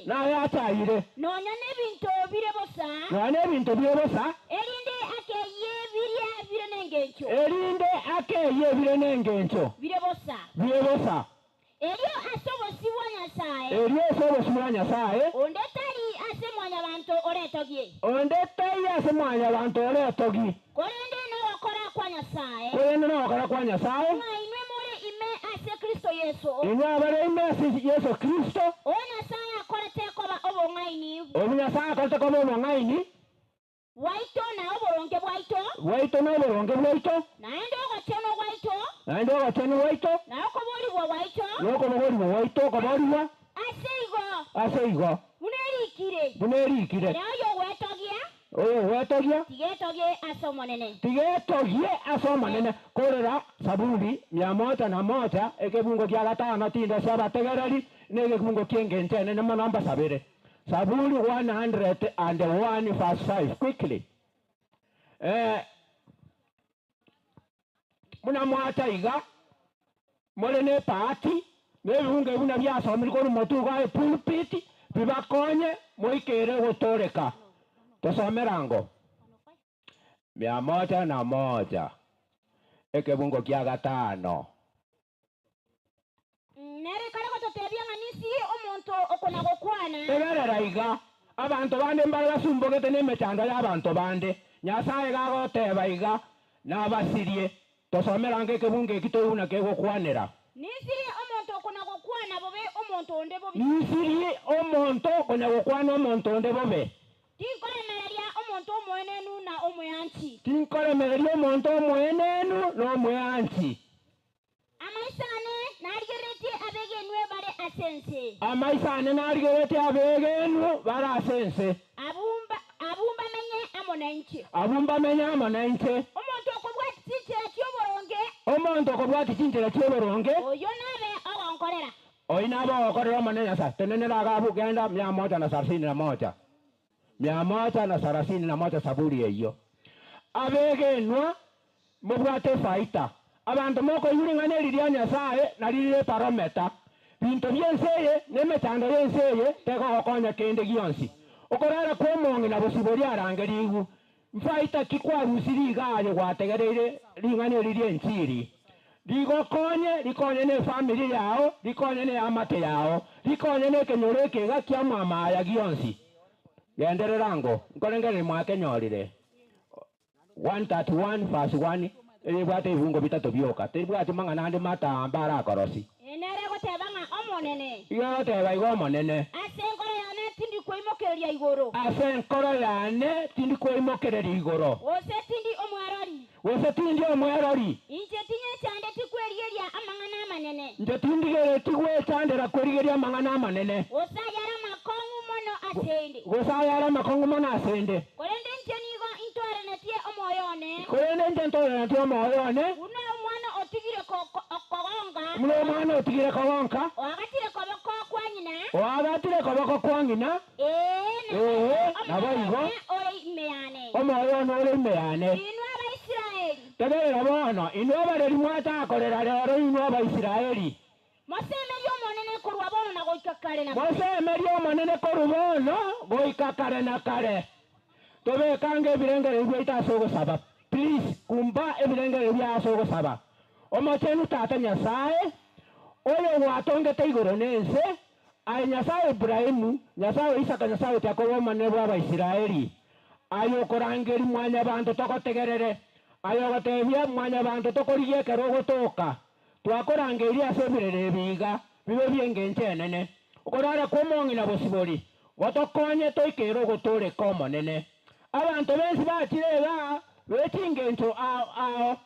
Na ayachayire. Nonya nebinto bire bosa. Nonya nebinto bire bosa. Erinde akeyie biria bire nengencho. Erinde akeyie bire nengencho. Bire bosa. Bire bosa. Erio ase obosio bwa Nyasae. Erio ase obosio bwa Nyasae. Onde tari ase mwanyabanto oretogie. Onde taiyo ase mwanyabanto oretogie. Korende nogokora kwa Nyasae. Korende nogokora kwa Nyasae. Ng'a inwe more ime ase Kristo Yeso. Inwe abare ime ase Yeso Kristo. Oyo Nyasae akorete koba obong'aini. Obwo Nyasae akorete koba obong'aini. Bwaito na oboronge bwaito. Bwaito na oboronge bwaito. Naende ogochenwa gwaito. Naende ogochenwa gwaito. Na okoboorigwa gwaito. Na okoboorigwa gwaito, okoboorigwa. Ase igo. Ase igo. Buna erikire. Buna erikire. Ere oyogwetogia. Oyogwetogia. Tiga etogie ase Omonene. Tiga etogie ase Omonene. Korera Saburi mia moja na moja, ekebungo kia gatano, tindosio abategereri, na ekebungo ki'engencho enene mono mbasabere. Saburi 101 verse 5, quickly. Eh, buna mwacha iga, more nebahati, na ebibungo ebi buna biasomirwe korwa motwe iga epulpit, bibakonye moikere gotooreka. Tosomere ango. Mia moja na moja, ekebungo kia gatano. Nere kare gototebia ng'a ninsi omonto okona-gokwana. Tegerera iga, abanto bande mbare basumbogete nemechando y'abanto bande. Nyasae iga agoteba iga, Nabasirie. Tosomere ange ekebungo eki toigwe buna kegokwanera. Ninsirie omonto okona-gokwana bobe omonto onde bobe. Ninsirie omonto okonya-gokwana omonto onde bobe. Tinkoremereria omonto omoenenu na omweanchi. Tinkoremereria omonto omoenenu na omweanchi. Amaiso ane narigereretie abegenwe bare ase ense. Amaiso ane narigereretie abegenwe bare ase ense. Abwo mbamenye amo nainche. Abwo mbamenye amo nainche. Omonto okobwatia chinchera chi'oboronge. Omonto okobwatia chinchera chi'oboronge. Oyio nabe ogonkorera. Oyio nabe ogokorera Omonene Nyasae. Tenenera iga abwo, genda mia moja na sarasini na moja. Mia moja na sarasini na moja Saburi eyio. Abegenwa, mobwate efaita. Abanto mokoigwa ring'ana eri ria Nyasae nario rire ebarometa. Binto bi'ense eye na emechando y'ense eye tegogokonya kende gionsi. Okorara kw'omong'ina bosibori arangerigwe. Mfaita ki kwarusirie iga aye gwategereire ring'ana eri ri'enchiri? Rigokonye, rikonye nefamiri yao, rikonye neamate yao, rikonye nekenyoro eke iga kiamwamaya gionsi. Genderera ango, nkorengereria mwakenyorire. 131 verse 1 eribwate ebibungo bitato bioka, teribwati mang'ana ande matambe arakorosi. Nere egoteba ng'a Omonene. Igo egoteba igo Omonene. Ase enkoro yane tindi kweimokereria igoro. Ase enkoro yane tindi kweimokereria igoro. Gose tindi omwerori. Gose tindi omwerori. Inche tinyechandeti kwerigeria amang'ana amanene. Inche tindigereti gwechandera kwerigeria amang'ana amanene. Gose ayare amakong'u mono asende. Gose ayare amakong'u mono asende. Korende inche nigo intooranetie omoyo one. Korende inche ntooranetie omoyo one. Buna omwana otigire kogonka. Buna omwana otigire kogonka. Oagatire koboko kwa ng'ina. Oagatire koboko kwa ng'ina. Ee, Ee, naboigo. Omoyo one ore ime yane. Omoyo one ore ime yane. Inwe Abaisraeli. Tegerera bono, inwe abareri mwatakorera rero, inwe Abaisraeli. Mosemerie Omonene korwa bono na goika kare na kare. Mosemerie Omonene korwa bono goika kare na kare. Tobeke ange ebirengererio biaito ase ogosaba. Please kumba ebirengererio biao ase ogosaba. Omochenu Tata Nyasae, oyo gwatongete igoro na ense, Aye Nyasae o Ibrahimu, Nyasae o Isaka, Nyasae o Yakobo, Omonene bw'Abaisraeli, aye okorangeria Mwanyabaanto togotegerere, aye ogoteebia Mwanyabaanto tokorigie ekero ogotoka, twakorangeirie ase ebirero ebi iga, bibe bi'engencho enene. Okorara kw'omong'ina bosibori, gotokonye toikere ogotooreka Omonene. Abanto b'ense bachire igaa be chingencho ao ao,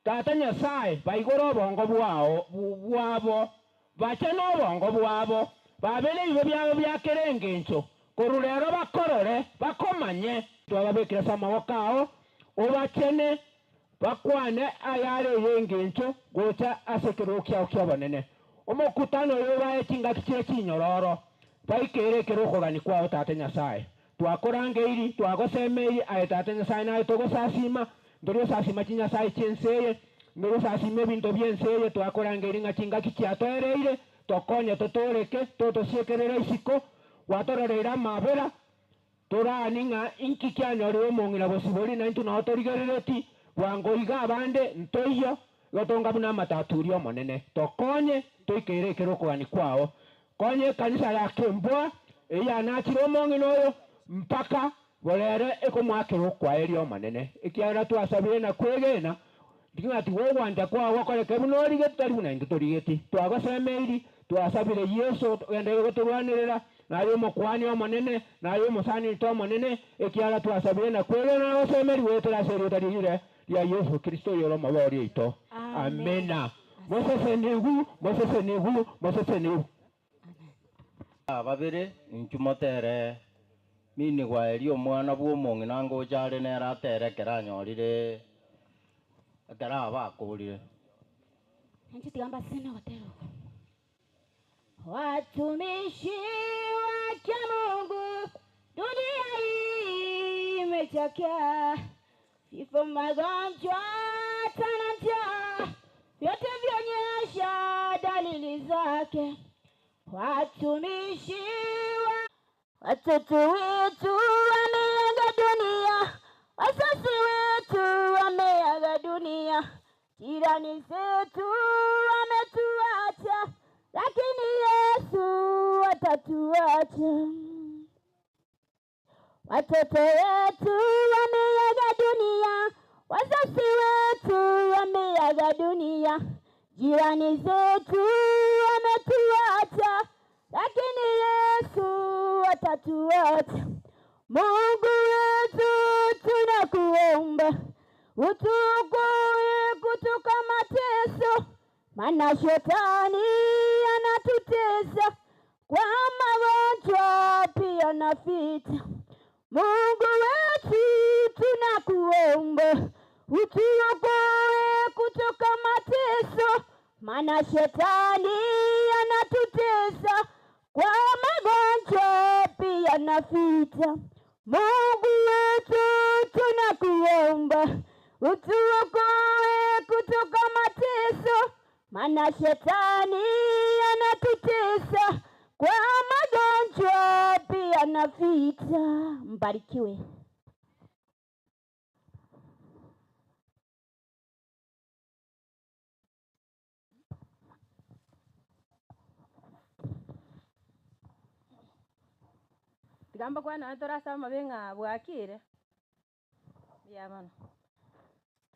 Tata Nyasae, baigore obongo bwao bwabo, bache nobongo bwabo, babe nebibe biabo bia kera engencho, korwa rero bakorore, bakomanye. Twababekire ase amaboko ao, obachene, bakwane ayare ay'engencho gocha ase ekerogo kiao ki'obonene. Omokutano oyo obae chingaki chire chinyororo, baikere ekero okogania kwao, Tata Nyasae. Twakorangeiri, twagosemeiri, aye Tata Nyasae, naye togosasiima, ntori gosasiima chinyasae chi'ense eye, ntori gosasiima ebinto bi'ense eye, twakorangeiri ng'a chingaki chiatoereire, tokonye totooreke, totosiekerere isiko. Gwatororeire amabera, torani ng'a inki kianyorire omong'ina bosibori, naintwe nao torigerereti bwango iga abande ntoiyo, igo tonga buna amataturi Omonene. Tokonye toikeire ekero okogania kwao. Konya ekanisa ya kembwa eyio yanachire omong'ina oyo mpaka borere ekomwakera okwaeria Omonene, ekiagera twasabire na kwegena ng'a tiga ogwancha kwao gokoreke buna origeti, tari buna intwe torigeti. Twagosemeiri, twasabire Yeso ogenderere gotorwanerera, na aye Omokuani Omonene, na aye Omosani oito Omonene, ekiagera twasabire na kwegena na gosemeria goetera ase erieta riire ria Yeso Kristo oyore Omobooria oito. Amina. Mosesenigwe, mosesenigwe, mosesenigwe. Babere, inchuo motere minigwa eria omwana bw'omong'ina ngocha are nere atere ekero anyorire ekero aba akorire. Inche tiga mbasesenie ogotera oko. Watumishi wake Mungu, dunia hii imechakaa, vifo, magonjwa, hata na njaa, vyote vyonyesha dalili zake. Watumishi wa watoto wetu wameaga dunia, wazazi wetu wameaga dunia, jirani zetu wametuacha, lakini Yesu atatuacha. Watoto wetu wameaga dunia, wazazi wetu wameaga dunia, jirani zetu wametuacha, lakini Yesu atatuacha. Mungu wetu tunakuomba, utuokoe kutoka mateso, maana shetani anatutesa kwa magonjwa pia na vita. Mungu wetu tunakuomba, utuokoe kutoka mateso, maana shetani anatutesa kwa magonjwa pia na vita. Mungu wetu tunakuomba, utuokoe kutoka mateso, maana shetani anatutesa kwa magonjwa pia na vita. Mbarikiwe. Tiga mbakwane nonye torase amabe ng'a bwakire, mbuya mono.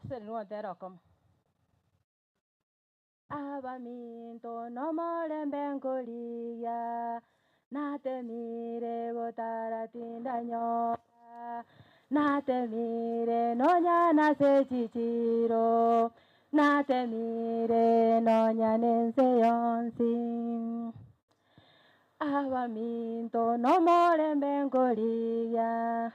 Sese nigo ntera okomo. Abaminto nomorembe nkorigia, natemire gotaratinda nyora, natemire nonya nase chichiro, natemire nonya nense yonsi. Abaminto nomorembe nkorigia,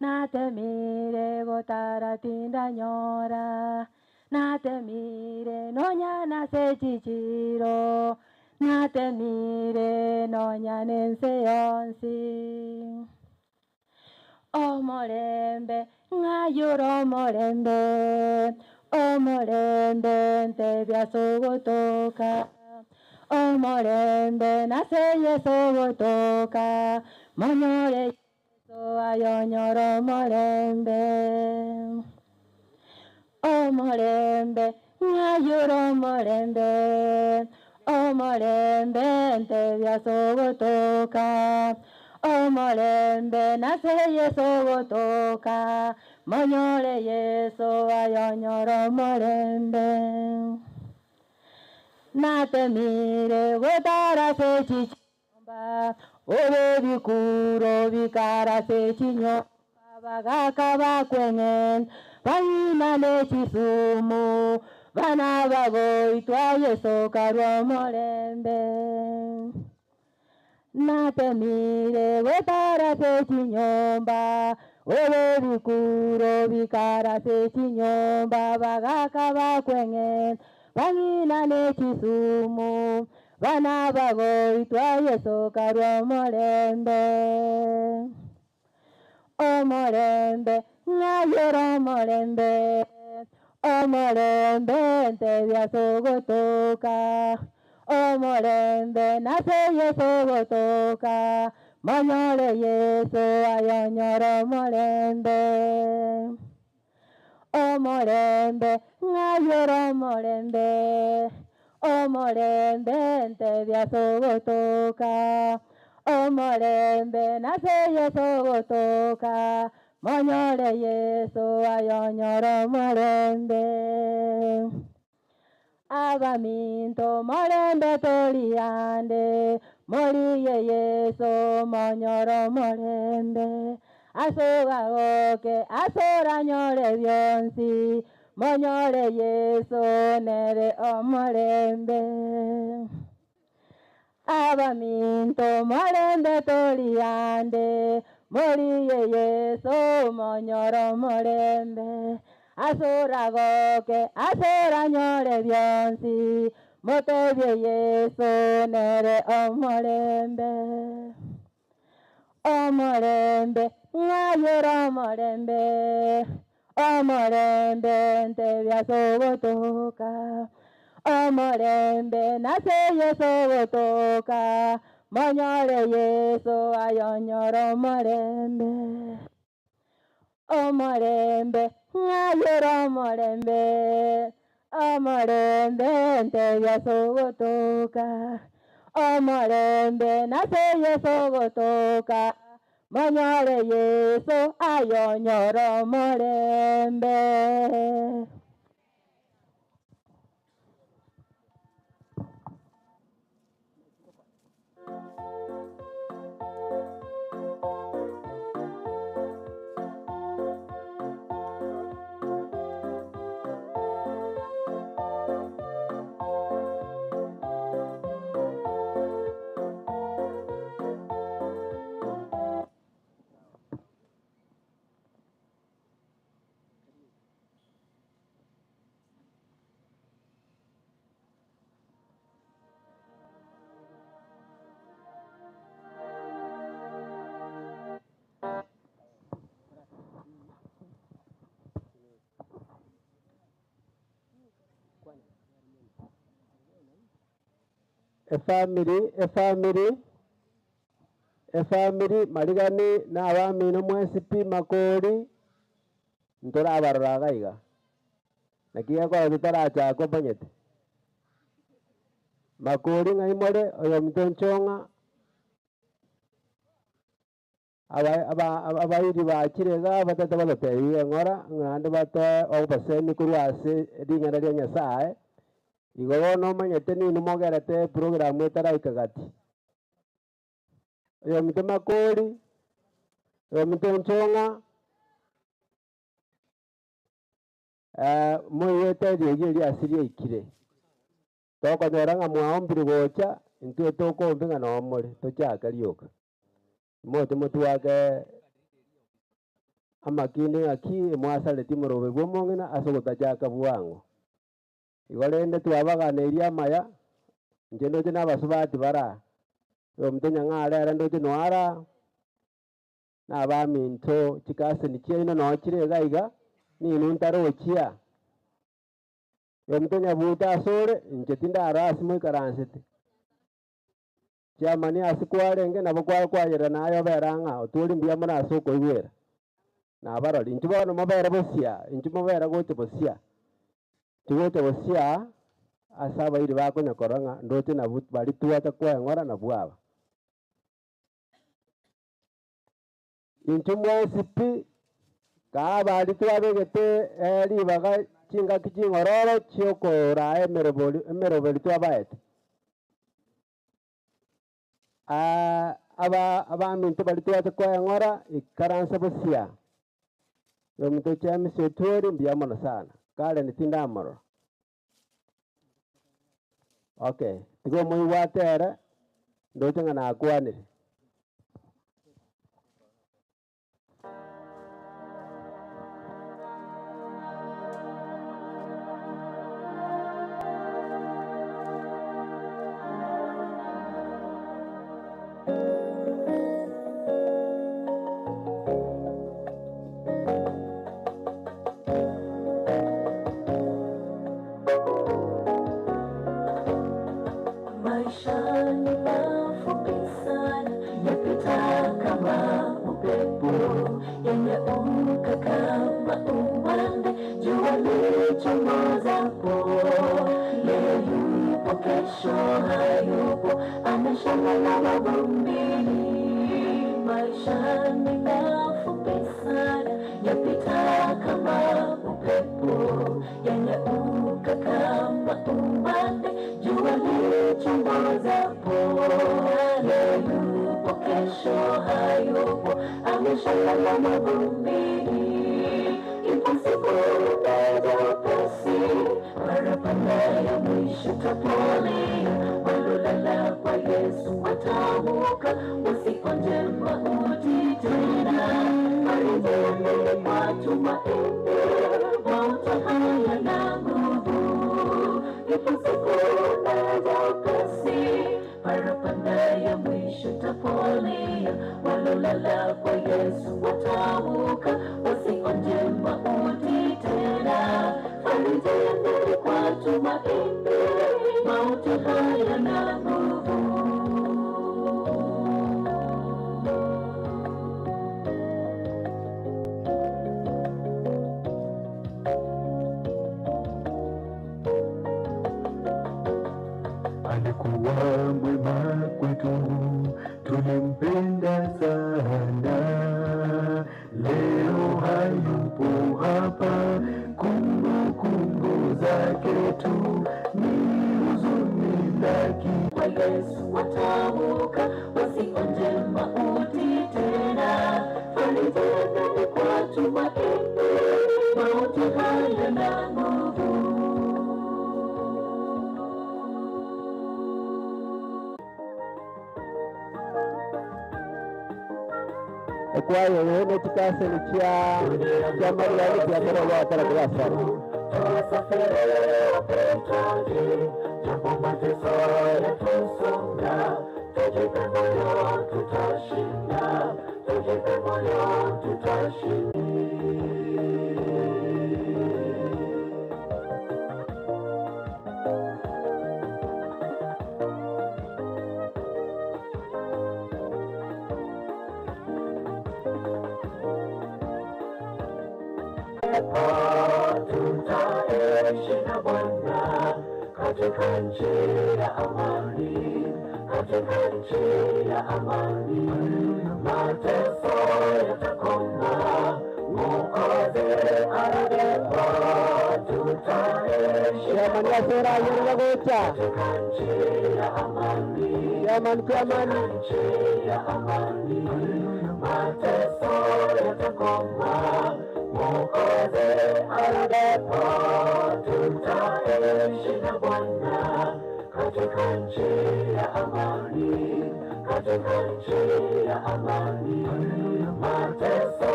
natemire gotaratinda nyora, natemire nonya nase chichiro, natemire nonya nense yonsi. Omorembe ng'ayore omorembe, omorembe ntebia ase ogotoka, omorembe nase Yeso ogotoka, monyore Yeso ayonyore omorembe. Omorembe ng'ayore omorembe, omorembe ntebia ase ogotoka, omorembe nase Yeso ogotoka, monyore Yeso ayonyore omorembe. Natemire gotarase chichomba, obe bikuro bikarase chinyomba, bagaka bakweng'en, bainane chisumu, bana bagoitwa Yeso karwa omorembe. Natemire gotarase chinyomba, obe bikuro bikarase chinyomba, bagaka bakweng'en, bainane chisumu, bana bagoitwa Yeso karwa omorembe. Omorembe ng'ayore omorembe, omorembe ntebia ase ogotoka, omorembe nase Yeso ogotoka, Monyore Yeso ayonyore omorembe. Omorembe, ng'ayore omorembe, omorembe ntebia sogotoka, omorembe nase Yeso ogotoka, monyore Yeso ayonyore omorembe. Abaminto morembe toriande, morigie Yeso monyore omorembe. Ase ogagoke, ase oranyore bionsi, monyore Yeso nere omorembe. Abaminto morembe toriande, morigie Yeso monyore omorembe. Ase oragoke, ase oranyore bionsi, motebie Yeso nere omorembe. Omorembe, ng'ayore omorembe, omorembe ntebia sogotoka, omorembe nase Yeso ogotoka, monyore Yeso ayonyore omorembe. Omorembe, ng'ayore omorembe, omorembe ntebia sogotoka, omorembe nase Yeso ogotoka, monyore Yeso ayonyore omorembe. Efamiri efamiri efamiri marigani na abamino mwensi pi makori ntorabarora iga iga. Naki gekora totarachaka omanyete. Makori ng'ai more oyominto nchong'a Aba aba abairi bachire igaa batete batotebirie eng'ora, ng'a naende batoe obosemi korwa ase ring'ana ria Nyasae. Igo bono omanyete ninwe mogerete eprogramu etaraika gati. Oyominto Makori, oyominto Nchong'a, moigwete eriogi erio ase riaikire. Tokonyora ng'a mwaombire gocha, intwe tokoombi ng'a noo more, tochake rioka. Moche motwake amakindi ng'aki mwasaretie omoroberi bw'omong'ina ase ogotachaka bwango. Igo rende twabaganeirie amaya, inche ndoche na abasubati bare aa, oyominto Nyang'are ere ndoche noyo are aa, na abaminto chikaseni chiaino noo chire iga iga, ninwe ntarochia. Oyominto Nyabuto asore, inche tindarora ase moikaransete. Chiamani ase kwarenge, nabo kware kwayerera naye obere ang'e ao. Twori mbuya mono ase okoigwera. Nabarori, inchuo bono mobere bosia, inchuo mobere gocha bosia. Inchuo gocha bosia ase abairi bakonya korora ng'a ndoche nabwo baria twacha kweng'ora nabwo aba. Inchuo mwensi pi, kaa baria twabegete ribaga chingaki ching'ororo chi'okoraa emerobori emeroberi twabaete. Aba abaminto baria twacha koeng'ora, ikaransa bosia. Oyominto James Otwori, mbuya mono sana. Karen tindamorora. Okay, tiga omoigwe atere, ndoche ng'a nakwanire. Maisha ni mafupi sana. Ameshalala mavumbini. Maisha ni mafupi sana, yapita kama upepo, yanyauka kama umande, jua lichomozapo. Leo yupo, kesho hayupo, ameshalala mavumbini. Ipo siku itaja upesi, barabara ya mwisho tapolia, walolala kwa Yesu wataamka, wasionje mauti tena. Marejeni kwa tumaini, mauti hayana nguvu. Ipo siku itaja upesi, parapanda ya mwisho tapolia, walolala kwa Yesu wataamka, wasionje mauti tena. Farijeni kwa tumaini, mauti hayana nguvu. Alikuwa mwema kwetu, tulimpenda sana. Leo hayupo hapa, kumbukumbu zake tu ni huzuni laki Kwa Yesu wataamka, wasionje mauti tena. Farijeni kwa tumaini, mauti hayana nguvu. Ekwayo yene chikaseni chia chia Mariani chia Morogo atara kurasara. Tuwasafiri wapitaji, japo mateso yatusonga, tujipe moyo tutashinda, tujipe moyo tutashinda. Tutaishi na Bwana katika nchi ya amani, katika nchi ya amani. Mateso yatakoma, Mwokozi arudipo. Tutaishi na Chairman Yasera yerera gocha. katika nchi ya amani, Chairman chairman. nchi ya amani. Mateso yatakoma, Mwokozi arudipo. Tutaishi na Bwana katika nchi ya amani, katika nchi ya amani. Mateso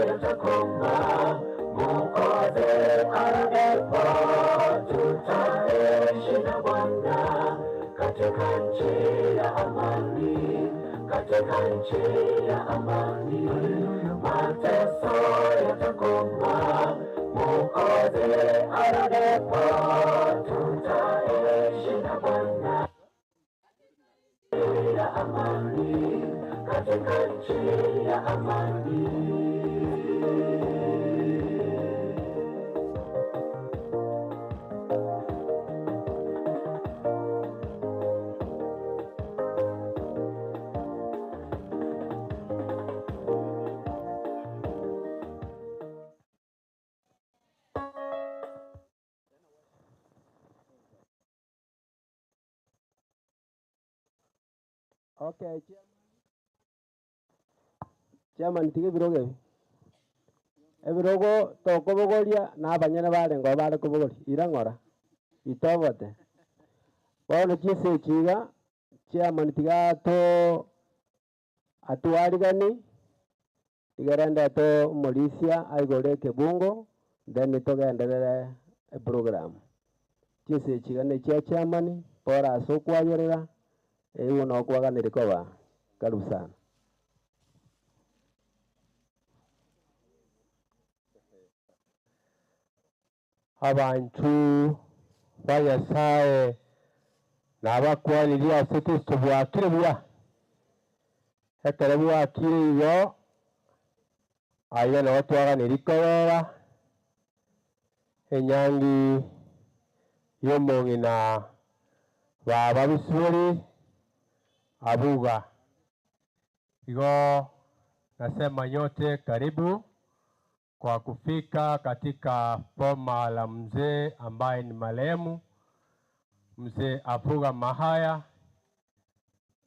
yatakoma, Mwokozi arudipo. Tutaishi na Bwana katika nchi ya amani, katika nchi ya amani. Mateso yatakoma, Mwokozi arudipo. Tutaishi na Bwana ya amani, katika nchi ya amani. Okay, chairman tige ebirogo ebi. Ebirogo tokobogoria na abanyene barenge oo bare kobogoria ira ng'ora itobote. Bono chinse echi iga chairman tiga ato atwarigani tiga rende ato omorisia aigore ekebungo then togenderere eprogram. Chinse echi iga na echia chairman bora ase okwayerera eigo nokwaganire koba karibu sana. Abantu ba Nyasaye nabakwanirie ase Kristo bwakire buya ekero bwakire igo aiga nabo twaganiri kobera enyangi ya omong'ina baba bisibori Abuga. Igo nasema nyote karibu kwa kufika katika boma la mzee ambaye ni marehemu mzee Abuga Mahaya,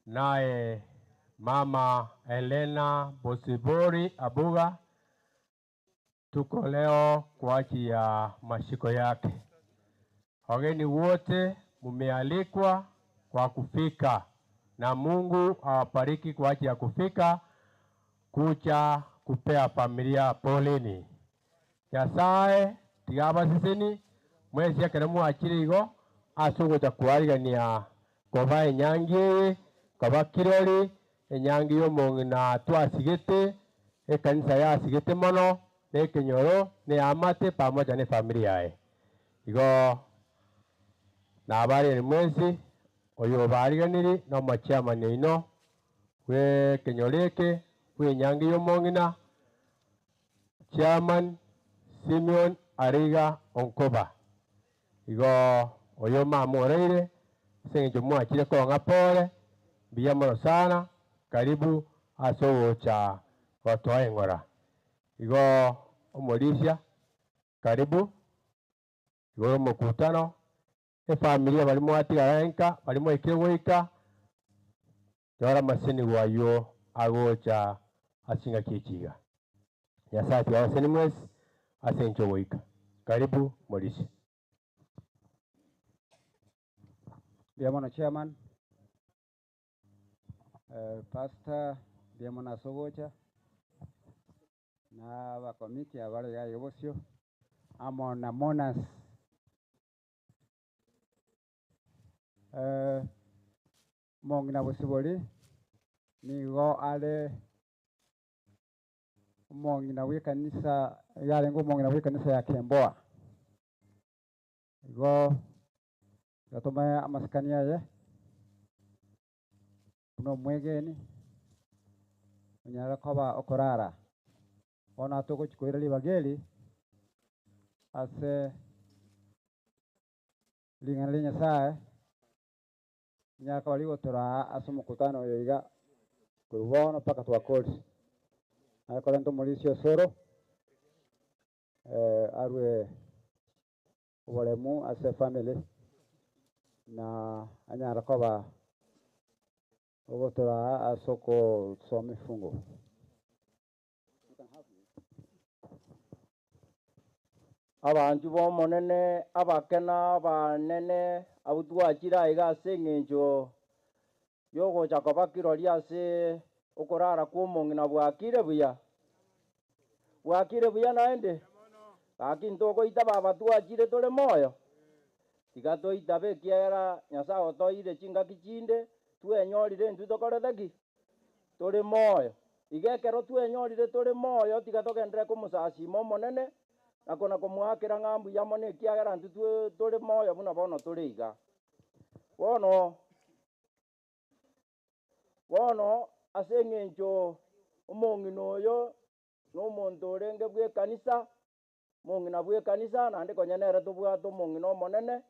naye mama Helena Bosibori Abuga. Tuko leo kwa ajili ya mashiko yake. Wageni wote mumealikwa kwa kufika, na Mungu awabariki kwa ajili ya kufika kuja kupea familia poleni. Nyasaye tiga abaseseni mwesi ekero mwachire igo ase ogocha kwarigania koba enyangi eye koba kirori enyangi ya omong'ina twasigete ekanisa yasigete mono na ekenyoro na eamate pamoja na efamiri yaye. Igo nabarire mwensi oyo obariganiri na omochairman oino bwa ekenyoro eke bwa enyangi ya omong'ina Chairman Simeon Ariga Onkoba. Igo oyo mama oreire ase eng'encho mwachire kong'a pore mbuya mono sana karibu ase ogocha gotoa eng'ora. Igo omorisia karibu igoro omokutano efamilia bari mwatigara enka bari mwaikire goika nyora amaseni aywo agocha ase engaki echiga. Nyasaye tiga abaseni mwensi ase eng'encho ogoika. Karibu morisia. Mbuya mono chairman, pastor mbuya mono ase ogocha, na abakomiti abare iga iga bosio, amo na mourners. Omong'ina Bosibori nigo are omong'ina bwa ekanisa, iga arenge omong'ina bwa ekanisa ya Kemboa. Igo gatome amasikani aye buna omwegeni onyare koba okorara. Bono atogochi koira ribaga eri ase ring'ana ria Nyasaye, rinyare koba rigotoraa ase omokutano oyo iga korwa bono mpaka twakorire. Naye korenta omorisia osoro, arwe oboremu ase efamily na anyare koba ogotoraa ase okosoma efungu. Abanchu bomonene abake na abanene abwo twachire aiga ase eng'encho yogocha koba kirori ase okorara kwa omong'ina bwakire buya. Bwakire buya naende gaki ntogoita baba twachire tore moyo tiga toitabe ekiagera Nyasaye otoire chingaki chinde twenyorire intwe tokorete ki tore moyo. Iga ekero twenyorire tore moyo tiga togenderere komosasima omonene na kona komoakera ng'a mbuya mono ekiagera intwe twe tore moyo buna bono tore iga. Bono bono ase eng'encho omong'ina oyo na omonto orenge bwa ekanisa, omong'ina bwa ekanisa naende konya nere tobwate omong'ina omonene,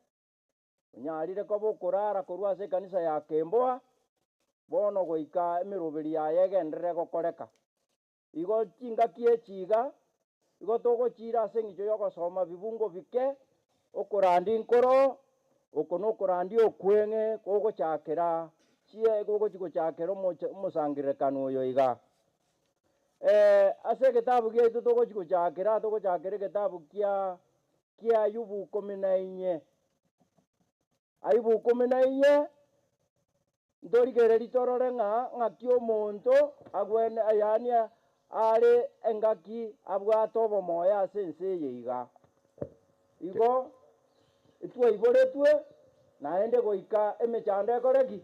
onyarire koba okorara korwa ase ekanisa ya Kemboa, bono goika emeroberi yaye egenderere gokoreka. Igo chingaki echi iga, igo togochira ase eng'encho ya ogosoma bibungo bike, okorandi nkoro, oko na okorandi okweng'e kogochakera chie gogochi gochakera omocha omosangererekano oyo iga. Ase egetabu giaito togochi gochakera, togochakera egetabu kia kia Ayubu kumi na inye. Ayubu kumi na inye, ntorigereri torore ng'a ng'aki omonto agwene yaani are engaki abwate obomoyo ase ense eye iga. Igo, etwaiboretwe, naende goika emechando ekore ki?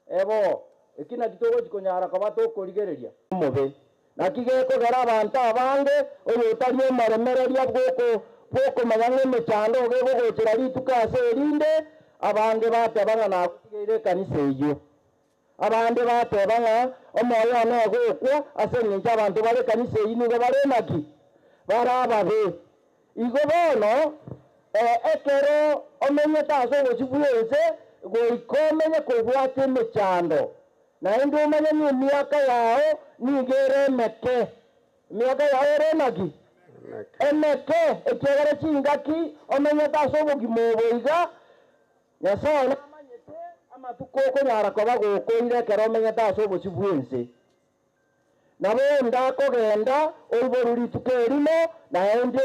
Ebo, eki naki togochi konyara koba tokorigereria. Omobe. Naki gekogera abanto abange, oyo otari omoremereria bwoko bwokomanya ng'a emechando gegogochera rituko ase erinde, abange bateba ng'a nagotigeire ekanisa eywo. Abande bateba ng'a omoyo one ogokwa ase eng'encho abanto bare ekanisa eywo nigo bare naki? Bare ababe. Igo bono, ekero omenyete ase obochio bwa ense, goika omenye kobwata emechando. Naende omanye ng'a emiaka yao nigo ere emeke. Emiaka yao ere enaki? Emeke, ekiagera chingaki omenyete ase obogima obo iga, Nyasae namanyete amatuko okonyara koba gokoira ekero omenyete ase obosio bw'ense. Nabo onde akogenda oiborwe rituko erimo, naende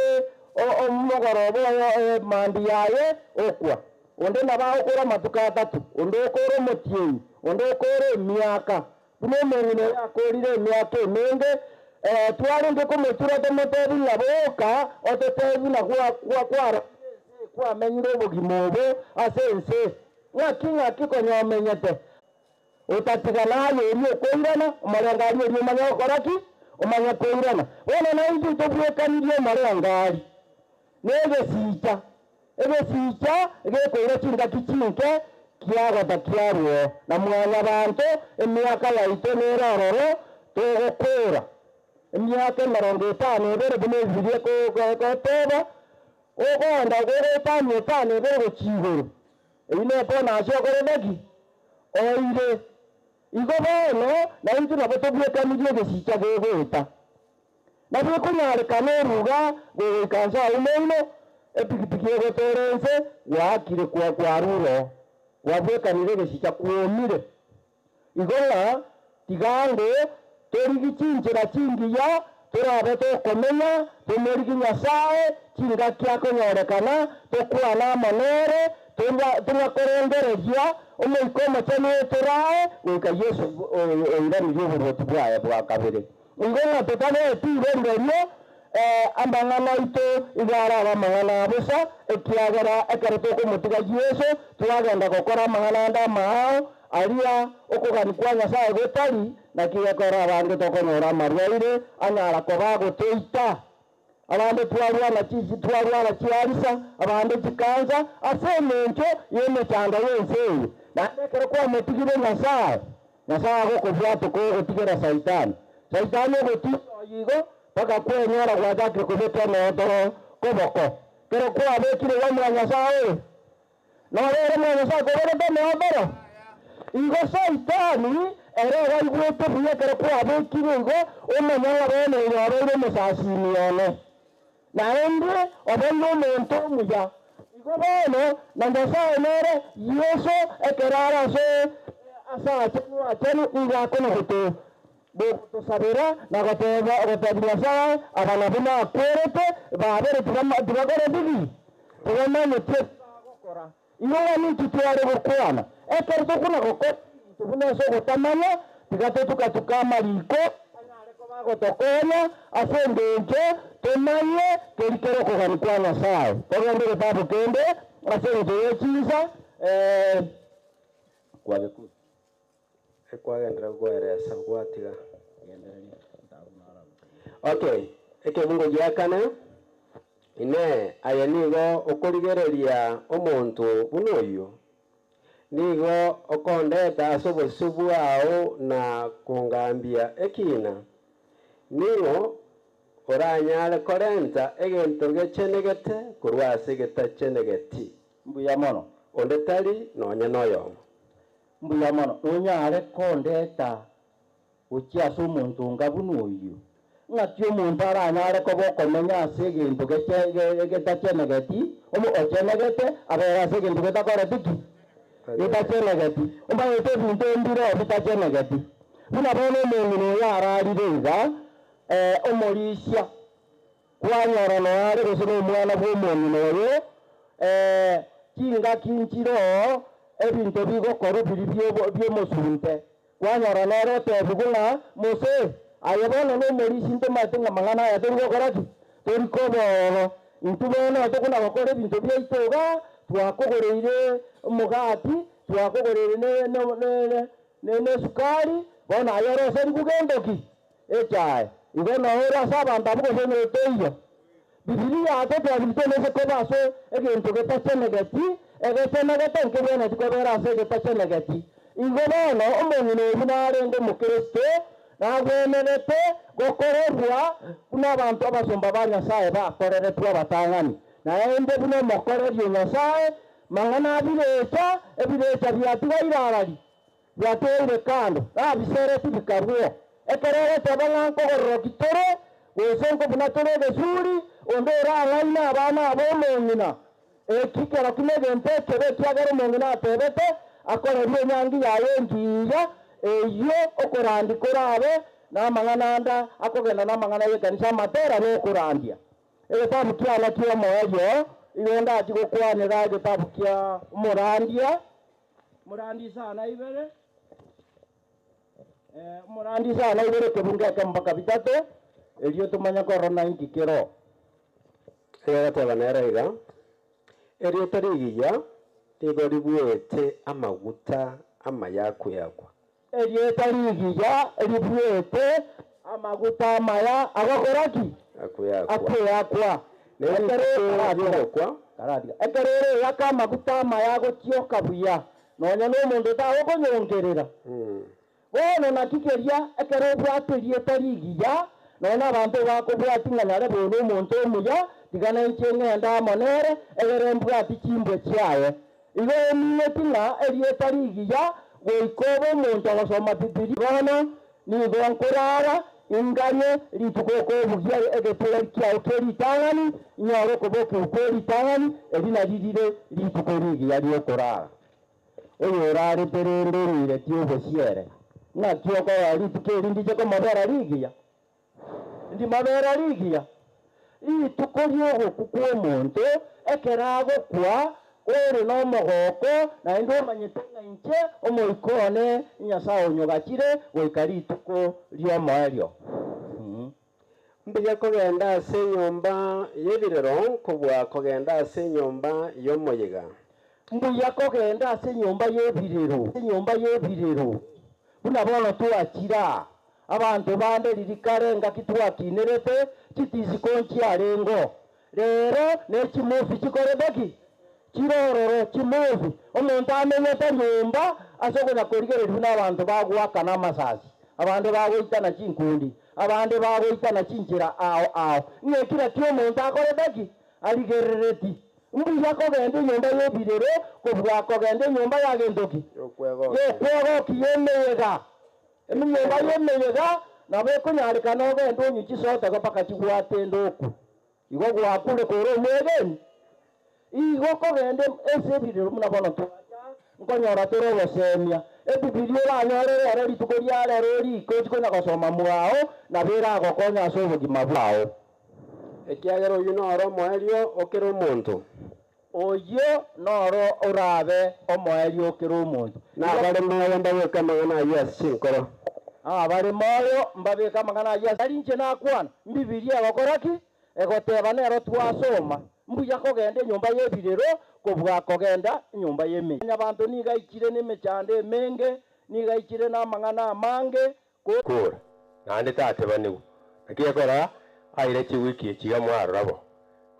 omogoroba oye mambia yaye okwa. Onde nabo agokora amatuko atato, onde okore omotienyi, onde okore emiaka. Buna omong'ina oyo akorire emiaka emenge, twarenge komotura tomotebi ng'a boka ototebi buna kwarorire ense, kwamenyire obogima obo ase ense. Ng'aki ng'aki konya omenyete? Otatiga naye oria okoirana, omorengari oria omanye gokora ki? Omanye koirana. Bono naintwe tobwekanirie omorengari negesicha, egesicha gekoira chingaki chinke kiagota kiarwoo, na mwanyabanto emiaka yaito nere ororo togokora emiaka emerongo etano ebere buna Ebibilia egoteba, okoenda gogoetania etano ebere gochia igoro. Eyio nebonasi okorete ki? Oire. Igo bono naintwe nabo tobwekanirie egesicha gegoeta. Nabo ekonyarekana oruga gogoika nse agwo moino, epikipiki egotoora ense, gwaakire kwarure oo, kwabwekanire egesicha kwomire. Igo ng'a tiga ango torigie chinchera chingiya torabe tokomenya, tomorigie Nyasae chingaki akonyorekana, tokwane amo nere, tonya korengereria Omoika Omochenu otorae goika Yeso oiranirie oborwoti bwaye bwa kabere. Igo ng'a totabeti igo rirorio, amang'ana aito igo arabe amang'ana a bosa, ekiagera ekero tokomotiga Yeso, twagenda gokora amang'ana ande amaao, aria okogania kwa Nyasae gotari, naki gekora abange tokonyora amarwaire anyara koba agotoita. Abande twarwara twarwara chiarisa, abande chikansa, ase eng'encho y'emechando y'ense eye. Naende ekero kwamotigire Nyasae, Nyasae agokobwata okogotigera Saitani. Saitani ogotinda oyo igo, mpaka kwenyora gwachakire kobeka emeotoro koboko. Ekero kwabekire iga mwa Nyasae oyo, norere mwa Nyasae kobegete emeotoro. Igo Saitani ere ogaigwete buya ekero kwabekire igo, omanya ng'a bono oyo obeire omosasimi one. Naende obeire omonto omuya. Igo bono na Nyasae nere Yeso ekero are ase ase aachenu aachenu nigo akona gotosabera na goteba gotebia Nyasae aba nabwo nakwerete babere tibakoreti ki? Tibamanyeti eki bagokora. Igo ng'a ninki tware gokwana? Ekero tokona gokora ebinto buna ase ogotamanya, tiga totuka-tuke amariko anyare koba agotokonya ase engencho tomanye keri kere okogania kwa Nyasae. Togende egetabu kende ase engencho ye chinsa kwagekure. Ekwagenderera gokoeresa gwatiga. Okay, ekebungo gia kane, Inee, aye nigo okorigereria omonto buna oyio? Nigo okondeta ase obosio bwao na kongambia ekiina? Ning'o oranyare korenta egento gechenegete korwa ase getachenegeti? Mbuya mono. Onde tari nonya noyomo. Mbuya mono. Nonyare kondeta gochia ase omonto onga buna oyio? Ng'aki omonto aranyare koba okomenya ase egento getachenegeti, ochenegete abere ase egento getakoreti ki? Getachenegeti. Omanyete ebinto mbire bitachenegeti. Buna bono omong'ina oyo ararire iga, omorisia, kwanyora noare gose nomwana bwa omong'ina oyo, chingaki nchiroo ebinto bigokorwa biri bi'omosunte. Kwanyora nere otebigwe ng'a, Mose, aye bono nomorisia, ntomaete ng'a amang'ana aya tori gokora ki? Tori koba ororo. Intwe bono tokona gokora ebinto biaito iga, twakogoreire omogati, twakogoreire nesukari, bono aye oroserigwe gento ki? Echae. Igo noo ore ase abanto abwo gose noteiyo. Bibilia yatotebire tonaise koba ase egento getachenegeti, egechenegete nkebwenereti kobera ase egetachenegeti. Igo bono omong'ina oyio narenge omokristo, nagwenerete gokorerwa buna abanto abasomba ba Nyasae bakoreretwe abatang'ani, naende buna omokoreri o Nyasae, mang'ana abirecha, ebirecha biatigaire arari. Biateire kando, nabisereti bikarua. Ekero ogoteba ng'a nkogororoki tore, gose nkobuna tore egesuri, onde orang'aine abana aba omong'ina. Eki kerokio negento ekebe, ekiagera omong'ina atebete, akorerie enyangi yaye engiya, eyio okorandia korabe namang'ana ande akogenda namang'ana y'ekanisa amatera nokorandia. Egetabu kiane ki'omoerio, igo ndachie gokwanera egetabu kia omorandia, Morandi isano ibere, omorandi isano ibere ekebungo ekemo mpaka bitato, erio tomanye korora nainki kero. Igo agateba nere iga, Erieta rigiya nigo ribuete amaguta amaya akweakwa. Erieta rigiya ribuete amaguta amaya agokora ki? Akweakwa. Akweakwa. Nerituko ri'ogokwa. Ekero ore oyaka amaguta amaya agotioka buya, nonya nomonto tagokonyongerera. Bono naki keria ekero obwate erieta rigiya, nonya abanto bakobwatia ng'a nyarebe oyo nomonto omuya, tiga nainche ng'ende amo nere, egere mbwati chimbwa chiaye. Igo emineti ng'a erieta rigiya goika obe omonto ogosoma Bibilia. Bono nigo nkorara inganye rituko okobugia egetureri kiao kie ritang'ani, inyore okobokigwa kwe ritang'ani, eri nario rire rituko rigiya ri'okorara. Oyorarete rende oruiretie obosiere, naki okorora rituko eri ndiche komobera rigiya? Ndimobera rigiya. Rituko ri'ogokwa kw'omonto, ekero agokwa, ore nomogoko, naende omanyete ng'a inche omoika one Nyasae onyogachire goika rituko ri'omoerio. Mbuya kogenda ase enyomba y'ebirero kobua kogenda ase enyomba y'omoyega. Mbuya kogenda ase enyomba y'ebirero, enyomba y'ebirero, buna bono twachire aa. Abanto bande riria kare engaki twakinerete, chitisiko nchiarengeo. Rero nechimovie chikorete ki? Chire ororo, chimovie. Omonto amenyete nyomba ase okonya korigereria buna abanto bagoakana amasasi, abande bagoitana chinkundi, abande bagoitana chinchera ao ao. Ng'eki naki omonto akorete ki? Arigerereti. Mbuya kogenda enyomba y'ebirero kobua kogenda enyomba ya gento ki? Y'okwegokia y'emeyega. Enyomba y'emeyega nabo ekonyarekana ogende onywe chisoda mpaka chigwate endoku. Igo gwakure kore omwegeni. Igo kogenda ase ebirero buna bono twacha nkonyora tore ogosemia. Ebibilia oranyore rero rituko ria rero orike ochie konya gosoma mwao, nabo eragokonya ase obogima bwao. Ekiagera oyio noro omoerio o kera omonto. Oyio noro orabe omoerio o kera omonto. Na abare moyo mbabeke amang'ana ayio ase chinkoro. Abare moyo mbabeke amang'ana ayio ase. Tari inche nakwana, Mbibilia egokora ki? Egoteba nero twasoma, mbuya kogenda enyomba y'ebirero kobua kogenda enyomba y'emeyega. Mwanyabanto nigo aichire nemechando emenge, nigo aichire namang'ana amange, Kora, naende tatebanigwa. Naki ekora aire chiwiki echi iga mwarora bo.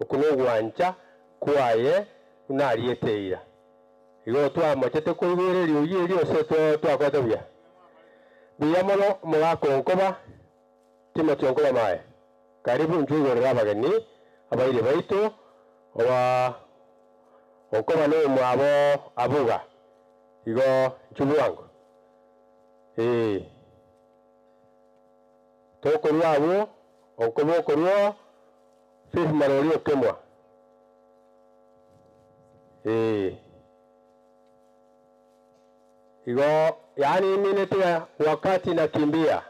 Okwo nogwancha kwaye buna ariete eira. Igo twamochete koigwera eriogi eri ase twakorete buya. Buya mono omogaka onkoba, Timothy onkoba maye. Karibu inchwe igorere abageni abairi baito oba onkoba nomwabo Abuga. Igo inchwe bwango. Ee. Tokorua abwo, okoba okorua Faith Marori okemwa. Ee. Igo yaani imineti ng'a wakati nakimbia.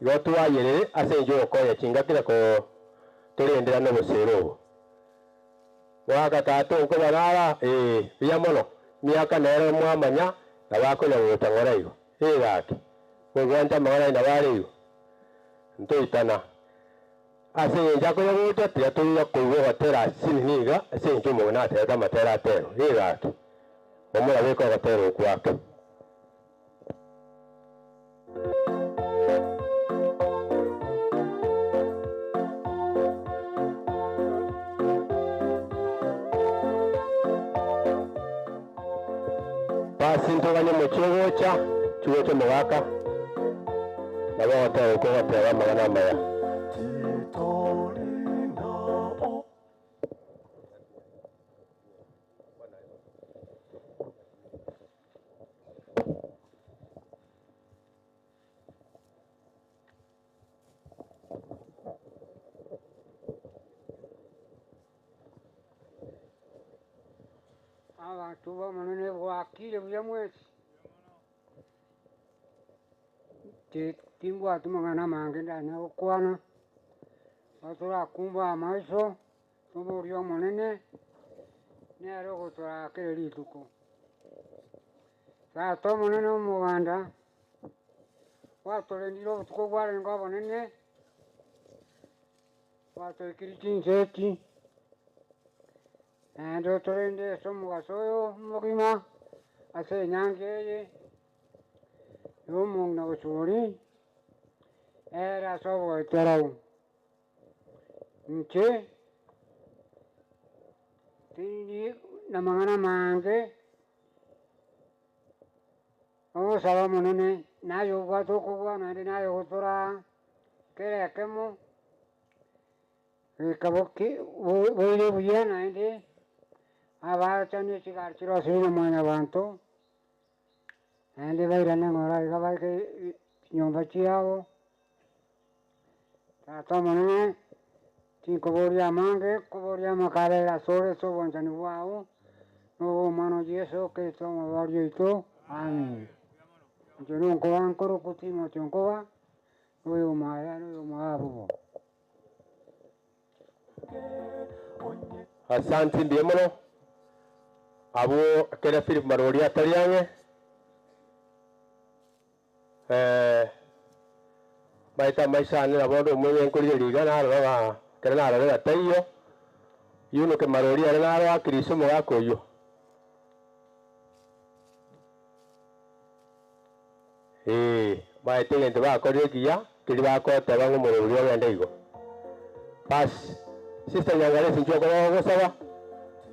Igo twayerere ase enchera y'ogokonya chingaki na kotorendera nobosera obo. Goaka tata onkoba nara, ee, buya mono, miaka nere mwamanya nabo akonya gocha ng'ora igo. Ee gaki, gogwancha amang'ana aye nabo are igo. Ntoitana. Ase engencho akonya gocha, tiga toiga koigwa ogotera asinini iga, ase engencho omong'ina aterete amatera aterwe. Ee gaki, momorabeke ogotera okwo ake. Basi ntoganye omochie ogocha, chigocha omogaka, nabo ogotera okwo ogoteba amang'ana amaya. Abanto b'Omonene bwakire buya mwensi? Inche timbwati amang'ana amange ndanyare gokwana, igo torakumbe amaiso, toborie Omonene, nere ogotoraa kera rituko. Tata Omonene omoganda, gwatorendire obotuko bwarenge obonene, gwatoikirie chinsa echi. Naende otorende ase omogaso oyo omogima, ase enyangi eye y'omong'ina Bosibori, ere ase oboeterau. Inche tindi namang'ana amange, ogosaba Omonene, naye obwate okobua naende naye ogotoraa kera ekemo. Goika boire buya naende abaachani chigari chirosire na Mwanyabanto, naende bairane ng'ora iga baike chinyomba chiabo. Tata Omonene, tinkoboria amange, nkoboria amakabera asore ase obwanchani bwao, na obwa Omwana o Yeso Kristo Omoboria oito. Amin. Inche nonkoba nkorokwa Timothy Onkoba, oyomo aya na oyomo aa bobo. Asanti mbuya mono. Abwo ekere Philip Marori atari ang'e, eh, maete amaiso ane nabo onde omweng'e nkorigereria iga narora ng'a ekero narorera taiyo, Yunuke Marori ere naro akirisia omogaka oyio. Ee, maete egento bakorire ekiya, keria bagoteba ng'a omorwoti ogende igo. Bas, Sister Nyangaresi inche okore ogosaba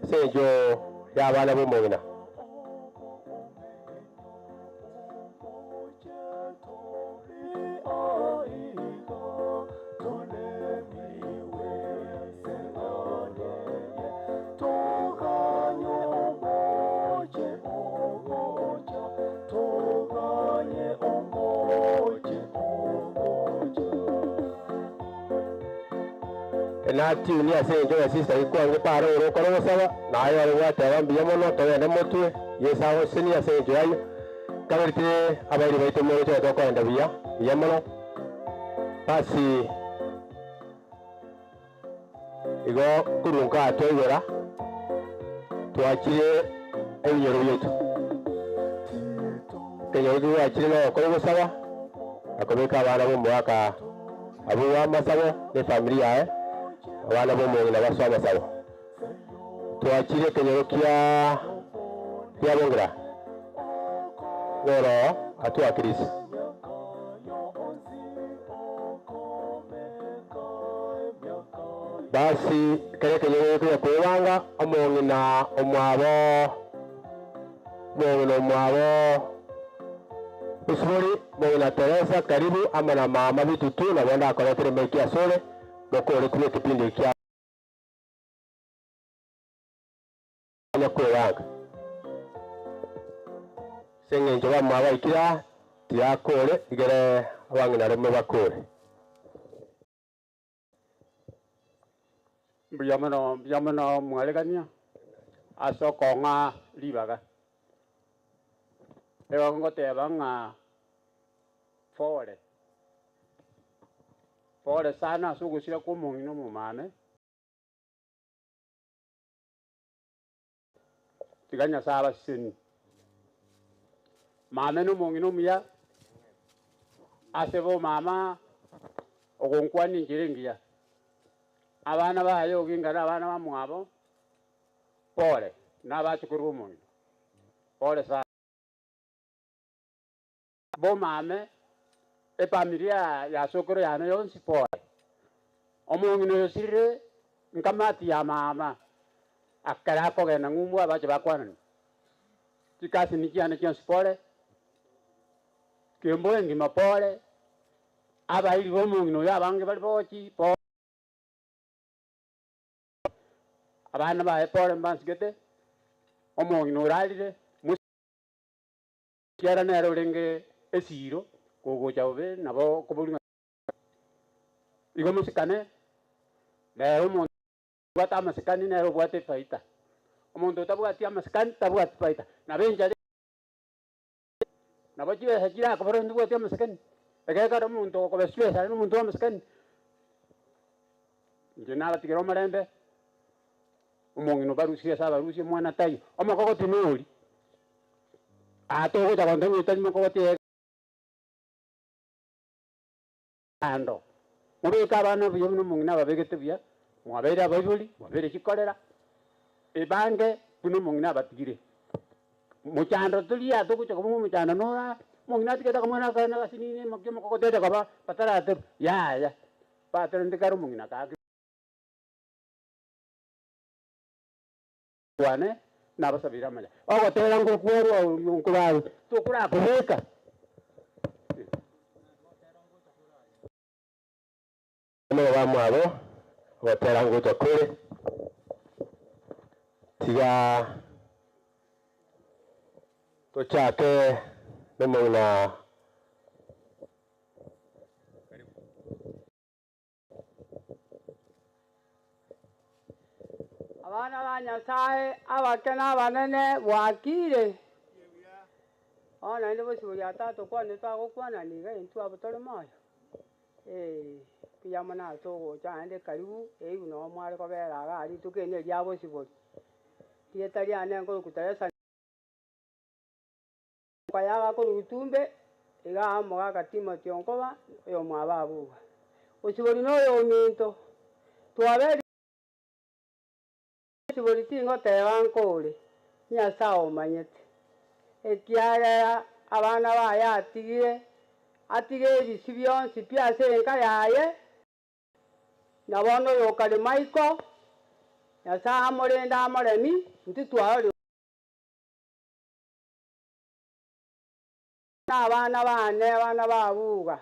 ase engencho y'abana b'omong'ina. Enatiuni ase engencho ya sister gikwange paro ore okore gosaba, naye ore gwateba mbuya mono togende motwe, Yeso agosesenie ase engencho yaye. Kaberete abairi baito moroche ng'a tokoenda buya, buya mono. Basi igo korwa nkaa twaigora, twachire ebinyoro biaito. Ekenyoro kigwachire nogokora ogosaba na kobeka abana b'omogaka abwo bw'amasabo na efamiri yaye, abana b'omong'ina basoe amasabo. Twachire ekenyoro kia Riabongera, noro atwakirisi. Basi ekero ekenyoro gekonya kwebanga, omong'ina omwabo, omong'ina omwabo Bosibori, omong'ina Teresa karibu amo na mama Bitutu nabo ndakoretere emaiki asore, mokore korwa ekepindi ekia. Kwebanga. Ase engencho bamwabo baikire aa, tiyakore, igere abang'ina rome bakore. Mbuya mono, mbuya mono mwaregania ase okong'a ribaga. Nigo ngoteba ng'a pore, pore sana ase ogosira kwa omong'ina omomame. Tiga Nyasae abasesenie. Mame nomong'ina omuya ase bomama ogonkwania enchera engiya. Abana baye oginga na abana bamwabo, pore, na abachokoro b'omong'ina, pore sana. Bomame, efamiri ya sokoro yane yonsi pore. Omong'ina oyo osirire nkamati ya mama, akere akogenda ng'umbu abache bakwanani. Chikasini chiane chionsi pore, kembo engima pore, abairi b'omong'ina oyo abange bare bochi pore. Abana baye pore mbansigete, omong'ina orarire. Ekiagera nere orenge esiiro, kogocha bobe nabo okoboria ng'a igo mosikane, nere omonto obwate amasikani nere obwate efaita. Omonto otabwati amasikani tabwati faida, nabo enchara nabo chibesa chirakobora onde obwati amasikani, ekero kare omonto okobesa chibesa aye na omonto bwa amasikani. Inche nabatigere omorembe, omong'ina obarusie ase abarusia omwana taiyo, omokogoti nori, aa togocha gontebia ng'a tari mokogoti eye kando. Mobeke abana buya buna omong'ina ababegete buya, mwabeire abaibori, mwabeire chikorera, ebange buna omong'ina abatigire. Mochando tori aa togocha koba ng'a omochando noro aa, omong'ina atigete akamwana akare na gasinini emokia omokogoti acha koba bataraterwa, yaya, baterente kare omong'ina gaki. Kwane, nabasabeire amaya. Ogotera ngokworwa orio nkorarwe, tokorakobeka. Nigo bamwabo ogotera ngocha kore, tiga tochake nomong'ina. Abana ba Nyasae, abake na abanene, bwakire? Bono naende bosibori aa tatokwanire twagokwanani iga intwe abwo tore moyo? Eeh, mbuya mono ase ogocha naende karibu, eibu noo mware kobera igaa rituko eri neria bosibori. Rieta riane nkorokwa Teresa. Nkoyaga korwa itumbe, iga omogaka Timothy onkoba, oyomwabo abugwa. Bosibori noyominto, twaberire Bosibori tingoteba nkore, Nyasae omanyete, ekiagera abana baye atigire, atige ebisio bionsi pi ase enka yaye, na bono oyokare maiko, Nyasae amorende amoremi, intwe twarorire. Na abana baane, abana ba Buga,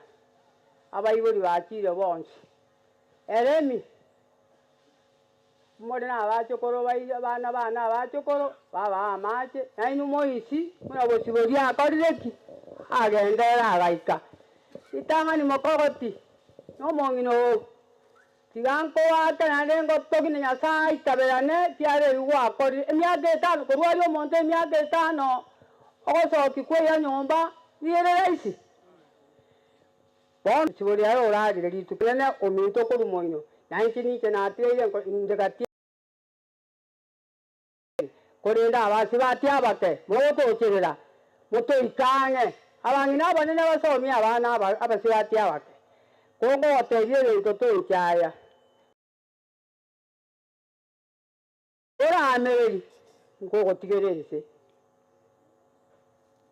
abaibori bachire bonsi. Eremi, more nabachokoro baino, abana baane abachokoro, babae amache, nainwe moisi buna bosibori akorire ki? Agenderere agaika. Ritang'ani mokogoti, na omong'ina oo. Tiga nkoake naende ngotogie na Nyasae aitaberane ekiagera ebi gwakorire. Emiaka etano, korwa aria omonto emiaka etano ogosokia kw'eya nyomba nigo ere rahisi. Bono chibori aye orarire rituko rinene ominto okorwa moino, na inche ninche natigaire inde gati. Korende abasubati abake mogotocherera, motoike ang'e. Abang'ina abanene basomie abana abasubati abake, kongogotebia egento tonchaya. Oraamereri, nkogotigera ense.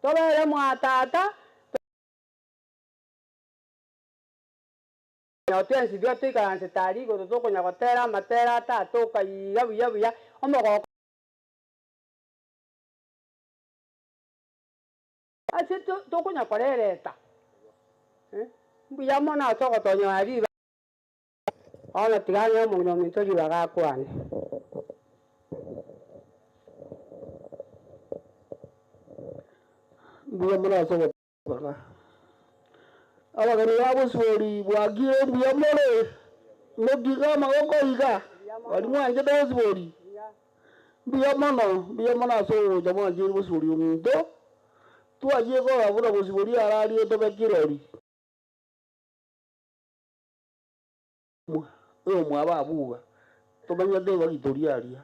Tobere mwa tata. Onye twensi buya toikaransete aria igoro tokonya gotera amatera a tata okaiga buya buya omogoko. Ase tokonya korereta mbuya mono ase ogotonyora ribaga. Bono tiga ang'e omong'ina ominto ribaga akwane. Mbuya mono ase Baka. Abageni ba bosibori bwakire mbuya more? Motige amaboko iga, baria mwanchete bosibori. Mbuya mono, mbuya mono ase ogocha mwancheire bosibori ominto. Twachie korora buna bosibori ararie tobe kirori. Oyomwabo abuga, tomanyete ebagitoria aria.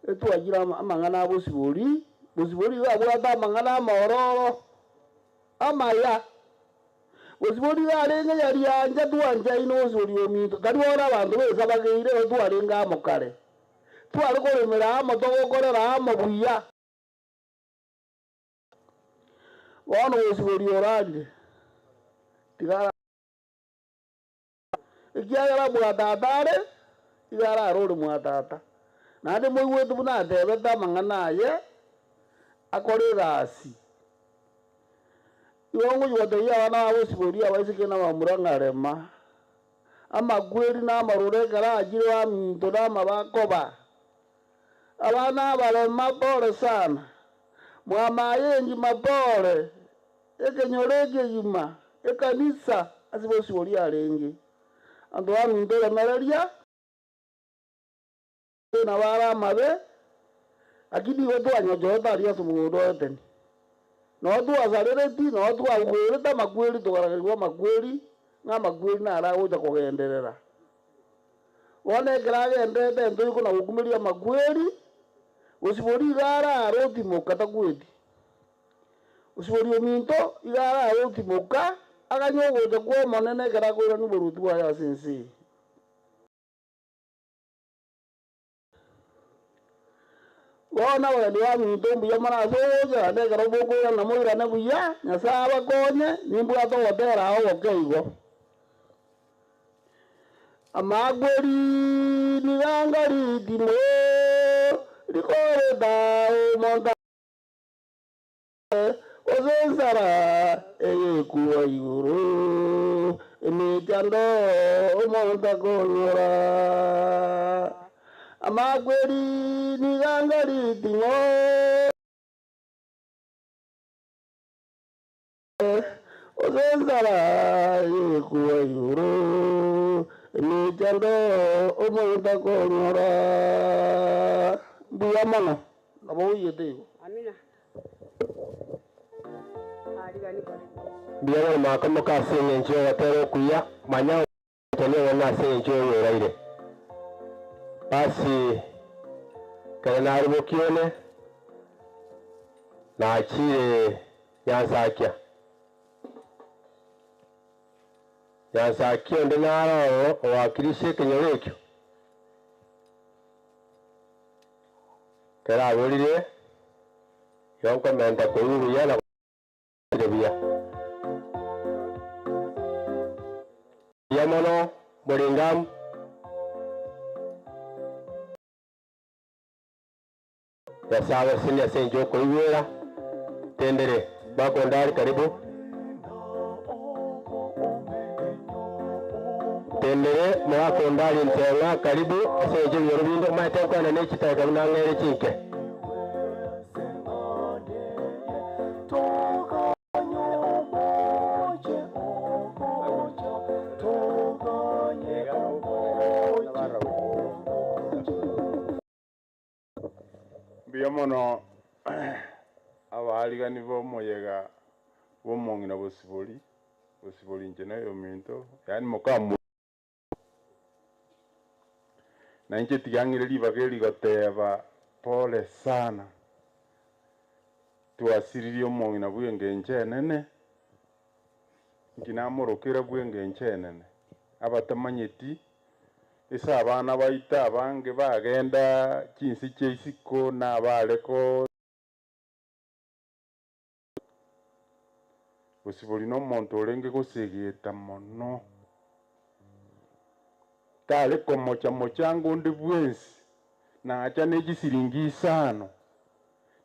Etwachire amang'ana a bosibori, bosibori iga abwate amang'ana amaororo, amaya. Bosibori iga arenge yariancha twanchaine bosibori ominto, tari bono abanto besabageire igo twarenge amo kare. Tware koremera amo togokorera amo buya. Bono bosibori orarire, tiga. Ekiagera mwa tata are, iga ararore mwa tata. Naende moigwete buna atebete amang'ana aye, akore egasi. Igo ngochia gotebia abana ba bosibori abaiseke na abamura ng'a rema, amakweri na amaroro ekero achire baminto na amabe akoba. Abana abarema pole sana, mwamaye engima pole, Ekenyoro ekegima, ekanisa, ase bosio oria arenge. Abanto baminto remereria. Nabo are amabe, lakini igo twanyochorete aria ase omogondo o Edeni. Noo twasarereti, noo twagwerete amakweri, tokaragerigwa amakweri, ng'a amakweri naro agocha kogenderera. Bono ekero agenderete ntori kona gokumeria amakweri, gosibori iga arare otimoka takweti. Gosibori ominto iga arare otimoka, aganye ogocha kw'Omonene ekero akoirania oboruoti bwaye ase ense eye. Bono abageni baminto mbuya mono ase ogocha, naende ekero mokoirana moirane buya, Nyasae abakonye, nimbwate ogotera ao goke igo. Amakweri nigo anga ritimo rikoreta omonto Gose ensara egekua igoro, emechando omonto akonyora. Amakweri nigo anga riting'o, gose ensara egekua igoro, emechando omonto akonyora. Mbuya mono, nabo oiyete igo. Amina. Mbuya bono mwakomoka ase engencho y'ogotera okuya, manya obwanchani obonene ase engencho y'oyoraire. Basi ekero narubokia one, nachire Nyansakia. Nyansakia onde naro ororo owakirishe ekenyoro ekio. Ekero aborire, igo nkomenta koigwa buya na gokira buya. Mbuya mono Muringamu. Nyasae agosesenie ase enchera okoigwera. Tendere, Makondari karibu. Tendere, Makondari Ncheng'a karibu ase enchera ebinyoro binde omanyete nkwana ne chidakika buna ng'ere chinke. Mbuya mono abaarigani b'omoyega bw'omong'ina Bosibori, Bosibori inche noyominto, yaani mokamwa. Na inche tiga ng'ire ribaga eri goteba pole sana, twasiririe omong'ina bw'engencho enene, inki namorokera bw'engencho enene, abatamanyeti Ase abana baito abange bagenda chinse chia isiko na abare ko. Bosibori nomonto orenge gosegeta mono. Tare komocha mochango onde bwensi, nacha ne chisiringi isano.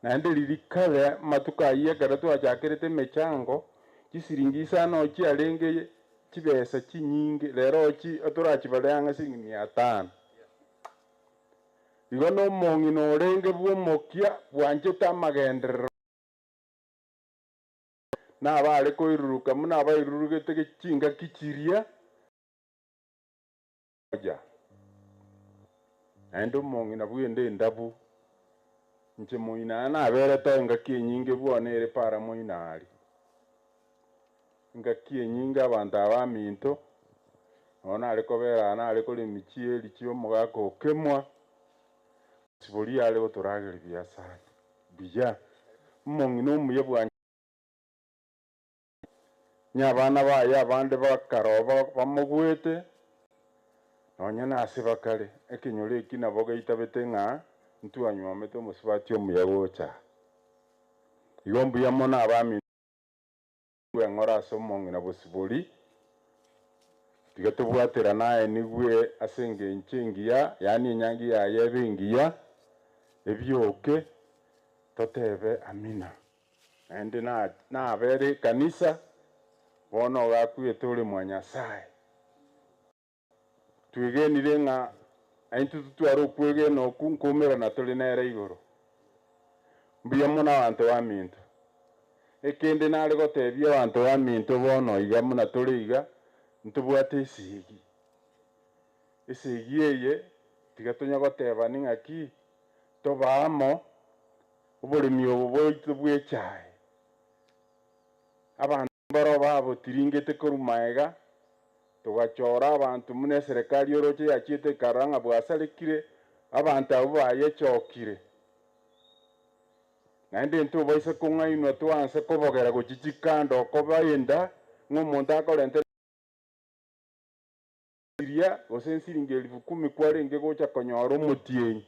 Naende riria kare amatuko ayio ekero twachakerete emechango, chisiringi isano chiarenge chibesa chinyinge, rero chi torachibare ang'e siringi mia tano. Igo nomong'ina orenge bw'omokia bwanchete amagenderero. Nabare koiruruka buna abairurugete chingaki chiria. Omoja, naende omong'ina bw'enda endabu, inche moino aya naberete oo engaki enyinge bwone ere para moino aria. Engaki enyinge abanto aba aminto, nabo nare kobera aa nare koremia chieri chi'omogaka okemwa, boria are gotorageria buya sana, buya, omong'ina omuya bwanchete. Onye abana baye abande bakaroba bamogwete, nonya nase bakare, ekenyoro eki nabo geitabete ng'a ntwanywomete omosubati omuya gocha aa. Igo mbuya mono abaminto bw'eng'ora ase omong'ina bosibori, tiga tobwaterane aye nigwe ase engencho engiya, yaani enyangi yaye ebe engiya, ebioke, totebe amina. Naende nabere ekanisa, bono ogakwete ore mwa Nyasae. Twegenire ng'a naintwe totware okwegena okwo nkoumerana tore nere igoro. Mbuya mono abanto baminto. Ekende nare gotebia abanto baminto bono iga buna tore iga, ntobwate esegi. Esegi eye. Tiga tonya gotebani ng'aki, tobe amo, oboremi obo bwaito bw'echae. Abanto mbaro babotiringete korwa magega, togachora abanto buna eserekari oroche yachiete ekarora ng'a bwasarekire, abanto abwo bayechokire. Naende ntobaisa kong'ainwa twanse kobogera gochia chikando okoba enda, ng'a omonto akorente riria gose ensiringi elifu kumi kwarenge gocha konyora omotienyi.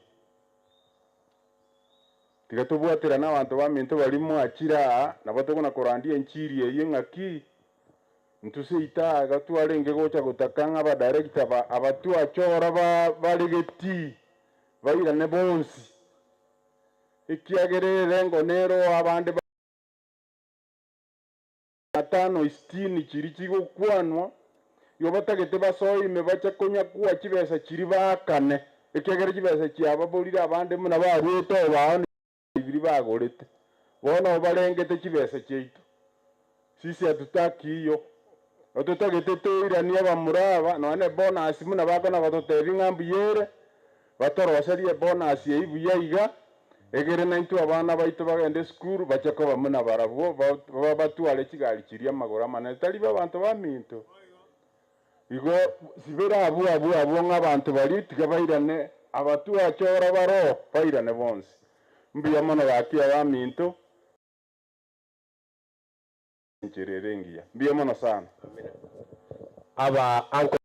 Tiga tobwaterane abanto baminto baria mwachire aa, nabo tokona korandia enchiri eye ng'aki, intwe seito aa iga twarenge gocha gotaka ng'a abadirector aba aba twachora ba baregeti bairane bonsi, ekiagera erengo nero abande ba. Atano isitini chiria chigokwanwa, igo batagete basoe ime bache konyakua chibesa chiria baakane, ekiagera chibesa chiababorire abande buna baruete obao na biria bagorete. Bono obarengete chibesa chiaito. Sisi hatutaki hiyo. Ototagete toiranie abamura aba nonya ne bonus buna bakona gototebia ng'a mbuya ere, Batoroserie ebonasi eyio buya iga, egere naintwe abana baito bagende esukuru, bache koba buna barabwo, batware chigari chiria amagoro amanene, tari b'abanto baminto. Igo sibere abwo abwo abwo ng'a abanto baria tiga bairane, abatwachora baroo bairane bonsi. Mbuya mono gaki abaminto. Enchera ere engiya. Mbuya mono sana. Aba uncle.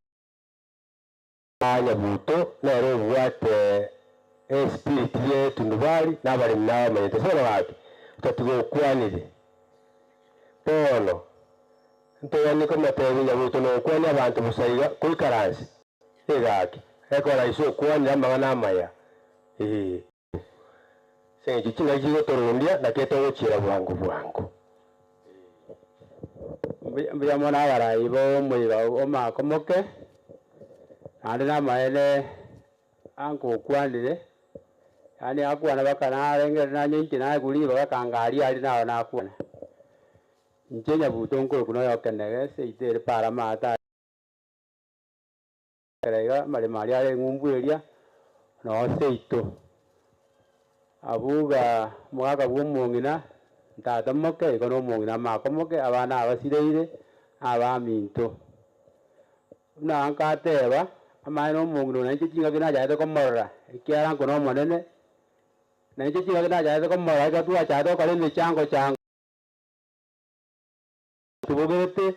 Nyabuto nere obwate espiriti ye tundubari na abaremi nabamanyete. Bono gaki otatiga okwanire. Bono ntoganie komotebia Nyabuto nokwanie abanto bosa iga koikaranse egaki ekora ise okwanire amang'ana amaya ee. Ase eng'encho chingaki chigotorundia naki togochiera bwango bwango. Mbuya mono abarai b'omoiga omoakomoke, naende namaene ankokwanire, yaani akwana mpaka narengere nanye inche naigure ribaga kanga aria aria naro nakwana. Inche nyabuto nkorokwa noyo okenege seito ere para amato aya. Ekero iga amaremo aria are eng'umbu eria, noo seito. Abwo iga omogaka bwa omong'ina, tata moke, igo na omong'ina amako moke, abana abasireire, abaminto. Buna nkateba, amaene omong'ina oyo nainche chingaki nachagete komorora, ekiagera nko na omonene, nainche chingaki nachagete komorora ekero twachagete gokora emechango chango. Tubogerete,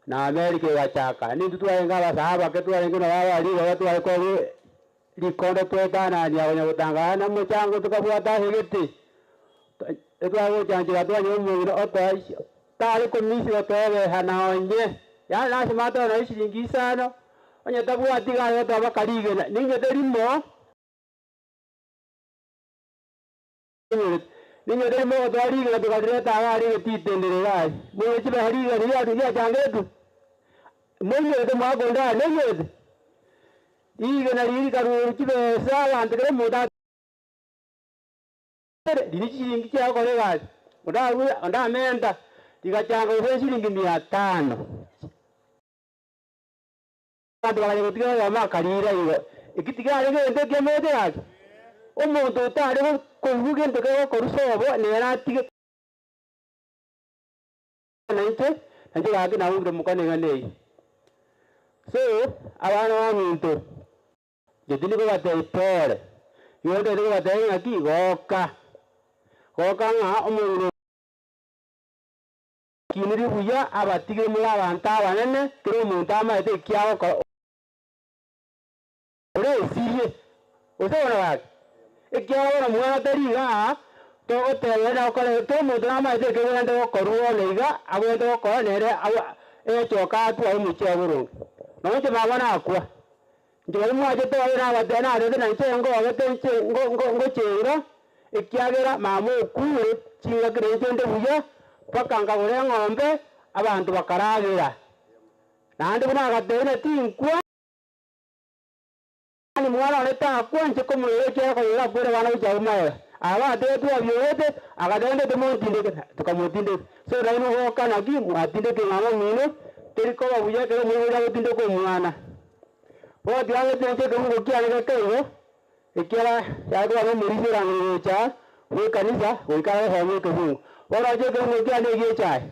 na Amerika egachaka. Nintwe twarenge abasae abake twarenge nabo aba ribaga tware korwa rikondo twetanania konya gotangana na omochango tokabwata ase egete. Etwagochanchera twanyora omong'ina otoa tare komisi gotoebesa nonye, yaani lasima atoe nonye shilingi isano, onye tabwati iga are gotoa mpaka rigena. Ning'ete rimo. Ninyote rimo gotoa rigena tokarireta iga aria egetitendere iga aria. Moinyore chibesa rigena riria riachangetwe? Moinyorete mwaka onde aria, noinyorete? Rigena riria rikaruerwa chibesa abanto kera omonto ate riria chishilingi chiaye gokora egasi, onde arue onde amenta, rigachanga gose eshilingi mia tano. Abanto bakanya gotiga oyomo akariira igo, Eki tikare gento ekiamoete gaki? Omonto otare koigwa gento kegokorwa sobo nere atige. Naintwe naintwe gaki naumire mokwana eng'ana eyio. So, abana baminto, inche tindi kobatebia pole, igo ntagete kobatebia ng'aki, goka, goka ng'a omong'ina. Kiniri buya abatigire more abanto abanene, kera omonto amaete eki agokora, ore esirie, gose bono gaki, ekiagera bono mwana tari igaa, togoteba ere nagokora kera omonto namaete eki agwenerete gokorwa bono iga, agwenerete gokora nere echoka atware omochie oye boronge. Nonya inche mama nakwa, inche baria mwachete baria nabatebia narete na inche ngogete inche ngochenga, Ekiagera mama okure, chingaki nainche nde buya, mpaka nkagora eng'ombe, abanto bakaragera. Naende buna agatebia ng'a tinkwa, yaani mwana one takwa, inche komoira ekiagera konyora akwere abana gochia abwo magega. Aba bagatebia twabiorete, agateba ndete montindeke, tokamotindeka. So nainwe goka naki mwatindekire mama omino, teri koba buya ekero omoibori agotindeka omwana. Bono tiga ng'etire inche ekebungo kiane geke igo, ekiagera yare koba nomorisia orang'ire gocha bw'ekanisa goika agosomia ekebungo. Bono inche ekebungo kiane egiacha aye.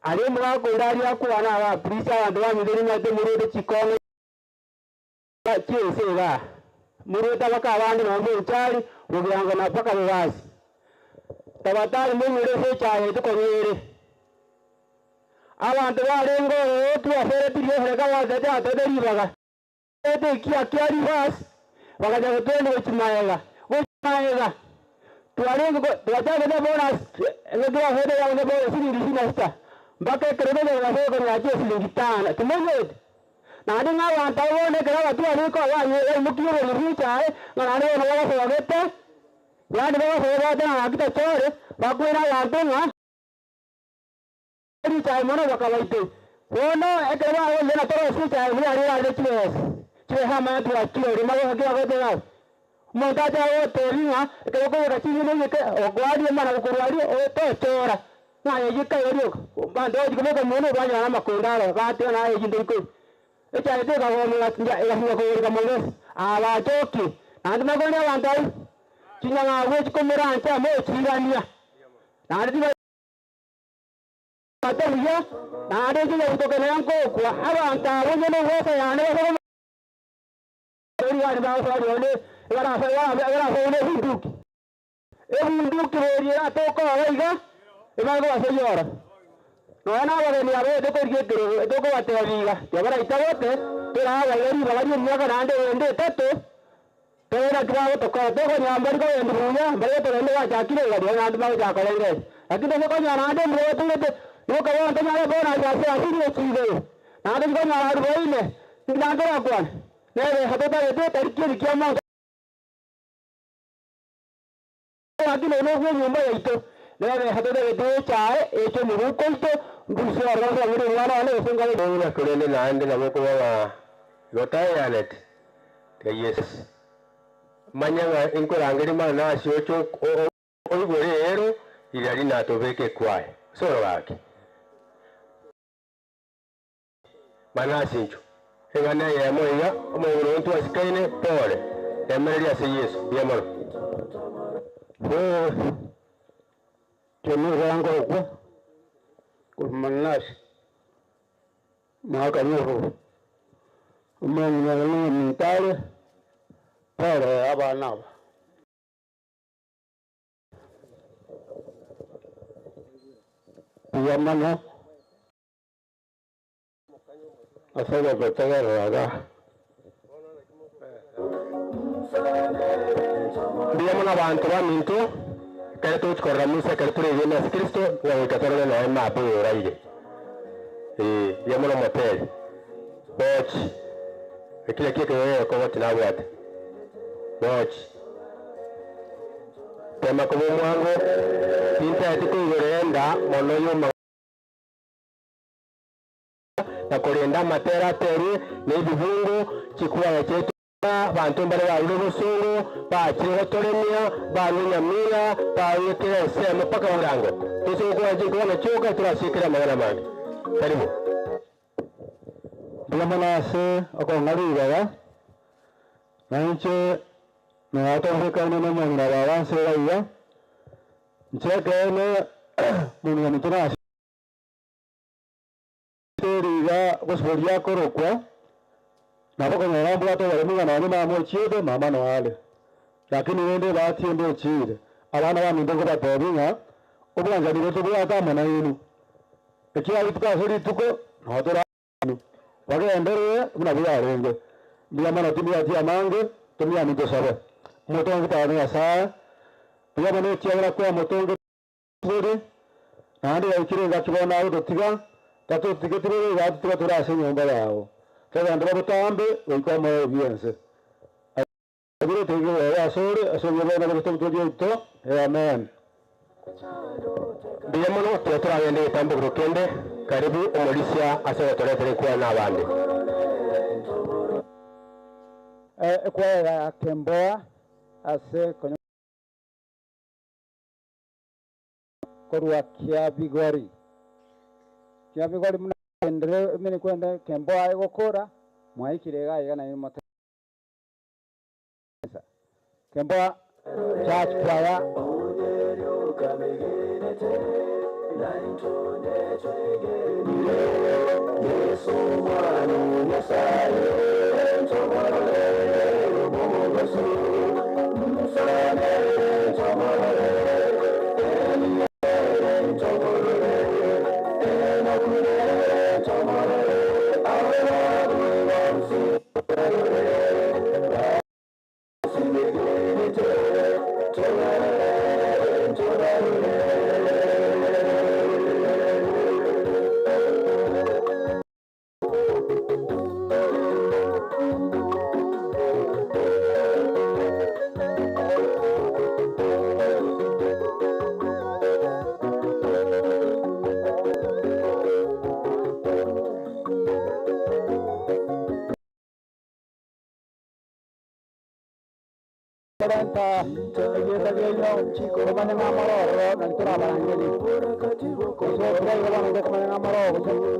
Aria omogaka onde aria akwane aba, Please abanto baminto nimanyete moruete chikona chi'ense igaa, moruete abake abande nonye Bonchari, Bogirango na mpaka Bobasi. Tabatari moinyore ase echaye yaito konya ere. Abanto barenge ororo twaseretirie esereka batete batete ribaga. Ete ekiya kia ribasi, bagacha gotwenda gochia magega, gochia magega. Twarenge ko twachagete bonus engaki basoete yarenge bonus siringi ishirini na sita, mpaka ekero tochaka gose konyacha esiringi tano, timoigweti? Naende ng'a abanto abwo bono ekero abatware riko banye baimokirie oborimo bwa echae, ng'a naende bono bagosogete, yaani bagosoa bateba ng'a gaki tochore, bakwere abanto ng'a. Richae mono bakabaite. Bono ekero bagocha na torosie echae buya aria erarire chibesa, chibesa amanya twachire rimo gaki bagoteba aba. Omonto ache agotebi ng'a ekero okobeka ching'eni oyeke okwaria omana gokorwa aria otochora ng'a aye yeka iga rioka. Abanto bagochi kobeka mono banyora amakonda aro bateba naye eyio ntori koria. Echae tekagomera egasinywa kogoreka Mombasa. Aa bachokie naende makondi abanto abwo chinyang'au echikomera nche amo ochirania naende tiga. Ate buya, naende inche nyabutoke nere nkokwa, abanto abwo inche nogwesa yane base komo rigari bagosoa rione ebarasoe buna ebunduki. Ebunduki boria eratokoora iga, ebare kobaseyora. Nonya na abageni aba etokorigia ekerogo, etokobatebia iga, tibaraita bote, toraaba iga ribaga ri'emiaka naende eyende etato, Tore naki bagotokora, tokonyora mbari kogendia buya, mbari gotogenda gwachakire iga rirorio naende bagochaka korengereria. Lakini tose konyora naende mbuya gotugete, rioka bono tonyare bonus ase asili gochia igoro, naende tikonyora arubaine, inki naende torakwane? Nebesa totagete etari kieni kia monto. Lakini oyo nobwa enyomba yaito, nebesa totagete echae eche omobuko oito, ndusie ororo nsabere omwana one gose ngabe. Buna korende naende nabo okoba ng'a igo taeaneti, tiga Yeso. Manya ng'a inkorangeria mana ase oche oigwere eero riria rinatobeke ekwaye. Ase oro gaki. Mana ase inchwe. Eng'ana eyemo iga, omong'ina oyo ntwasikaine, pore, remereria ase Yeso. Mbuya mono. Inche nigo ngokwa korwa Manase, mwaka nyoro, omong'ina oyo nominto are, pore abana aba. Mbuya mono ase ogototegerera iga. Mbuya mono abanto baminto, ekero togochia korora Musa ekero toregene ase Kristo, nigo goika torore nonya emap eye oraire. Ee, mbuya mono moteri. Bochi, eki nakio ekenyoro egekogoti nabwate. Bochi. Tema koba omwango, tintageti koigorera enda mono y'omang'ana. Na korenda amatera aterwe na ebibungo, chikwaya chiaito abanto mbare barure obosongo, bachire gotoremia, barue Nyamira, barue kera ensemo mpaka Borango. Toise gokwana chinkwana chioka torasiekere amang'ana amange. Karibu. Mbuya mono ase okong'a ribaga, na inche natoorekaine nomong'ina baba nse iga iga, inche ekeene mong'ina ominto nase. Ase riga gose boria akorokwa, nabo okonyora mbwate oboremu ng'a nonye mama ochiete, mama noyo are. Lakini rende ebahati ende ochiire, abana baminto nkobatebia ng'a obwanchani boria tobwate amo nainwe, ekiagera rituko ase rituko nabo tore amo nainwe, bagenderere buna bwarenge. Mbuya mono timbwati amange, tomiami tosabe. Omotongi Tata Nyasae, mbuya mono ekiagera kwamotongete. Tore, naende yaikire engaki bono agototiga, tatotigeti bobe iga atotiga tore ase enyomba yao. Togenderere botambe goika omoerio bw'ense. Aye toigwe oyo asore, ase obuya bwao na Kristo Omotoori oito. Amen. Mbuya mono, tiga toragende egetambokero kende. Karibu omorisia ase ogotoretera ekwaya na abande. Ekwaya ya Kemboa ase konya. Korwa Kiabigori. Kiabigori buna endere emene kwende Kemboa egokora. Mwaikire iga iga nainwe mote Kemboa Church Choir. Korenta erieta riaino, komanya ng'a amororo, nari torabarangerie. Gose tobaiga bono tokomanya ng'a amororo gose.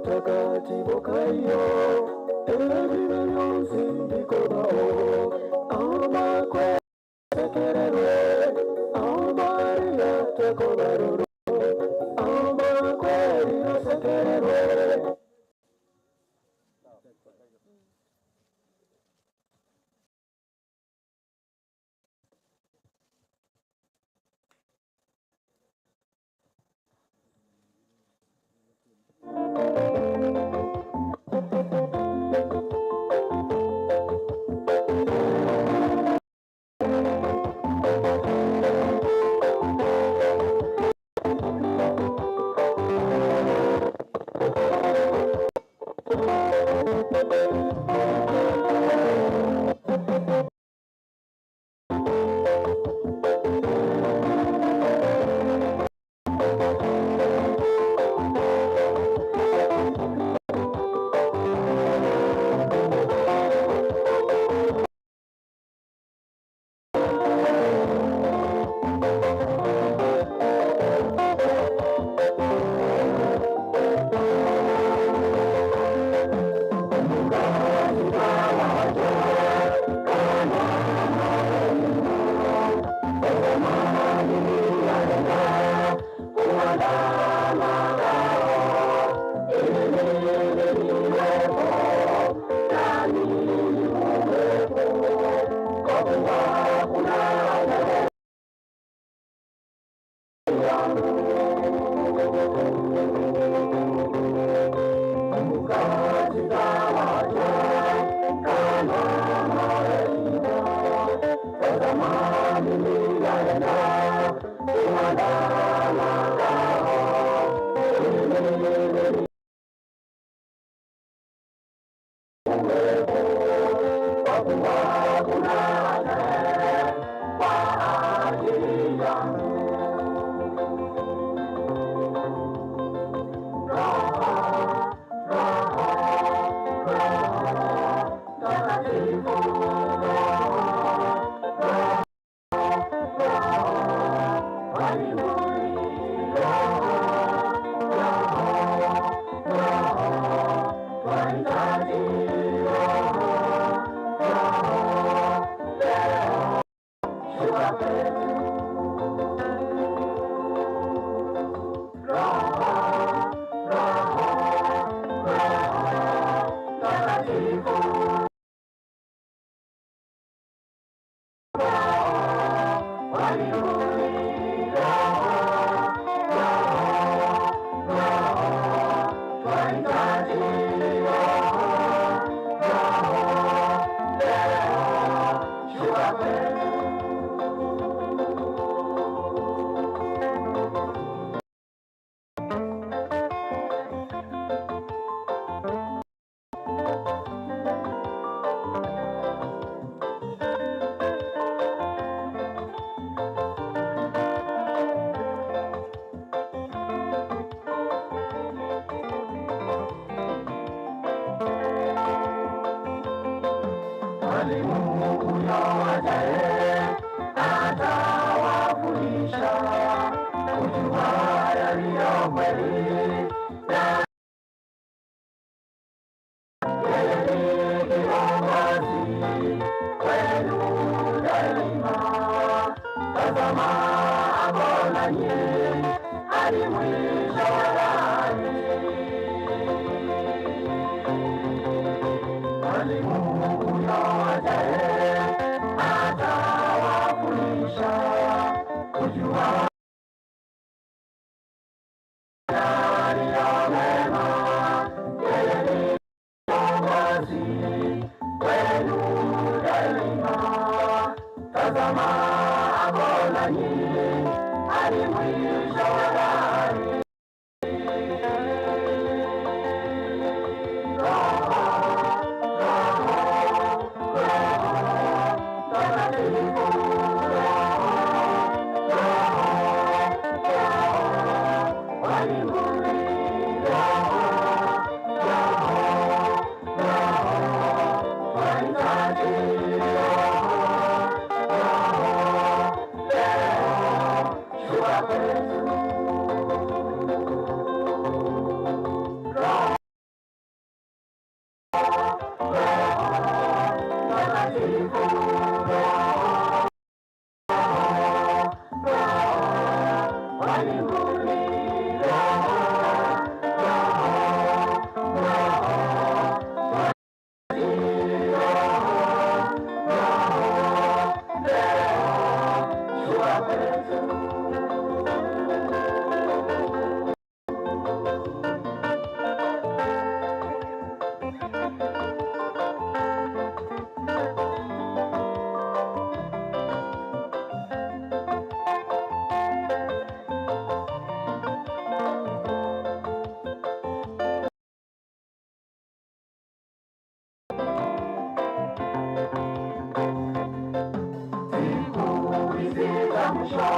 za mwisho,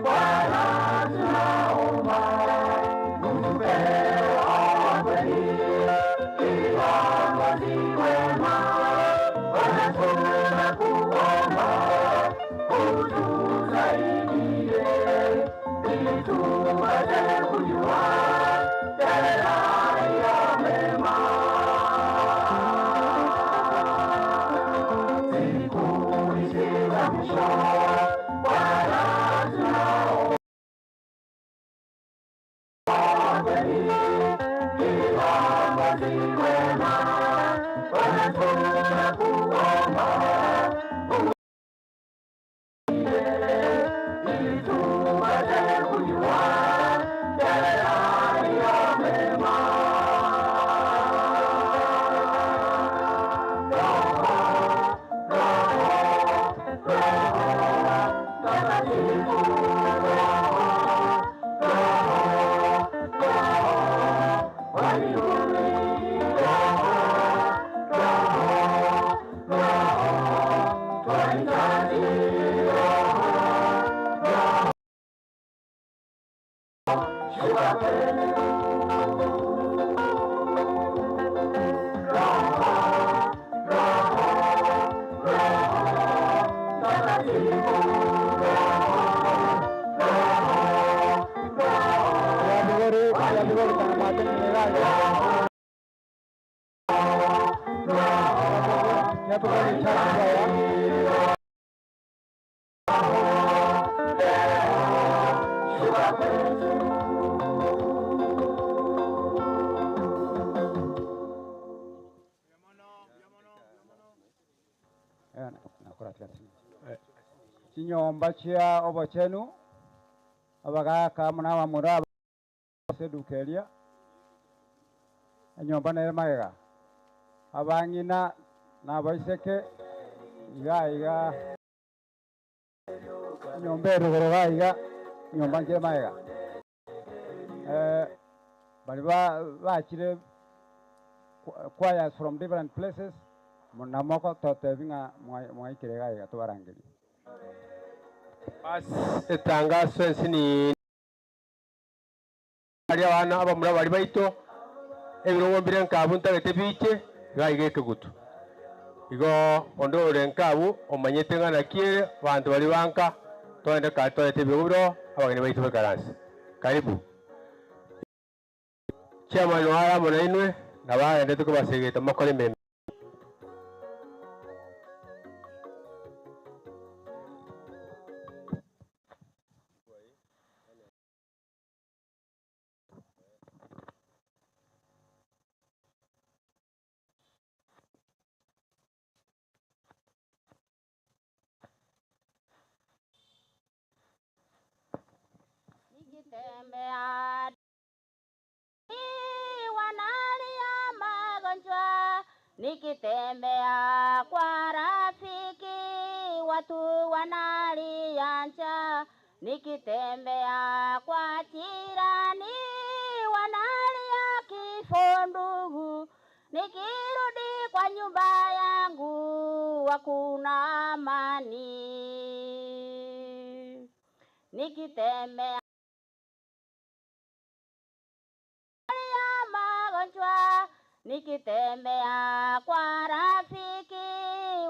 Bwana tunaomba utupe Roho wa kweli, kiongozi wema. Bwana tunakuomba utusaidie, ili tupate kujua yale yaliyo mema. Siku hizi za mwisho, Bwana tunaomba kweli, kiongozi wema. Bwana tunakuomba ili tupate kujua yale yaliyo mema. Roho, Roho, Roho Mtakatifu, Roho, Roho, Roho wa mbinguni, Roho, Roho, Roho twahitaji Roho, Roho shuka kwetu. Roho, Roho, Roho Mtakatifu, Roho, Roho, Roho wa mbinguni, Roho, twahitaji Roho, shuka kwetu. Chinyomba chia obochenu abagaka muna bamura sedukeria enyomba nere magega abang'ina nabaiseke iga iga enyomba erugoro iga iga enyomba nkere magega bari bachire choirs from different places namoko totebi ng'a mwaikire iga iga tubarangerie. Basi etangaso ensi ni ari abana abamura bari baito ebirogo mbire nkabu ntagete biche iga iga ekegutu igo onde ore nkabu omanyete ng'a nakiere bantu bari banka twende kare twarete ebirogo biro abageni baito bekaranse. Karibu chairman wa amo na inwe na bagendete kobasegeta mokore emiremo. Nikitembea wanalia magonjwa, nikitembea kwa rafiki watu wanalia njaa, nikitembea kwa jirani wanalia kifo ndugu, nikirudi kwa nyumba yangu hakuna amani. Nikitembea magonjwa, nikitembea kwa rafiki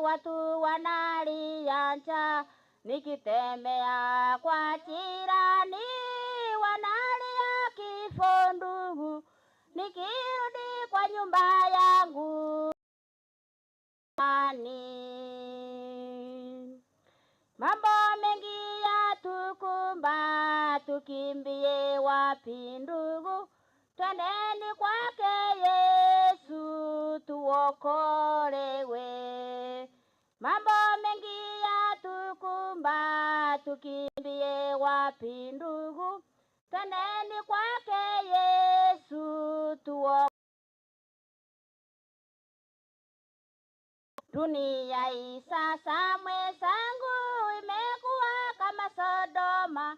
watu wanalia njaa, nikitembea kwa jirani wanalia kifo ndugu, nikirudi kwa nyumba yangu amani. Mambo mengi yatukumba, tukimbie wapi ndugu? Twendeni kwake Yesu tuokolewe. Mambo mengi yatukumba, tukimbie wapi ndugu? Twendeni kwake Yesu tuokolewe. Dunia hii sasa mwenzangu imekuwa kama Sodoma,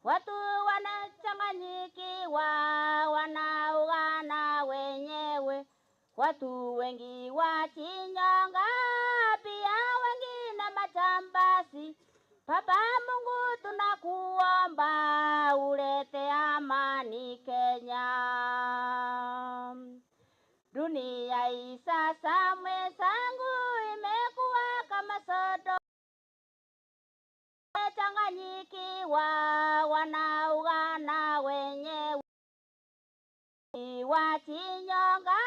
watu wanachanganyikiwa, wanauana wenyewe, watu wengi wachinyonga, pia wengine majambazi. Baba Mungu tunakuomba ulete amani Kenya. Dunia hii sasa mwenzangu imekuwa kama sodo changanyikiwa, wanaugana wenyewe wachinyonga,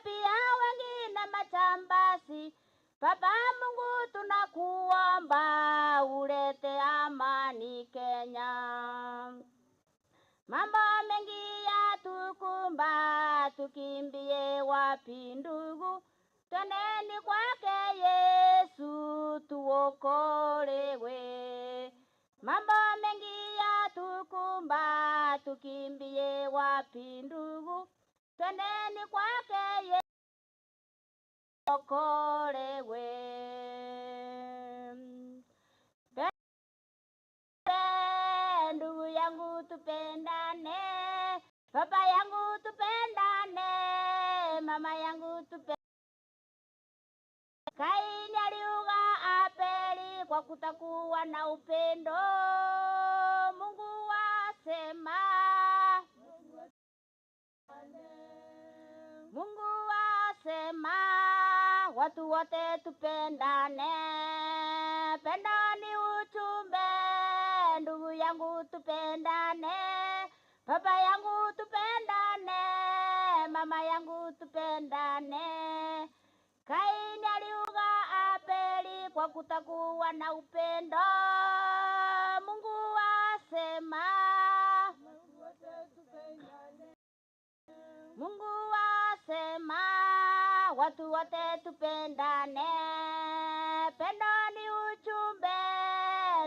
pia wengine machambasi. Baba Mungu tunakuomba ulete amani Kenya. Mambo mengi yatukumba, tukimbie wapi ndugu? Twendeni kwake Yesu tuokolewe. Mambo mengi yatukumba, tukimbie wapi ndugu? Twendeni kwake Yesu tuokolewe. Pe- Ndugu yangu tupendane, baba yangu tupendane, mama yangu tupendane. Kaini aliuga Abeli kwa kutakuwa na upendo. Mungu wasema, Mungu wasema, watu wote tupendane. Pendo ni uchumbe, ndugu yangu tupendane, baba yangu tupendane, mama yangu tupendane. Kaini aliuga Abeli kwa kutakuwa na upendo. Mungu asema, Mungu asema, watu wote tupendane. Pendo ni uchumbe,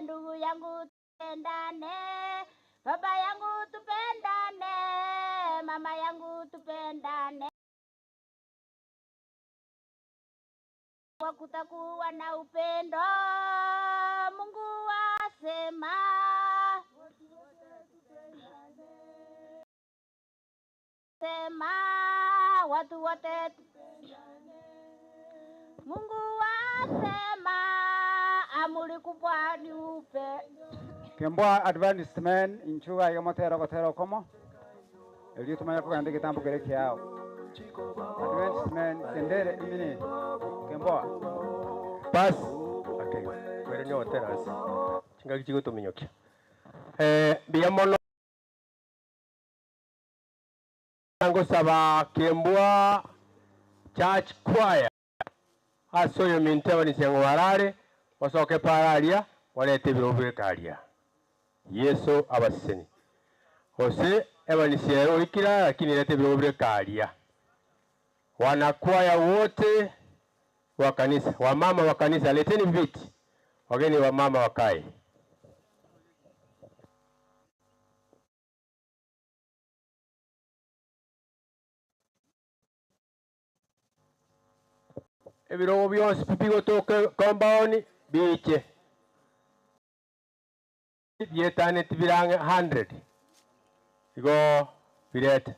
ndugu yangu tupendane, baba yangu tupendane, mama yangu tupendane. Kwa kutakuwa na upendo, Mungu asema, sema watu wote Mungu asema, amri kubwa ni upendo. Kembwa Adventist men inchuga iga motero gotero komo erio tumanya kogenda egetambo kere kiao Adventist men tendere imini Kembwa Bas. Okay. Kwere nyotera ase. Chingaki chigotominyokia. Mbuya mono ngosaba Kembwa Church Choir ase oyo minto abanisiango barare basoke pararia barete ebiro bwekaria Yesu abaseseni gose ebanisia oikira lakini rete ebiro bwekaria wanakwaya wote wa kanisa wamama wa kanisa leteni viti wageni wa mama wakae ebirogo byonsi bigotoka compound biche bietaneti birange 100 igo birete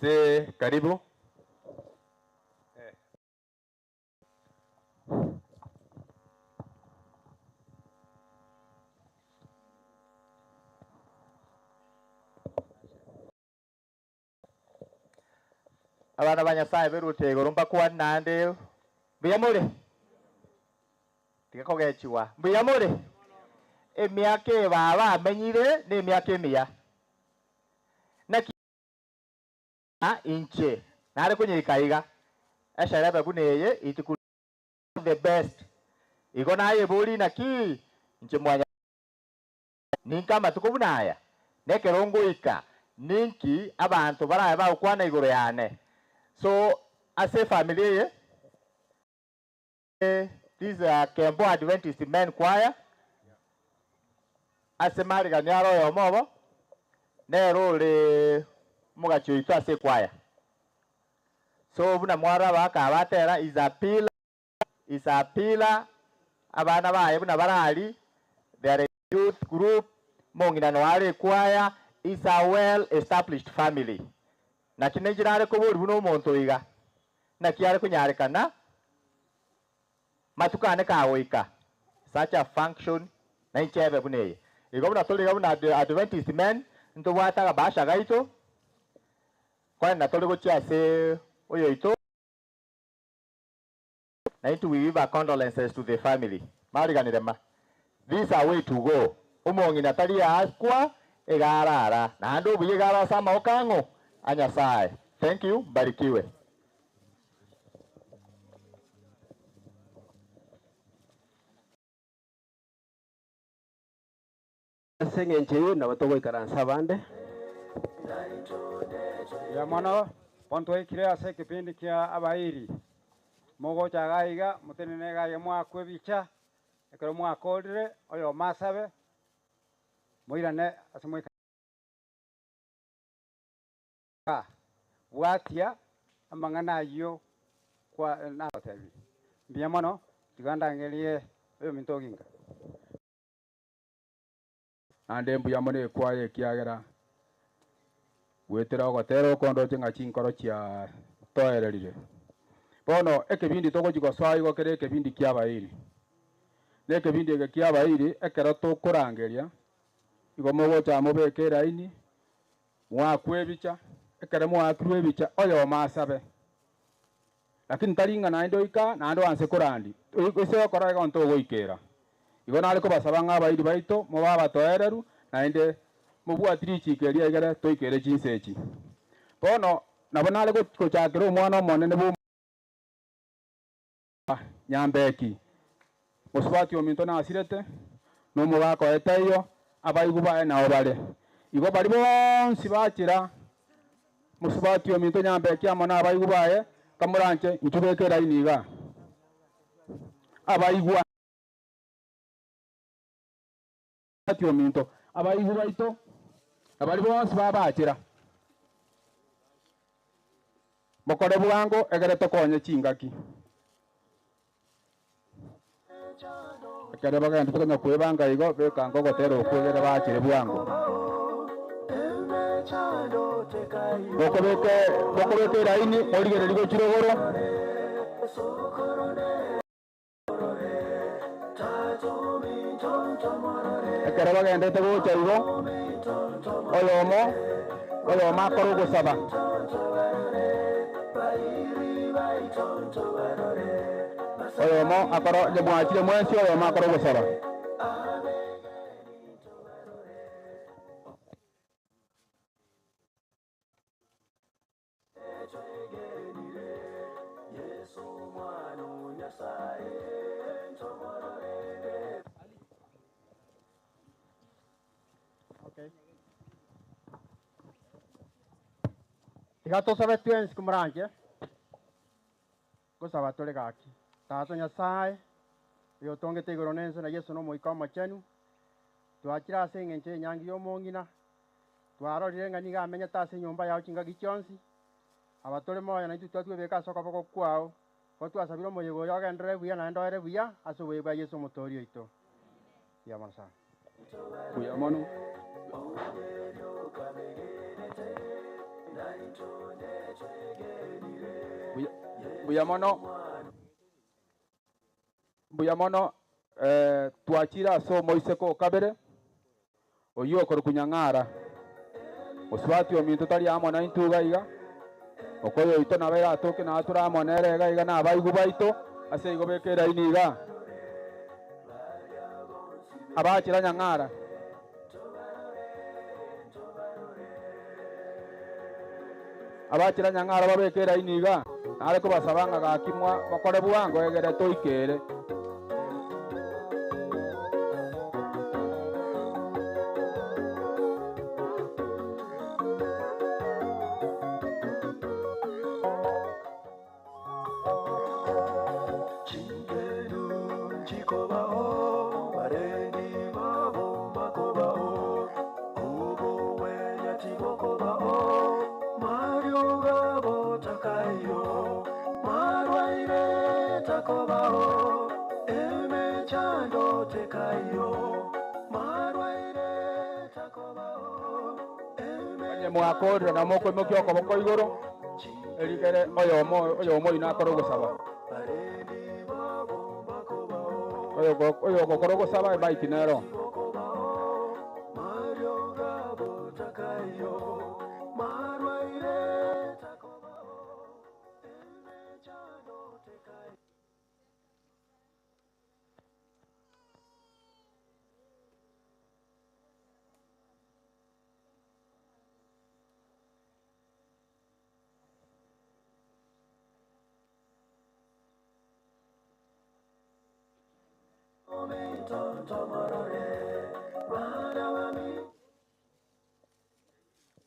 Mzee, karibu. Abana ba Nyasaye berute igoro mbakwane naende mbuya more? Tiga kogechiwa mbuya more? Emiaka eye baba amenyire na emiaka emiya. Naki inche nare konyeika iga esherebe buna eye ituko the best. Igo nayeboria naki inche mwanya ninka amatuko buna aya nekero ngoika ninki abanto barabe bagokwana igoro yane. So ase efamily eye this is a Kembo Adventist Men Choir ase marigani aro oyomo obo nere ore omogachi oito ase ekwaya. So buna mwarora abagaka batera is a pillar, is a pillar abana baye buna barari they are a youth group omong'ina noyo are ekwaya is a well established family. Naki nenchera are koboria buna omonto iga naki are konyarekana matuko ane kagoika such a function na inchebe buna eye. Igo buna tore iga buna Adventist men ntobwate agabasha gaito kwani natore gochia ase oyoito na intwe we give our condolences to the family. Mariganire ma. This a way to go. Omong'ina tari akwa iga arara naende obuya iga ara ase amaboko ang'o a Nyasaye. Thank you, mbarikiwe. Ase eng'encho eyio nabo togoikaransa abande. Mbuya mono, bono twaikire ase ekepindi kia abairi. Mogocha iga iga, motenene iga iga moakwe ebicha, ekero mwakorire, oyomo asabe, moirane ase moika bwatia amang'ana ayio kwa nagotebirie. Mbuya mono, tiga ndangerie oyominto oginga. Naende mbuya mono ekwaya ekiagera gwetera ogotera okondoche ng'a chinkoro chia toererire. Bono ekebindi togochi gosoa igo kere ekebindi kia abairi. Na ekebindi eke kia abairi ekero tokorangeria igo mogocha mobeke eraini mwakwe ebicha, ekero mwakirwe ebicha oyomo asabe. Lakini tari ng'a naende oika naende oanse korandi, ase okora igo ntogoikera. Igo nare kobasaba ng'a abairi baito mobe abatoereru naende mobwati richiko eria egere toikere chinsa echi. Bono nabo nare gochakera omwana omonene bwa Nyambeki, mosubati ominto nasirete, na omogaka oye taiyo, abaigwa baye nao bare. Igo baria bonsi bachera mosubati ominto Nyambeki amo na abaigwa baye, kamoranche inchu beke eraini igaa. Abaigwa ominto, abaigwa baito, na baria bonsi babachera. Mokore bwango egere tokonye chingaki. Ekero bagenda tokonya kwebanga igo, bekanga ogotera okwo egere bachere bwango. Bokobeka bokobeka eraini morigereria gochia rogoro. Ekero bagendete gocha igo, oyomo oyomo akore ogosaba. Oyomo akoro onye mwachire mwensi oyomo akore ogosaba. Tiga tosabe twensi komoranche gosaba tore gaki. Tata Nyasaye oyo otongete igoro na ense na Yeso na Omoika Omochenu, twachire ase eng'encho y'enyangi ya omong'ina, twarorire ng'a nigo amenyete ase enyomba yao chingaki chionsi, aba tore moyo naintwe twatwebeka ase okoboko kwao, igo twasabire omoyega oyo ogenderere buya naende oere buya ase oboyia bwa Yeso Omotoori oito. Mbuya mono sana. Mbuya mono. Mbuya mono, mbuya mono twachire ase omoiseke o kabere, oyio okorokwa Nyang'ara. Mosubati ominto tari amo naintwe iga iga, okoyo oito nabo eratoke naye tore amo nere iga iga na abaigwa baito, ase igo beka eraini igaa. Abachera Nyang'ara. Abachera Nyang'ara babeke eraini iga, nare kobasaba ng'a gaki mwa mokore bwango egere toikere. Onye mwakorire na mokoimokia okoboko igoro, erigere oyomo oyomo oino akore ogosaba. Oyogokora ogosaba emic nero.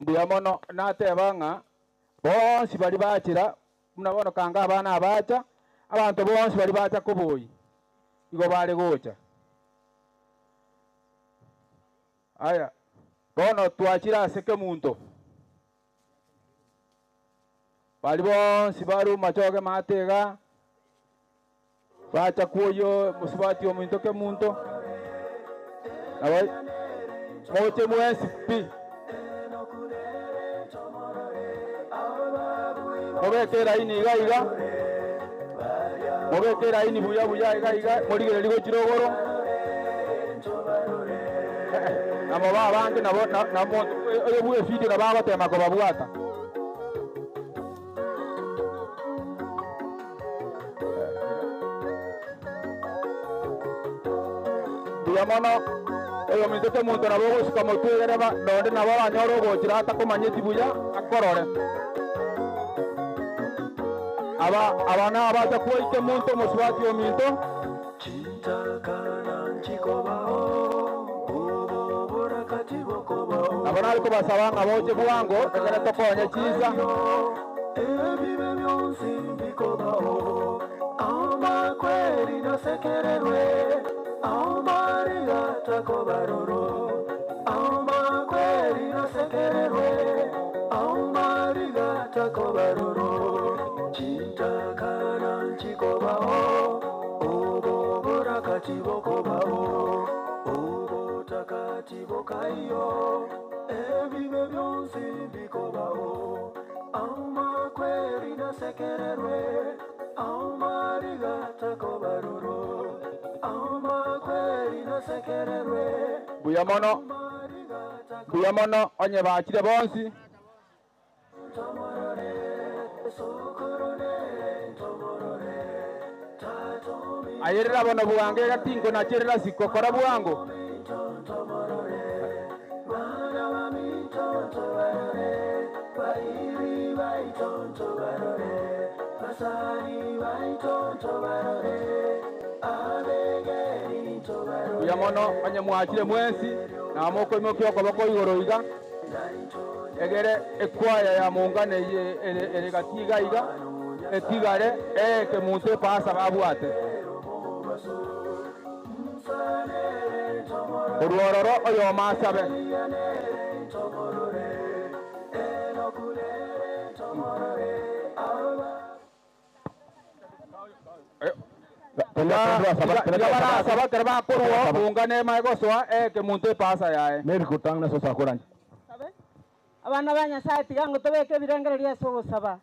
Mbuya mono nateba ng'a bonsi baria bachera buna bono kanga abana abacha, abanto bonsi baria bacha koboyia, igo bare gocha. Aya, bono twachire ase kemunto. Baria bonsi bare omachoge maate iga, bacha kwoyia mosubati ominto kemunto, nabo moche mwensi pi. Mobeke eraini iga iga, mobeke eraini buya buya iga iga, morigererie gochia rogoro. Nabo abange nabo na omonto oyo bwa efidio nabo agotema kobabwata. Mbuya mono, oyominto kemonto nabo ogosuka motwe egere nonde nabo aranyore ogochira atakomanyeti buya akorore. Aba aba nabacha kwoika emonto omosubati ominto. Nabo nare kobasaba ng'a boche bwango ekero tokonye chinsa. Mbuya mono, mbuya mono onye bachire bonsi. Ayerera bono bwango iga tinkonacherera siko, kora bwango. Mbuya mono onye mwachire mwensi, na mokoimokia okoboko igoro iga, egere ekwaya ya muungano eye ere ere gati iga iga, etigare eeke monto epasa babwate. Korwa ororo oyomo asabe. Tiga barasaba ekero bakorwa muungano emae gosoa eeke monto epasa yaye. Mary Kotang na sosa koranje. Abana ba Nyasaye tiga ngo tobeke ebirengererio ase ogosaba.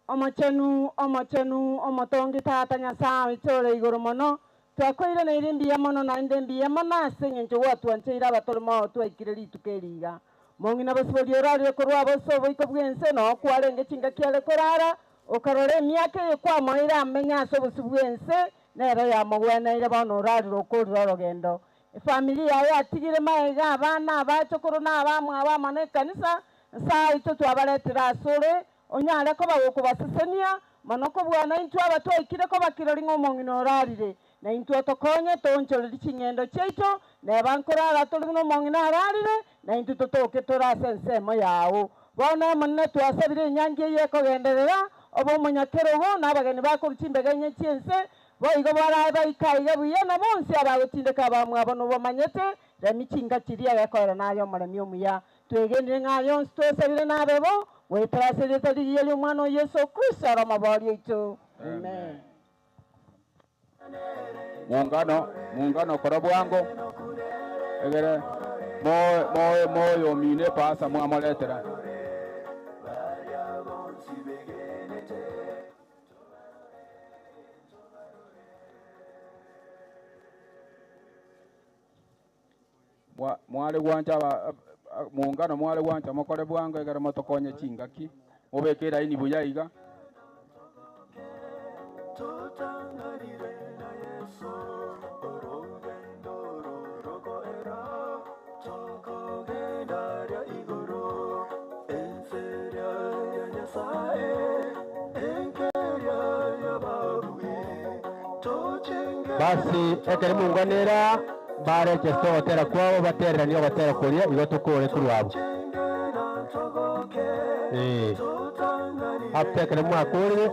Omochenu, omochenu, omotongi Tata Nyasaye oito ore igoro mono, twakoiraneire mbuya mono naende mbuya mono ase eng'encho gwatwancheire abatore moyo twaikire rituko eri iga. Mong'ina bosibori orarire korwa abo ase oboiko bw'ense, noo kwarenge chingaki are korara, okarora emiaka eye kwamoeire amenye ase obosio bw'ense, nero yamogweneire bono orarire okorire orogendo. Efamiri yaye yatigire maega abana abachokoro na abamwabo amo na ekanisa, Nyasae oito twabaretire asore, onyare koba gokobasesenia, mono kobua naintwe aba twaikire koba kirori ng'a omong'ina orarire. Na intwe otokonye toonchorerie ching'endo chiaito, neba nkorara tore buna omong'ina ararire, na intwe totoke tore ase ensemo yao. Bono Omonene twasabire enyangi eye ekogenderera, obe omonyakerogo, na abageni bakorwa chimbega inye chi'ense, boigo barabe baike aiga buya, na bonsi abagotindeka abamwabo nobamanyete, remi chinka chiria egekoera naye omoremi omuya. Twegenire ng'a aya onsi twasabire nabe bo, goetera ase erieta rigiya ri'Omwana o Yeso Kristo ore Omobooria oito. Amen. Muungano, muungano kora bwango, egere moe moe moyo omino epasa mwamoretera. Mwa mware gwancha aba muungano mware gwancha mokore bwango ekero motokonye chingaki, mobeke eraini buya iga. Basi ekero mongwanera mbarecheste ogotera kwabo batereranie ogotera koria igo tokore korwa abwo. Eh, after ekero mwakorire.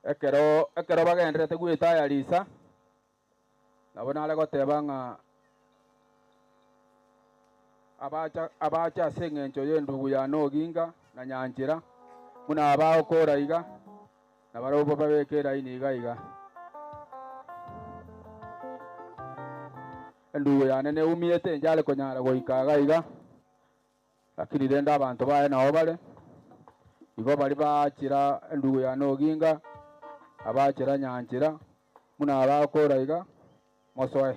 Ekero ekero bagenderete gwetayarisa, nabo nare goteba ng'a abacha abache ase eng'encho y'endugu yane Oginga na Nyanchera, buna abagokora iga, nabarobwo babeke eraini iga iga. Endugu yane neumiete inche are konyara goika iga iga, lakini rende abanto baye nabo bare, igo baria baachera endugu yane Oginga, abachera Nyanchera, buna abagokora iga, mosoe.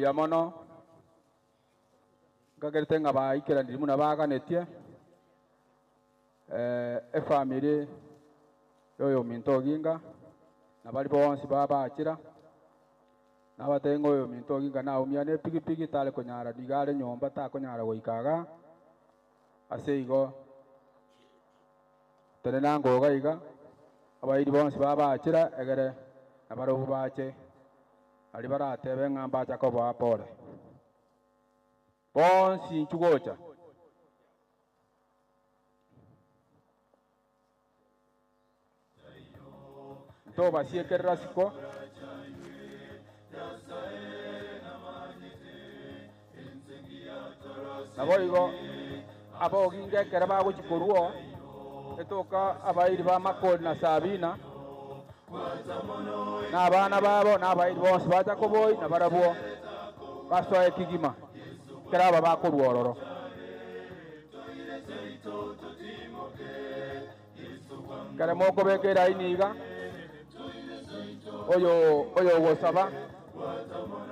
Mbuya mono, nkagerete ng'a baikeraniri buna baganetie, efamiri ya oyominto Oginga, na baria bonsi babachera, nabatebie ng'a oyominto Oginga naumia na epigipigi tare konyara niga are nyomba takonyara goika igaa, ase igo tenena ngoga iga, abairi bonsi babachera egere nabarobwo bache, aria baratebe ng'a mbacha koboa pole. Bonsi inchu gocha. Ntobasiekerera isiko. Naboigo aboginga ekero bagochia korwa oo, etoka abairi ba Makori na Sabina, na abana babo, na abairi bonsi bacha koboyia, na barabwo basoe kegima ekero aba bakorwa ororo. Ekero mokobeka eraini iga, oyo oyogosaba,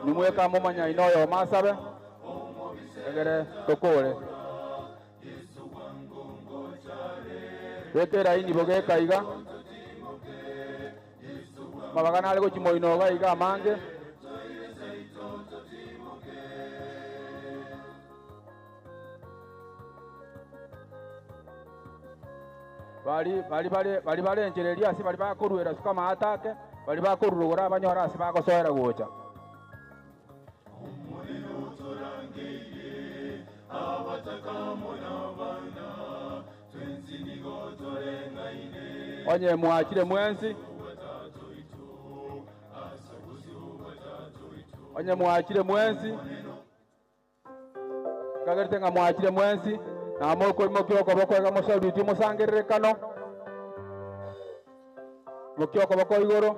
nimweka momanyaine oyomo asabe, egere tokore. Beka eraini bogeka iga, amabaga nare gochia moino iga iga amange. Bari bari bare bari bare enchera eria ase baria bakoruera asuka amato ake, baria bakorurogora abanyore ase bagosoera gocha. Onye mwachire mwensi, onye mwachire mwensi, Nkagerete ng'a mwachire mwensi, na mokoimokia okoboko iga mosalutie omosangererekano, imokia okoboko igoro,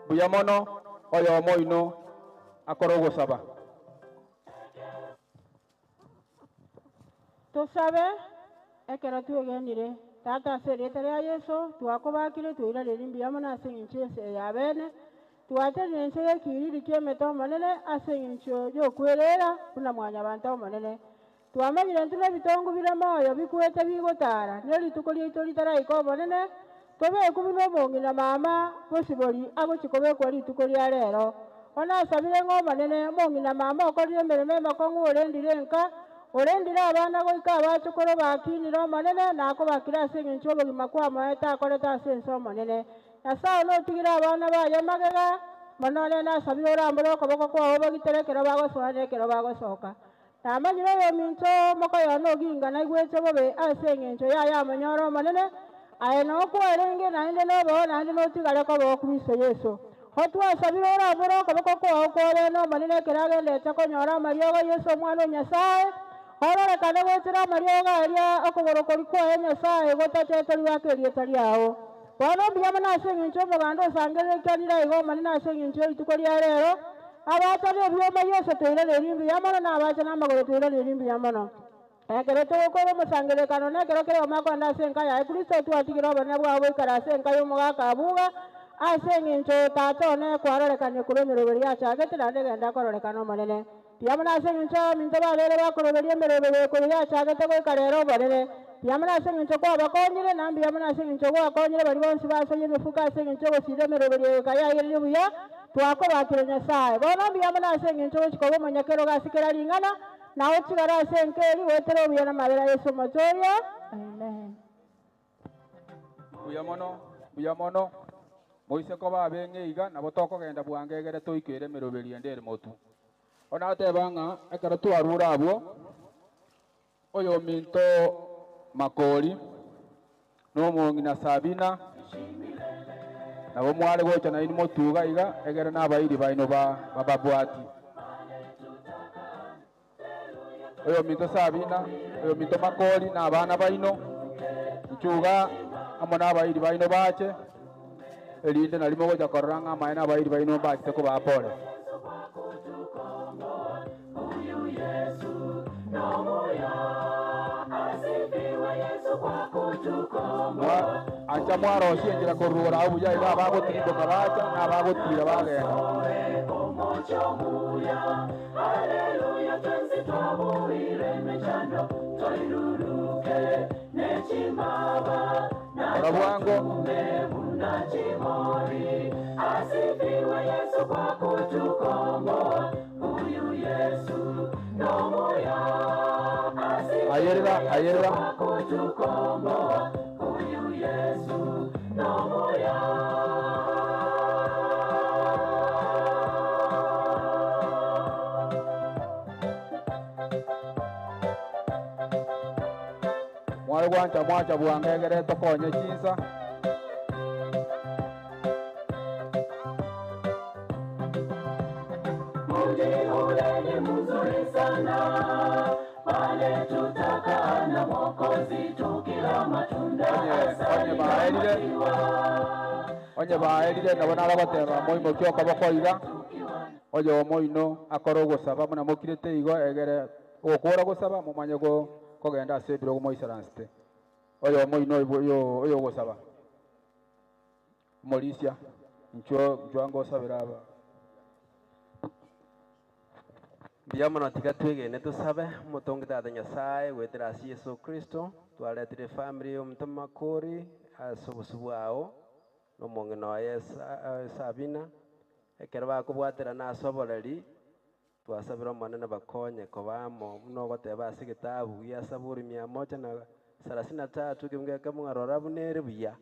mbuya mono, oyomo oino akore ogosaba. Tosabe, ekero twegenire. Tata, ase erieta ria Yeso, twakobakire, twairaneria mbuya mono ase engencho y'ense eye y'abene. Twatenenire inse y'ekiiriri ki'emete Omonene ase engencho y'okwereera buna mwanyabanto Omonene. Twamanyire intwe nebitongu bire moyo bikwete bigotara, ne rituko riaito ritaraika Omonene, tobekwe buna omong'ina mama bosibori agochia kobekwa rituko ria rero. Bono asabire ng'a Omonene, omong'ina mama okorire emeremo emekong'u orendire enka, orendire abana goika abachokoro bakinire Omonene, na akobakire ase engencho y'obogima kwamoete akorete ase ense Omonene. Nyasae notigire abana baye magega, mono onye nasabire orambore okoboko kwao obagitere ekero bagosoa na ekero bagosoka. Namanyire oyominto mokoyona oginga naigwete bobe ase engencho yaye amonyore Omonene, aye nokwarenge naende nobeo naende notigare koba o Kristo Yeso. Ko twasabire orambore okoboko kwao kw'obene Omonene ekero agenderete konyora amariogo Yeso Omwana o Nyasae, ororekane goetera amariogo aria okogoro koria kwaye Nyasae gotacheterwe goaka erieta riao. Bono mbuya mono ase engencho y'omoganda osangererekanire aiga Omonene ase engencho ye rituko ria rero, abacha nebioma Yeso toiranerie mbuya mono, na abacha namagoro toiranerie mbuya mono. Ekero togokora omosangererekano na ekero kera oyomo akoenda ase enka yaye, Kristo twatigire obonene bwao boikare ase enka y'omogaka abuga, ase engencho Tata one kwarorekanie korwa emeroberi yachagete naende genda kororekana Omonene. Mbuya mono ase engencho abaminto babeire bakoroberia emeroberi eye korwa yachagete goika rero Omonene. Mbuya mono ase engencho kwabakonyire, na mbuya mono ase engencho gwakonyire baria bonsi basoyia emefuko ase engencho y'ogosiira emeroberi eye goika yairanire buya, twakobakire Nyasae. Bono mbuya mono ase engencho ogochia koba omonyakerogo ase kera ring'ana, na gochigara ase enka eria goetera obuya na amabera a Yeso Omotoria. Amen. Mbuya mono, mbuya mono, moise koba abeng'e iga, nabo tokogenda bwango egere toikere emeroberi ende ere motwe. Bono nateba ng'a ekero twarure abwo, oyominto Makori, na omong'ina Sabina, nabo mware gocha nainwe motwe iga iga, egere nabairi baino bababwatie. Oyominto Sabina, oyominto Makori, na abana baino, inchuga amo nabairi baino bache, erinde nario mogocha korora ng'a amaene abairi baino mbachete kobaa pore. Ancha mwarosie enchera korwa igoro agwo buya iga abagotirimboka bacha, na abagotira bagenda. omochomuya Haleluya twensi twabuire emechando Toiruruke nechimbaba Orabwango. Natume buna chimori Asifiwe Yesu kwa kutukomboa Huyu Yesu nomuya Asifiwe Ayerera, Yesu ayerera. kwa kutukomboa Huyu Yesu nomuya Mwari gwancha mwacha bwangegere tokonye chinsa. Mji ule ni mzuri sana, pale tutakaa na Mwokozi tukila matunda asali Onye na baerire. maziwa. Onye baerire nabo naragoteba moimoki okoboko iga oyo omoino akore ogosaba buna mokirete igo egere ogokora gosaba momanye go kogenda ase ebirogo moisaransete oyo omoino oyo oyo ogosaba omorisia inchuo inchuo ngosabera aba Mbuya mono tiga twegene tusabe omotongi tata nyasaye gwetera ase Yesu Kristo twaretire family ya omonto makori ase obosu bwao na omong'ina oye Sabina ekero bakobwaterana ase oboreri twasabire omonene bakonye koba amo buna ogoteba ase egetabu gia Saburi mia moja na sarasini na tatu ekemunto gekemo ng'a rora buna ere buya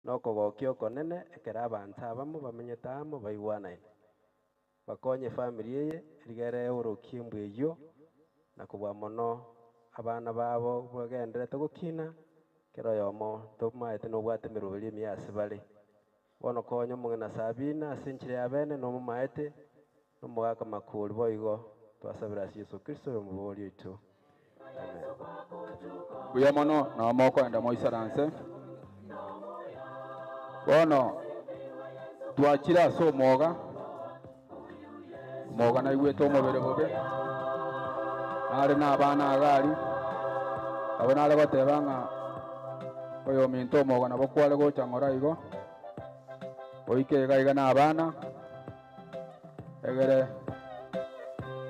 na okogokia okonene ekero abanto abamo bamenyete amo baigwanaine. Bakonye family eye rigere eorokie embwa eywo na kobua mono abana babo bagenderete gokina kero oyomo tomaete nobwate emeroberi emiya ase bare. Bono konya omong'ina Sabina ase enchera ya bene nomomaete na omogaka makori boigo twasabera ase Yeso Kristo oyo omobori oito. Amen. Mbuya mono nabo mokoenda moisaranse. Bono twachire ase omoga, omoga naigwete omobere bobe, nare na abana iga aria, nabo nare goteba ng'a oyo ominto omoga nabo kware gocha ng'ora igo, oike iga iga na abana, egere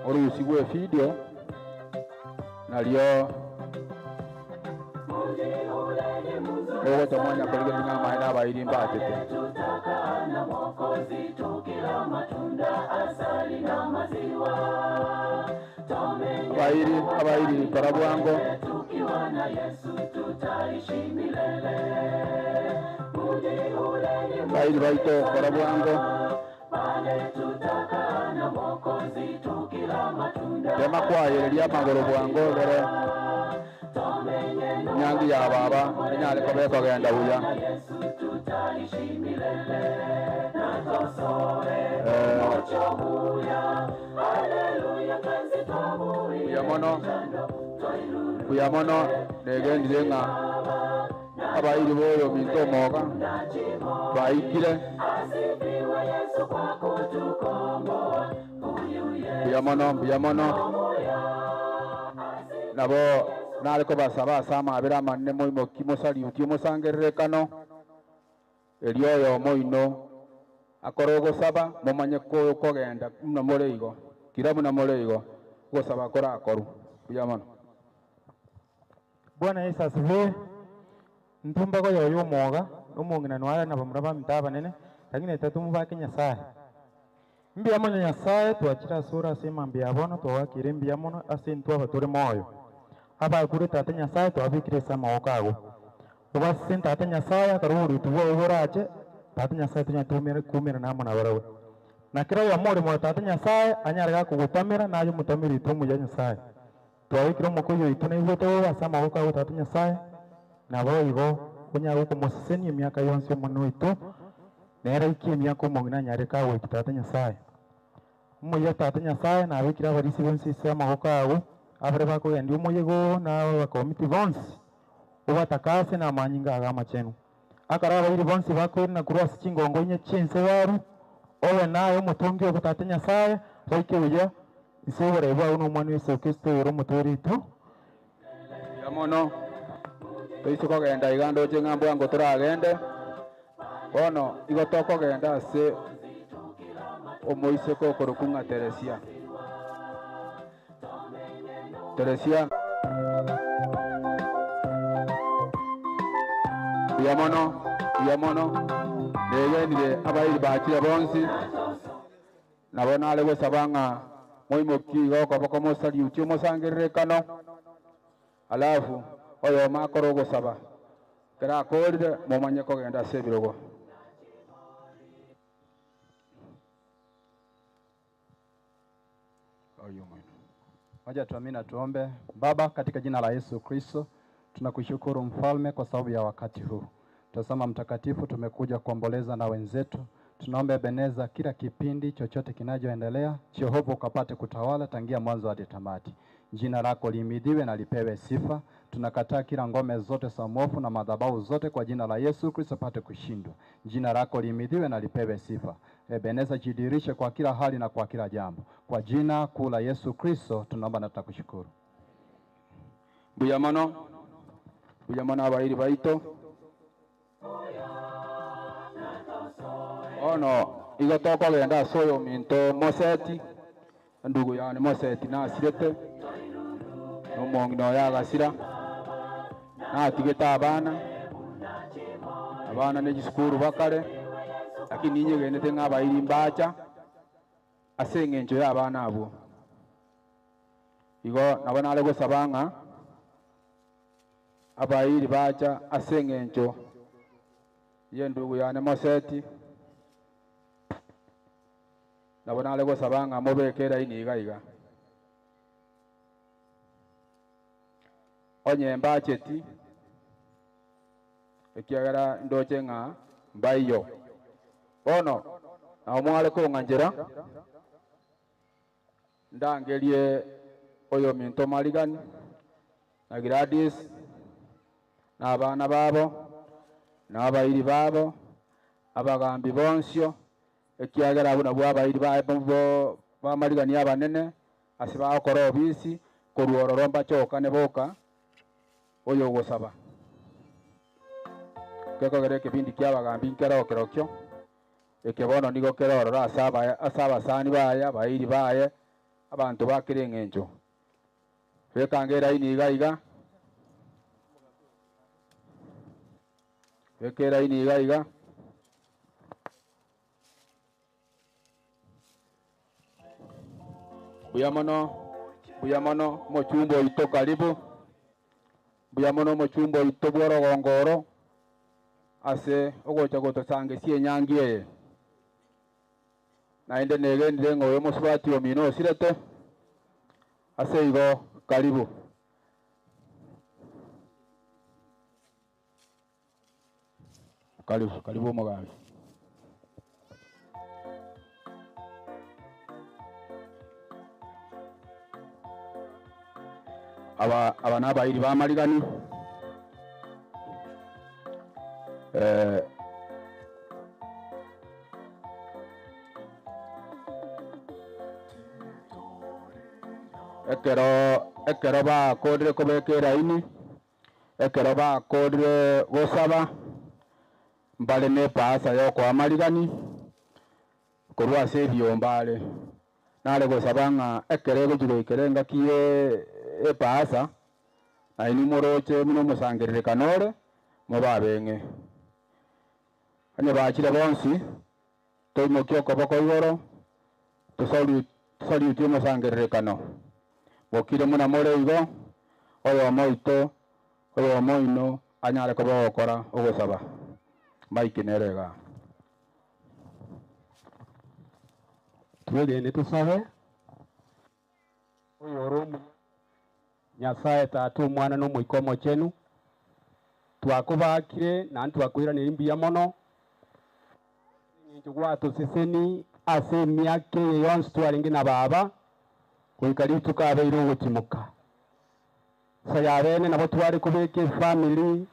orusigwe efidio, nario ogocha mwanya korigereria ng'a amaene abairi mbachete. Tutakaa na Mwokozi tukila matunda asali na maziwa. Tomenye Abairi, abairi kora bwango. tukiwa na Yesu tutaishi milele. Mji ule ni Abairi baito kora bwango. pale tutakaa na Mwokozi tukila matunda Tema kwayereria amagoro bwango egere nyangi ya baba enyare koba ekogenda buya. Yesu tutaishi milele. Na tosore ochomuya. Haleluya twenzi twaburi. Mbuya mono, mbuya mono negendire ng'a abairi boyo minto omoga baikire Asifiwe Yesu kwa kutukomboa. Huyu mbuya mono mbuya mono nabo nare kobasaba ase amabere amanene moimoki mosariutie mosangererekano erio oyo moino akore ogosaba momanye kogenda buna more igo kira buna more igo ogosaba korakorwa mbuya mono. Bwana Yesu asifiwe. Ntumbago yoyo omoga omong'ina nware na bamura baminto abanene lakini tetumubake Nyasaye. Mbuya mono Nyasaye twachire ase ore ase emambia ya bono twagakire mbuya mono ase intwe abatore moyo. Abakure tata Nyasaye twabikire ase amagoko ago. Obasese tata Nyasaye akarwa oboruti bwago borache tata Nyasaye tonya tumire kumira namo nabarabwo. Na kera oyomo ore moyo tata Nyasaye anyare gakogotamera naye omotameri oito omuya Nyasaye. Twabikire omokoyo oito naigwete bobe ase amagoko ago tata Nyasaye nabo igo onyare gokomosesenia emiaka yonsi omwana oito nere aikie emiaka omong'ina anyare kagoika tata Nyasaye. Omoyia tata Nyasaye nabikire abarisia bonsi ase amagoko ago abare bakogendia omoyego na abakomiti bonsi obatakase na amanyinga ago amachenu. Akara abairi bonsi bakoirana korwa ase chingongo inye chiense baru obe naye omotongi obo tata Nyasaye baike buya ase oborai bwao na omwana Yesu Kristo oyore omotwere oito. Mbuya mono toise kogenda iga ndoche ng'a mbwango toragende bono igo tokogenda ase Omoiseke okorokwa ng'a Teresia. Teresia. Mbuya mono, mbuya mono, negenire abairi bachire bonsi, nabo nare gosaba ng'a moimokie iga okoboko mosaliutie omosangererekano, alafu oyomo akore ogosaba, ekero akorire momanye kogenda ase ebirogo. Wacha tuamini na tuombe. Baba, katika jina la Yesu Kristo, tunakushukuru mfalme kwa sababu ya wakati huu. Tazama mtakatifu, tumekuja kuomboleza na wenzetu. Tunaomba Ebeneza, kila kipindi chochote kinachoendelea, Jehova ukapate kutawala tangia mwanzo hadi tamati. Jina lako lihimidiwe na lipewe sifa. Tunakataa kila ngome zote za mwovu na madhabahu zote kwa jina la Yesu Kristo pate kushindwa. Jina lako lihimidiwe na lipewe sifa. Ebeneza, jidirishe kwa kila hali na kwa kila jambo. Kwa jina kuu la Yesu Kristo tunaomba na tunakushukuru. Mbuya mono, mbuya mono abairi baito. Bono igo tokogenda ase oyo ominto Moseti, endugu yane Moseti nasirete, na omong'ina oyo agasira, natigete abana, abana na chisukuru bakare, lakini ninyegenete ng'a abairi mbacha, ase eng'encho ya abana abwo. Igo nabo nare gosaba ng'a abairi bacha ase eng'encho ya endugu yane Moseti, nabo nare gosaba ng'a mobeke eraini iga iga. Onye mbacheti, ekiagera ndoche ng'a mbaiyo. Bono, nabo mware kong'anchera, ndangerie oyominto Marigan na Gladys na abana babo na abairi babo, abagambi bonsio, ekiagera abwo nabwo abairi baye bo ba Marigani abanene, ase bagokora obisi, korwa ororo mbachokane boka oyogosaba. Gekogera ekebindi kia abagambi nkero kerokio, eke bono nigo kere ororo ase aba ase abasani baye, abairi baye, abanto bakere eng'encho. Bekange eraini iga iga, beka eraini iga iga. Mbuya mono, mbuya mono, omochumba oito karibu, mbuya mono omochumba oito bwa orogongo oro, ase ogocha gotosangesia enyangi eye. Naende negenire ng'a oyo omosubati omino osirete, ase igo karibu. Karibu, karibu omogambi. Aba aba nabairi ba Marigani eh, ekero ekero bakorire kobeka eraini Ekero bakoorire gosaba, mbare nepasa y'okoa amarigani korwa ase ebiombe are. Nare gosaba ng'a ekero egochia goikera engaki y'epasa, nainwe moroche buna omosangererekano ore, mobe abeng'e. Onye bachire bonsi, toimokie okoboko igoro, tosaliutie omosangererekano. Mokire buna more igo, oyomo oito, oyomo oino anyare koba ogokora ogosaba. Mike nere igaa. Twegene tosabe. Oyore omuya, Nyasae Tata, Omwana, na Omoika Omochenu, twakobakire naende twakoiraneria mbuya mono ase eng'encho gwatoseseni ase emiaka eye yonsi twarenge na baba, goika rituko abeire ogotimoka. Nsa ya bene nabo tware kobeka efamiri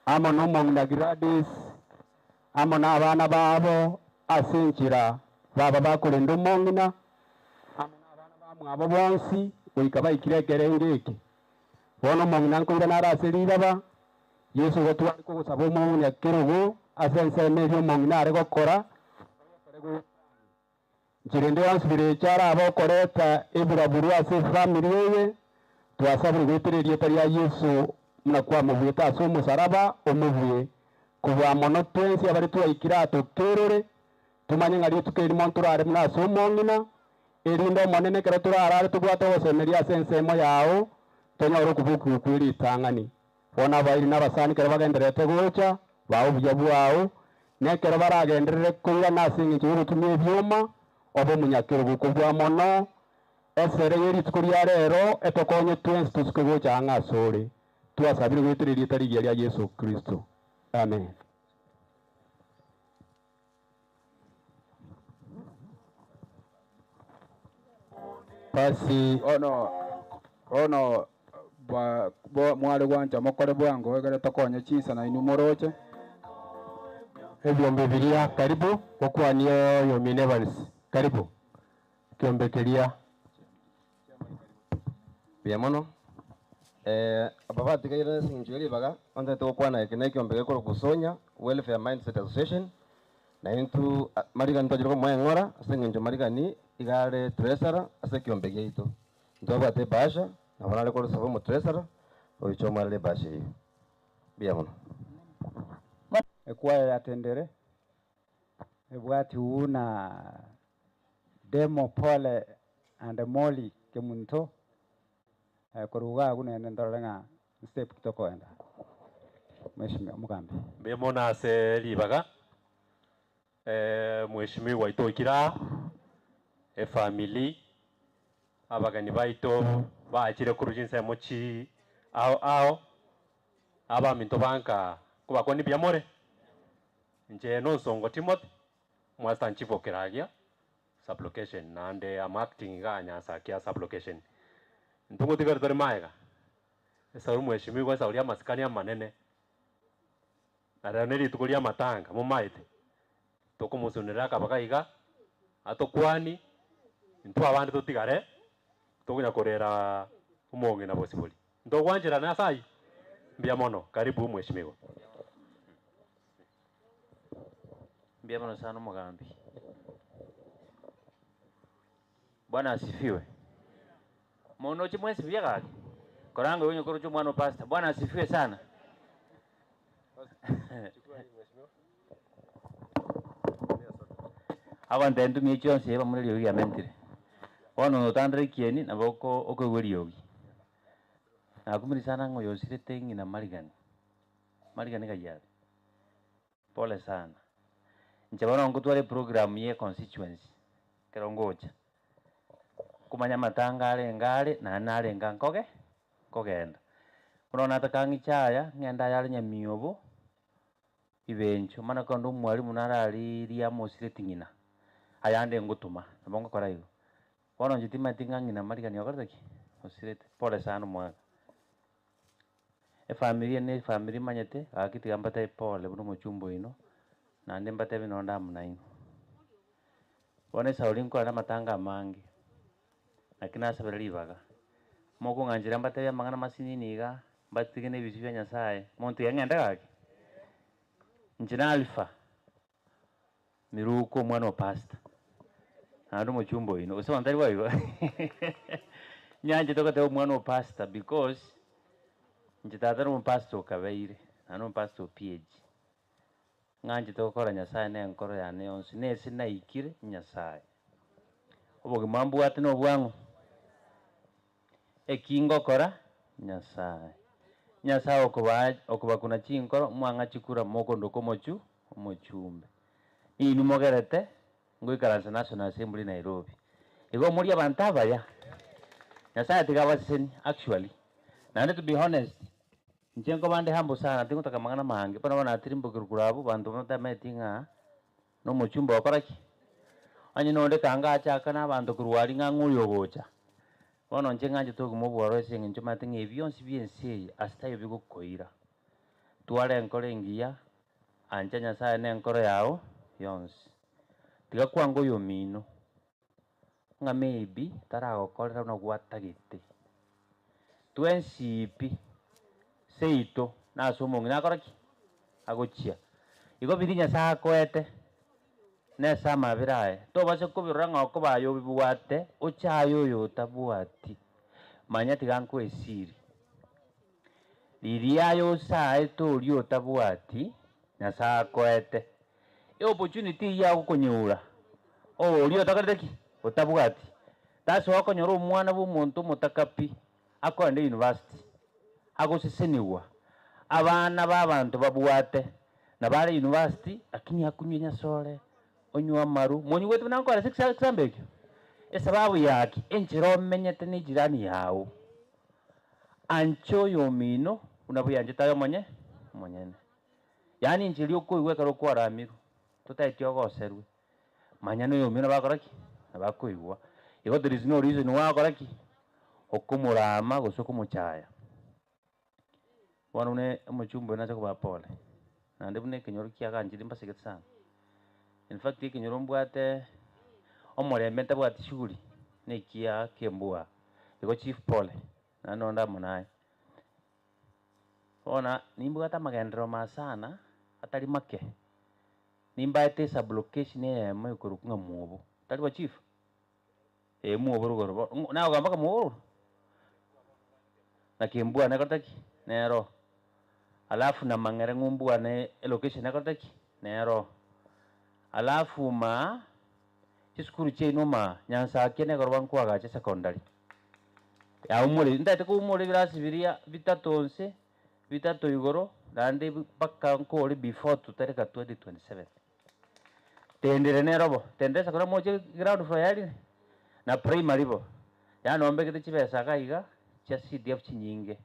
amo nomong'ina Gladys, amo nabana babo ase enchera baba bakorenda omong'ina, amo nabana bamwabo bonsi, goika baikire ekerengo eke. Bono omong'ina nkoirana are ase riraba, Yeso igo tware kogosaba omong'ina kerogo. ase ensemo eria omong'ina are gokora, Nchera ende yonsi birecha arabe okoreta eburaburu ase efamiri eye, twasabire goetera erieta ria Yeso buna kwamobuete ase omosaraba omobue kobua mono twensi abare twaikire aa tokerore, tomanye ng'a rituko erimo ntorare buna ase omong'ina, erinde Omonene ekero torarare tobwate ogosemeria ase ensemo yao, tonyore okobokigwa kwe ritang'ani. Bono abairi na abasani ekero bagendererete gocha, bae obuya bwao, na ekero baragenderere koirana ase engencho y'ogotumia ebioma, obe omonyakerogo kobua mono. Esere ye rituko ria rero etokonye twensi tosuke gocha ang'e asore. Twasabire goetera erieta rigiya ria Yeso Kristo. Amen. Basi bono, bono ba, bo, mware gwancha mokore bwango egere tokonye chinsa nainwe moroche. Ebiombe biria karibu gokwanie oyomino Evans karibu ekiombe keria. Mbuya mono. Aba batigaire ase eng'encho ye ribaga, ontagete gokwana eke na ekiombe gekorokwa Usonya Welfare Mindset Association, na intwe Marigani twachire komoa eng'ora ase eng'encho Marigani iga are treasurer ase ekiombe giaito. Ntwabwate ebahasha, nabo nare korosaba omotreasurer oiche omoerere ebahasha eyio. Mbuya mono. Ekwaya ya Tendere ebwati buna Demo Pole and Molly Kemunto, korwa iga agwo naende ntorore ng'a step ki tokoenda. Mheshimiwa omogambi. Mbuya mono ase ribaga, Mheshimiwa oito oikire aa, efamiri, abageni baito bachire korwa chinsemo chi ao ao, abaminto banka nkobakwania mbuya more? Inche nonsongo Timothy, Omwastan chief o Keragia sub-location naende am acting igaa Nyansakia sub-location. Intwe ngotigare tore maega, esauri mheshimiwa esauri y'amasikani amanene, na rero ne rituko ria amatanga momaete, tokomosunera akabaga iga, atokwanie, intwe abande totigare, tokonya korera omong'ina bosibori. Ntogwancherana ase ayio? Mbuya mono, karibu mheshimiwa. Mbuya mono sana omogambi. Bwana asifiwe. Monoche mwensi buya gaki? Koranga oyo onye koroche omwana o pastor. Bwana asifiwe sana. Abanto entumia chionsi ebamura eriogi riamentire. Bono notandora ekieni nabo oko okoigwa eriogi. Nakumire sana ng'a oyo osirete ng'ina Marigani. Marigani ng'ai are? Pole sana. Inche bono ngotwara eprogram ya econstituency ekero ngocha, nkomanya amatanga arenge are naende narenge nkoge nkogenda. Bono nataka ng'iche aya, ng'ende aya are Nyamiobo, Ibencho, mana kende omwalimu nare ariria amosireti ng'ina, ayande ngotoma, nabo ngokora igo. Bono inche timanyeti ng'a ng'ina marigani okorete ki? Osirete. Pole sana omwaka. Efamiri eye ne efamiri manyete, gaki tiga mbatebie pole buna omochumba oino, naende mbatebie nonye onde amo nainwe. Bono esauri nkorenda amatanga amange, naki nasabire ribaga, mokong'anchera mbatebie amang'ana masinini iga, mbatige na ebisio bia Nyasaye, monto iga ng'ende gaki? Inche na Alpha, Miruko omwana o pastor, naende omochumba oino, gose bono tari boigo? Nyanchete goteba omwana o pastor because, inche tata na omopastor okabeire, naende omopastor o PAG. Ng'anchete gokora Nyasaye na enkoro yane yonsi, na ase naikire, Nyasaye. Obogima mbwate na obwang'o? Eki ngokora, Nyasaye. Nyasaye okobaa okobakuna chinkoro, mwang'a chikura mokondoka omochu omochumbe. Inwe mogerete ngoikaransa National Assembly Nairobi. Igo morie abanto abaya. Nyasaye tiga abasesenie actually. Naende to be honest, inche nkoba nde humble sana tingotaka amang'ana mange. Bono bono natirimbokire korwa abwo abanto batamanyeti ng'a na omochumbe ogokora ki? Onye nonde kanga achaka na abanto korwa aria ng'a ng'o oyo ogocha. Bono inche ng'anchete obogima obwororo ase eng'encho omanyete ng'a ebi bionsi bia ense eye ase taiyo bigokoira. Twara enkoro engiya, ancha Nyasaye na enkoro yao yonsi. Tiga kwanga oyomino, ng'a maybe taragokorera buna gwatagete. Twensi pi, seito, nase omong'ina akore ki? Agochia. Igo biria Nyasaye akoete, nese amabera aye, tobasa kobirora ng'a okoba aye obibwate, ochaye oyo otabwati. Manya tiga nkoe esiri. Riria aye osaete oria otabwati, Nyasaye akoete, eopportunity eyio agokonyeura, oria otakorete ki? Otabwati. That's why okonyora omwana bwa omonto omotaka pi, akoenda university, agosesenigwa, abana ba abanto babwate, nabo are university, lakini akunywa enyasore, onywa amaru, monyigwete buna nkore ase ekisambe ekio? Esababu yaki? Enchera omenyete na ejirani yago. Ancha oyomino buna bweanchete aye omonye omonyene. Yaani inche riria okoigwa ekero kwaramirwe, totaeti ogoserwe, manya na oyomino nabo akora ki? Nabo akoigwa. Igo there is no reason why okora ki? Okomorama gose okomochaya. Bono buna omochumba oyo nacha kobaa pole, naende buna ekenyoro kiaganchire mbasegete sana. In fact ekenyoro mbwate omorembe ntabwati shughuli, na ekiaa kembua. Igo chief pole, naende nonde amo naye. Bono nimbwate amagenderero masana, atari make, nimbaete esublocation eyemo ekorokwa ng'a mwobo, tari bo chief? Ee mwobo rogoro bo, naye okogamba mpaka mwobo rogoro? Naki embwana ekorete ki? Nero. Alafu na mang'ere ng'umbwane elocation ekorete ki? Nero. Alafu maa, chisukuru chiaino maa, Nyansakia nekero bankoagacha esecondary. Yaumore, ntaete koumora ebirasi biria bitato nse, bitato igoro, naende mpaka nkore before totareka 2027. Tendere nero bo, tendere ase moche ground floor yarire, na primary bo, yaani ombegete chibesa iga iga, chia CDF chinyinge.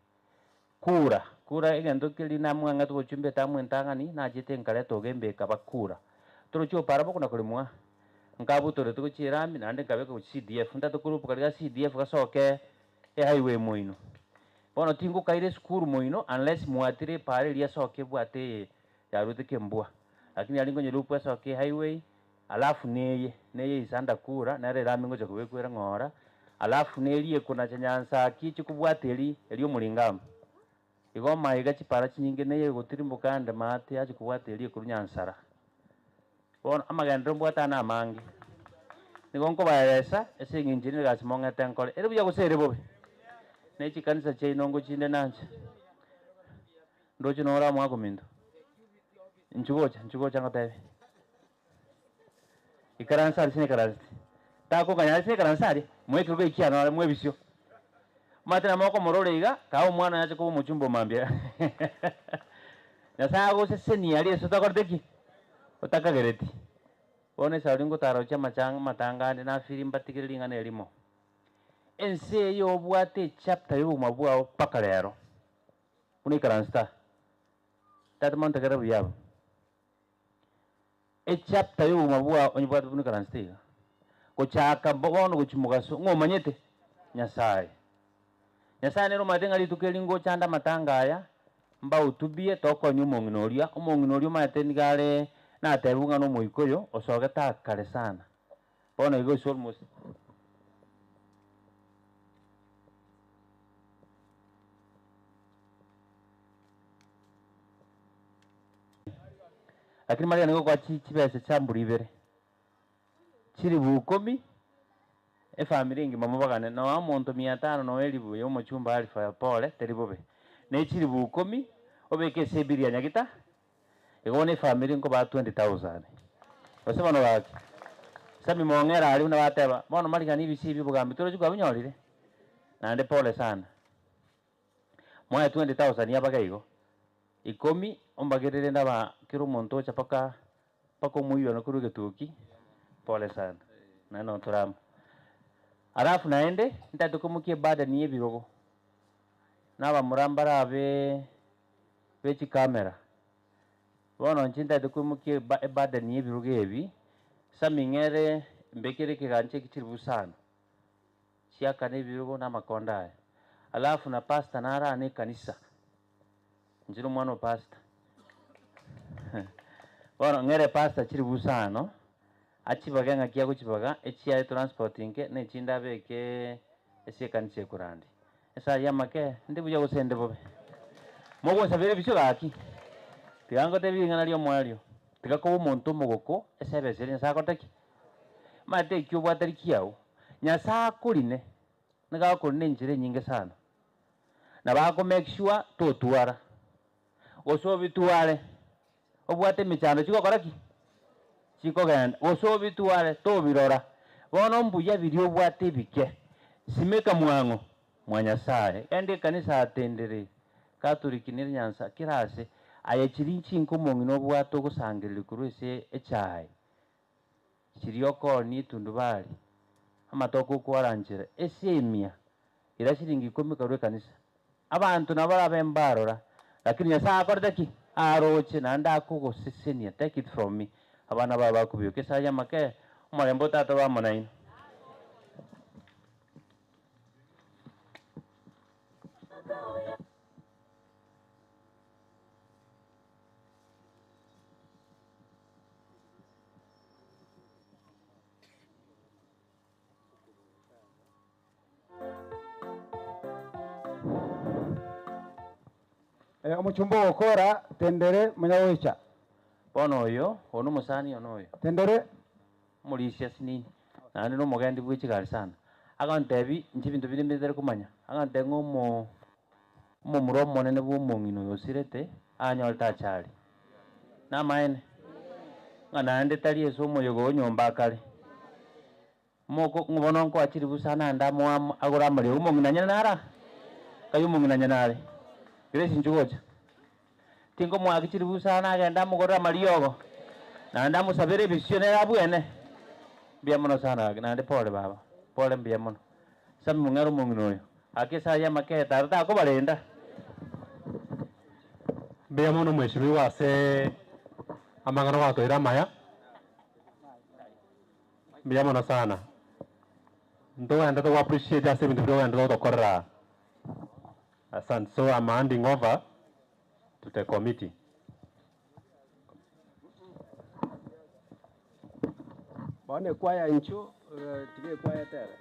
Kura, kura egento keria namwang'ete obochumbe etamu entang'ani, nachete nkareta ogembe ekaba kura. Torochi opara bokona koremwa, nkabutorete gochia erami naende nkabeka gochia CDF, ntaete korupu karia ga CDF gasoke ehighway moino. Bono tingokaira esukuru moino unless mwatire epara eria esoke ebwate eye yarwete kembua. Lakini aria nkonyerupu esoke ehighway, alafu neye, neye isanda kura, nere erami ngocha kobekwa ere ng'ora, alafu neria ekonacha nyansa ki chikobwata eri, eria omoringamu. Igo maiga chipara chinyinge neye egotirimboka ande maate yacha kobwata eria ekorwa nyansara. Bono amagenderero mbwate ane amange, nigo nkobaeresa ase eng'encho ere egasi mong'ete nkore, ere buya gose ere bobe? Ne chikanisa chiaino ngochinde nanche, ndoche nore amo akominto, inchuo gocha, inchuo gocha ngotebie. Ikaransa aria sinekaranseti, takong'anya aria sinekaransa aria, moekerogo ekiano aria mwebisio. Omanyete nabo okomorora iga, kae omwana oye ache koba omochumba omambia. Nyasaye agosesenie aria ase otakorete ki? Otakagereti. Bono esauri ngotara gochia amachang amatanga ande nafeel mbatigere ring'ana erimo. Ense eye obwate echapter ya obogima bwao mpaka rero, buna ikaranse taa, tata montegerere buya abwo. Echapter y'obogima bwao onye bwate buna ikaranse iga, gochaka bono gochia mogaso ng'a omanyete Nyasaye. Nyasaye nere omanyete ng'a rituko eri ngochande amatanga aya, mbautubie tokonya omong'ina oria, omong'ina oria omanyete nigo are natebiwe ng'a na omoikoyo osogete akare sana, bono igo is almost. Lakini Maria nigo okoa chibesa chiamburi ibere, chilifu ikomi, efamiri engima mobagane, nonya omonto mia tano nonya elifu ya omochumba alifu aya pole teri bobe. Ne chilifu ikomi, obeke ase ebiri ya nyagita, igo bono efamiri nkobaa 20,000. Gose bono gaki, Sammy mong'era aria buna bateba, bono marigani ebisio ebi obogambi torochi kwabinyorire? Naende pole sana. Mwaye 20,000 yabage igo, ikomi ombagerere rende aba kera omonto ocha mpaka mpaka omoirano korwa egetuki, pole sana, naende nabo tore amo. Alafu naende, ntagete koimokia eburden ya ebirogo, na abamura mbarabe be chicamera, bono inche ntagete koimokia eba eburden ya ebirogo ebi, Sammy ng'ere mbekere ekegancha eki chiribu sana. Chiakana ebirogo na amakonda aye. Alafu na pastor narane ekanisa. Inche nomwana o pastor. Bono ng'ere pastor chiribu isano, achibage ng'aki agochibaga, echiaye transport inke, na echinde abeke ase ekanisa ekorandi. Ase ayio amake, ndi buya gose ndi bobe? Mogonsabera ebisio gaki? Tiga ngotebie ring'ana ri'omoerio. Tiga koba omonto omogoko ase ebesa eria Nyasaye akorete ki? Omanyete ekio obwate ri kiago, Nyasaye akorine, nigo akorina enchera enyinge sana. Nabo ako make sure totwara, gose obitware, obwate emechando chigokora ki? Chikogenda, gose obitware tobirora. Bono mbuya biria obwate ebike, simeka mwang'o? Mwa Nyasaye. Genda ekanisa atendere, Catholic nere nyansa, kera ase. Aye chiri chinka omong'ina obwate ogosangereria korwa ase echae, chiria okoonia etundubari, amatoke okwaranchera, esemia, ira shilingi ikomi karwe ekanisa. Abanto nabo barabe mbarora, lakini Nyasaye akorete ki? Aroche naende akogosesenia, take it from me, abana baye bakobioka esaa y'amakere, omorembe o Tata obe amo nainwe. Omochumba ogokora tendere monyagoicha. Bono oyo, oyo nomosani one oyo. Tendere. Omorisia sinini, naende nomogendi bwe chigari sana. Agontebia, inche ebinto bire mbitari komanya, agontebia ng'a omo omomura omonene bwa omong'ina oyo osirete, anyorete achari. Namaene? Ng'a naende tari ase omoyega o nyomba akare. Moko ng'a bono nkoa chiribusa naende amoa amo agore amariogo omong'ina nyene nare aa? Nkai omong'ina nyene are? Grace inchuo gocha. Tinkomoaki chiribusa nagende amogorere amariogo, naende amosabere ebisio nere abwene. Mbuya mono sana gaki, naende pole baba, pole mbuya mono. Sammy mong'ere omong'ina oyo, gaki esaa ya amakere tata takobarenda. Mbuya mono mheshimiwa ase amang'ana gwatoire amaya. Mbuya mono sana. Ntogenderete go appreciate ase ebinto biria ogenderete gotokorera aa. Asante. So I'm handing over to the committee. Bono ekwaya inchuo, tiga ekwaya etere.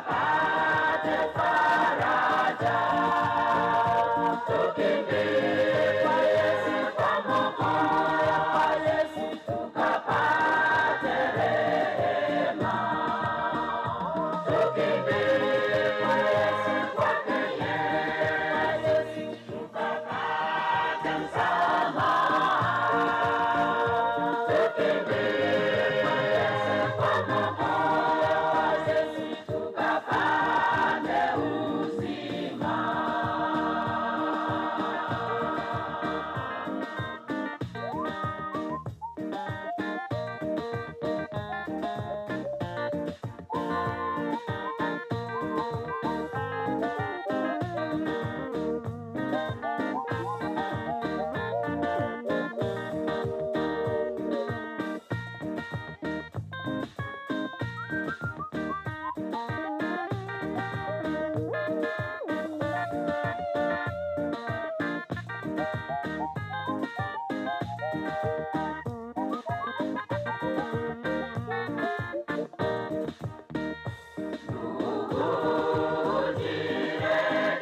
tukapate faraja. Tukimbie kwa Yesu, kwa Mwokozi, kwa Yesu tukapate rehema. Tukimbie kwa Yesu, kwake Yesu tukapate msamaha. Tukimbie kwa Yesu, kwa Mwokozi, Yesu tukapate uzima.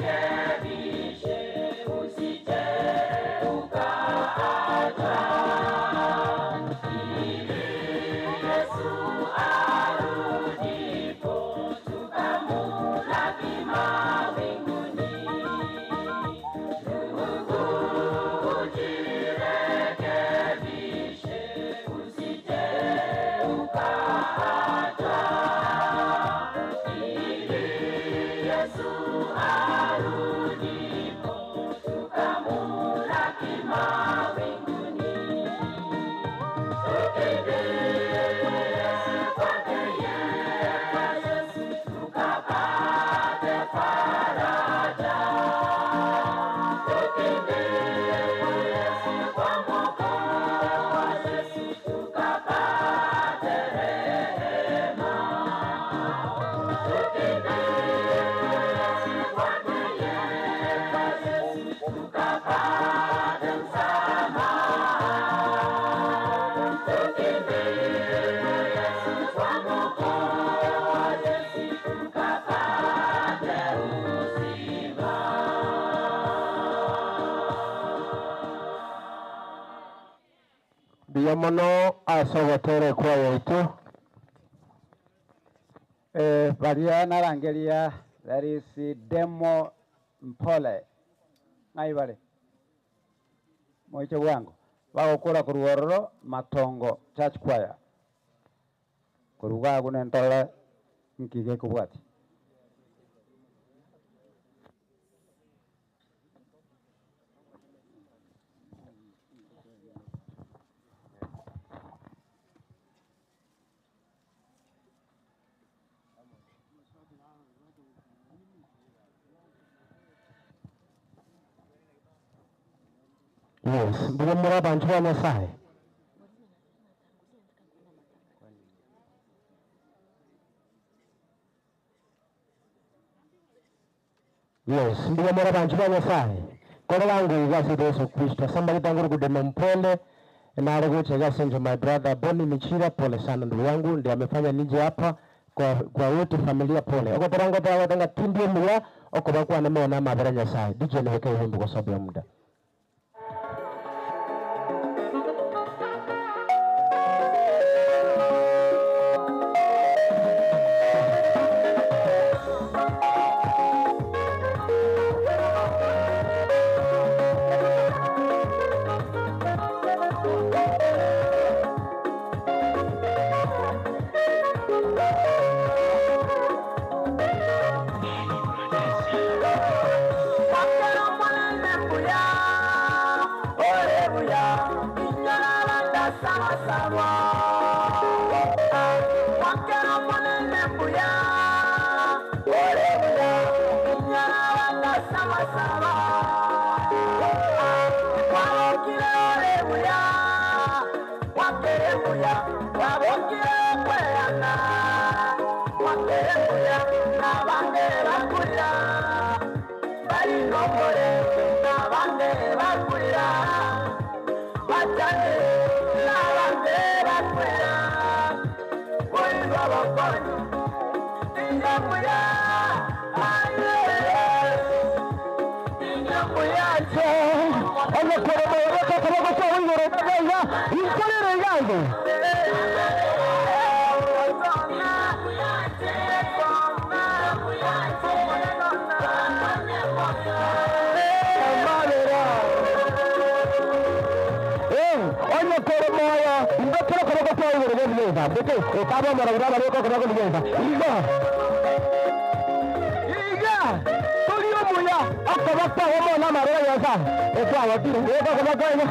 Ujirekebishe, usije ukaachwa. Ili Yesu arudipo, tukamlaki mawinguni. Ndugu, ujirekebishe, usije ukaachwa. Ili Yesu arudipo, tukamlaki mawinguni. Tukimbie kwa Yesu, kwake Yesu, tukapate faraja. Tukimbie kwa Yesu, kwa Mwokozi, Yesu, tukapate rehema. Tukimbie kwa Yesu, kwake Yesu, tukapate msamaha. Tukimbie kwa Yesu, kwa Mwokozi, Yesu, tukapate uzima. Mbuya mono ase ogotere kwa yaitu Baria narangeria there is demo mpole ng'ai bare moiche bwango bagokora korwa matongo church choir koruga agu nentore nki gekobwati Yes, mbuya muri abantu ba Nyasaye. Yes, mbuya muri abantu ba Nyasaye. Kora langu igasi Yesu Kristo. Somebody tanguru kudema mpole na alikuja senjo my brother Bonnie Michira, pole sana ndugu yangu, ndiye amefanya nije hapa kwa wote familia pole. Okotarango tawa tindie mula okobakwa na mona mabera Nyasaye. DJ niweke wimbo kwa sababu ya muda. Wakero mwana mbuya. Iga, inkorere igango. Onye kore moyo imbekere koboko kwa igoro gobigeza mbeke ekaba omoragura abareko koboko bigeza iga iga tori omuya okoboko omo namarora yosa ekwawatire eko koboko iga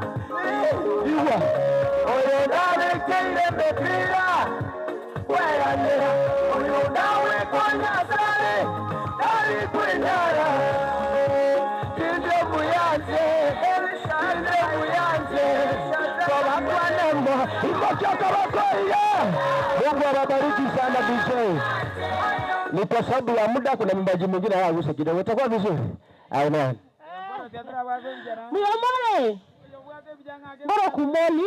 Iwa oyo ndabekeire mipira weranira oyo ndawekonyasare ndarikwinara inde muyanje inde muyanje kobakwanemo imokyokobakoriya. Mungu awabariki sana DJ. Ni kwa sababu ya muda, kuna mwimbaji mwingine hawaguse kidogo, itakuwa vizuri. Amen. Muyomore mboro kumoli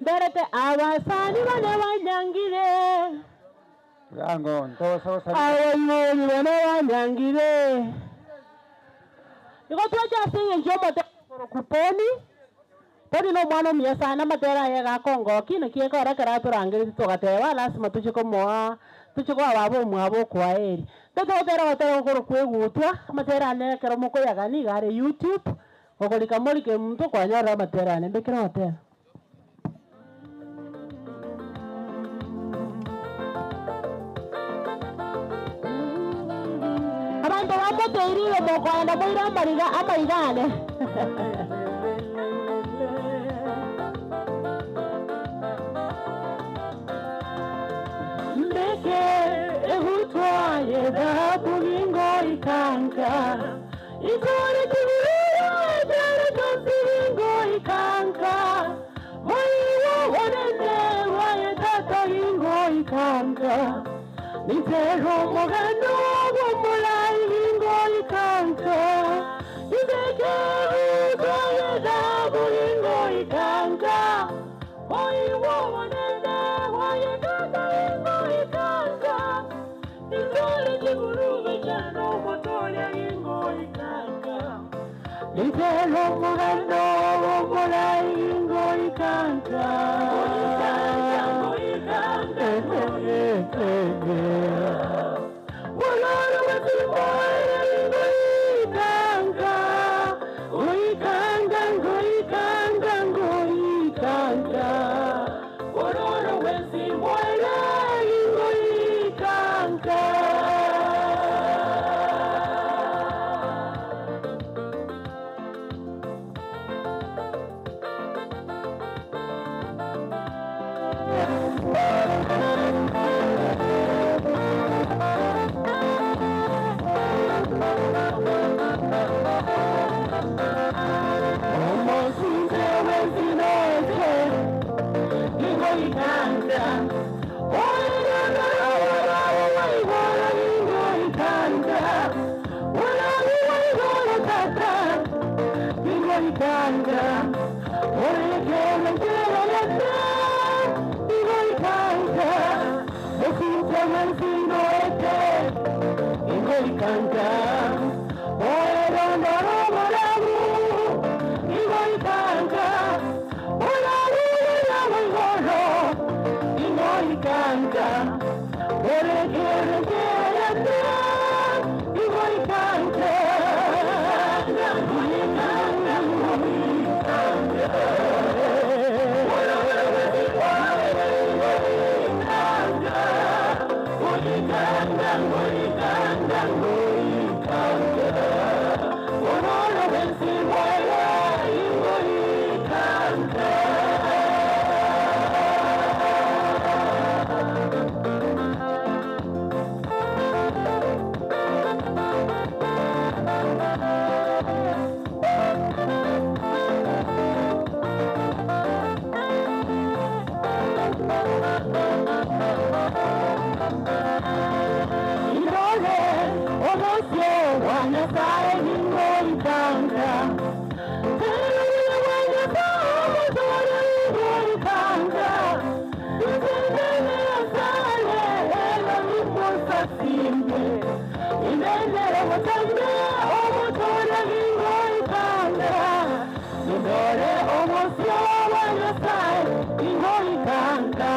mberete abasani bane banyangire Yango ntoso abayoli bane banyangire igo twachasinge njomote kuponi poni no mwana omuya sana amatera aye gakongoki naki ekora ekero atorangereti togateba lasima tuche komoa tuche koa baba omwabo okwaeri totogotera gotera gokoro kwegutwa amatera ane ekero mokoyagani iga are YouTube okorika morike muntu kwanyorera amatera ane mbekere gotera. Abanto bamoteirire mokoenda moire amariga amaigane. Mbeke egutwaye dhahabu gingo ikanka ikore kigurura jara tonsi gingo ikanka moiwo wanene waye tata gingo ikanka nitero mugano womulai gingo ikanka ibeke egutwaye dhahabu gingo ikanka moiwo wanene waye tata gingo ikanka nitore kiguruve cyane umutore gingo ikanka nitero mugano womulai gingo ikanka Muloro wezimboere gingo ikanka uikanga ngoikanga ngoikanga Muloro wezimboere gingo ikanka. Omosinze wezinoze gingo ikanka Igoikanka, orondoro borabu, igoikanka, borabu borabu igoro, igoikanka, orekerekerete, igoikanka, igoikanka, Indole, omosio wa Nyasaye ningoikanga. Terere wa Nyasaye omotore ningoikanga. Itendele Nyasaye elo nimosasime. Indendere mutambe omotore ningoikanga. Indole omosio wa Nyasaye ningoikanga.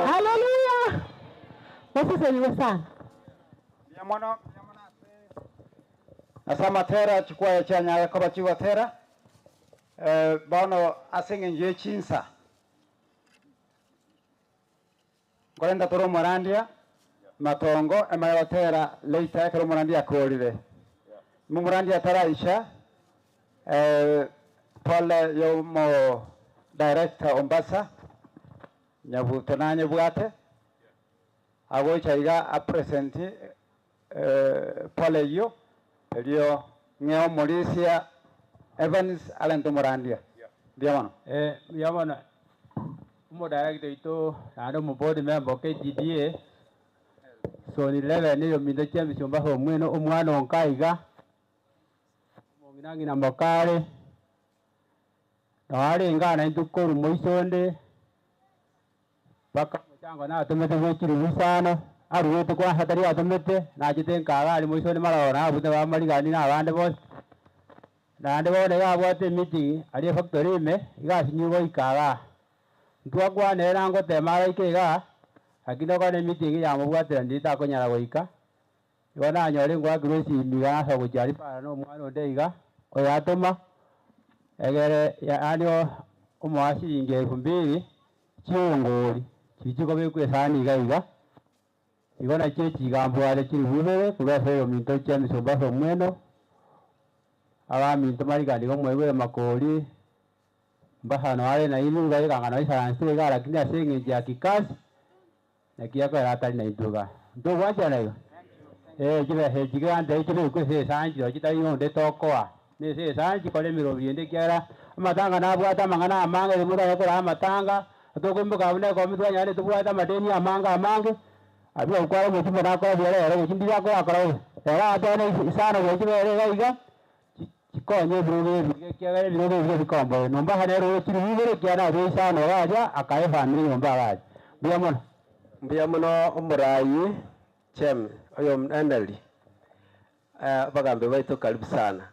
Haleluya. Wasiseliwe sana. Mbuya ase amatera chikwaya chianyare koba chigotera bono ase eng'encho ya chinsa nkorenda tore omorandia matongo emanye gotera later ekero omorandia akorire ime omorandia ataraisha pole ya omo director Ombasa nyabuto nanyebwate agocha iga apresent pole iyo erio ng'e omorisia Evans alente omorandia mbuya mono. Mbuya mono omodirector oito naende omoboard member o KTDA zone 11 eyo minto chia emechumba ase omwene omwana onka iga omong'ina ng'ina mokare noarenge naintwe korwa moiso onde mpaka omochango natomete bwa echiribu isano arwete kwanza tari atomete nachete nkaga aria moiso onde maroro nabute bamarigani na abande bonsi naende bono iga abwate emeeting aria efactory ime iga asinyiwe goika igaa ntwakwanere nangotema araike igaa lakini okore emeeting yamobwatera ndiri takonyara goika igo nanyore ngoakirwa esimi iga nasa gochia aria para na omwana onde iga oyatoma egere yaani omoa shilingi elfu mbili chiongori chichikobekwa esani iga iga igo nachio chigambware chiribu ibere korwa ase eyominto chia emisumba ase omweno abaminto marigani igo mwaigure makori mbasano are nainwe iga egang'ana oisaranse iga lakini ase eng'encho ya kikazi naki akorera atari naintwe iga. Ntogwachana iga? Chibesa echi gigante chibekwe ase esanchi roche chitari onde tokoa, na ase esanchi kore emerobi ende ekiagera amatanga nabwate amang'ana amange ere monto agokora amatanga, tokoimoka buna ekomi twanyarire tobwate amadeni amange amange, abwo okwara omochumba nakora buya rero gochi ndiri akorakora bobe. Rero atene isano gochi chibere iga iga, chikonye ebirogo ebi iga ekiagera ebirogo ebi bikomboe. Nomba nere ore chiribu ibere ekiagera nabe isano iga aria, akae efamiri nyomba iga aria. Mbuya mono. Mbuya mono omorayi Chem oyo Henry, abagambi baito karibu sana.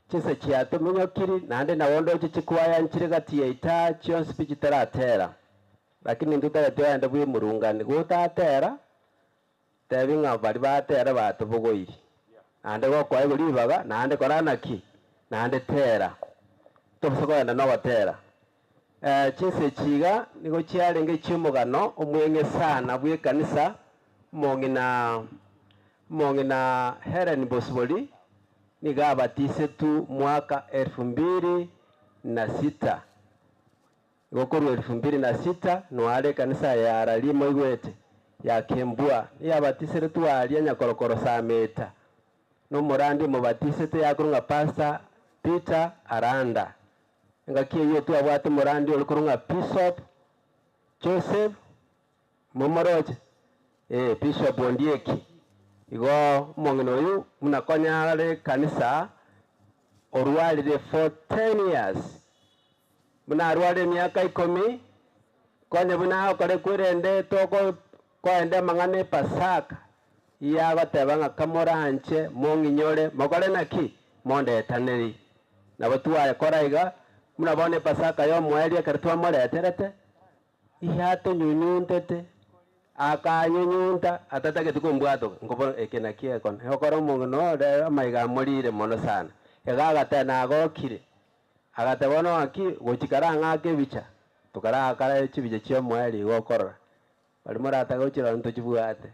Chinsa chiatominyokiri naende nabo ndoche chikwaya nchire gati yaito chionsi pi chitaratera, lakini intwe totagete ogende bwa emurungani, gotatera tebi ng'a baria batera batobogoiri, naende gokoegwa ribaga naende kora naki? Naende tera, tobasa kogenda na ogotera. Chinsa echi iga nigo chiarenge chi'omogano omweng'e sana bw'ekanisa, omong'ina omong'ina Helen Bosibori nigo abatisetwe mwaka elfu mbili na sita. Igo korwa elfu mbili na sita noare ekanisa ya Rari moigwete ya Kembua nigo abatiseretwe aria Nyakorokoro Sameta, na omorandi omobatisete yakorwa ng'a Pastor Peter Aranda. Engaki eyio twabwate omorandi ore korwa ng'a Bishop Joseph momoroche? Ee, Bishop Ondieki. Igo omong'ina oyio buna konya are ekanisa orwarire for ten years, buna arwarire emiaka ikomi, konya buna agokora ekwerende toko koenda amang'ana epasaka, iyagoteba ng'a kamoranche mong'inyore mokore naki? Mondetaneri. Nabo twayekora iga, buna bono epasaka y'omoerio ekero twamoreterete, Iyatonyunyuntete, akanyunyunta atatageti kombwatoka, nkobora eke naki ekone. Egokora omong'ina ore amaiga amorire mono sana. Iga agateba nagokire, agateba bono ng'aki gochia karang'ake ebicha, tokarakara chibicha chia omoerio igo okorora, baria moratake gochirora ntochibwate.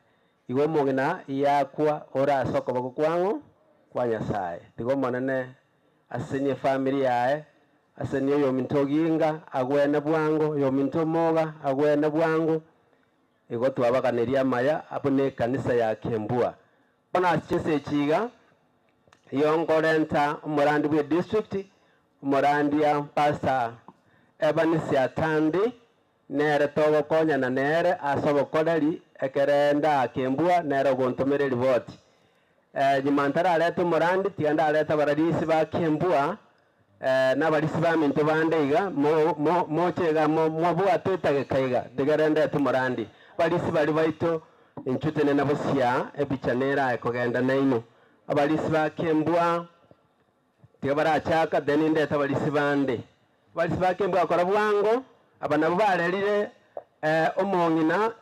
Igo omong'ina iyakwa ore ase okoboko kwang'o? Kwa Nyasaye. Tiga Omonene Asesenie efamiri yaye, asesenie oyominto oginga agwene bwango, oyominto omoga agwene bwango, igo twabaganeria amaya abwo ne ekanisa ya Kembua. Bono ase chinsa echi iga, iyo nkorenta omorandi bwe district, omorandia Pastor Evans Atandi, nere togokonyana nere ase obokoreri ekere ndaa Kembua, nere ogontomera eriboti. Nyuma ntarareta omorandi, tiga ndarete abararisi ba kembua, na abarisi baminto bande iga, moche iga mobwate etageka iga, tiga ndete omorandi. Abarisi baria baito, inchuo tenena bosia, ebicha nerae kogenda nainwe. Abarisi ba kembua, tiga barachaka, then ndete abarisi bande. Abarisi ba kembua kora bwango, aba nabwo barerire omong'ina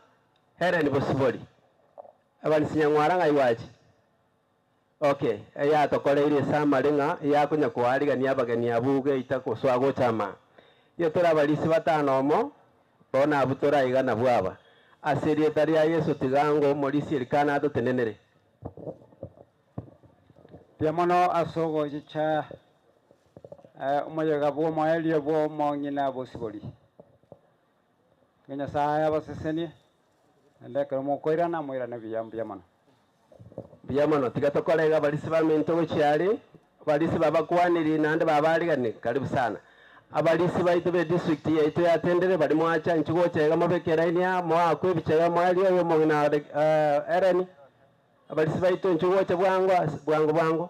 Helen Bosibori. Abarisi nyang'wara ng'ai gwacha? Okay, eyatokoreire esummary ng'a eyakonya koarigania abageni abwo geita gosoa gocha ama. Iyo tore abarisi batano omo, bono abwo tore aiga nabwo aba. Ase erieta ria Yeso tiga ango omorisi Elikana atotenenere. Mbuya mono ase ogochicha omoyega bw'omoerio bw'omong'ina Bosibori. Tiga Nyasaye abasesenie, naende ekero mokoirana, moirane buya. Mbuya mono. Mbuya mono. Tiga tokore iga abarisia baminto gochia aria, abarisia babakwaniri naende babaarigani, karibu sana. Abarisia baito be district yaito ya Tendere baria mwacha inchuo gocha iga mobeke elaini aa, moakwe ebicha ya omoerio oyo omong'ina ore Ellen. Abarisia baito inchuo gocha bwango ase bwango bwango.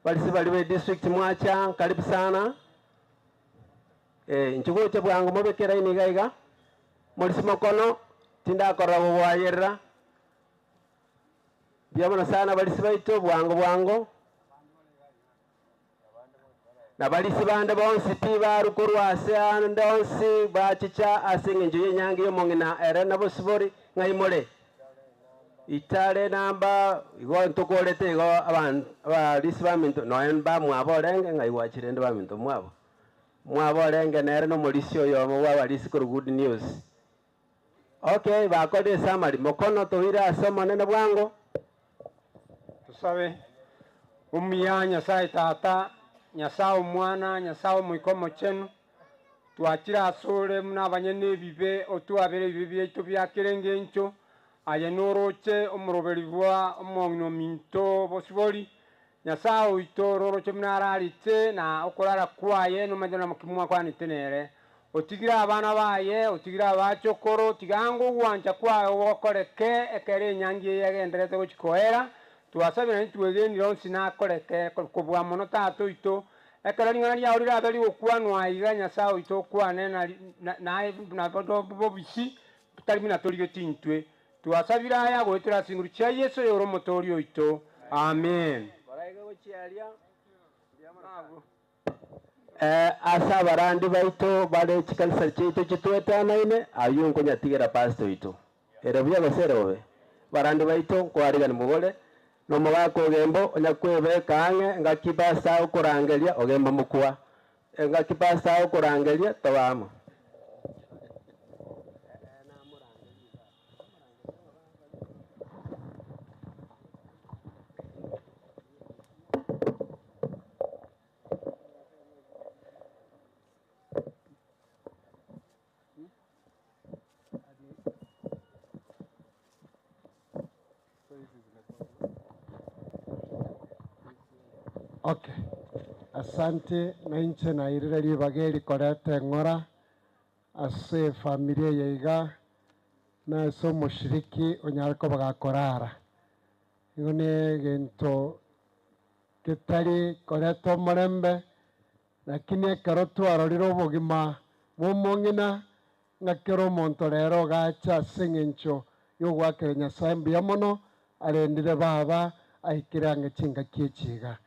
Abarisia baria be district mwacha, karibu sana. Eh, inchuo gocha bwango mobeke elaini iga iga, morisia mokono, tindakorora gogoayerera. Mbuya mono sana abarisia baito, bwango bwango. Na abarisia bande bonsi pi barwa korwa ase ande onsi bachicha ase engencho y'enyangi y'omong'ina ere na bosibori, ng'ai more? Itare namba igo ntokorete igo aban abarisia baminto nonya mbamwabo orenge ng'ai gwachire rende baminto mwabo. Mwabo orenge nere nomorisia oyomo bw'abarisia korwa Good News. Okay, bakorire esummary, mokono toire ase Omonene bwango. Tosabe. Omuya Nyasae Tata, Nyasae Omwana, Nyasae Omoika Omochenu, twachire asore buna abanyene ebibe, otwabere ebibe biaito bia kera engencho, aye noroche omoroberi bwa omong'ina ominto Bosibori, Nyasae oito ororoche buna ararete, na okorara kwaye nomanyete naki mwakwanete nere. Otigire abana baye, otigire abachokoro, tiga ango ogwancha kwaye gokoreke ekero enyangi eye egendererete gochia koera. Twasabire naende twegenire onsi nakoreke, kobua mono Tata oito. Ekero ring'ana riao rirabe rigokwanwa aiga, Nyasae oito okwane naye bobisi, tari buna torigetie intwe. Twasabire aya goetera ase chinguru chia Yeso oyore Omotoori oito. Amen. Ase abarandi baito bare chikanisa chiaito chitwetanaine, ayio nkonyatigera pastor oito. Ere buya gose ere bobe? Abarandi baito nkoarigani mobore, na omogaka ogembo onya kwebeka ang'e ngaki pastor agokorangeria ogemba mokwa. Engaki pastor agokorangeria toba amo. Okay, asante na inche nairire ribaga eri koreta eng'ora ase efamiri eye iga, na ase omoshiriki onyare koba gakorara. Igo na egento getari koreta omorembe, lakini ekero twarorire obogima bwa omong'ina, ng'a kera omonto rero ogacha ase eng'encho y'ogoakera Nyasae mbuya mono, arendire baba aikire ang'e chingaki echi iga.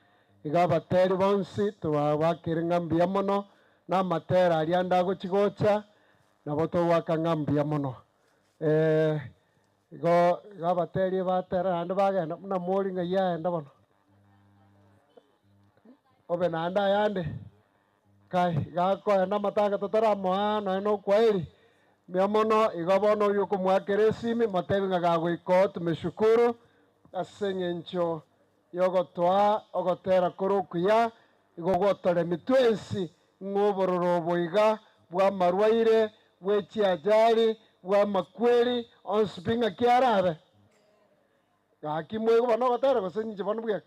Iga abateri bonsi tobabakere ng'a mbuya mono, na amatera aria ande agochi gocha, nabo togoaka ng'a mbuya mono. Igo iga abateri batera naende bagenda buna mori ng'ai aenda bono. Obe naende ayande, kai iga akoenda amatanga totaramoa nonya na okwaeri, mbuya mono igo bono oywo okomoakera esimi motebi ng'a gagoika oo tumeshukuru ase eng'encho yogotoa ogotera kore okuya, igo gwotoremi twensi ng'a obororo obo iga bw'amarwaire, bwe chiajali, bw'amakweri, onsi pi ng'aki arabe. Gaki moigwe bono ogotera gose inche bono bweka?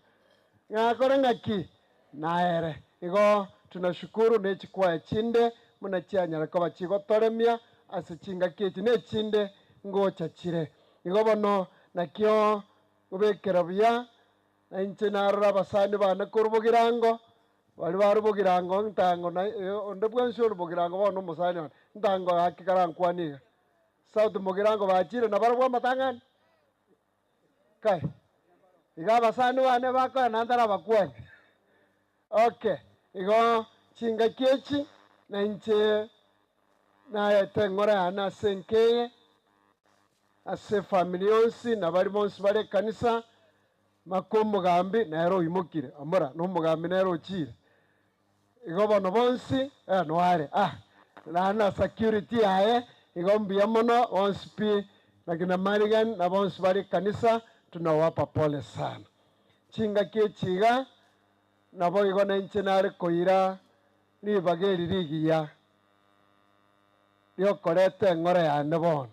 Ng'akore ng'aki? Naere. Igo tunashukuru ne chikwaya chinde buna chianyara koba chigotoremia ase chingaki echi ne echinde ngocha chire. Igo bono nakio obekera buya, na inche narora abasani bane korwa bogirango, baria bare bogirango ntango na onde bwensi ore bogirango bono omosani one, ntango gaki karankwanie iga. South Mugirango bachire nabarabwo amatang'ani. Kai, iga abasani bane bakoenda ntarabakwani. Okay, igo chingaki echi na inche naete eng'ora yane ase enka eye, ase efamiri yonsi na baria bonsi bare ekanisa, maka omogambi nere oimokire, amora na omogambi nere ochire. Igo bono bonsi, eh noare, ah, naende na security yaye, igo mbuya mono bonsi pi, na kina Marigan na bonsi bare ekanisa, tunawapa pole sana. Chingaki echi iga, naboigo nainche nare koira ribaga eri rigiya riokoreta eng'ora yane bono.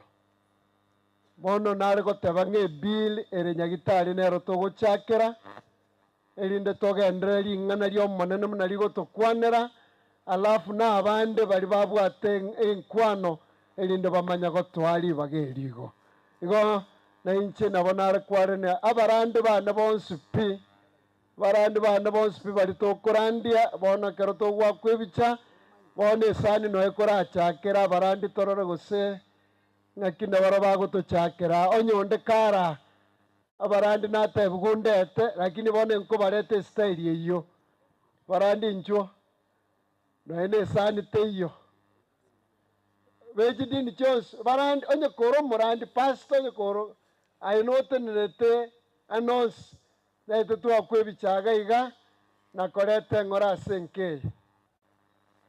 Bono nare goteba ng'a ebill ere nyagitari nero togochakera, erinde togenderere ring'ana ri'Omonene buna rigotokwanera, alafu na abande baria babwate enkwano, erinde bamanye gotoa ribaga erio igo. Igo nainche nabo nare kwarenia abarandi bane bonsi pi, abarandi bane bonsi pi baria tokorandia, bono ekero togoakwa ebicha, bono esani noyo ekorachakera abarandi torore gose ng'aki nabarabwo bagotochakera, onye onde kara Abarandi natebigwe ondete, lakini bono inkobareta esitairi eyio. Barandi inchuo, nonya na esani teiyo. Be chidini chionsi, barandi, onye kore omorandi, pastor onye kore, aye notenerete ande onsi, naintwe twakwa ebichaga iga, na koreta eng'ora ase enka eye.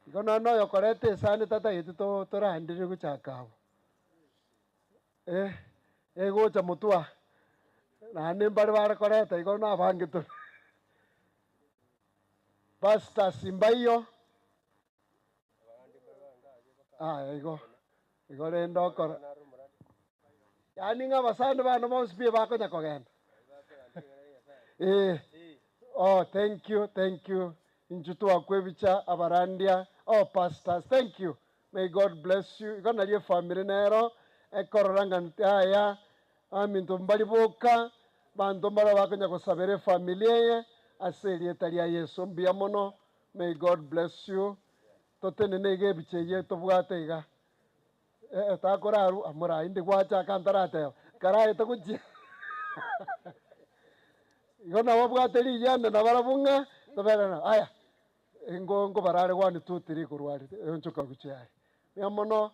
Igo nonya na oyokoreta esani tatageti to torandire gochaka abwo. Eh, egocha motwe aa, naende mbare bare koreta igo nabange tore. Pastors mbaiyo, aya igo, igo rende okora, yaani ng'a abasani bane bonsi pi bakonya kogenda eh, oh thank you, thank you, intwe twakwa ebicha abarandia, oh pastors thank you. May God bless you, igo nario efamiri nero ekorora ng'a yaya baminto mbari boka, banto mbare bakonya gosabera efamiri eye ase erieta ria Yeso. Mbuya mono, May God bless you. Totenene iga ebicha eye tobwate iga. Eh, takoraru amorai inde gwachaka ntarateba, karaete gochia igo nabo abwate riyanda nabarabwo ng'a toberana aya, engo nkobarare one two three korwa aria onchoka gochia aria. Mbuya mono,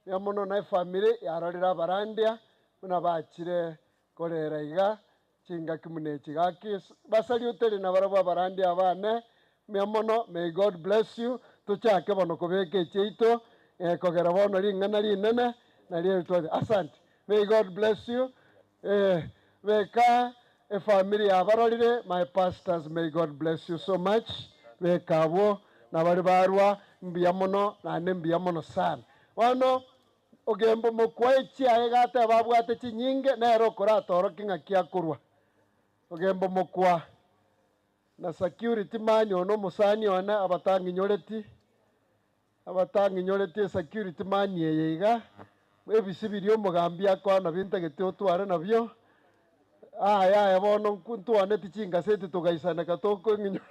mbuya mono na efamiri yarorire abarandia buna bachire korera iga chingaki buna echi gaki basaliuteri nabarabwo abarandia abane, mbuya mono may God bless you, tochake bono kobeka echiaito kogera bono ring'ana rinene nario eri twate asante may God bless you beka efamiri yabarorire my pastors may God bless you so much beka abwo nabari barwa mbuya mono naende mbuya mono sana. Bono Ogembo mokwa echiaye gateba abwate chinyinge, nere okoratorokie ng'aki akorwa. Ogembo mokwa na security man one omosani one abatang'inyoreti, abatang'inyoreti esecurity man eye iga, ebisi biria omogambi akoa nabio ntagete otware nabio, aya aya bono ntwaneti chingaseti togaisaneka tokong'inyora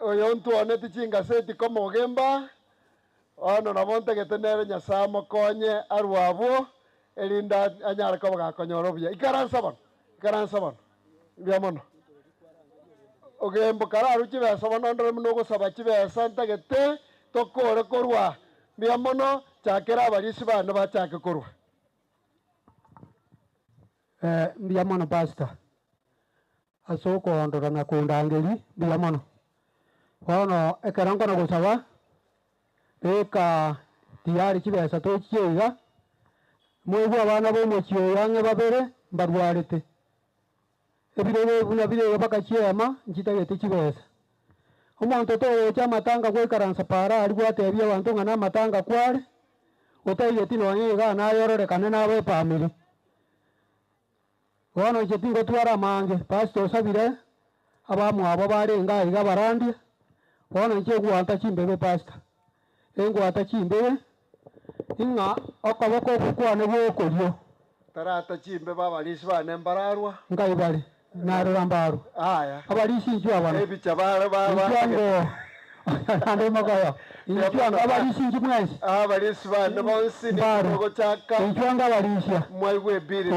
oyo ntwaneti chingaseti komogemba. Bono nabo ntagete nere Nyasae amokonye arwe abwo, erinde anyare koba gakonyora obuya. Ikaransa bono, ikaransa bono, mbuya mono. Ogembo kararwe chibesa bono ndore buna ogosaba chibesa ntagete tokore korwa. Mbuya mono, chakera abarisia bane bachake korwa. Mbuya mono Pastor, ase okoondora na kondangeria, mbuya mono. Bono ekero nkona gosaba, beka tiyari chibesa tochie iga, moigwe abana ba omochie oyo ang'e babere mbarwarete, ebirero buna bire iga mpaka chiema nchitagete chibesa. Omonto togocha amatanga goikaransa paara aria gwatebia abanto ng'a namatanga kware, otaigeti nonye igaa naye ororekane nabe efamiri. Bono inche tingotwara amange, pastor osabire, abamwabo barenge aiga abarandie, bono inche egwanta chimbebe pastor, engwata chimbebe, ing'a okoboko okwo kwane gwa okorio. Tarata chimbebe abarisi bane mbararwa. Nkai bare? Narora mbarwa. Aya. Abarisi inchuo abana. Ebicha bare ba Inchuo ango naende mogoyo. Inchuo ango abarisi inchuo mwensi. Abarisi bane bonsi Mbarwa. nigochaka. Inchuo ango abarisia. Mwaigwa ebiri.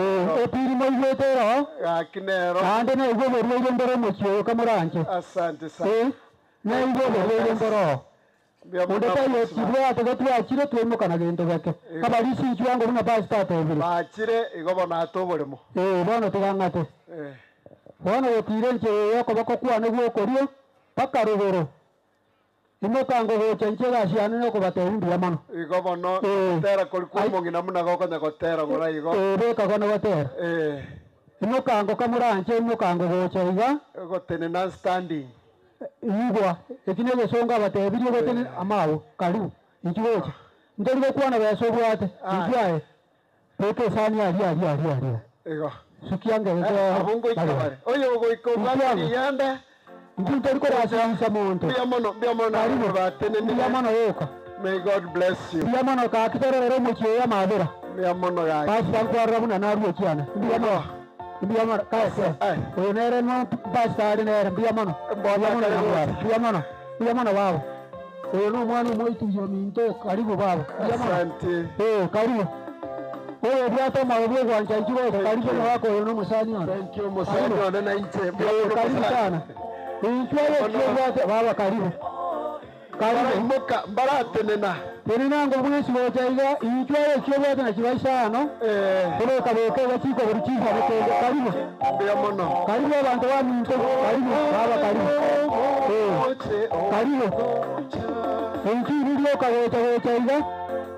Epiri moigwete ero. Gaki nero. Naende naigwa oborwaire mbore omochie oyo kamoranche. Asante sana. Naigwa oborwaire mbore oo. Onde taiyo tibwate getwachire twaimoka gento geke. Abarisi inchuo ango buna pastor atebire. Bachire igo bono ate oboremo. Bono tigang'ate. Bono gotira enchera eye okoboko kwane gwa okorio mpaka rogoro. Imoka ngogocha inche egasi yane na okobatebia mbuya mono. Igo bono gotera kori kwa omong'ina buna gokonya gotera ng'ora igo. Beka bono gotera. Imoka ngokamoranche imoka ngogocha iga. Gotenena standing. Igwa, eki na egesongo abatebirie gotenena amao, karibu, inchuo gocha. Ntori gokwana besa obwate, inchuo aye. Beka esani aria aria aria aria. Igo. Sukia ngege Abwo ngoika bare. Oyo ogoika obwate riyanda. Inchuo ntori korasirisa monto. Mbuya mono, mbuya mono Karibu. batenenire. Mbuya mono yoka. May God bless you. Mbuya mono gaki tororere omochie oyo amabera. Mbuya mono gaki. Pastor nkwarora buna narue chiana. Mbuya mono. Mbuya mono kae. Oyo nere no pastor ari nere mbuya mono. Mbuya mono nyamwaro. Mbuya mono. Mbuya mono baba. Oyo no omwana omoitugi ominto karibu baba. Mbuya mono. Asante. Karibu. Oyo obwate omoyo bwa ogwancha inchuo gocha karibu omogaka oyo no omusani one. Thank you musani one na inche. Karibu sana. Inchuo oyo obwate baba karibu. Karibu. Imoka mbaratenena. Tenena ngo bwesi gocha iga inchuo oyo obwate na chibaisano. Tobeka beka iga chiko buri chisa bukende karibu. Mbuya mono. Karibu abantu ba minto karibu baba karibu. Karibu. Inchuo irio kagocha gocha iga.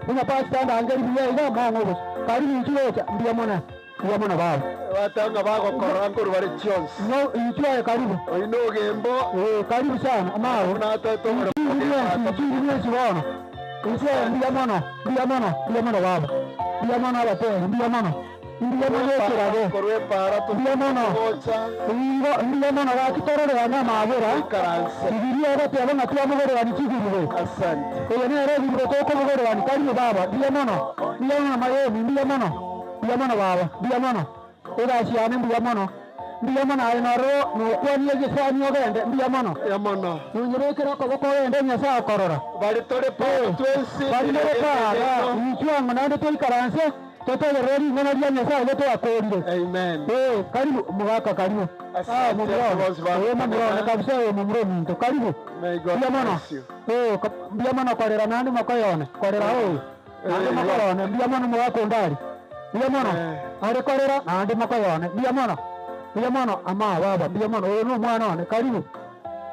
Buna pastor ndangeri buya iga mang'o gocha. Karibu inchuo gocha mbuya mono. Mbuya mono baba. Batanga bagokora nkuru bari chionsi. No inchuo aye karibu. Oino ogembo. Karibu sana amao. Inchuo iri bono. Inchuo aye mbuya mono. Mbuya mono. Mbuya mono baba. Mbuya mono abateri mbuya mono. Mbuya mono ekerago. Korwa epara Mbuya mono. Ingo mbuya mono gaki tororerane amabera. Bibilia egoteba ng'a twamogorerani chigurube. Asante. Oyo nere ebirube tokobogorerani karibu baba. Mbuya mono. Mbuya mono mayemi mbuya mono. Mbuya mono baba. Mbuya mono. Egasi yane mbuya mono. Mbuya mono aye nororo nokwanie egesani ogende. Mbuya mono. Mbuya mono. Nonyebekere okoboko ogende Nyasae akorora. Bari tore para twensi. Bari more para. Inchuo ang'o naende toikaranse totegerere ring'ana ria Nyasae igo twakorire. Amen. Eh, karibu omogaka karibu. Ah, Asante momura ase one. bonsi Eh, momura one bagotenena. kabisa oyo momura ominto. Karibu. May God Mbuya mono. bless you. Eh, mbuya mono korera naende mokoyone. Korera oyo. Naende mokoyone. Mbuya mono omogaka onde aria. Mbuya mono. Are korera naende mokoyone. Mbuya mono. Mbuya mono amaa baba. Mbuya mono. Oyo nomwana one. Karibu.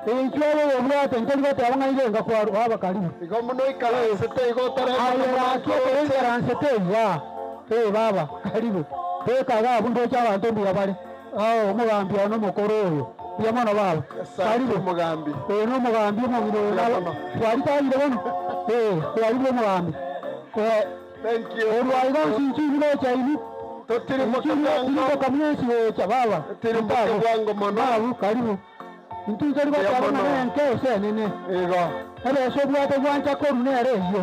Inchuo oyo obwate ntori goteba ng'a iga enga kwarwa. Baba karibu. Igo mono oikaransete igo otareta Aye mono gaki ekero oikaransete igaa. Ee baba, karibu. Beka iga abwo ndoche abanto mbuya bare. Oo, omogambi one omokoro oyo. Mbuya mono baba. Asante Karibu. omogambi. Oyo nomogambi omong'ina oyo Mbuya nabo. mono. Twaritayire bono? Ee, twarire omogambi. Eh, Thank you. korwa iga onsi inchuo inwe gocha inwe. Totirimboke Inchuo inwe bwango. tirimboka mwensi gocha baba. Totirimboke Ntago. bwango mono. Babu, karibu. Intwe ntori Mbuya goteba ng'a mono. nenke gose enene. Igo. Ebesa obwate gwancha korwa nere eyio.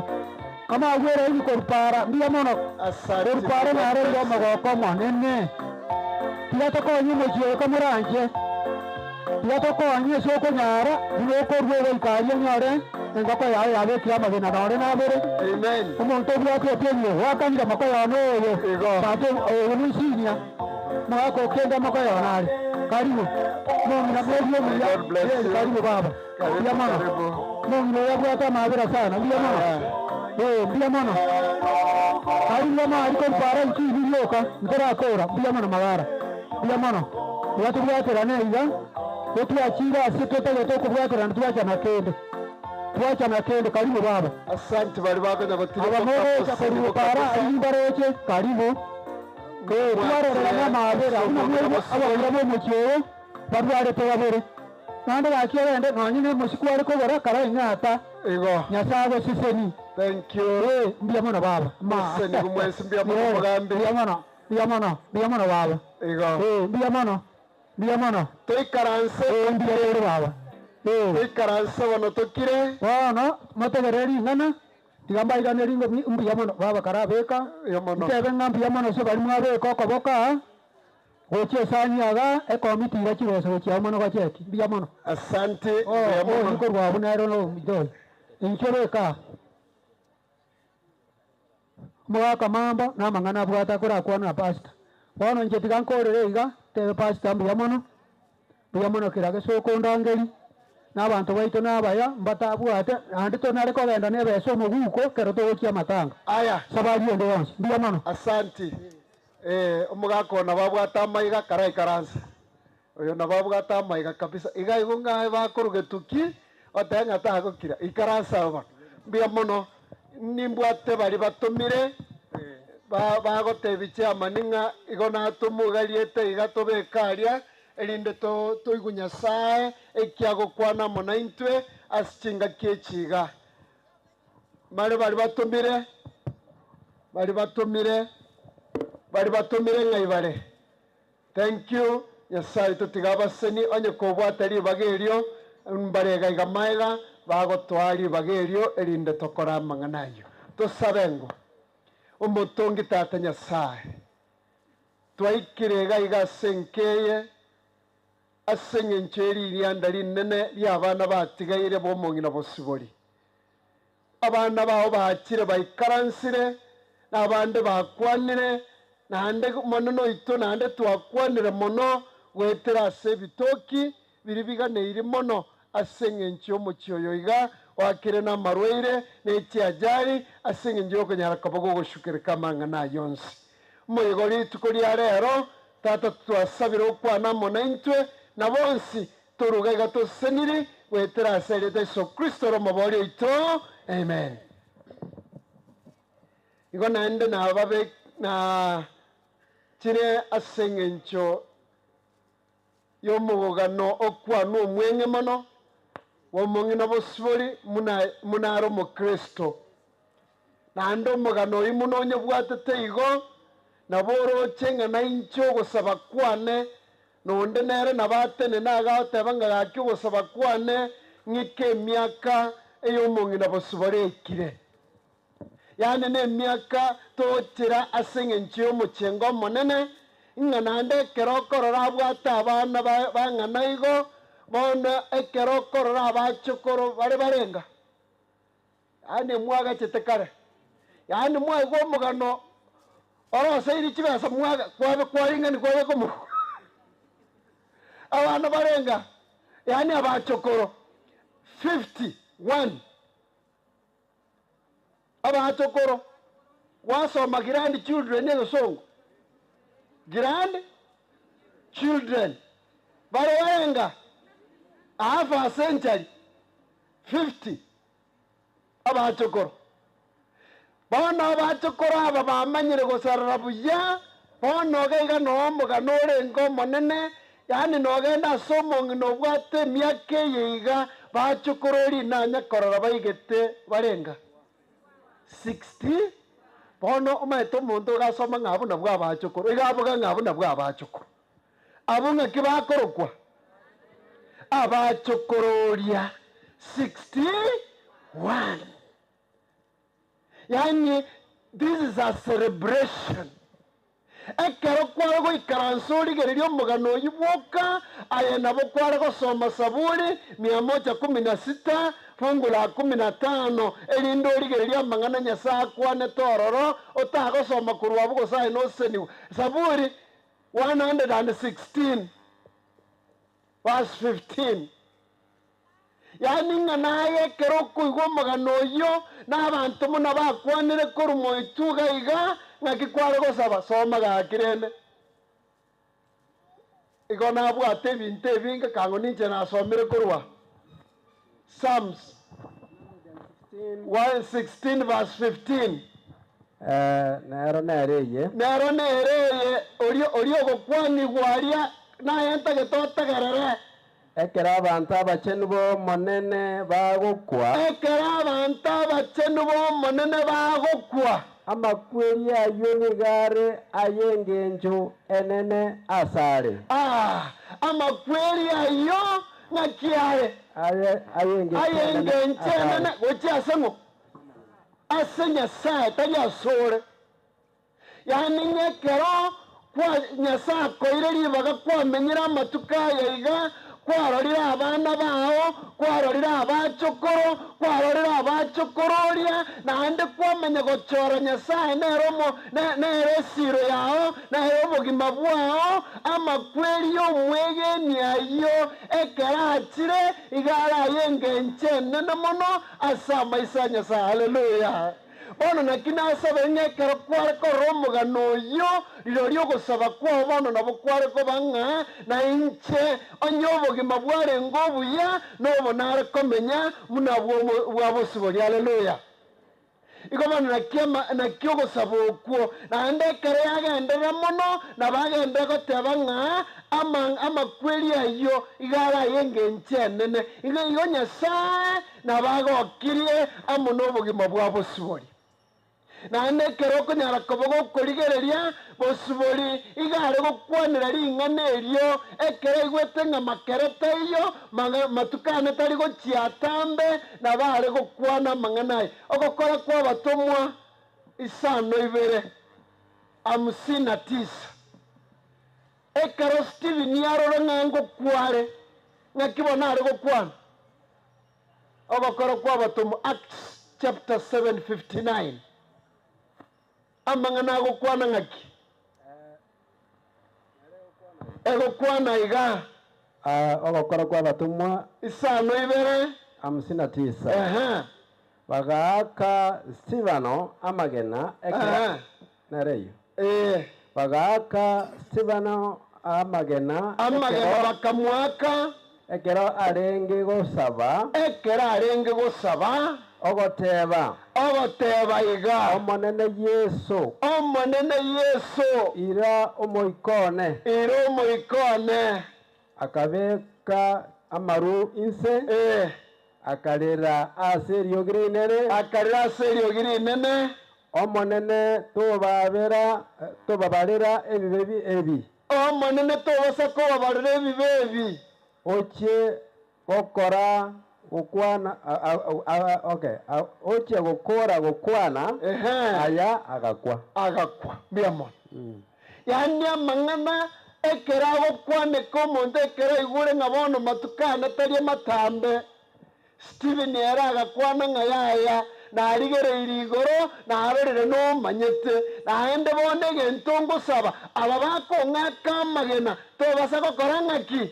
Amagwere aino korwa para, mbuya mono. Asante. Korwa para May God naro iga bless you. omogoko omonene. Tiga tokonye omochie oyo komoranche. Tiga tokonye ase okonyara, buna okorua ogoika aria onyore engoko yao yabekire amagena nore nabere. Amen. Omonto obwate otienire, gwakanire mokoyone oyo. Igo. Tata oyo noisinia, omogaka okende mokoyone are. Karibu. Omong'ina Asante. mwebi May omuya. God bless Yes, you. karibu baba. Mbuya Karibu, mono. karibu. Omong'ina oyo abwate amabera sana. Mbuya mono. Aya. Eh, mbuya mono. Karibu amari korupara inchibi rioka ntorakora. Mbuya mono magara. Mbuya mono. Iga tobwaterane iga, gotwachire ase totagete okobwaterana twachana kende. Twachana kende. Karibu baba. Asante bari bakonya Aba gotirimboka mogocha gosiriboka korupara kabisa. aria mbaroche. Karibu. Eh, twarorerane Mwachire amabera. ase Buna omong'ina mwebwe bosibori. abaira b'omochie oyo barwarete babere. Naende gaki ogende nonye na omosiko are kogora kara ing'ata. Igo. Nyasae agoseseni. Thank you. Eh, mbuya mono baba. Ma. Goseseni gumwensi mbuya mono Eh, omogambi. mbuya mono. Mbuya mono. Mbuya mono baba. Igo. Eh, mbuya mono. Mbuya mono. Toikaranse. Eh, mbuya tore baba. Eh. Toikaranse bono tokire. Bono motegerere ring'ana tiga mbairane ringo mbuya mono baba karabeka. Mbuya mono. Ntebe ng'a mbuya mono ase baria mwabeka okoboka aa gochia esani iga ekomiti iga chibesa gochia amo nogocheti. Mbuya mono. Asante. Oh, Mbuya oyo mono. nikorwa abwo nere no ominto oyo. Inchuo beka aa. Omogaka mambo na amang'ana abwate akorakwana na pastor. Bono inche tiga nkorere iga, ntebe pastor mbuya mono, mbuya mono kera gese okondangeri, na abanto baito na abaya mbatabwate, naende tonare kogenda na ebesa omoguko ekero togochia amatanga. Aya. Safari ende yonsi. Mbuya mono. Asanti. Eh, omogaka oyo nabo abwate amaiga karaikaranse. Oyo nabo abwate amaiga kabisa. Iga igo ng'aye bakoruga etuki, otebe ng'a tagokira. Ikaranse abo bono. Mbuya mono, nimbwate baria batomire, ba bagotebia chiamani ng'a igo natomogariete iga tobeke aria, erinde to toigwe Nyasaye ekiagokwana amo naintwe ase chingaki echi iga. Mare baria batomire, baria batomire, baria batomire ng'ai bare. Thank you, Nyasaye totiga abaseni onye kobwate ribaga erio, mbare iga iga maega, bagotoa ribaga erio erinde tokore amang'ana ayio. Tosabe ng'o? Omotongi Tata Nyasaye, twaikire iga iga ase enka eye, ase eng'encho ye ririanda rinene ri'abana batigaire b'omong'ina bosibori. Abana bao baachire baikaransire, na abande bakwanire, naende Omonene oito naende twakwanire mono goetera ase ebitoki biria biganeiri mono ase eng'encho y'omochie oyo iga oakire namarwaire ne chiajari ase eng'encho y'okonyara koba gogoshukereka amang'ana aya onsi. Omoyega rituko ria rero, Tata twasabire okwana amo naintwe, na bonsi toruga iga toseseniri goetera ase erieta Yeso Kristo ore Omobori oito. Amen. Igo naende nababe na chire ase eng'encho y'omogogano okwanwa omweng'e mono bw'omong'ina bosibori muna muna are omokristo. Naende omogano oyio muna onyebwatete igo, nabo oroche ng'a nainche ogosaba kwane, nonde nere nabo atenene agoteba ng'a gaki ogosaba kwane ng'ike emiaka ey'omong'ina bosibori ekire. Yaani nemiaka togochera ase engencho y'omochengo omonene, Ng'a naende ekero okorora abwate abana bang'ana igo, bono ekero okorora abachokoro bare barenga. Yaani mwagachete kare, yaani mwaigwa omogano oroseiri chibesa mwaga kwabe kwaring'ani kwabeka omofuko abana barenga yaani abachokoro 51 abachokoro gwasoma grand children egesongo grand children bare barenga half a century 50 abachokoro. Bono abachokoro aba bamanyire gosarara buya, bono iga iga noo omogano orenge omonene, yaani nogenda ase omong'ina obwate emiaka eye iga, bachokoro rinanya korora baigete barenga 60, bono omanyete omonto iga asoma ng'a abwo nabwo abachokoro, iga aboga ng'a abwo nabwo abachokoro. Abwo ng'aki bakorokwa? Abachokororia 61. Yaani this is a celebration. Ekero kware goikaransa origererie omogano oyio bwoka, aye nabo kware gosoma Saburi mia moja kumi na sita fungu la kumi na tano, erinde origererie amang'ana Nyasae akwanete ororo, otagosoma korwa abwo gose aye nosesenigwe. Saburi 116 verse 15. Yaani ng'a naye ekero okoigwa omogano oyio, na abanto buna bakwanire korwa moitwe iga iga, ng'aki kware gosaba? Soma gaki rende. Igo nabwate ebinto ebinge kang'o ninche nasomire korwa Psalms 116 verse 15. Nero nere eye. Nero nere eye, oria oria ogokwanigwa aria, naye ntagete otegerere. Ekero abanto abachenu b'Omonene bagokwa. Ekero abanto abachenu b'Omonene bagokwa. Amakweri ayio nigo are ay'engencho enene asare. Aa, amakweri ayio ng'aki are? Ay'engencho enene gochia ase ng'o? Ase Nyasae, tari asore. Yaani ng'a ekero kwa Nyasae akoire ribaga kwamenyire amatuko aya iga, kwarorire abana bao, kwarorire abachokoro, kwarorire abachokoro oria, naende kwamanya gochora Nyasae nere omo nere esiro yao, nere obogima bwao, amakweri y'omwegeni ayio ekero achire, iga are ay'engencho enene mono ase amaiso a Nyasae. Haleluya! Bono naki nasabe ng'a ekero kware korora omogano oyio, rirorio ogosaba kwao bono nabo kware koba ng'a na inche, onye obogima bwarenge obuya, nobo nare komenya buna bwa bosibori. Haleluya! Igo bono naki ama, naki ogosaba okwo, naende ekero yagenderera mono, nabo agenderere goteba ng'a ama, amakweri ayio iga are ay'engencho enene. Igo, igo Nyasae nabo agokirie amo nobogima bwa bosibori. Naende ekero okonyara koba gokorigereria bosibori, iga are gokwanera ring'ana erio, ekero aigwete ng'a makere taiyo, matuko ane tari gochia atambe, nabo are gokwana amang'ana aya. Ogokora kw'abatomwa isano ibere, hamsini na tisa. Ekero Stephen arora ng'a ngokwa are, ng'aki bono are gokwana? Ogokora kw'abatomwa, Acts chapter 7:59. Amang'ana agokwana ng'aki? Egokwana iga. Ogokora kw'abatomwa. Isano ibere. Hamsini na tisa. Bagaaka Stefano amagena ekero nere eyio. Bagaaka Stefano amagena Amagena bakamoaka. Ekero arenge gosaba. Ekero arenge gosaba. Ogoteba. Ogoteba iga. Omonene Yeso. Omonene Yeso. Ira omoika one. Ira omoika one. Akabeka amaru inse. Akarera ase eriogi rinene. Akarera ase eriogi rinene. Omonene tobaabera, tobabarera ebibe ebi. Omonene tobasa kobabarera ebibe ebi. Ochie gokora gokwana, okay, ochie gokora gokwana aya agakwa. Agakwa. Mbuya mono. Yaani amang'ana ekero agokwaneka omonto ekero aigure ng'a bono matuko ane tari amatambe. Stephen ere agakwana ng'a yaya, narigereirie igoro, narorire nomanyete. Naende bono egento ngosaba, aba bakong'aka amagena, tobasa gokora ng'aki?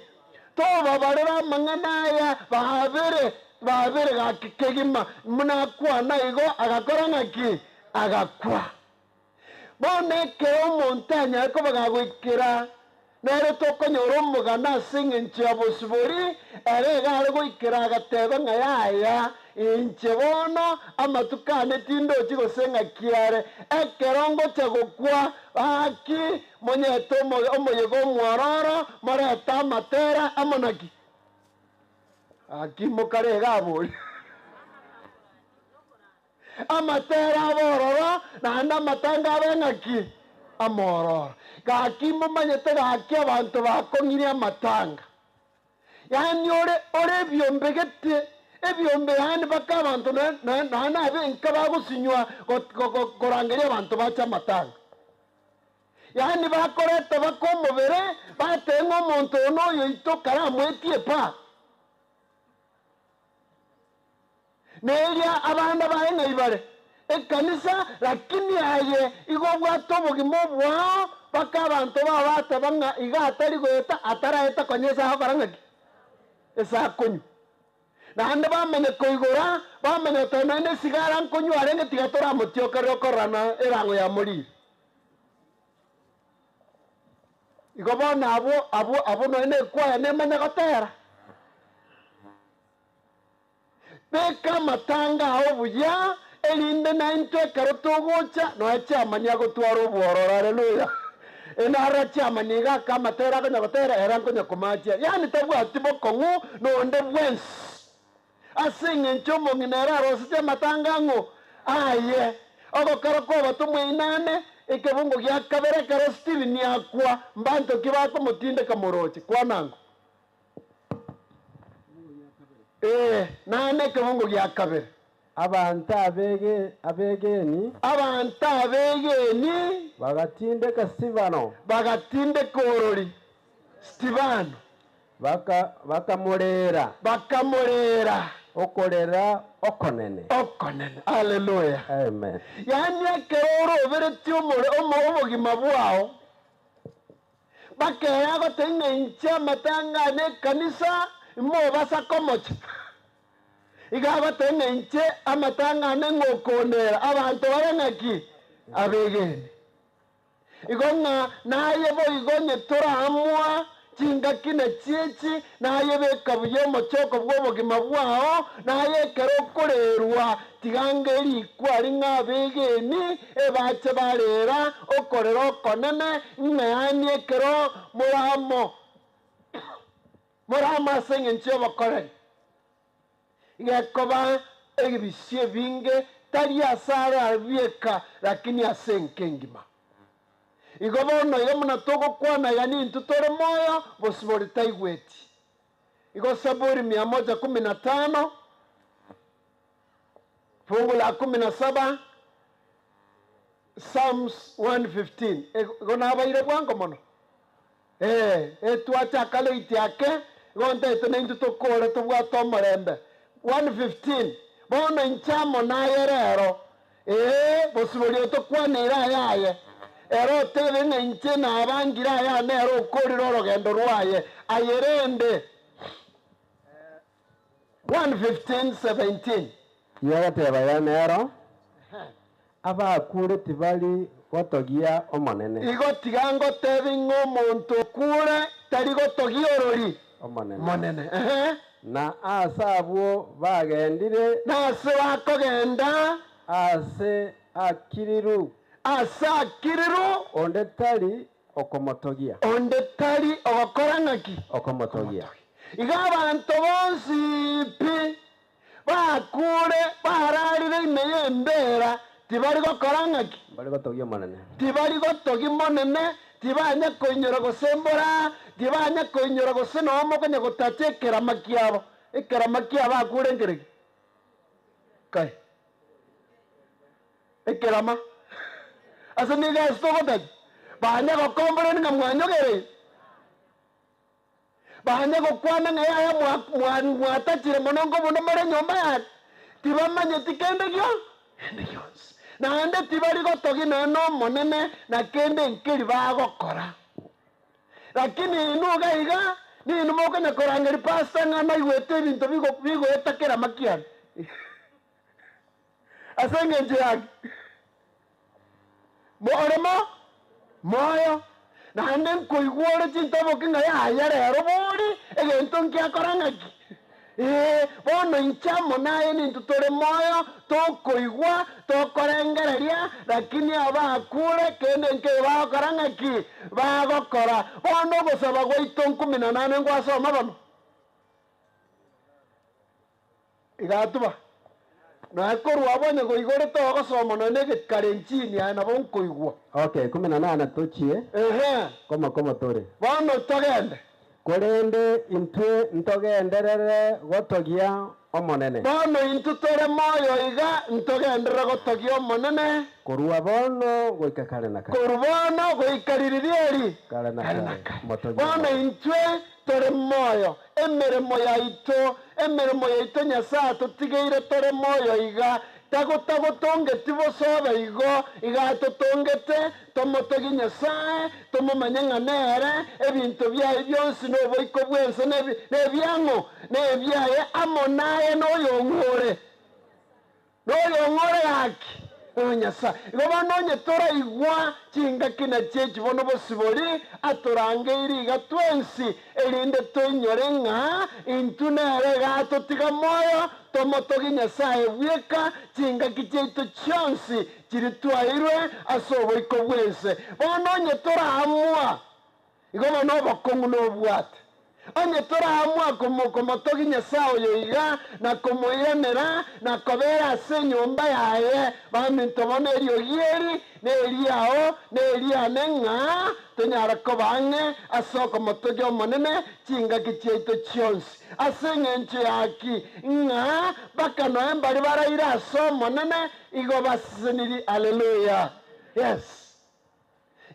Tobabarera amang'ana aya babere babere gaki kegima. Buna akwana igo, agakora ng'aki? Agakwa. Bono ekero omonto anyare koba gagoikera, nere tokonyora omogano ase engencho ya bosibori, ere iga are goikera agateba ng'a yaya, inche bono amatuko ane tindochi gose ng'aki are, ekero ngocha gokwa, gaki monyete omoyega omwororo, morete amatera amo naki? Gaki mokare iga aboria. Amatera abe ororo, naende amatanga abe ng'aki? Amororo. Gaki momanyete gaki abanto bakong'irie amatanga. Yaani ore ore ebiombe gete, ebiombe yaani mpaka abanto naende abe enka bagosinywa korangeria abanto bache amatanga. Yaani bakoreta baka omobere, batebe ng'a omonto oyo noyoito karamoetie pa. Neria abana baye ng'ai bare? Ekanisa, lakini aye igo obwate obogima obwao mpaka abanto bao bateba ng'a iga atari goeta ataraeta konya ase agokora ng'aki? Ase akonywa. Naende bamanya koigora, bamanya goteba nonya ne esigara nkonywa arenge tiga toramotiokerere okororana erang'o yamorire. Igo bono abwo abwo abwo nonya ne ekwaya nemanya gotera. Beka amatanga ao buya, erinde naintwe ekero togocha, nonya chiamani agotwara obwororo. Haleluya! Enarora chiamani iga aka amatera akonya gotera, ere nkonya komachia. Yaani tabwati bokong'u nonde bwensi. Ase eng'encho omong'ina ere arosetie amatanga ang'o? Aye. Ogokora kw'abatomwa inane, ekebungo gia kabere ekero Stephen akwa, mbanto ki bakomotindeka moroche? Kwana ang'o? Ee, naende ekebungo gia kabere. Abanto abegeni. Abanto abegeni. Bagatindeka Stefano. Bagatindeka orori Stefano. Bakamorera. Bakamorera. Okorera okonene. Okonene. Haleluya. Amen. Yaani ekero oroberetie obogima bwao. Bakeya goteba ng'a inche amatanga ane ekanisa imobasa komocha. Iga agoteba ng'a inche amatanga ane ng'okonera abanto bare ng'aki? Abegeni. Igo ng'a naye boigo onye toraamua chingaki na chiechi, naye beka buya omochoko bw'obogima bwao, naye ekero okorerwa tiga ange rikwa ring'a abegeni ebache barera okorera okonene, ng'a yaani ekero more amo, more amo ase engencho y'obokoreri. Gekoba ebisio ebinge, tari ase are abieka, lakini ase enka engima. Igo bono iga buna togokwana iga nintwe tore moyo, bosibore taigweti. Igo Saburi mia moja kumi na tano, fungu la kumi na saba, Psalms 115. Igo nabaire bwango mono. Ee, etwachaka late ake, igo ntaete naintwe tokore tobwate omorembe. 1:15, Bono inche amo naye rero, ee, bosibori otokwaneire ayaye, ere otebe ng'a inche nabangire aya nere okorire orogendo rwaye, aye rende. 1:15, 17. Yagateba ya nero, Abakure tibari gotogia Omonene. Igo tiga ngotebi ng'a omonto okure tari gotogia orori? Omonene. Omonene. Ehe. Na aase abwo bagendire. Na ase bakogenda. Aase akiriru. Aase akiriru. Onde tari okomotogia. Onde tari ogokora ng'aki? Okomotogia. Iga abanto bonsi pi Bakuure, bararire ime y'embeera, tibari gokora ng'aki? Mbari gotogia Omonene. Tibari gotogia Omonene, tibanya koinyora gose mbora, tibanya koinyora gose nomo konya gotacha ekerama kiabo. Ekerama kiabo akuure nkereki? Kai. Ekerama. Ase nigo ase togotacha. Banya gokomborani ng'a mwanyogereire. Banya gokwana ng'a yaya mwatachire mono nkobuna more enyomba yane. Tibamanyeti kende kende gionsi. Naende tibari gotogia nonya na Omonene na kende nkeri bagokora. Lakini inwe iga iga, ninwe mokonya korangeria pastor ng'a naigwete ebinto bigoeta kera makiane. Ase engencho yaki? Ore mo moyo, naende nkoigwa ore chintoboki ng'a yaya rero bori egento nkiakora ng'aki? Ee, bono inche amo naye nintwe tore moyo, tokoigwa, tokorengereria, lakini abakure kende nkeiyo bagokora ng'aki? Bagokora. Bono ogosaba gwaito nkumi na nane ngwasoma bono. Igatuba, Naye korwa abwo onye koigorete ogosoma nonya negekarenchini aye nabo nkoigwa. Okay, kumi na nane tochie. Ehe. Komo komo tore. Bono togende. Korende intwe ntogenderere gotogia Omonene. Bono intwe tore moyo iga ntogenderere gotogia Omonene. Korwa bono goika kare na kare. Korwa bono goika ririri eri. Kare na kare. Motogie Bono Omonene. intwe Tore moyo, emeremo yaito, emeremo yaito Nyasae atotigeire tore moyo iga, tagotagotongeti bosa obe igo, iga atotongete, tomotogie Nyasae, tomomanye ng'a nere, ebinto biaye bionsi noboiko bw'ense nebi nebiang'o? Nebiaye, amo naye noyong'ore. Noyong'ore gaki, O Nyasae. Igo bono onye toraigwa chingaki na chiechi bono bosibori, atorangeiri iga twensi, erinde toinyore ng'a intwe nere iga atotiga moyo, tomotogie Nyasae bweka chingaki chiaito chionsi chiria twaeirwe ase oboiko bw'ense. Bono onye toraamua Igo bono obokong'u nobwate. Onye toraamua komotogia Nyasae oyo iga, na komoiranera, na kobeera ase enyomba yaye, baminto bono eriogi eri neriao, na eriane, ng'a tonyare koba ang'e ase okomotogia Omonene chingaki chiaito chionsi. Ase engencho yaki? Ng'a baka noe mbaria baraire ase Omonene, igo basesenirie. Haleluya! Yes.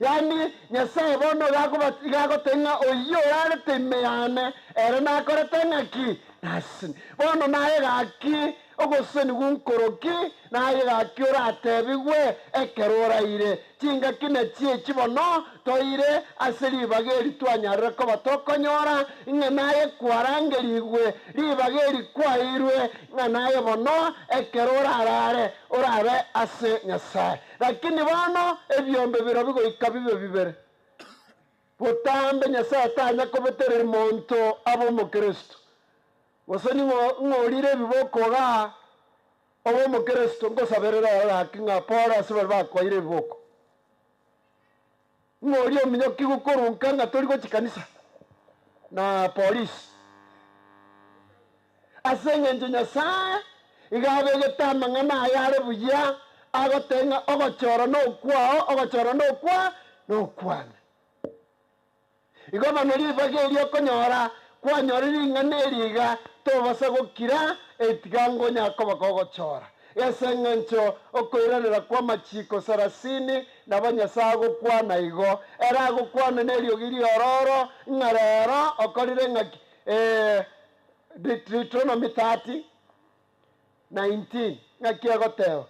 Yaani, Nyasae bono iga agoteba ng'a oyio orarete ime yane, ere nakorete ng'aki? Naseseni. Bono naye gaki ogosesenigwa nkoroki, naye gaki oratebigwe ekero oraire. Chingaki nachio echi bono toire ase ribaga eri twanyarire koba tokonyora, ng'a naye kwarangerigwe, ribaga eri kwaeirwe, ng'a naye bono ekero orarare, orabe ase Nyasae. Lakini bono ebiombe biro bigoika bibe bibere. Botambe Nyasae tanya kobetereria monto abe omokristo. Gose ning'o ng'orire ebiboko igaa obe omokristo nkosaberere oro gaki ng'a pore ase baria bakoeire ebiboko. Ng'oria ominyokigu korwa nka ng'a tori gochia kanisa na polisi. Ase engencho Nyasae iga abegete amang'ana aya are buya, agoteba ng'a ogochora nokwao, ogochora nokwa nokwane. Igo bono ribaga eri okonyora kwanyorire ring'ana eri iga, tobasa gokira, etiga ngonya koba kogochora. Ase engencho okoiranera kw'amachiko sarasini nabo Nyasae agokwana igo, ere agokwana neriogi riororo, ng'a rero okorire ng'aki? Ee, Deuteronomy 30, 19, ng'aki egoteba?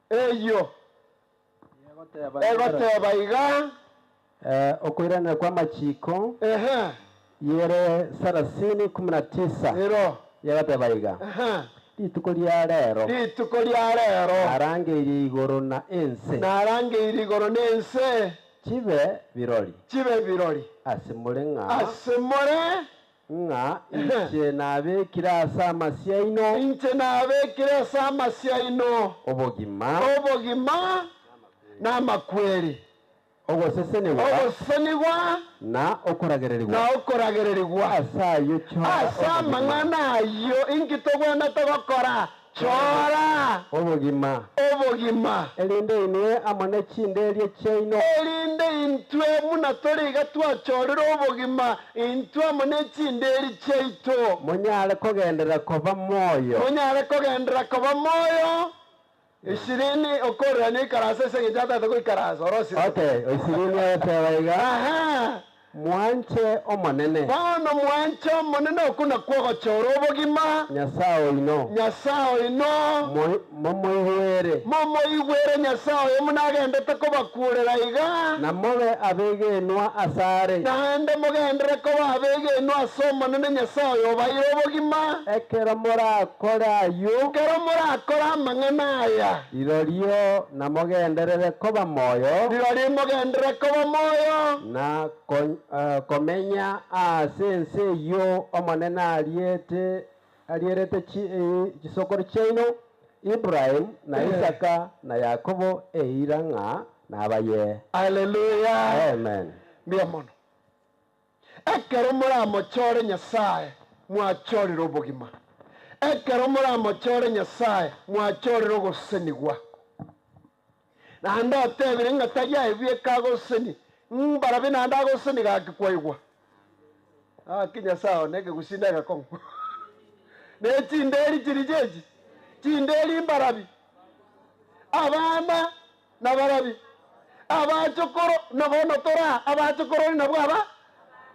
Eyio egoteba iga. Okoiranera kw'amachiko Ehe. yere sarasini kumi na tisa Ero. yegoteba iga, Ehe. Rituko ria rero. Rituko ria rero. Narangeirie igoro na ense. Narangeirie igoro na ense. Chibe birori. Chibe birori. Ase more ng'a. Ase more. Ng'a inche nabekire ase amasio aino. Inche nabekire ase amasio aino. Obogima. Obogima na amakweri. Ogosesenigwa. Ogosesenigwa. Na okoragererigwa. Na okoragererigwa. Ase ayio chora Ase obogima. amang'ana ayio inki togwenerete gokora? Chora. Obogima. Obogima. Erinde inwe amo ne chinderia chiaino. Erinde intwe buna tore iga twachorire obogima, intwe amo ne chinderia chiaito. Monyare kogenderera koba moyo. Monyare kogenderera koba moyo. Ishirini okorera nioikaranse ase eng'encho atagete goikaransa orosire. Okay, ishirini agoteba iga, Aha. Mwanche Omonene. Bono mwanche Omonene okwo nakwo ogochora obogima. Nyasae oino. Nyasae oino. Momoigwere. Momoigwere Nyasae oyo buna agendete kobakuurera iga. Na mobe abegenwa asare. Naende mogenderere koba abegenwa ase Omonene Nyasae oyo obaeire obogima. Ekero morakore ayio. Ekero morakore amang'ana aya. Rirorio namogenderere koba moyo. Rirorio mogenderere koba moyo. Na komenya aase ense eyio Omonene ariete arierete chisokoro chiaino, Ibrahimu, na Isaka, na Yakobo, eira ng'a nabayee. Haleluya! Amen. Mbuya mono. Ekero moramochore Nyasae, mwachorire obogima. Ekero moramochore Nyasae, mwachorire ogosesenigwa. Naende otebire ng'a tari aye bweka agosesenie, mbarabwo naende agosesenie gaki kwaigwa. Gaki Nyasae one ekegusii negekong'u. Ne chinderi chiriche echi, chinderi mbarabi, abana nabarabi, abachokoro na bono tore aa, abachokorori nabwo aba,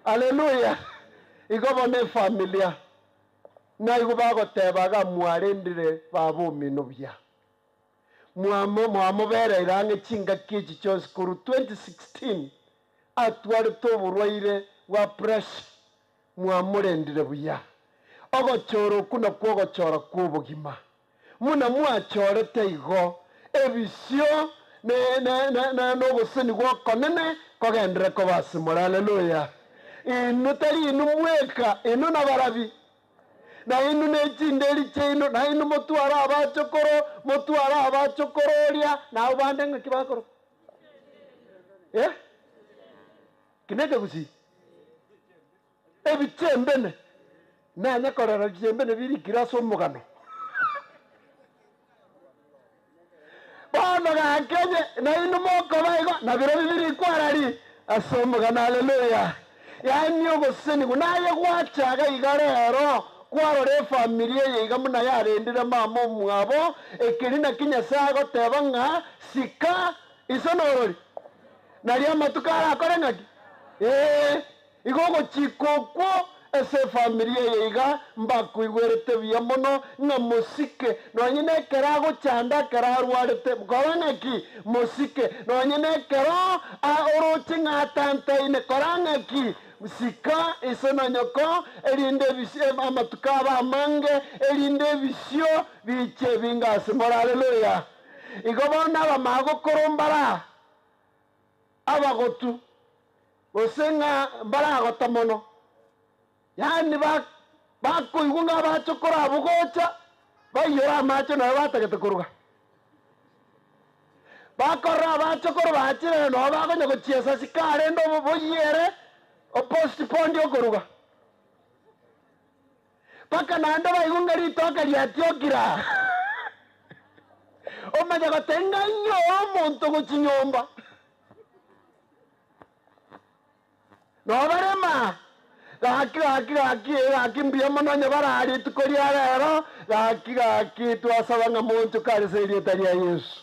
Haleluya! Igo bono efamilia naigwe bagoteba iga mwarendire baba omino buya. Mwamo mwamobereire ang'e chingaki echi chionsi korwa 2016 atwarete oborwaire bwa pressure, mwamorendire buya. Ogochora okwo nakwo ogochora kw'obogima. Buna mwachorete igo, ebisio ne ne ne ne nogosenigwa okonene kogenderere koba ase more. Haleluya! Inwe tari inwe mweka, inwe nabarabi. Na inwe ne chinderi chiaino, na inwe motware abachokoro, motware abachokoro oria, na abwo bande ng'aki bakoroka? Eh? Eki nekegusii? Ebichembene, nanye korora ebichembene birikire ase omogano. Bono gaki onye nainwe mokoba igo, na birobio birikwe arari ase omogano. Haleluya! Yaani ogosesenigwa. Naye gwachaga iga rero, kwarora efamiri eye iga buna yarendire mama omwabo, ekeri naki Nyasae agoteba ng'a sika iso norori, nario amatuko arakore ng'aki? Ee. Igo ogochika okwo ase efamiri eye iga mbakoigwerete buya mono ng'a mosike, nonye nekero agochanda ekero arwarete, kora ng'aki? Mosike, nonye nekero oroche ng'a atantaine, kora ng'aki? Sika iso na nyoko, erinde amatuko abe amange, erinde ebisio biche ebinge ase more. Haleluya! Igo bono abamagokoro mbara abagotu, gose ng'a mbaragota mono, yaani bakoigwa ng'a abachokoro abwo gocha, baiyore amache nonya batagete koruga. Bakorora abachokoro bachire nonya bakonya gochiesa sika rende boyiere opostpondi okoruga. Mpaka naende baigwe ng'a ritoke riatiokire aa. Omanye goteba ng'a inyoe omonto gochia nyomba. Nobarema, gaki gaki gaki ee gaki mbuya mono onye baraa rituko ria rero, gaki gaki twasaba ng'a monchoke ase erieta ria Yeso.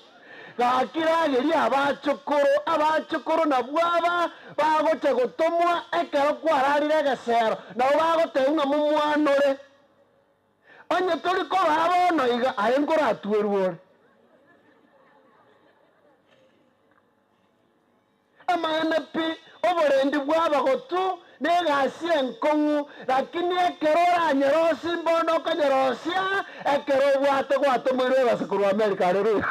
Gaki rageria abachokoro, abachokoro nabwo aba bagocha gotomwa ekero kwararire egesero, nabo bagotebia ng'a momwanore. Onye tori kobaa bono iga, aye nkoratwerwe ore. Amaene pi, oborendi bw'abagotu negasi enkong'u, lakini ekero oranyerosie mbono okonyerosia ekero obwate gwatomoirwe ebase korwa America. Haleluya!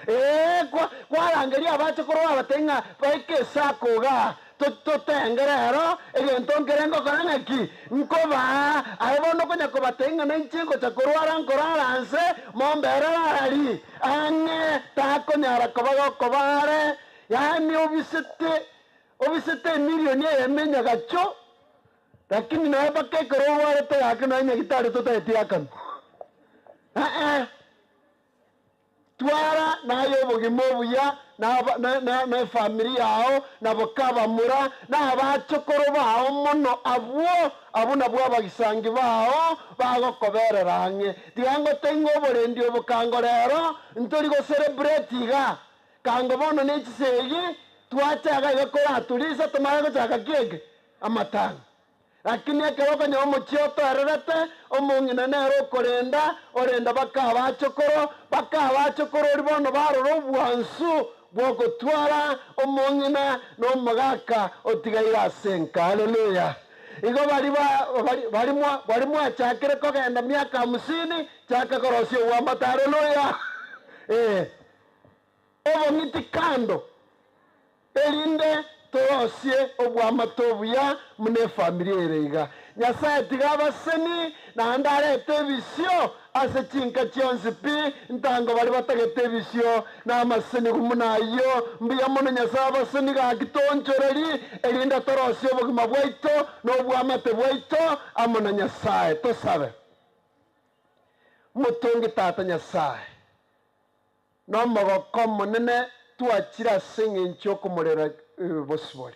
Ee, kwa, kwarangeria abachokoro babatebie ng'a baike esako igaa, to- totenge rero, egento nkere ngokora ng'aki? Nkobaa. Aye bono okonya kobatebia ng'a nainche ngocha korwara nkorara nse, momberere arari ang'e, takonyara koba gokoba are. Yaani obisete, obisete emilioni eyemo enyagacho, lakini nonya mpaka ekero orwarete gaki nonya nyagitari totageti akanwa. Eeh. Twara naye obogima obuya na efamiri yao, na bokabamura, na abachokoro bao mono abwo, abwo nabwo abagisangi bao bagokoberera ang'e. Tiga ngotenga oborendi obo kango rero, ntori go celebrate iga. Kango bono ne chisegi, twachaga iga koraturisa tomanye gochaka ki eke? Amatanga. Lakini ekero okonyora omochie otoererete, omong'ina nere okorenda, orenda baka abachokoro, baka abachokoro oria bono barora obwansu bw'ogotwara omong'ina na omogaka otigaire ase enka. Haleluya! Igo baria ba bari bari mwa bari mwachakire kogenda miaka hamsini, chaka korosia obwamate. Haleluya! Ee. Obong'iti kando, erinde torosie obwamate obuya buna efamiri ere iga. Nyasae tiga abaseni naende arete ebisio ase chinka chionsi pi, ntango baria batagete ebisio na amasenigu buna ayio. Mbuya mono Nyasae abaseni gaki toonchoreri, erinde torosie obogima bwaito na obwamate bwaito amo na Nyasae. Tosabe. Motongi Tata Nyasae, Nomogoko omonene twachire ase engencho y'okomorera bosibore.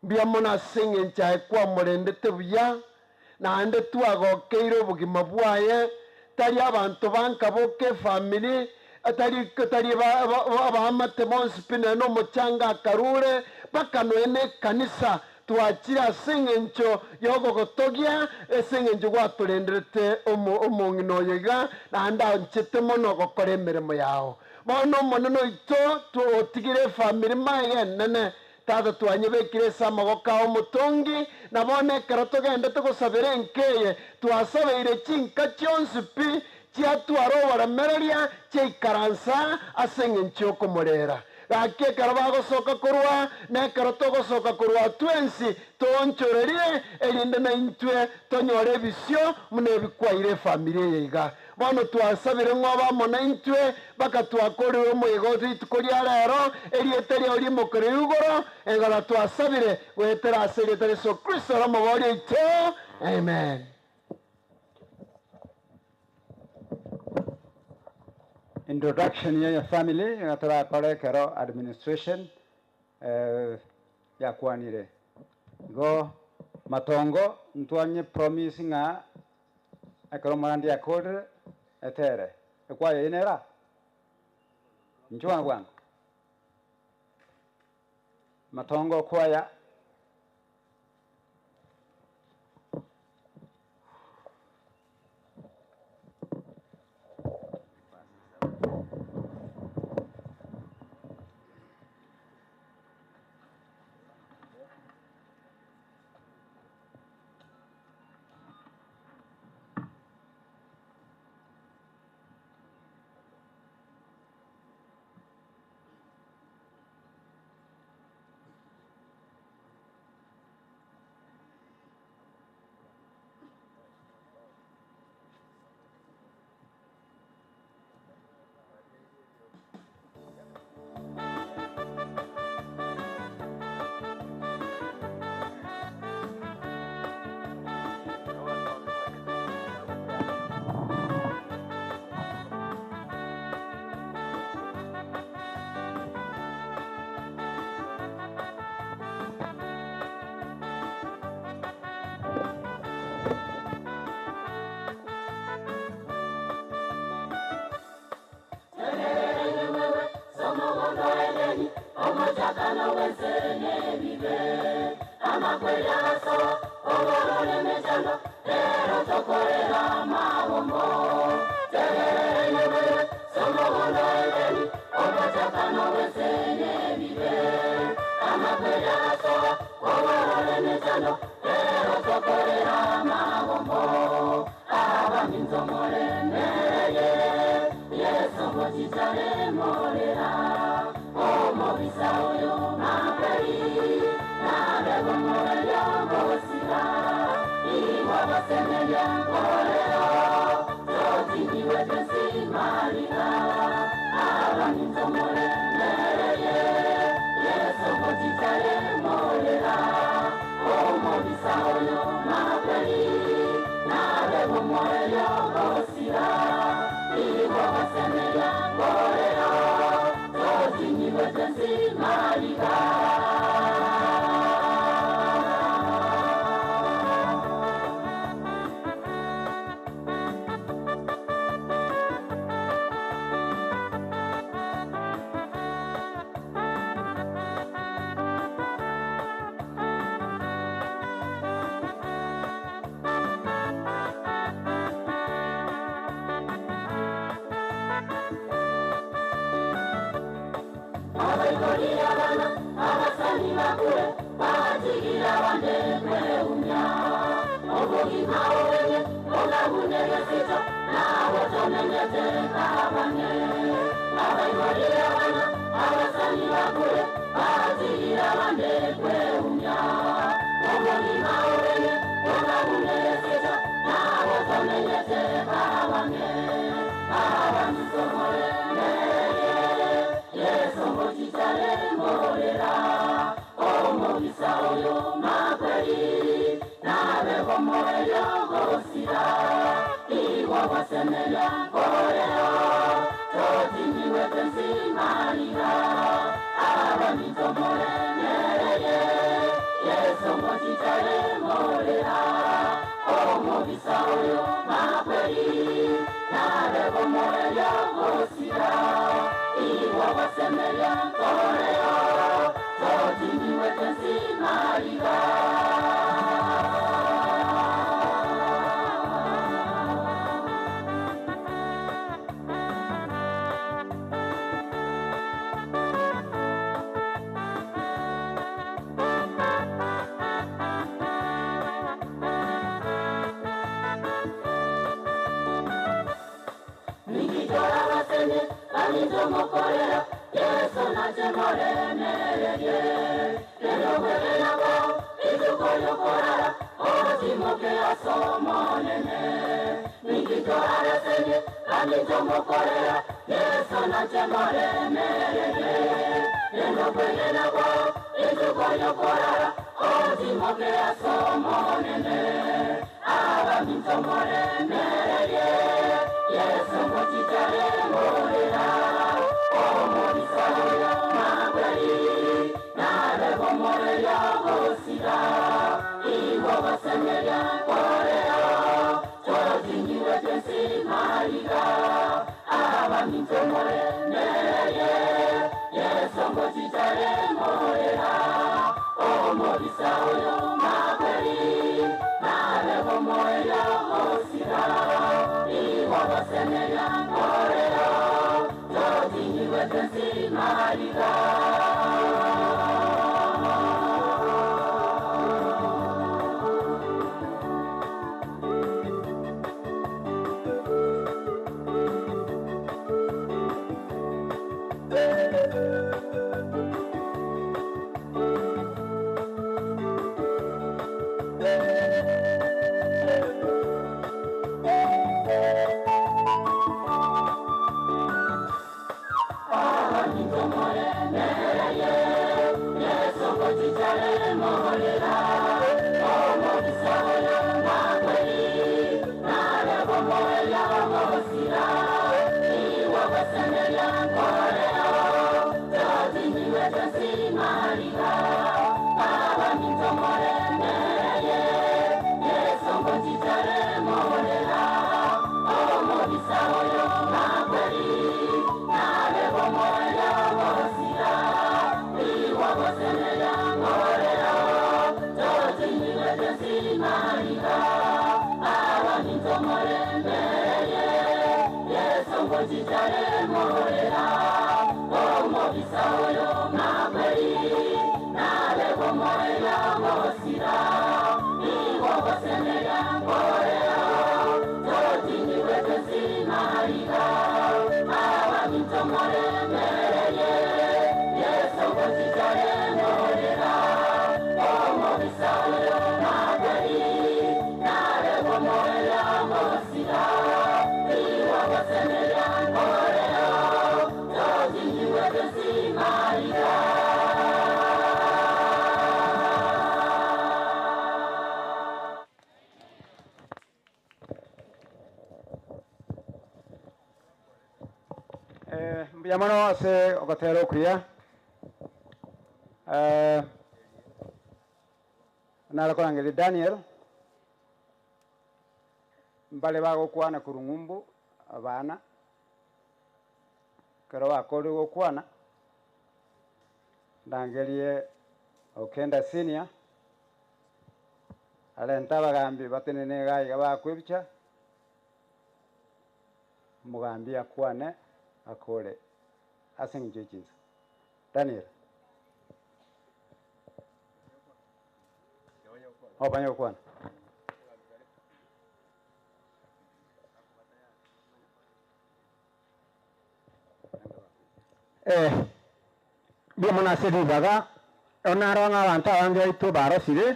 Mbuya mono ase engencho aye kwamorendete buya, naende twagokeire obogima bwaye, tari abanto banka boka efamiri, tari tari abaamate bonsi pi nonya nomochanga akarure, mpaka nonya nekanisa Twachire ase engencho y'ogogotogia, ase engencho gwatorenderete omong'ina oyo iga, naende anchete mono gokora emeremo yao. Bono Omonene oito, otigire efamiri magega enene, Tata twanyebekire ase amaboko ao omotongi, na bono ekero togendete gosabera enka eye, twasabeire chinka chionsi pi chiatwara oboremereria, chiaikaransa ase engencho y'okomorera. Gaki ekero bagosoka korwa, na ekero togosoka korwa twensi, toonchorerie, erinde naintwe tonyore ebisio buna ebikwaire efamiri eye iga. Bono twasabire ng'a obe amo naintwe, mpaka twakorire omoyega o rituko ria rero, erieta riao rimokere igoro, egora twasabire goetera ase erieta ria Yeso Kristo ore Omobooria oito. Amen. Introduction ya family nigo torakore ekero administration yakwanire. Igo matongo ntwanye promise ng'a ekero omorandi akorire etere. Ekwaya eye nere aa? Inchuo bwango bwango. Matongo kwaya. Mbuya mono ase ogotera okuya narakorangeria Daniel mbare bagokwana korwa ng'umbu abana ekero bakorire gokwana ndangerie Okenda Senior arente abagambi batenene iga iga bakwa ebicha omogambi akwane akore ase eng'encho ya chinsa. Daniel. Obanye gokwana. Eh, mbuya mono ase ribaga, onaro ng'a abanto abange baito barosire,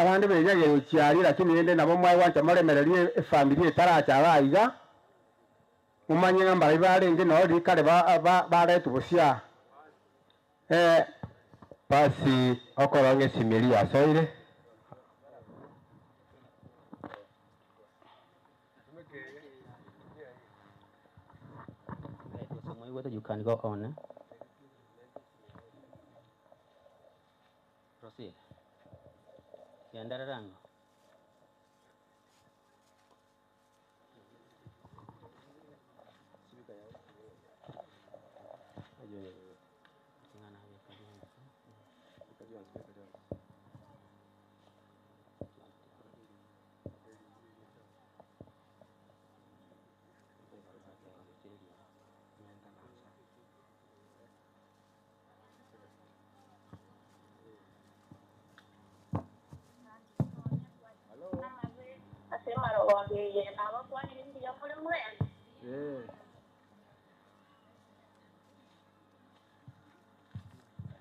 abande benyagire gochia aria lakini rende nabo mwaigwancha moremererie efamiri etaracha iga iga, momanye ng'a mbaria barenge noo rikare ba- ba- baretwa bosio aa. Eh, Basi okorora ng'a esimeri yasoire. You can go on. Eh? Proceed. Genderera. Ase marogondo eye nabakwanire mbuya more mwene.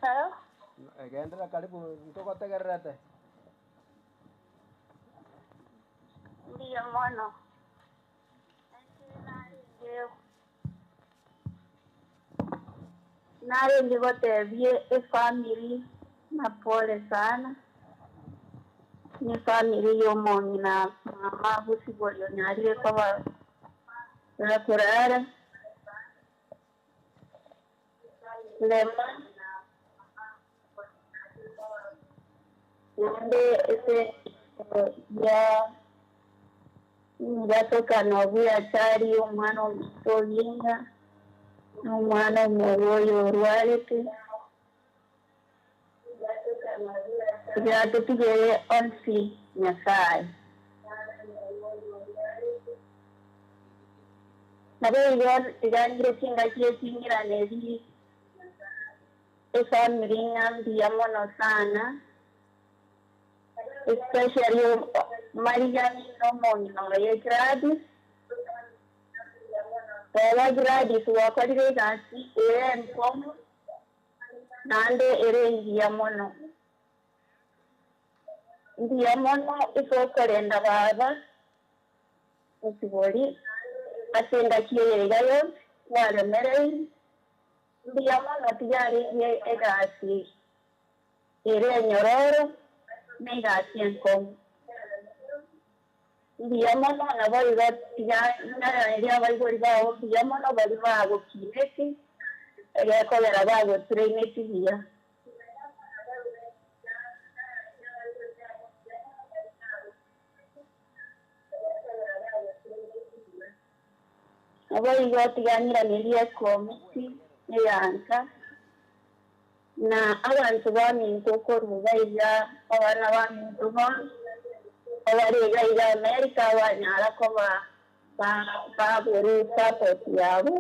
Hello? Egendera karibu ntogotegererete. Mbuya mono. Narenge gotebie efamiri na pole sana. Ni famiri y'omong'ina mama busiborio nyarire koba rakurara. Lema Nande ese ya ngatokana obuyachari omwana omuto obyinga n'omwana omwoyo orwarete kugira tutugere onsi Nyasaye. Nabo igo tigangire chingaki echingirana eri efamiri ng'a mbuya mono sana especially Mariani n'omong'ina oye Gladys. Baba Gladys wakorire egasi ere enkomo naende ere engiya mono. Mbuya mono ase okorenda baba osibori ase engaki eye iga yonsi kwaremereire. Mbuya mono tiyarenge egasi ere enyororo na egasi enkomo. Mbuya mono nabo igo tiga nararia abaibori babo mbuya mono bari bagokineti egekogera bagotraineti buya. Nabo igo tiganiraneria ekomiti eyanka na abantu baminto okoruga iga abana baminto bonsi abari iga iga America banyara koba babura support yabo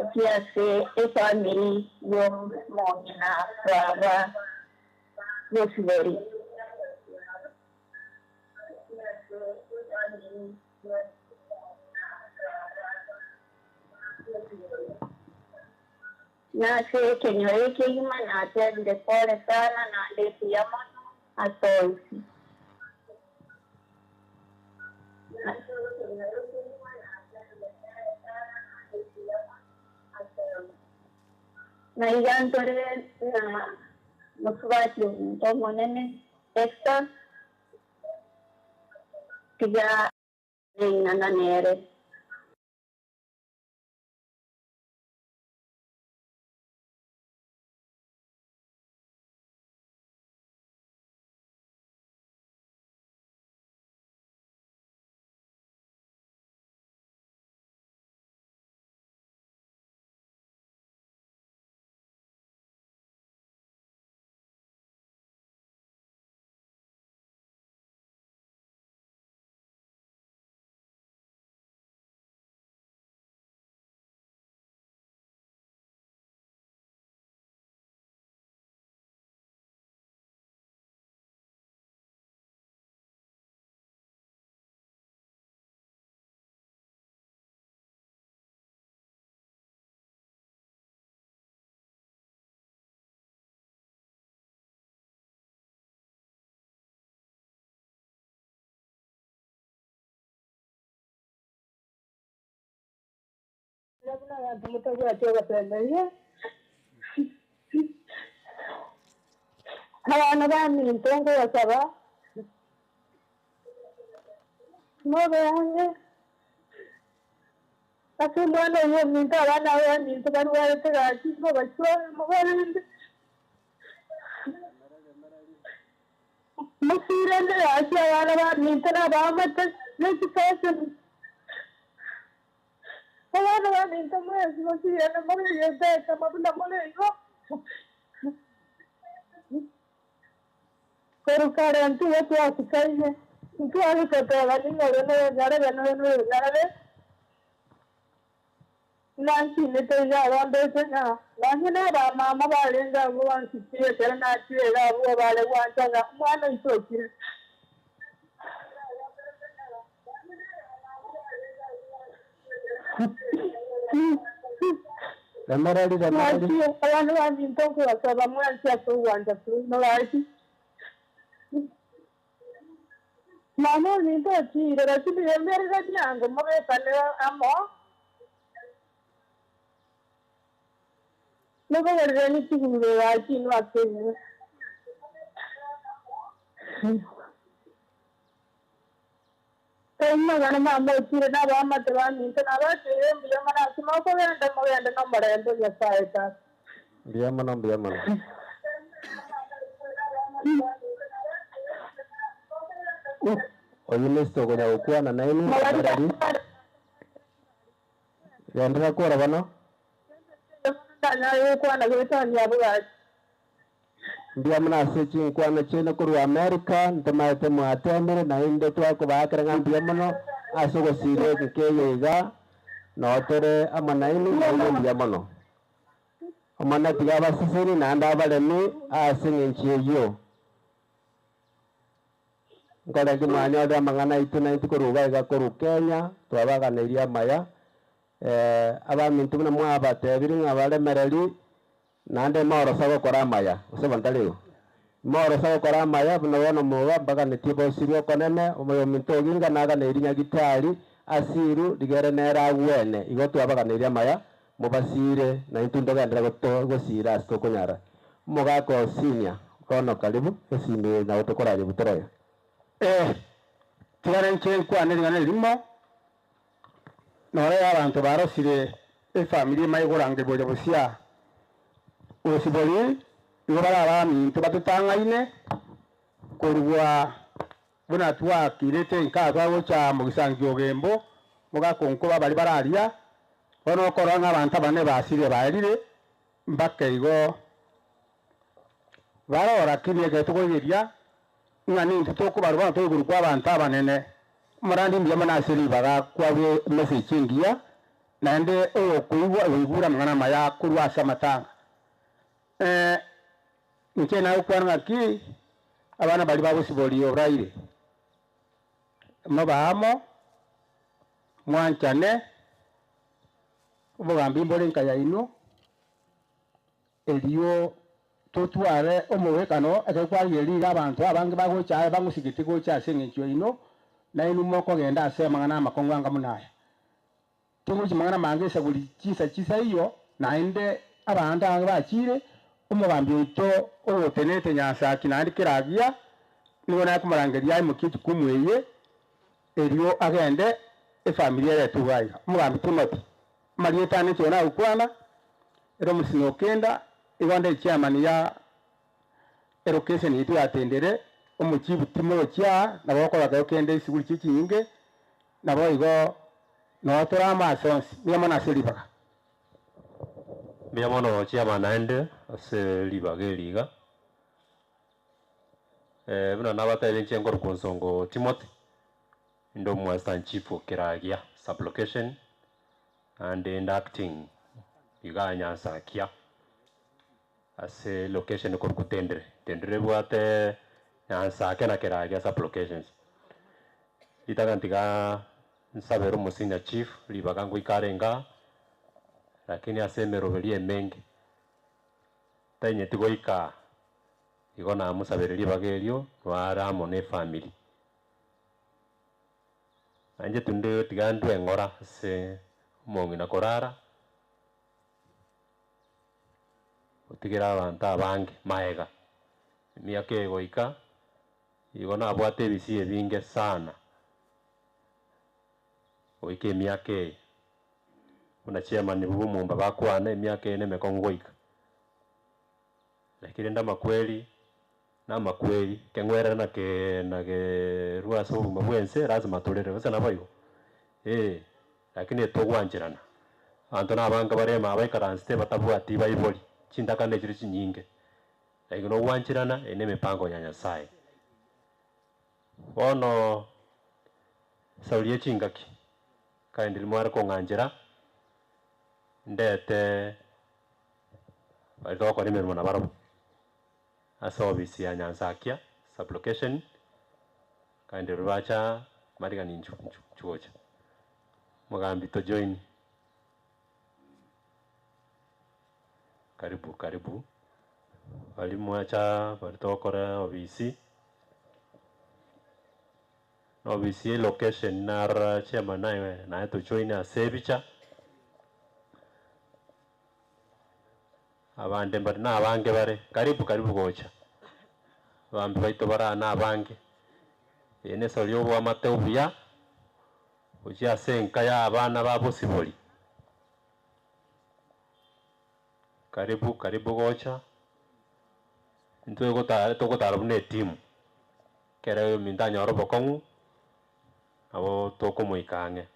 okiase efamiri y'omong'ina baba bosibori. Nase ekenyoro ekegima natebire pole sana naende mbuya mono ase onsi. Na iga ntore na mosubati omonto omonene Esther tiga neng'ana nere. Buna abanto motabwati ogosemeria, abana baminto nkobasaba, mobe ang'e ase omwana oyio ominto, abana aba baminto barwarete gaki, mobachware mobarende, mosirane gaki abana baminto na abaamate ne chifashion. Abana baminto mwensi mosirane more egento ekemo buna more igo. Korwa kare intwe twasikaine, ntware goteba ning'o oyo noyonyarebe na oyo noyonyarebe, buna nkinete iga abambeche ng'a nonye nabamama barenge abwo bansikie ekero nachire iga abwo bare gwancha ng'a omwana oito okire. Remereri, remereri. Mwanchie abana baminto nkobasaba mwanche ase ogwancha kwaino gaki. Mama ominto ochiire, lakini remerera riango mobekane amo. Mobogoriranie chigurube gaki inwe ase inwe. Kaimagana namochire nabaamate baminto, nabateire mbuya mono ase mokogenda, mogende nomorembe o Nyasae Tata. Mbuya mono, mbuya mono. Oyio Mr. okonya gokwana nainwe, Remereri. Genderera kora bono. Ntanyare gokwana goetania abwo gaki. Mbuya mono ase chinkwana chiaino korwa America, ntomaete mwatemire naende twakobaakera ng'a mbuya mono ase ogosiria enka eye iga, noo tore amo nainwe nainwe mbuya mono. Omonene tiga abaseseni naende abaremi ase eng'encho eyio. Nkorenge mwanyorire amang'ana aito naintwe korwa iga iga korwa Kenya, twabaganeirie amaya, abaminto buna mwabatebirie ng'a baremereri, naende morosa gokora amaya, gose bono tari igo? Morosa gokora amaya buna bono moga mbaganetie bosirwe okonene, omoyominto oginga naganeirie nyagitari, asiru, rigere nere agwene, igo twabaganeirie amaya, mobasire, naintwe ntogenderere goto gosira ase tokonyara. Omogaka o senior, bono karibu, esimi eye nabo tokorayebutora iga. Eh, tiga ninche nkwane ring'ana erimo, nore abanto barosire efamiri emaye korangerwa oria bosia, gosibori nigo bare abaminto batotang'aine korwa buna twakirete nka twagocha mogisangio ogembo, mogakonkoba baria bararia, bono okorora ng'a abanto abane basire baerire, mpaka igo barora lakini ekero tokoigeria ng'a nintwe tokobarwa bono toiguru kwa abanto abanene. Omorandi mbuya mono ase ribaga kwabua emessage engiya, naende oyokoigwa oigure amang'ana amaya korwa ase amatanga. Inche nagokwana ng'aki, abana baria bagosiboria oboraire, mobe amo, mwanchane, obogambi mbore nka yaino, erio totware omogwekano ekero kwarigereria iga abanto abange bagocha aya bang'usigete gocha ase eng'encho yaino, nainwe mokogenda ase amang'ana amakong'u anga buna aya. Tingochia mang'ana mange esaburi chinsa chisaiyo, naende abanto abange bachire, omogambi oito ogotenenete Nyasaaki naende kera agiya, nigo nakomorangeria aimokie ejukumu eye, erio agende efamiri eretwe iga iga. Omogambi Timothy, amarieta ane inche nagokwana, ere omosini okenda, igo nde echairman ya elocation yaito ya Tendere, omochief timogochia aa, nabo okoroka ekero kende esuguri chie chinyinge, nabo igo noo tore amo ase onsi, mbuya mono ase ribaga. Mbuya mono chairman naende ase ribaga eri iga. Buna nabatebia inche nkorokwa Onsongo Timothy, inde omoassistant chief o Kiragia sub-location, naende inde acting igaa Nyansakia ase location ekorokwa Tendere. Tendere ebwate Nyansakia na Kiragia sub-locations. Ritang'ani ntiga nsabere omosenior chief ribaga ngoika arenge aa, lakini ase emeroberi emenge, tainyeti goika aa, igo namosabeire ribaga erio, noare amo na efamiri. Nainche tinde tiga ndwe eng'ora ase omong'ina korara. Otigere abanto abange maega, emiaka eye goika, igo nabwate ebisio ebinge sana, goika emiaka eye. Buna chairman bwa omomba bakwana emiaka eye na emekong'u goika. Lakini rende amakweri na amakweri, ekeng'werere na kee na kerwa ase obogima bwa ense lazima torere, gose naboigo? Eh, lakini togwancherana, abanto na abange bare ime aba baikaransete batabwati baibori, chintakana echire chinyinge, lakini nogwancherana eye na emipango ya Nyasaye. Bono esauri ya chingaki, kindly mware kong'anchera, ndete baria togokora emeremo nabarobwo. Ase ofisi ya Nyansakia sub-location, kandi riria bacha marigani inchu inchu inchu gocha. Mogambi to join. Karibu karibu, baria mwacha baria togokora ofisi, na ofisi ya location narora chairman naye naye to join ase ebicha. Abande mbare nabange bare karibu karibu gocha, abambi baito bare aa nabange, eye nesori y'oboamate obuya, gochia ase enka ya abana ba Bosibori. Karibu karibu gocha, intwe gotara togotara buna etimu, ekere ominto anyore obokong'u, nabo tokomoika ang'e.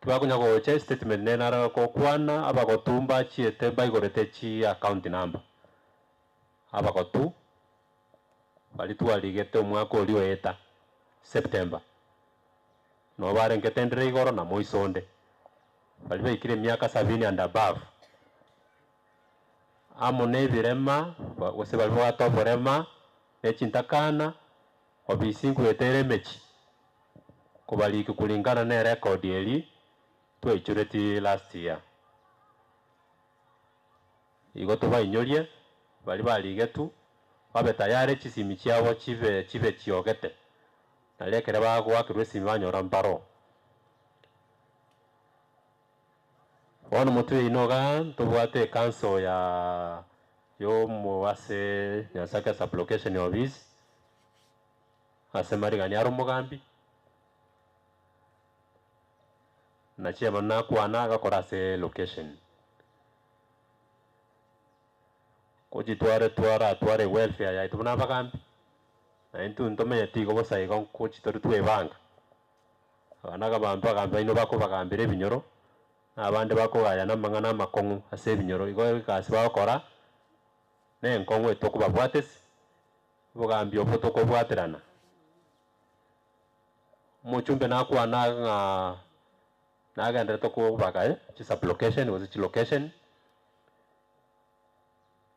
Tibakonya gocha estatement nere naro gokwana abagotu mbachiete mbaigorete chi account number. Abagotu baria twarigete omwaka oria oeta September, nabo barengete ndire igoro na moiso onde, baria baikire emiaka sabini and above, amo na ebirema gose baria babwate oborema ne chintakana. Obisi nkoetere emechie kobariki kulingana ne record eri twaichoreti last year. Igo tobainyorie baria barigetu babe tayari chisimi chiabo chibe chibe chiogete nario ekere bagoakerwa esimi banyora mbaro. Bono motwe yaino igaa ntobwate ecouncil ya yomo ase Nyasakia sub-location office, ase marigani are omogambi, na chairman nakwana agakora ase location. Kochitware twaratware ewelfare yaito buna abagambi, na intwe ntomenyeti igo bosa igo nkochi tori twebanga. Aba nagabanto abagambi baino bakobagambera ebinyoro, na abande bakogayana amang'ana amakong'u ase ebinyoro. Igo egasi bagokora, na enkong'u etokobabwatesi, obogambi obwo tokobwaterana. Omochumbe nakwana ng'a nagenderete kobaga chisublocation gose chilocation,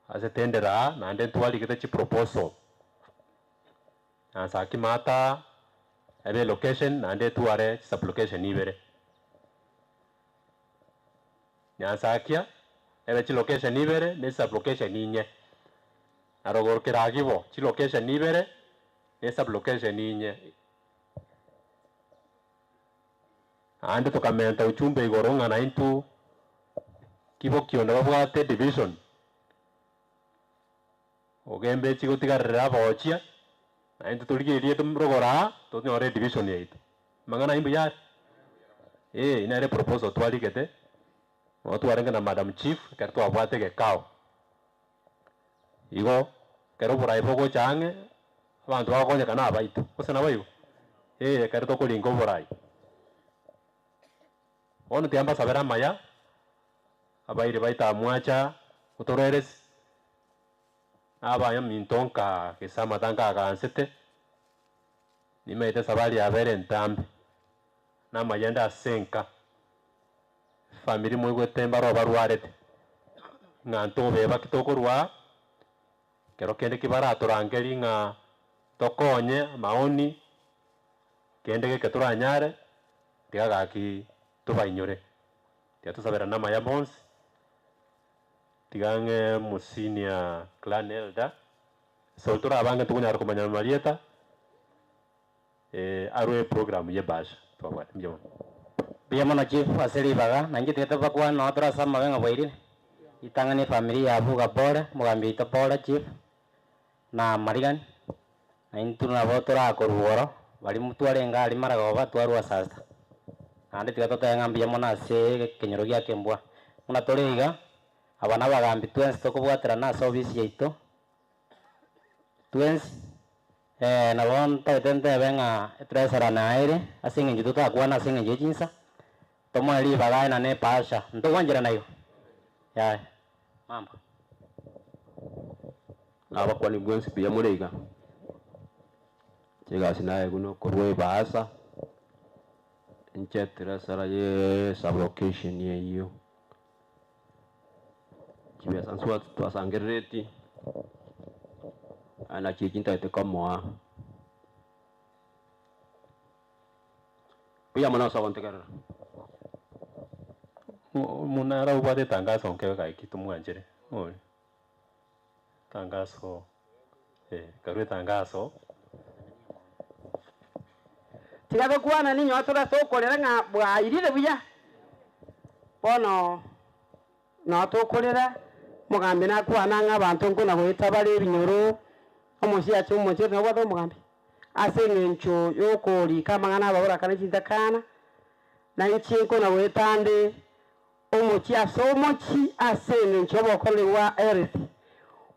ase tendera aa naende ntwarigete chiproposal. Nyansa kimata ebe elocation naende etware chisublocation ibere. Nyansakia ebe chilocation ibere ne chisublocation inye. Na rogoro Keragibo chilocation ibere ne esublocation inye. Naende tokamenta uchumbe igoro ng'a naintwe kibokionde babwate edivision. Ogembe chigotigarera abochia, na intwe torigererie rogoro aa, tonyore edivision yaito. Amang'ana ayio mbuya are? Ee, nere eproposal twarigete, nabo twarenge na madam chief ekero twabwate egekao. Igo, ekero oborai bogocha ang'e, abanto bagokonyeka na abaito, gose naboigo? Ee, ekero tokoringa oborai. Bono tiga mbasabere amaya, abairi baito amwacha otorweresi, na abaminto nkaa gese amatanga agaansete, nimaete esabari yabo ere entambe, na amayende ase enka, efamiri moigwete mbaro barwarete, ng'a ntobeba ki tokorwa aa, ekero kende ki baratorangerie ng'a tokonye amaoni, kende geke toranyare, tiga gaki tobainyore, tiga tosaberane amaya bonsi. Tiga ng'e omosenior clan elder, so torabange tokonyara komanya amarieta, arwe eprogram ya ebahasha twabwate. Mbuya mono. Mbuya mono chief ase ribaga, na inche tiga tobakwane nonye tore ase amabe ng'a bwairire. Itang'ani efamiri ya Abuga pore, omogambi oito pore chief, na amarigani, na intwe nabo torakorwa igoro, baria motwarenge aria maragoba twarwa sasta. Naende tiga totebe ng'a mbuya mono ase ekenyoro gia Kembwa. Buna tore iga, aba na abagambi twensi tokobwaterana ase ofisi yaito, twensi, nabo ntagete ntebe ng'a etresara naye ere, ase eng'encho totakwana ase eng'encho ya chinsa, tomoe ribaga aye na epasha, ntogwancherana igo? Yaya, mambo. Nabakwani bwensi buya more iga, chigasi naye buna okorwa ebaasa, inche treasurer ye sublocation eywo, chibesa nswa twasangereretie, aye nachi echi ntagete komoa. Mbuya mono ase ogontegerera. Omonara obwate etangaso nkebe gaki tomwanchere, ng'ori tangaso karue etangaso. Tiga tokwana ninywa tore ase okorera ng'a bwairire buya. Bono noo tokorera, omogambi nakwana ng'a abanto nkona goeta bare ebinyoro, omosiache omochie nobwate omogambi, ase eng'encho ya okorika amang'ana ababoraka na chintakana, na inche nkona goeta ande omochie ase omochie ase eng'encho y'obokoreri bwa health.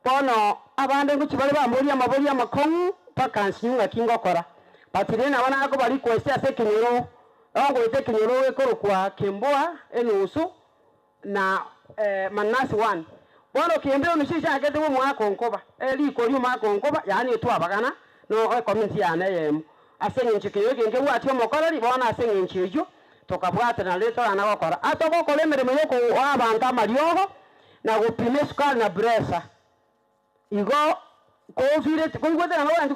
Bono abande ngochia bare bamboria amaborio amakong'u mpaka nsinywe ng'aki ngokora, but rende nabo nakoba request ase ekenyoro, nongoeta ekenyoro gekorokwa Kemboa enusu na Manasi one. Bono Kemboa enusu echagete bwa omwaka onkoba, riko ria omwaka onkoba, yaani etwabagana no ecommunity yane eyemo. Ase eng'encho ekenyoro eke nkebwati omokoreri, bono ase eng'encho eyio tokabwatana rende torana gokora. Atogokora emeremo ya okoa abanto amariogo, na gopima esukari na pressure. Igo kofireti koigwete nabo ogenti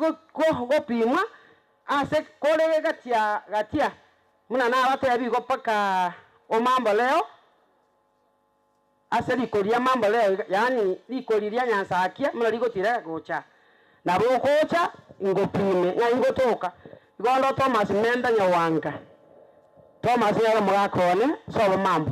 gopimwa ase kore gatia gatia, buna nabatebi igo mpaka omambo leo, ase rikori ria mambo leo iga, yaani rikori ria Nyansakia buna rigotira gocha. Nabo ogocha ngopime ng'ai ngotoka. Igo ndo Thomas Menda Nyawanga, Thomas nere omogaka one sobo mambo.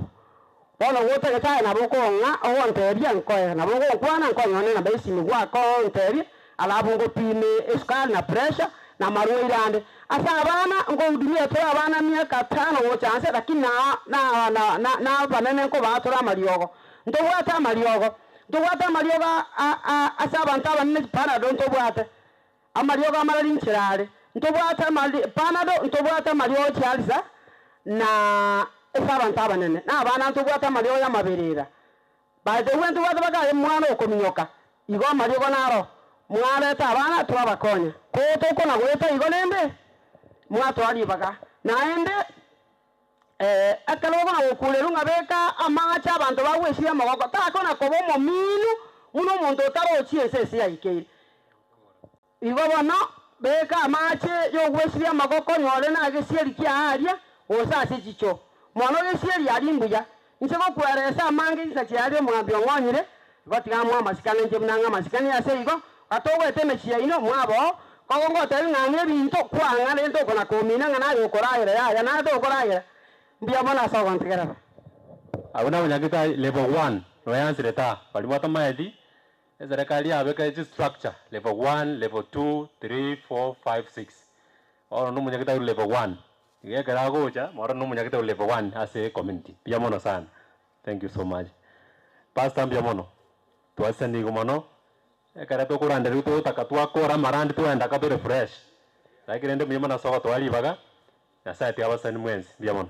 Bono gotagete aye nabo okong'a ogontebia nkoe, nabo ogonkwana nkoe nonye namba y'esimi gwaka ontebie, alafu ngopime esukari na pressure na amarwaire ande. Ase abana nkohudumia tore abana miaka tano gocha nse lakini na na na na na abanene nkobaa tore amariogo. Ntobwate amariogo, ntobwate amariogo a a ase abanto abanene chipanado ntobwate, amariogo amarari nchera are, ntobwate amari panado ntobwate amariogo chialisa na ase abanto abanene, na abana ntobwate amariogo y'amaberera. By the way ntobwate mpaka aye mwana okominyoka, igo amariogo naro mwarete abana twabakonya. Ko tokona goeta igo rende, mwatoa ribaga. Naende ekero okona gokurerwa ng'a beka amache abanto bagwesibia amagoko, takona koba omominu buna omonto otarochi ense ase yaikeire. Igo bono, beka amache y'ogwesibia amagoko nyore nagesieri kiao aria, gose ase chichoo. Mono gesieri aria mbuya. Inche gokweresa amange chinsa chiaria omogambi ong'onyire, igo tiga moe amasikani inche buna ng'a amasikani ase igo, gatogoeta emechie yaino mwaboo, kogo ngotebi ng'a ng'a ebinto kwang'a rende okona komina ng'a naye okoragera yaya naye tokoragera. Mbuya mono ase ogontegerera. Abwo nabanyagete level one noyansire taa baria batamaeti eserekari yabeka chistructure level one, level two, three, four, five, six. Bono nomonyagete level one, iga ekero agocha moro nomonyagete level one ase ecommunity. Mbuya mono sana, thank you so much. Pastor mbuya mono, twaseseniigwe mono, ekero tokoranderigwa togotaka twakora amarandi twaenda ka tore fresh, lakini rende mbuya mono ase ogotoa ribaga, Nyasaye tiga abaseseni mwensi, mbuya mono.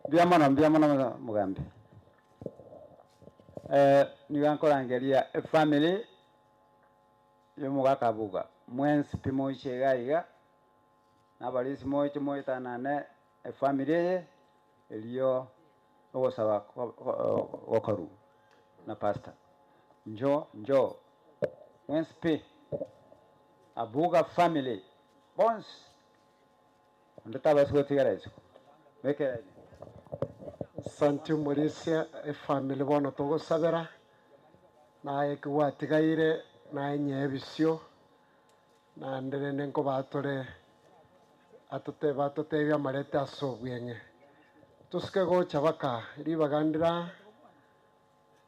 Mbuya mono, mbuya mono mogambi. Nigo nkorangeria efamily ya omogaka Abuga, mwensi pi moiche iga iga, na abarisia moiche moetanane efamily eye, erio ogosaba gokorwa na pastor. Njo njo mwensi pi, Abuga family bonsi, onde tabasi gotigara isiko, beka elaini. Asanti omorisia, efamily bono togosabera, naye eki gwatigaire, naye nyebisio, naende rende nkobatore atote batotebie amarete ase obweng'e. Tosike gocha baka ribaga ndira.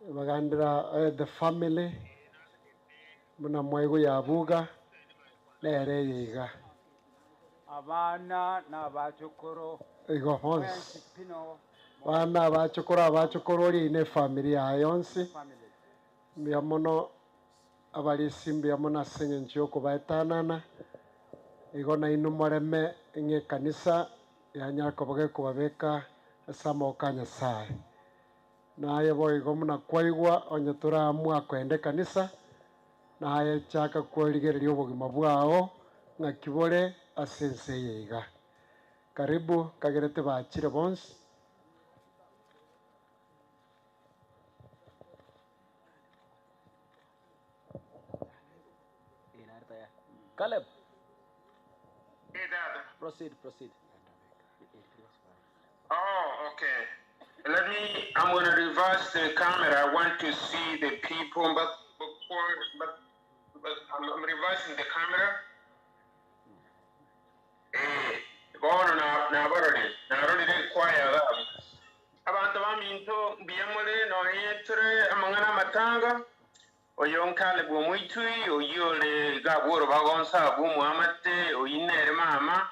Bagandera eh, the family muna mwaigo ya buga nere eye iga. Abana n'abachukuru. Igo bonsi. Bana abachukuru abachukuru oria ine efamily yaye yonsi. Mbuya mono abarisi mbuya mono ase eng'encho yokobaetanana. Igo nainwe moreme ng'a ekanisa yanyara koba gekobabeka ase amaboko a Nyasaye. Naye boigo buna kwaigwa onye toraamua koenda ekanisa, naye chaka kwerigereria obogima bwao ng'aki bore ase ense eye iga. Karibu nkagerete bachire bonsi. Caleb. Proceed, proceed. Oh, okay. Let me, I'm going to reverse the camera. I want to see the people, but before, but, but I'm, I'm reversing the camera. Eh, bono na na barore, na rore kwaya gabu. Abantu baminto mbiyamole no yetere amangana matanga. Oyo nkale bw'omoitui, oyio ore iga abwo orobagonsa abwo omoamate, oyio nere mama,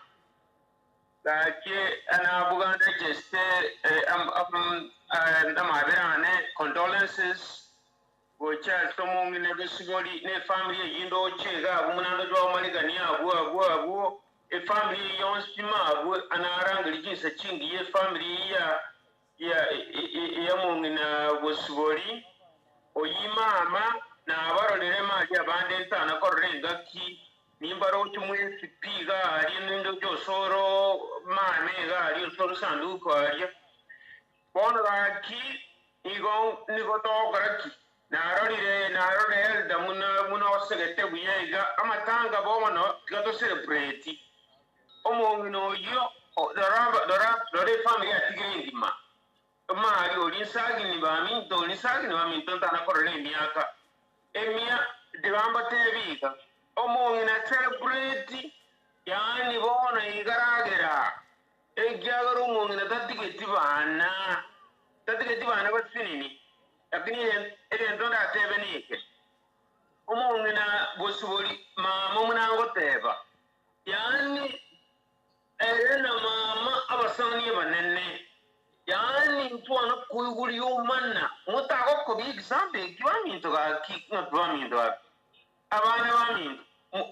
gaki nabuga ndageste amabera ane condolences gocha ase omong'ina besibori na efamily eyio ndoche iga abwo buna ndoche bagomarigania abwo abwo abwo, efamily eyio yonsi ime abwo narangeria chinsa chingiya efamily eyio ya ya ya omong'ina bosibori. Oyio mama nabarorere mari abande ntana korora engaki, nimbaroche mwensi pi iga aria nindoche osoro mama iga aria osoro sanduku aria. Bono gaki nigo nigo togokora ki? Narorire narorire elder buna buna osegete buya iga amatanga bono tiga to celebrate. Omong'ina oyio rora rora rora efamiri atigire engima. Omari oria nsagini baminto, oria nsagini baminto ntana korora emiaka emia, tiga mbatebi iga, omong'ina celebrate, yaani bono iga ragera, ekiagera omong'ina tatigeti bana, tatigeti bana basinini, lakini egento ndatebe neke, omong'ina bosibori mama buna ngoteba, yaani Ere na mama abasani abanene, yaani ntwana koigwa riomana, motagokobia egesambe eki baminto gaki, ng'a baminto gaki, abana baminto,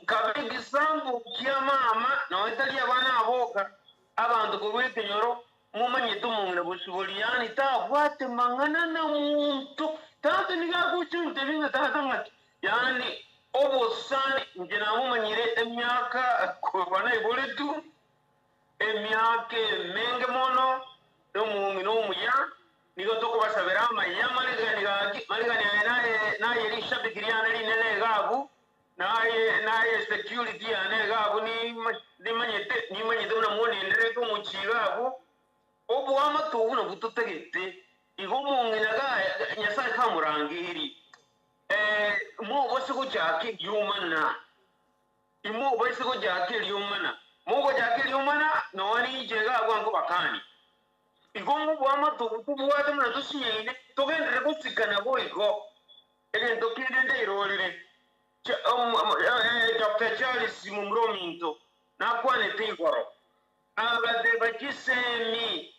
kabe egesambo kia mama, nonya tari abana aboka, abanto korwa ekenyoro, momanyete omong'ina bosibori, yaani tabwate mang'ana na monto, tata nigo agocha ontebia ng'a tata ng'aki, Yaani obosani, inche namomanyire emiaka korwa naiboretwe, emiaka emenge mono, na omong'ina omuya, nigo tokobasabera amaya maregani gaki, maregani aye naye naye rishabiki riane rinene iga abwo, naye naye security yane iga abwo nimanyete nimanyete buna monenderete omochie iga abwo, oboamate obwo nabwo totagete, igo omong'ina ga Nyasaye kamorangeirie. Mobase gochaka eriomana, imobase gochaka eriomana, mogochaka eriomana, nonya ninche iga agwo nkobakania. Igo ng'obwamate obo tobwate buna tosinyaine, togenderere gosikana boigo. Egento kende ndairorere, Doctor Charles momura ominto nakwanete igoro, Agateba, Chisemi,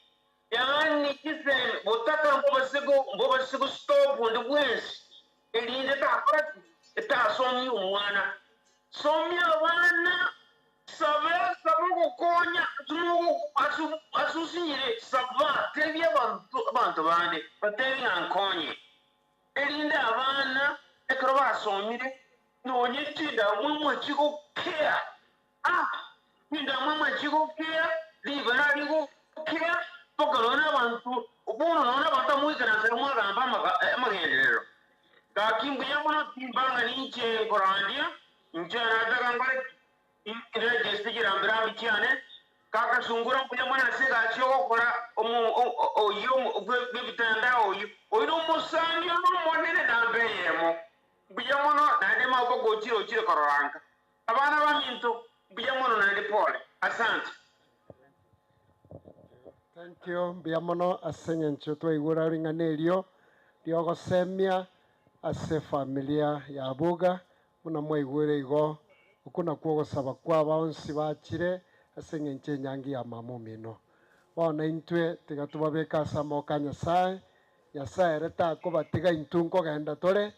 yaani chisemi, botaka mbobase go mbobase go stop onde bwensi, erinde takora ki? Etasomia omwana. Somia abana, saba saba ogokonya ase mogo ase ase osinyire, saba, tebia abanto abanto bande, batebi ng'a nkonye. Erinde abana ekero basomire, nonye chindamwamu chigokea, Ah! Chindamwamu chigokea, ribara rigokea, mpaka nonya nabanto, bono nonya nabanto amoikaransa mwagamba amagenderero. Gaki mbuya mono timba ng'a ninche nkorandia, inche nataka nkore ki? Nregeste chirambirambi chiane, kaka sungura mbuya mono ase egasi ogokora oyio bw'ebitandao oyio, oyio nomosani one omonene namba eyemo. Mbuya mono naende maboko ochire ochire korora nka. Abana baminto, mbuya mono naende pole. Asante. Thank you, mbuya mono ase eng'encho twaigure ring'ana erio. Riogosemia ase efamilia ya Abuga, buna mwaigwere igo, okwo nakwo ogosaba kwaba onsi bachire ase eng'encho y'enyangi ya mama omino. Bono intwe tiga tobabeke ase amaboko a Nyasae, Nyasae ere takobatiga intwe nkogenda tore,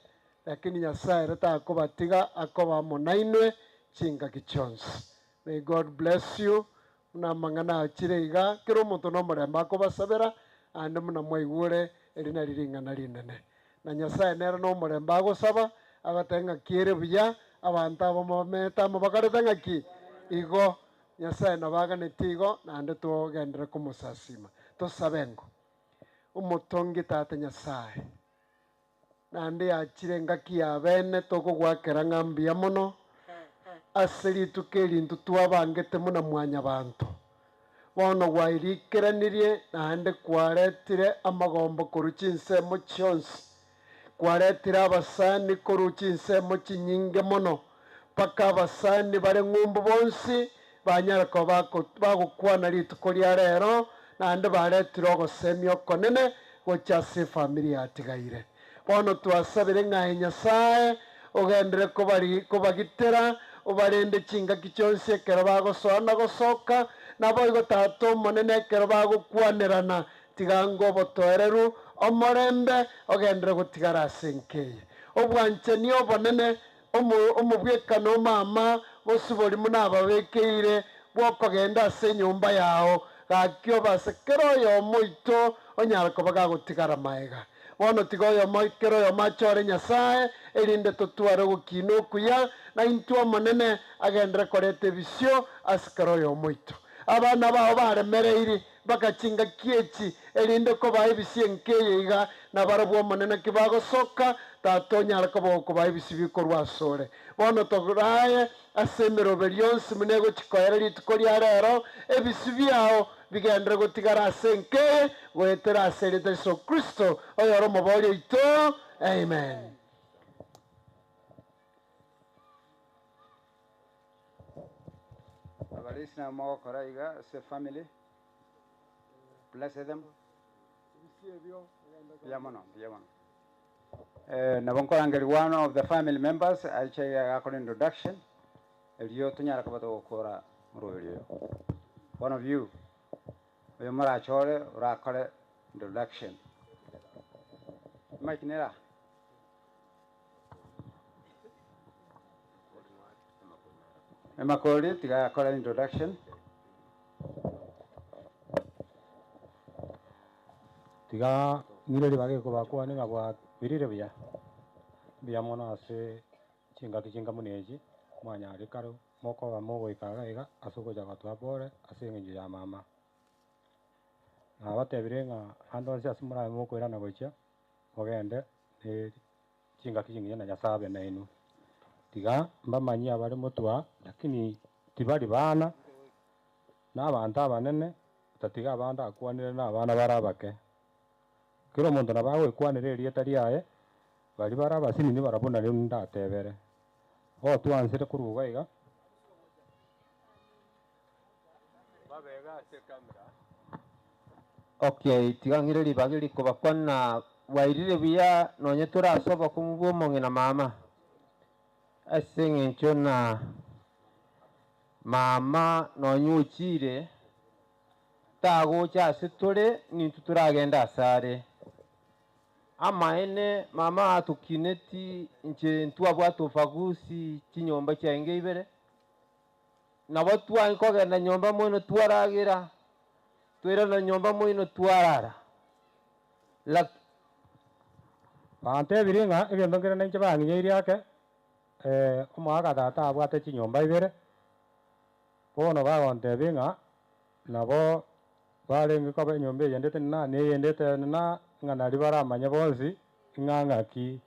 lakini Nyasae ere takobatiga akoba amo nainwe chingaki chionsi. May God bless you, buna amang'ana achire iga, kera omonto nomorembe akobasabera, aande buna mwaigure, eri nari ring'ana rinene. Na Nyasae nere nomorembe agosaba, agateba ng'aki ere buya, abanto abamo bamenyete amo bakarete ng'aki? Igo, Nyasae nabo aganetie igo, naende togenderere komosasima. Tosabe ng'o? Omotongi Tata Nyasae, naende yachire engaki ya bene tokogoakera ng'a mbuya mono ase rituko eri intwe twabangete buna mwanyabanto. Bono gwairikeranirie naende kwaretire amagombo korwa chinsemo chionsi, kwaretire abasani korwa chinsemo chinyinge mono, mpaka abasani bare ng'umbu bonsi banyare koba bagokwana rituko ria rero, naende baretire ogosemia okonene gocha ase efamiri yatigaire. Bono twasabire ng'a aye Nyasae ogenderere kobari kobagitera, obarende chingaki chionsi ekero bagosoa na gosoka, naboigo Tata Omonene ekero bagokwanerana, tiga ango obotoereru, omorembe, ogenderere gotigara ase enka eye. Obwanchani obonene, omo omobwekano omama bosibori buna ababekeire bw'okogenda ase enyomba yao, gaki obe ase kera oyomo oito onyare koba gagotigara maega. Bono tiga oyomo kera oyomo achore Nyasae, erinde totware ogokina okuya, na intwe Omonene agenderere koreta ebisio ase kera oyomo oito. Abana bao baremereiri mpaka chingaki echi, erinde kobaa ebisio enka eye iga, na barabwo Omonene ki bagosoka, Tata onyare koba gokobaa ebisio bikorwa asore. Bono torae ase emeroberi yonsi buna egochia koera rituko ria rero, ebisio biao bigenderere gotigara ase enka eye, goetera ase erieta Yeso Kristo, oyore Omobooria oito. Amen. Abarisia nabo mogokora iga ase family, bless them. Mbuya mono, mbuya mono. Eh, nabo nkorangeria one of the family members aiche iga agakora introduction, erio tonyare koba togokora moroberi oyo. One of you, oyo morachore orakore introduction. Mike nera? Emakori tiga akore introduction. Tiga ng'ire ribaga ekobakwania ng'a bwabirire buya, mbuya mono ase chingaki chinga buna echi, mwanyare kare mokoba mogoika iga iga ase ogocha gotoa pole ase eng'encho ya mama. Nabatebirie ng'a ande onsi ase morabe mokoirana gochia, mogende ne chingaki chingiya na Nyasaye abe nainwe. Tiga mbamanyie abare motwe aa, lakini tibari bana, na abanto abanene, otatiga abande akwanire na abana bare abake. Kera omonto nabo agoekwanera erieta riaye, baria bare abasinini barabwo nario ndatebere. Bono twansire korwa iga iga. Okay, tiga ng'ire ribaga eri kobakwana bwairire buya nonye tore ase obokong'u bwa omong'ina mama, ase eng'encho na mama nonye ochire, tagocha ase tore, nintwe toragende ase are. Amaene mama atokineti inche ntwabwate ubaguzi chinyomba chiaenge ibere, Nabo twaye kogenda nyomba moino twaragera, twairana nyomba moino twarara. Lak. Bantebirie ng'a egento nkere nainche bang'inyeirie ake, omogaka tata abwate chinyomba ibere, bono bagontebia ng'a nabo barenge koba enyomba eye ndete na na eyende etenena ng'a naria baramanye bonsi ng'a ng'aki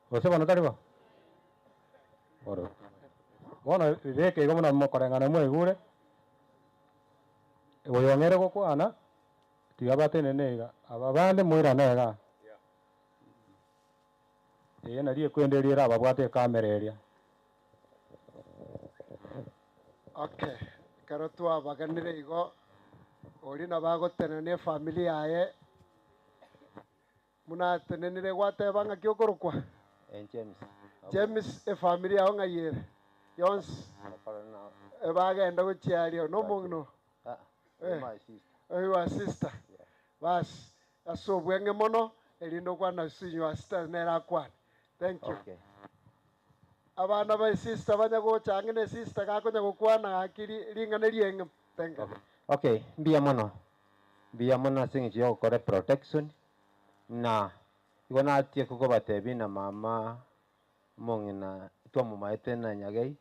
Gose bono tari bo? Oro. Bono beka igo buna mokoreng'ana mwaigure, oyo ong'eire gokwana, tiga batenene iga, aba bande moirane igaa. Eye nario ekwenda eria erababwate ekamera eria. Okay, ekero twabagenire igo, oria nabo agotenena na efamiri yaye. Muna atenenire gwateba ng'aki okorokwa. James. James efamiri yao ng'ai ere yonsi ebagenda gochiaria nomong'ina Ah, Eh. my sister. Oyo sister. Basi ase obweng'e mono erinde okwana your sister nere akwane. Thank you. Okay. Abana ba sister banya gocha ang'e na sister gakonya gokwana gaki ring'ana rieng'e. Thank you. Okay, mbuya mono. Mbuya mono ase eng'encho ya gokora protection na igo natie kogobatebi na mama omong'ina twamomaete na Nyagei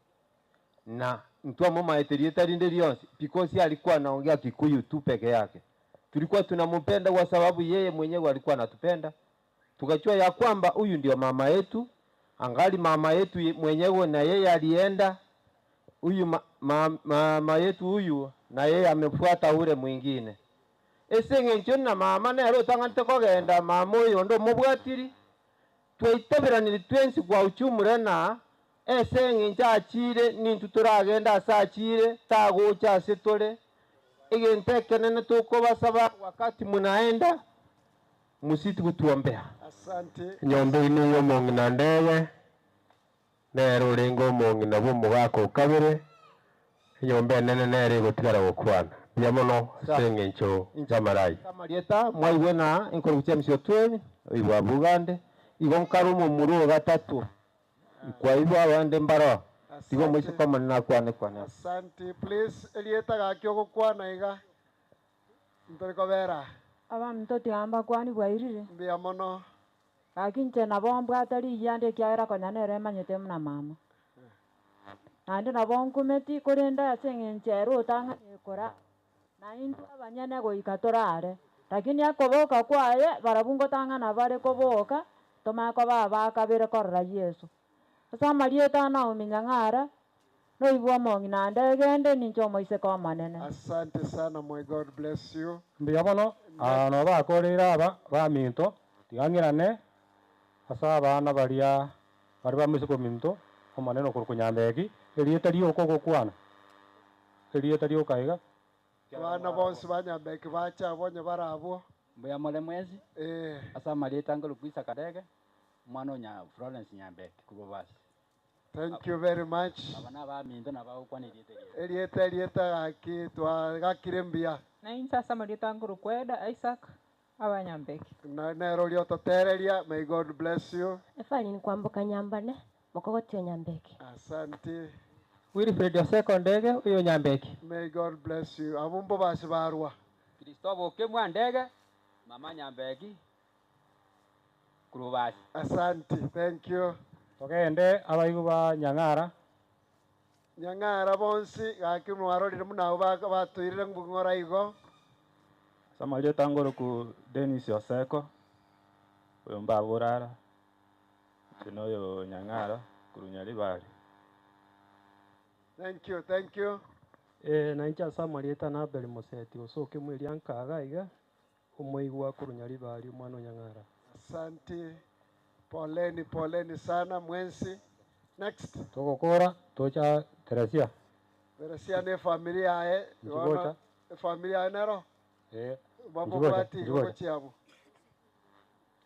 na ntwamomaete rieta rinde rionsi because alikuwa anaongea Kikuyu tu peke yake. Tulikuwa tunampenda kwa sababu yeye mwenyewe alikuwa anatupenda, tukajua ya kwamba huyu ndio mama yetu, angali mama yetu mwenyewe na yeye alienda huyu mama yetu huyu na yeye amefuata ule mwingine ase eng'encho na mama nere otang'anete kogenda mama oyo onde omobwatiri twaitaberanire twensi kwa uchumure na ase eng'encho achire nintu toragenda ase achire tagocha ase tore egento ekenene tokobasaba wakati munaenda musiti kutuombea. Asante. Nyomba ino ya omong'ina ndege nere orenge omong'ina bwa omogaka okabere enyomba enene nere egotigara gokwana mbuya mono ase eng'encho y'amarai. Amarieta mwaigwe na enkoro James Otweri oibwa Bugande igo nkare omomura o gatatu kwaibwa abande mbaro igo moiseke omonene akwane kwane. Asante. Please erieta gaki ogokwana iga. Ntore kobera. Abanto tigamba kwani bwairire. Mbuya mono. Gaki inche nabo mbwate riyande ekiagera konya nere emanyete muna mama. Naende nabo nkumeti korende ase eng'encho ere otang'anire kora naintwe abanyene goika torare. Lakini akoboka kwaye barabwo ngotang'ana bare koboka tomanye koba bakabere korora Yeso. Ase amarieta Naomi Nyang'ara noibwa omong'ina ndegende ninche omoiseke omonene. Asante sana, may God bless you. Mbuya mono no bakoreire aba baminto tigang'irane ase abana baria bari bamoiseke ominto omonene okorokwa Nyambeki erieta rioka ogokwana erieta rioka iga. Abana bonsi ba Nyambeki bacha bonye barabwo. Mbuya more mwezi. Eh. Ase amarieta nkorokwa Isaka Ndege omwana o Florence Nyambeki korwa basi. Thank you very much. Aba na abaminto nabagokwana erieta erio. Erieta erieta gaki twagakire mbuya. Na inche ase amarieta nkorokwa Eda Isaac abanyambeki. Na nero oria ototereria. May God bless you. Efanini kwamboka Nyambane mokogotio Nyambeki. Asante. Wilfred Oseko Ndege uyo Nyambeki. May God bless you. Abo mbobasi barwa. Kristobo Okemwa Ndege mama Nyambeki korwa basi. Asante. Thank you. Togende abaigu ba Nyang'ara. Nyang'ara bonsi gaki mwarorire muna abo batuirire ng'ora igo. Samarieta ngoroku Dennis Oseko oyo mbaburara inche oyo Nyang'ara korwa Nyaribari. Thank you, thank you. Na inche ase amarieta na Abel Moseti osoke mweria nkaga iga omoigwa korwa Nyaribari omwana o Nyang'ara. Asante. Poleni, poleni sana mwensi. Next. Togokora tocha Teresia. Teresia ne familia yaye. Nchigocha. Familia yaye nero. Babobwati Nchigocha. gochiabo.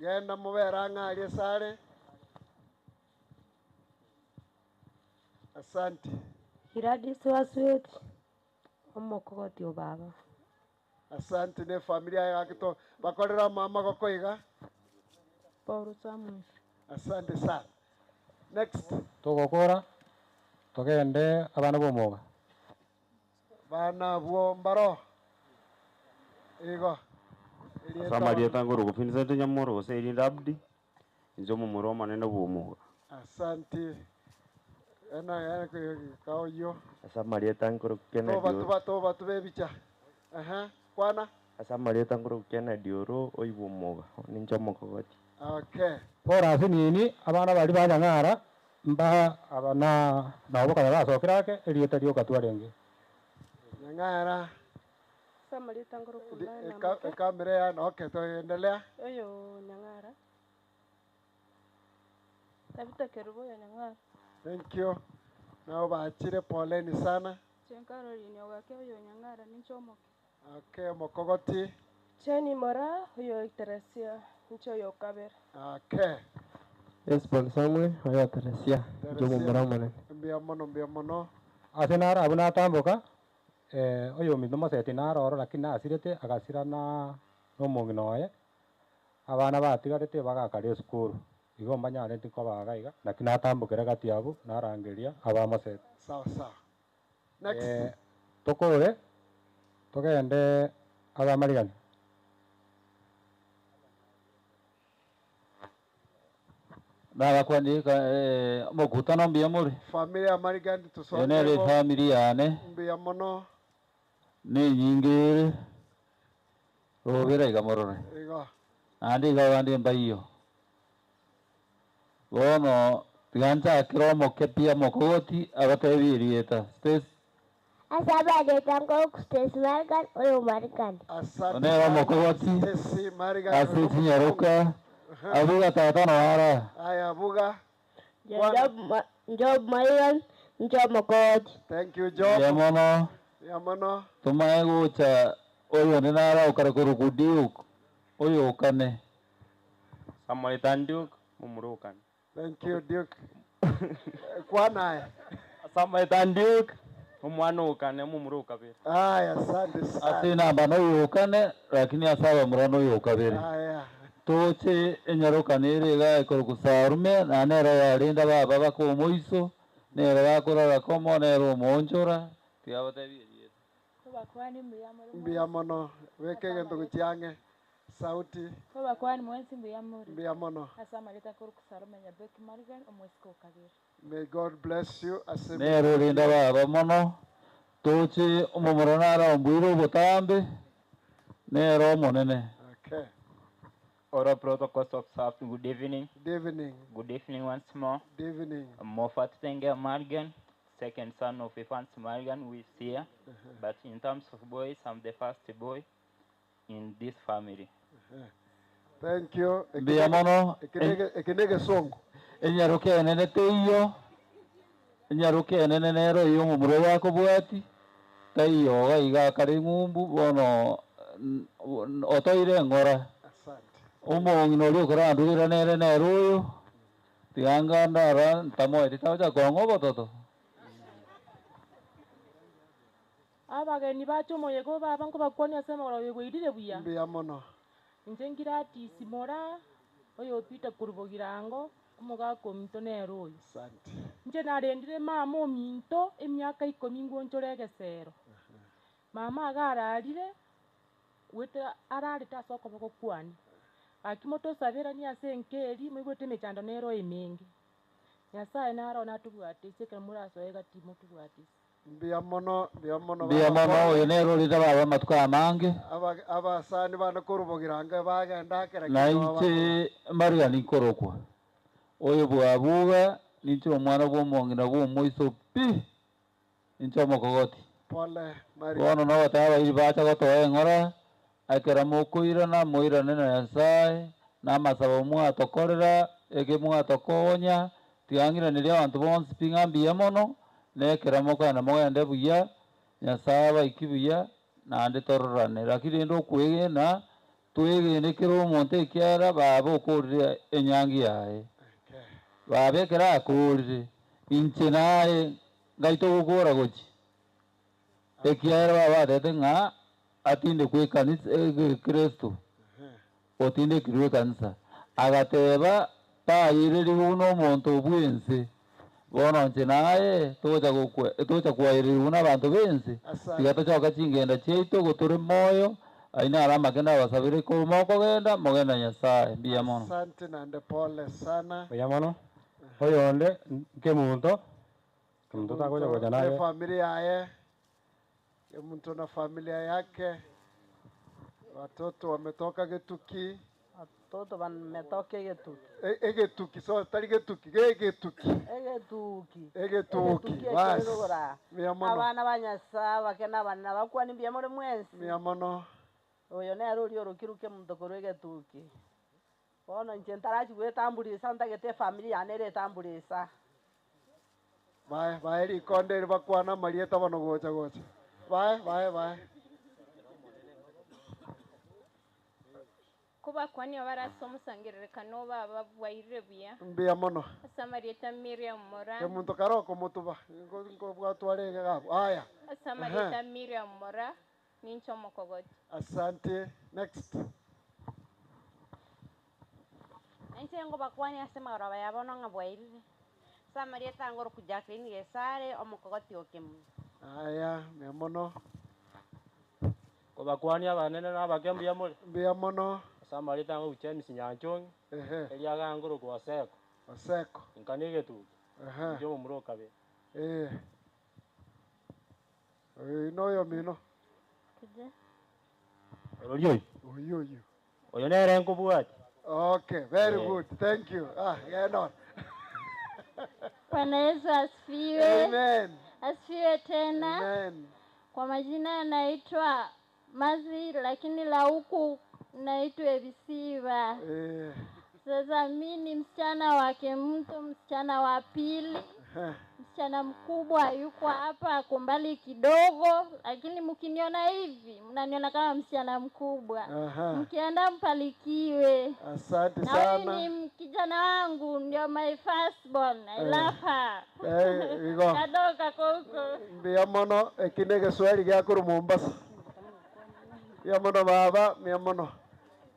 Genda mubera ng'arie sare. Asante. Gladys Wasweti omokogoti o baba. Asante ne familia yaye gakito bakorera mama gokoiga. Paul Samuel. Asante sana. Next. Togokora togende abana bomoga. Bana bwo mbaro. Igo. Erieta Samarieta ngoroku Vincent Nyamoro gose Erinda Abdi inche omomura omonene bwa omoga. Asante. Ena ena kaoyo. Ase amarieta nkoroku Kennedy Toba Oro. tuba toba tube bicha. Aha. Kwana. Ase amarieta nkoroku Kennedy Oro oibwa omoga ninche omokogoti. Okay. Bora ase nini abana bari ba Nyang'ara mba abana nabo kanya basokera ake erieta rioka twarenge. Nyang'ara. Samarieta ngoroku Lana Kamera ya okay, tuendelea. Oyo Nyang'ara. Tabita Kerubo ya Nyang'ara. Thank you. Nao bachire poleni sana. Chenkarolini ogake oyo Nyang'ara ninche omoke. Okay, mokogoti. Jenny Mora oyo Teresia. Inche oyo okabere. Okay. Esbon Samuel, oyo Teresia, inche omomura omonene. Mbuya mono, mbuya mono. Ase naro abwo natamboka, oyominto moseti naro oro lakini nasirete agasira na omong'ina oye, abana batigarete bagakara esukuru, igo mbanyareti koba iga iga, lakini natambokera gati abwo, narangeria abamoseti. Sawa sawa. Next. Tokore, togende abamarigani. Nabakwanire eh, omokutano mbuya more. Familia ya Marigani Eye nere tusonge bo. efamiri yane, Mbuya mono. na enyinga ere, robera iga morore. Igo. Naende iga abande mbaiyo. Bono tiga nchakere omoke pi omokogoti abatebie erieta. Stacy. Ase abareta nkoku Stacy Marigan oyo Marigan. Asante Nere sana omokogoti Stacy Marigan ase oyo chinyaroka abuga tata noara. Aya buga. Bwana. Job, Job Marigan ncho mokogoti. Thank you Mbuya Job. mono. Mbuya mono. Tomae gocha oyonde nara okare korokwa Duke oyo okane. Samaritan Duke mumurukani. Thank you Duke. Kwana aye. Samaritan Duke omwana okane mumura okabere. Aya asante sana. Ase enamba noyo okane lakini ase abamura noyo okabere. Aya. Toche enyaroka nere iga ekorokwa Sarume na nere yarenda baba baka omoiso nere bakorara komo nere omoonchora tiga batebie erieta. Obakwani mbuya more Mbuya mono. Beka egento gochia ang'e. Sauti. Obakwani mwensi mbuya more. Mbuya mono. Ase amareta nkoruku Salome Nyabeki Marigan omwesike okabere. May God bless you. Ase Nere orenda baba mono toche omomura nara ombwire obotambe nere omonene. Okay. All protocols observed. Good evening. Good evening. Good evening once more. Good evening. Moffat Tenge Marigan, second son of Evans Marigan, who is here. But in terms of boys, I'm the first boy in this family. Thank you. Mbuya mono. Eki ne egesongo. Enyaroka enene teiyo, enyaroka enene nero oyo omomura oyo akobwati, taiyo iga iga akare ng'umbu bono otoire eng'ora. Omong'ina oria okorandugera nere nere oyo, tiga ngandara ntamoeti tagocha kong'a obototo. Abageni bacha omoyega obaba nkobakwania ase omogoro oyo bwairire buya. Mbuya mono. Inche ngiratisi mora oyo Peter korubogirango omogaka ominto nere oyo. Asante. Inche narendire mama ominto emiaka ikomi ngwonchore egesero. Mama iga ararire, gwete ararete ase okoboko kwane. Gaki motosaberanie ase enka eri, moigwete emechando nero emenge. Nyasaye naro natobwate ase ekero morasoe gati motobwate ase. Mbuya mono, mbuya mono. Mbuya mono oyo nere orende baba amatuko amange. Abasani bane korubogirango bagenda akera Na inche Marigan nkorokwa. Oyo bwabuga ninche omwana bwa omong'ina bwa omoiso pi inche omokogoti. Pole Marigan. Bono nogoteba abairi bacha gotoa eng'ora ekero mokoirana moirane na Nyasaye na amasabo mwatokorera eke mwatokonya tiga ng'iraneria abanto bonsi pi ng'a mbuya mono na ekero mokogenda mogende buya Nyasaye abaiki buya naende tororane lakini rende okwegena twegene kera omonto ekiara baba okorire enyangi yaye. Baba ekero akorire inche naye ngai togokora gochi. Ekiara baba atete ng'a atindekwe ekanisa Kristo otindekirwe ekanisa agateba tayereriwe buna omonto obwense bono inche naye togocha gokwe togocha kwaereriwa na abanto bense tiga tochoka chingenda chiaito gotore moyo aye naro amakende abasabire ko mokogenda mogenda Nyasaye mbuya mono. Asante nande pole sana. Mbuya mono oyonde nkemonto kemonto tagocha gocha Ne naye familia yaye. Mtu na familia yake. Watoto wametoka Getuki. Watoto wametoka Getuki. Egetuki, so tari Getuki, Getuki. Egetuki. Egetuki, basi. Mbuya mono. Abana ba Nyasaye bake na abana bakwani mbuya more mwensi. Mbuya mono. Oyo nere oria orokiruke omonto korwa egetuki. Bono inche ntarachi gwetambulisa ntagete efamiri yane ere etambulisa. Bae, bae rikonde eri bakwana amarieta bono gocha gocha. Bae, bae, bae. Kobakwania bare ase omosangererekano baba bwairire buya. Mbuya mono. Ase amarieta Miriam Moraa. Kemunto kare okomotuba, nkobwatwa arenge iga abwo. Aya. Ase amarieta Miriam Moraa, ninche omokogoti. Asante. Next. Nainche ngobakwania ase amagoroba ya bono ng'a bwairire. Ase amarieta angoroku Jacqueline Gesare, omokogoti o Kemunto. Aya, mbuya mono. Kobakwania abanene na abake mbuya more? Mbuya mono. Ase amarieta angoroku James Nyanchongi, Ehe. eria iga angoroku Oseko. Oseko. Inka na egetugi. Ehe. Inche omomura o kabere. Eh. Oyo noyo omino. Orori oyo? Oyio oyio. Oyo nere nkobwatia. Okay, very Eh. good. Thank you. Ah, genda ore. Bwana Yesu asifiwe. Amen. Asifiwe tena. Amen. Kwa majina naitwa Mazi, lakini la huku naitwa Ebisiba. Eh. Sasa mi ni msichana wa Kemunto, msichana wa pili. Eh. Msichana mkubwa yuko hapa, ako mbali kidogo, lakini mkiniona hivi mnaniona kama msichana mkubwa. Aha. Mkienda mpalikiwe. Asante Na huyu sana. ni kijana wangu, ndio my first born. I Eh. love her. Eh, igo. Kadogo kako huko. Mbuya mono, eki na egeswahili giakorwa Mombasa. Mbuya mono baba, mbuya mono.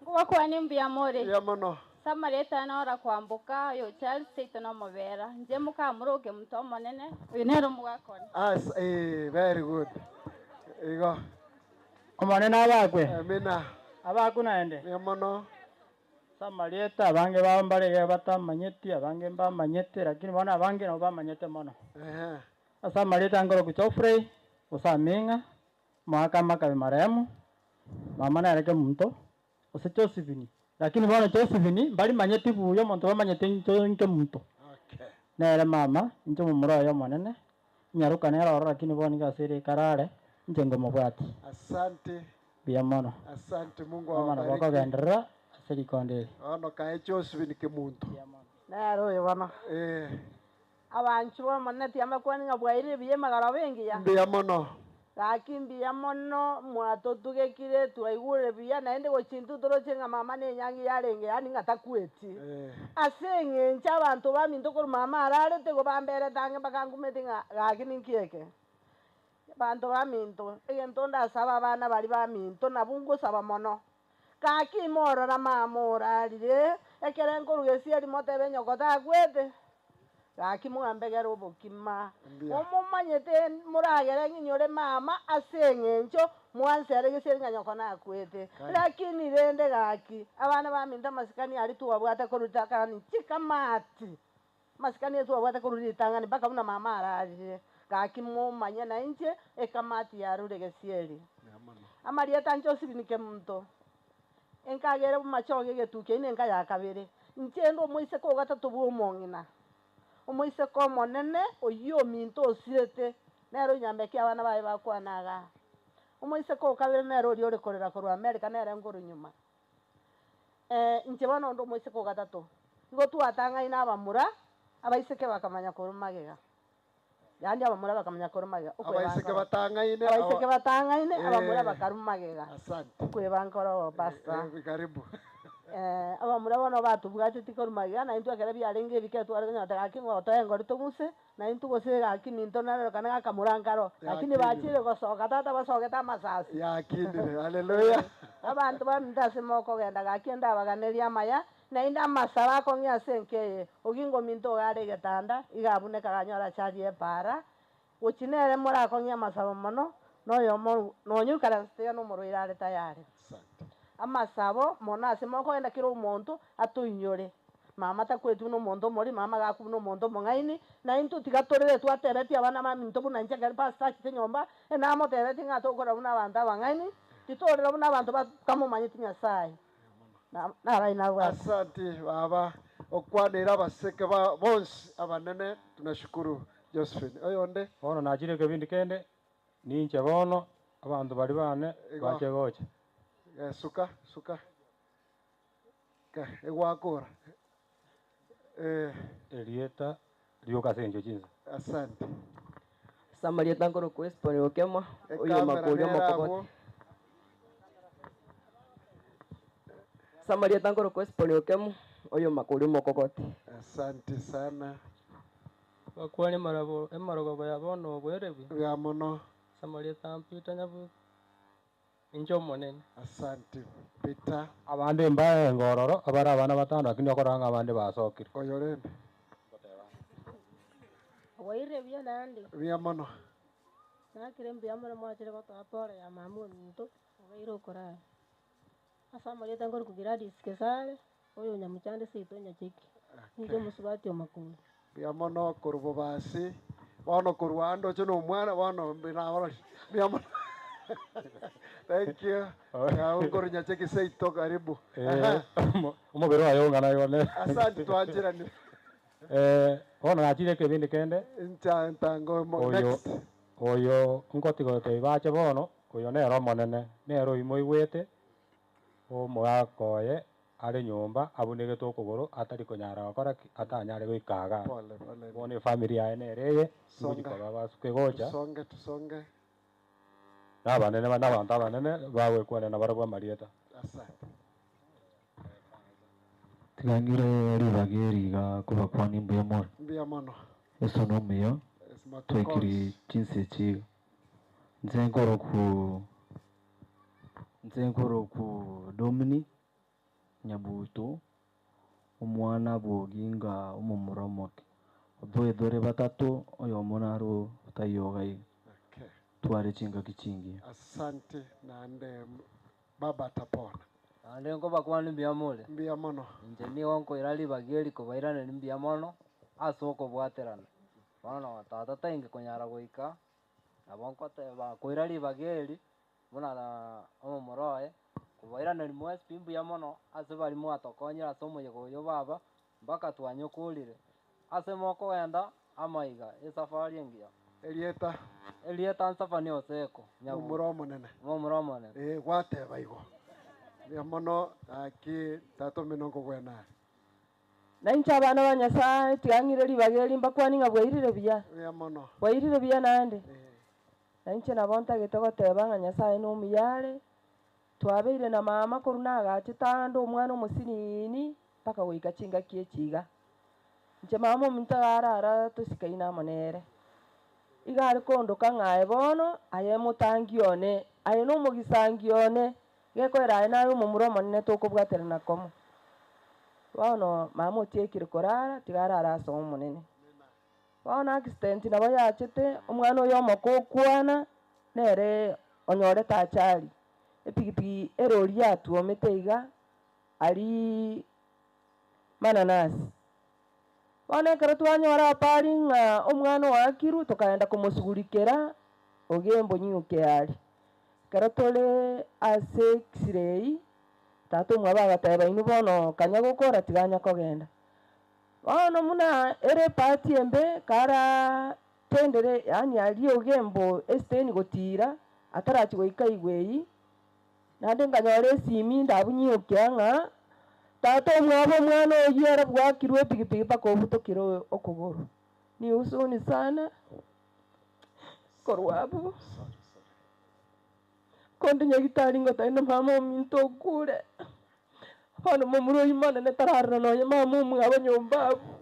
Ngobakwanie mbuya more. Mbuya mono. Ase amarieta nora kwamboka oyo Charles seito nomobera. Inche mokamoroke omonto omonene, oyo nere omogakoni. As, eh, very good. Igo. Omonene abakwe. Amina. Abakwe naende. Mbuya mono. Ase amarieta abange bao mbare iga batamanyeti, abange mbamanyete, lakini bono abange nabo bamanyete mono. Ehe. Ase amarieta nkorokwa Geoffrey, gose Aming'a, omogaka Makabe marehemu, mama nere Kemunto, gose Josephine, lakini bono Josephine mbarimanyeti buya omonto bamanyete inche Kemunto. Nere mama, inche omomura oye omonene, inyaroka nere ororo lakini bono nigo ase ere ekarare, inche ngomobwatia. Asante. Mbuya mono. Asante, Mungu Omwana awabariki. bokogenderera ase rikonde eri. Bono kae Josephine Kemunto. Nere oyo bono. Eh. Abanchwa b'Omonene tiamakwani ng'a bwairire buya emegoroba engiya. Mbuya mono. Gaki mbuya mono mwatotugekire twaigure buya naende gochia intwe toroche ng'a mama na enyangi yarenge yaani ng'a takweti. Ase eng'encho abanto baminto korwa mama ararete igo bamberete ang'e mpaka ngumete ng'a gaki ninki eke. Abanto baminto, egento ndasabe abana baria baminto nabwo ngosaba mono. Gaki morora mama orarire, ekere nkoruga esieri motebe nyoko takwete. Gaki mwambegere obokima. Mbuya. Omomanyete moragere ng'inyore mama ase eng'encho mwansere gesieri ng'a nyoko nakwete. Kai. Lakini rende gaki, abana baminto amasikani aria twabwate korwa ritang'ani chikamati. Amasikani aria twabwate korwa ritang'ani mpaka buna mama ararire. Gaki momanye na inche ekamati yarure gesieri. Amarieta inche Josephine Kemunto, enkagere bomachoge egetukia ine enka ya kabere. Inche inde omoiseke o gatato bwa omong'ina. Omoiseke omonene oyio ominto osirete, nere onyambeki abana baye bakwana igaa. Omoiseke o kabere nere oria ore korera korwa America nere nkorwa nyuma. Inche bono onde omoiseke o gatato. Nigo twatang'aine abamura, abaiseke bakamanya korwa magega. Yaani abamura bakamanya korwa magega. Abaiseke batang'aine, Abaiseke batang'aine, abamura Eh. bakarwa magega. Asante. Okweba nkoro, pastor. Eh, karibu. Abamura bono batobwateti korwa magega, na intwe ekero biarenge ebike tware konyora gaki ng'a otoe engori tong'use, na intwe gose gaki minto narero kana gakamura nkaro. Lakini Yakinire. bachire gosoka tata basogete amasasi. Yakinire, haleluya. Abanto baminto ase mokogenda gaki ndabaganerie amaya, naende amasabo akong'ia ase enka eye. Ogingo ominto iga are egetanda, iga abuneka aganyora achari epaara, gochia nere morakong'ie amasabo mono, na oyomo nonya oikaransete iga na omorwaire are tayari. Amasabo mono ase mokogenda kera omonto atoinyore. Mama takweti buna omonto omori, mama gakwa buna omonto omong'aini, na intwe tiga torere twatebetie abana baminto buna inche ekero pastor achete nyomba, enamotebetie ng'a tokora buna abanto abang'aini, titorera buna abanto batamomanyeti Nyasaye. Naraina nabwate. Asante baba, okwanere abaseke ba bonsi abanene, tunashukuru Josephine. Oyonde? Bono nachire ekebindi kende, ninche bono abanto baria bane Igo. bache gocha. Eh, suka, suka. Ke, egwakora. Eh. Erieta rioka ase enchwe chinsa. Asante. Ase amarieta nkorokwa Esiponi Okema, oyo Ekamera makori nere omokogoti. abwo. Samaria tangoro kwa Esiponi Okemu, oyo makori omokogoti. Asante sana. Bakwani marabo emarogoba ya bono obwerebi. Buya mono. Samaria tampita nyabu inche omonene. Asante Peter. Abande mbae ngororo abare abana batano lakini okora ng'a abande basokire. Oyo rende. Bwairire buya naende. Buya mono. Nakire mbuya mono mwachire gotoa pole ya mama ominto, obeire okorara. Ase amarieta nkorokwa Gladys Gesare, oyo Nyamuchande seito Nyacheki. Ninche omosubati o Makori. Mbuya mono korwa bobasi, bono korwa ande oche na omwana bono mbi nabarori. Mbuya mono. Thank you. Ng'ao nkorwa Nyacheki seito karibu. Eh, omobere oye ong'ana igo ne. Asante twancheranire. Eh, bono nachire ekebindi kende. Ncha ntango mo Oyo next. oyo ngotiga gotebia bache bono, oyo nere omonene, nere oywo moigwete, omogaka oye are nyomba abunegete okogoro atari konyara gokora ki, atanyare goika igaa. Pole pole. Bono efamiri yaye nere eye, Songa. ngochi koba basuke gocha. Tusonge tusonge. Na abanene na abanto abanene bagwekwanera nabarabwo amarieta. Asante. Tiga ng'ire ribaga eri iga kobakwania mbuya more. Mbuya mono. Yeso na omuya, twekiri chinse echi iga. Inche nkoroku inche nkoroku Dominic Nyabuto, omwana bwa Oginga omomura omoke. Otoetore batato, oyomo naro otaiyo iga iga. Okay. Tware chingaki chingiya. Asante naende baba atapona. Naende nkobakwania mbuya more. Mbuya mono. Inche nigo nkoira ribaga eri kobairaneri mbuya mono, ase okobwaterana. Bono tata tainge konyara goika, nabo nkoteba koira ribaga eri, buna na omomura oye, kobairaneri mwensi pi mbuya mono, ase baria mwatokonyire ase omoyega oyo baba, mpaka twanyokorire. Ase mokogenda, amaiga, esafari engiya. Erieta? Erieta Nsafani Oseko, Nyabuto. Momura omonene. Momura omonene. Eh, gwateba igo. Mbuya mono gaki tata omino nkogwena are. Na inche abana ba Nyasae, tiga ng'ire ribaga eri mbakwanie ng'a bwairire buya. Mbuya mono. Bwairire buya naende. Na inche nabo ntagete goteba ng'a Nyasae nomuya are, twabeire na mama korwa nagachete ande omwana omosinini, mpaka goika chingaki echi iga. Inche mama ominto iga arara tosikaine amo nere. Iga are kondoka ng'a aye bono, aye motangi one, aye na omogisangi one, gekoera aye naye omomura omonene tokobwaterana komo. Bono mama otiekire korara, tiga arare ase Omonene. Bono accident nabo yachete, omwana oyo omoke okwana, nere onyorete ajali, epikipiki erori yatwomete iga, aria mananasi. Bono ekero twanyora habari ng'a omwana oakirwe, tokaenda komosugurikera Ogembo Nyuke aria. Ekero tore ase x-ray, tata omwabo agateba inwe bono kanya gokora tiga anya kogenda. Bono buna ere ebahati embe kara tendere yaani aria Ogembo esiteni gotira, atarachia goika igwe eywo, naende nkanyora esimi ndabunyiokia ng'a tata omwabo omwana oyio ere bwakirwe epikipiki mpaka obutokire okogoro. Ni huzuni sana korwa abwo, konde nyagitari ngotebia na mama ominto okure, bono momura oyio monene tararora nonye mama omwabo nyomba abwo,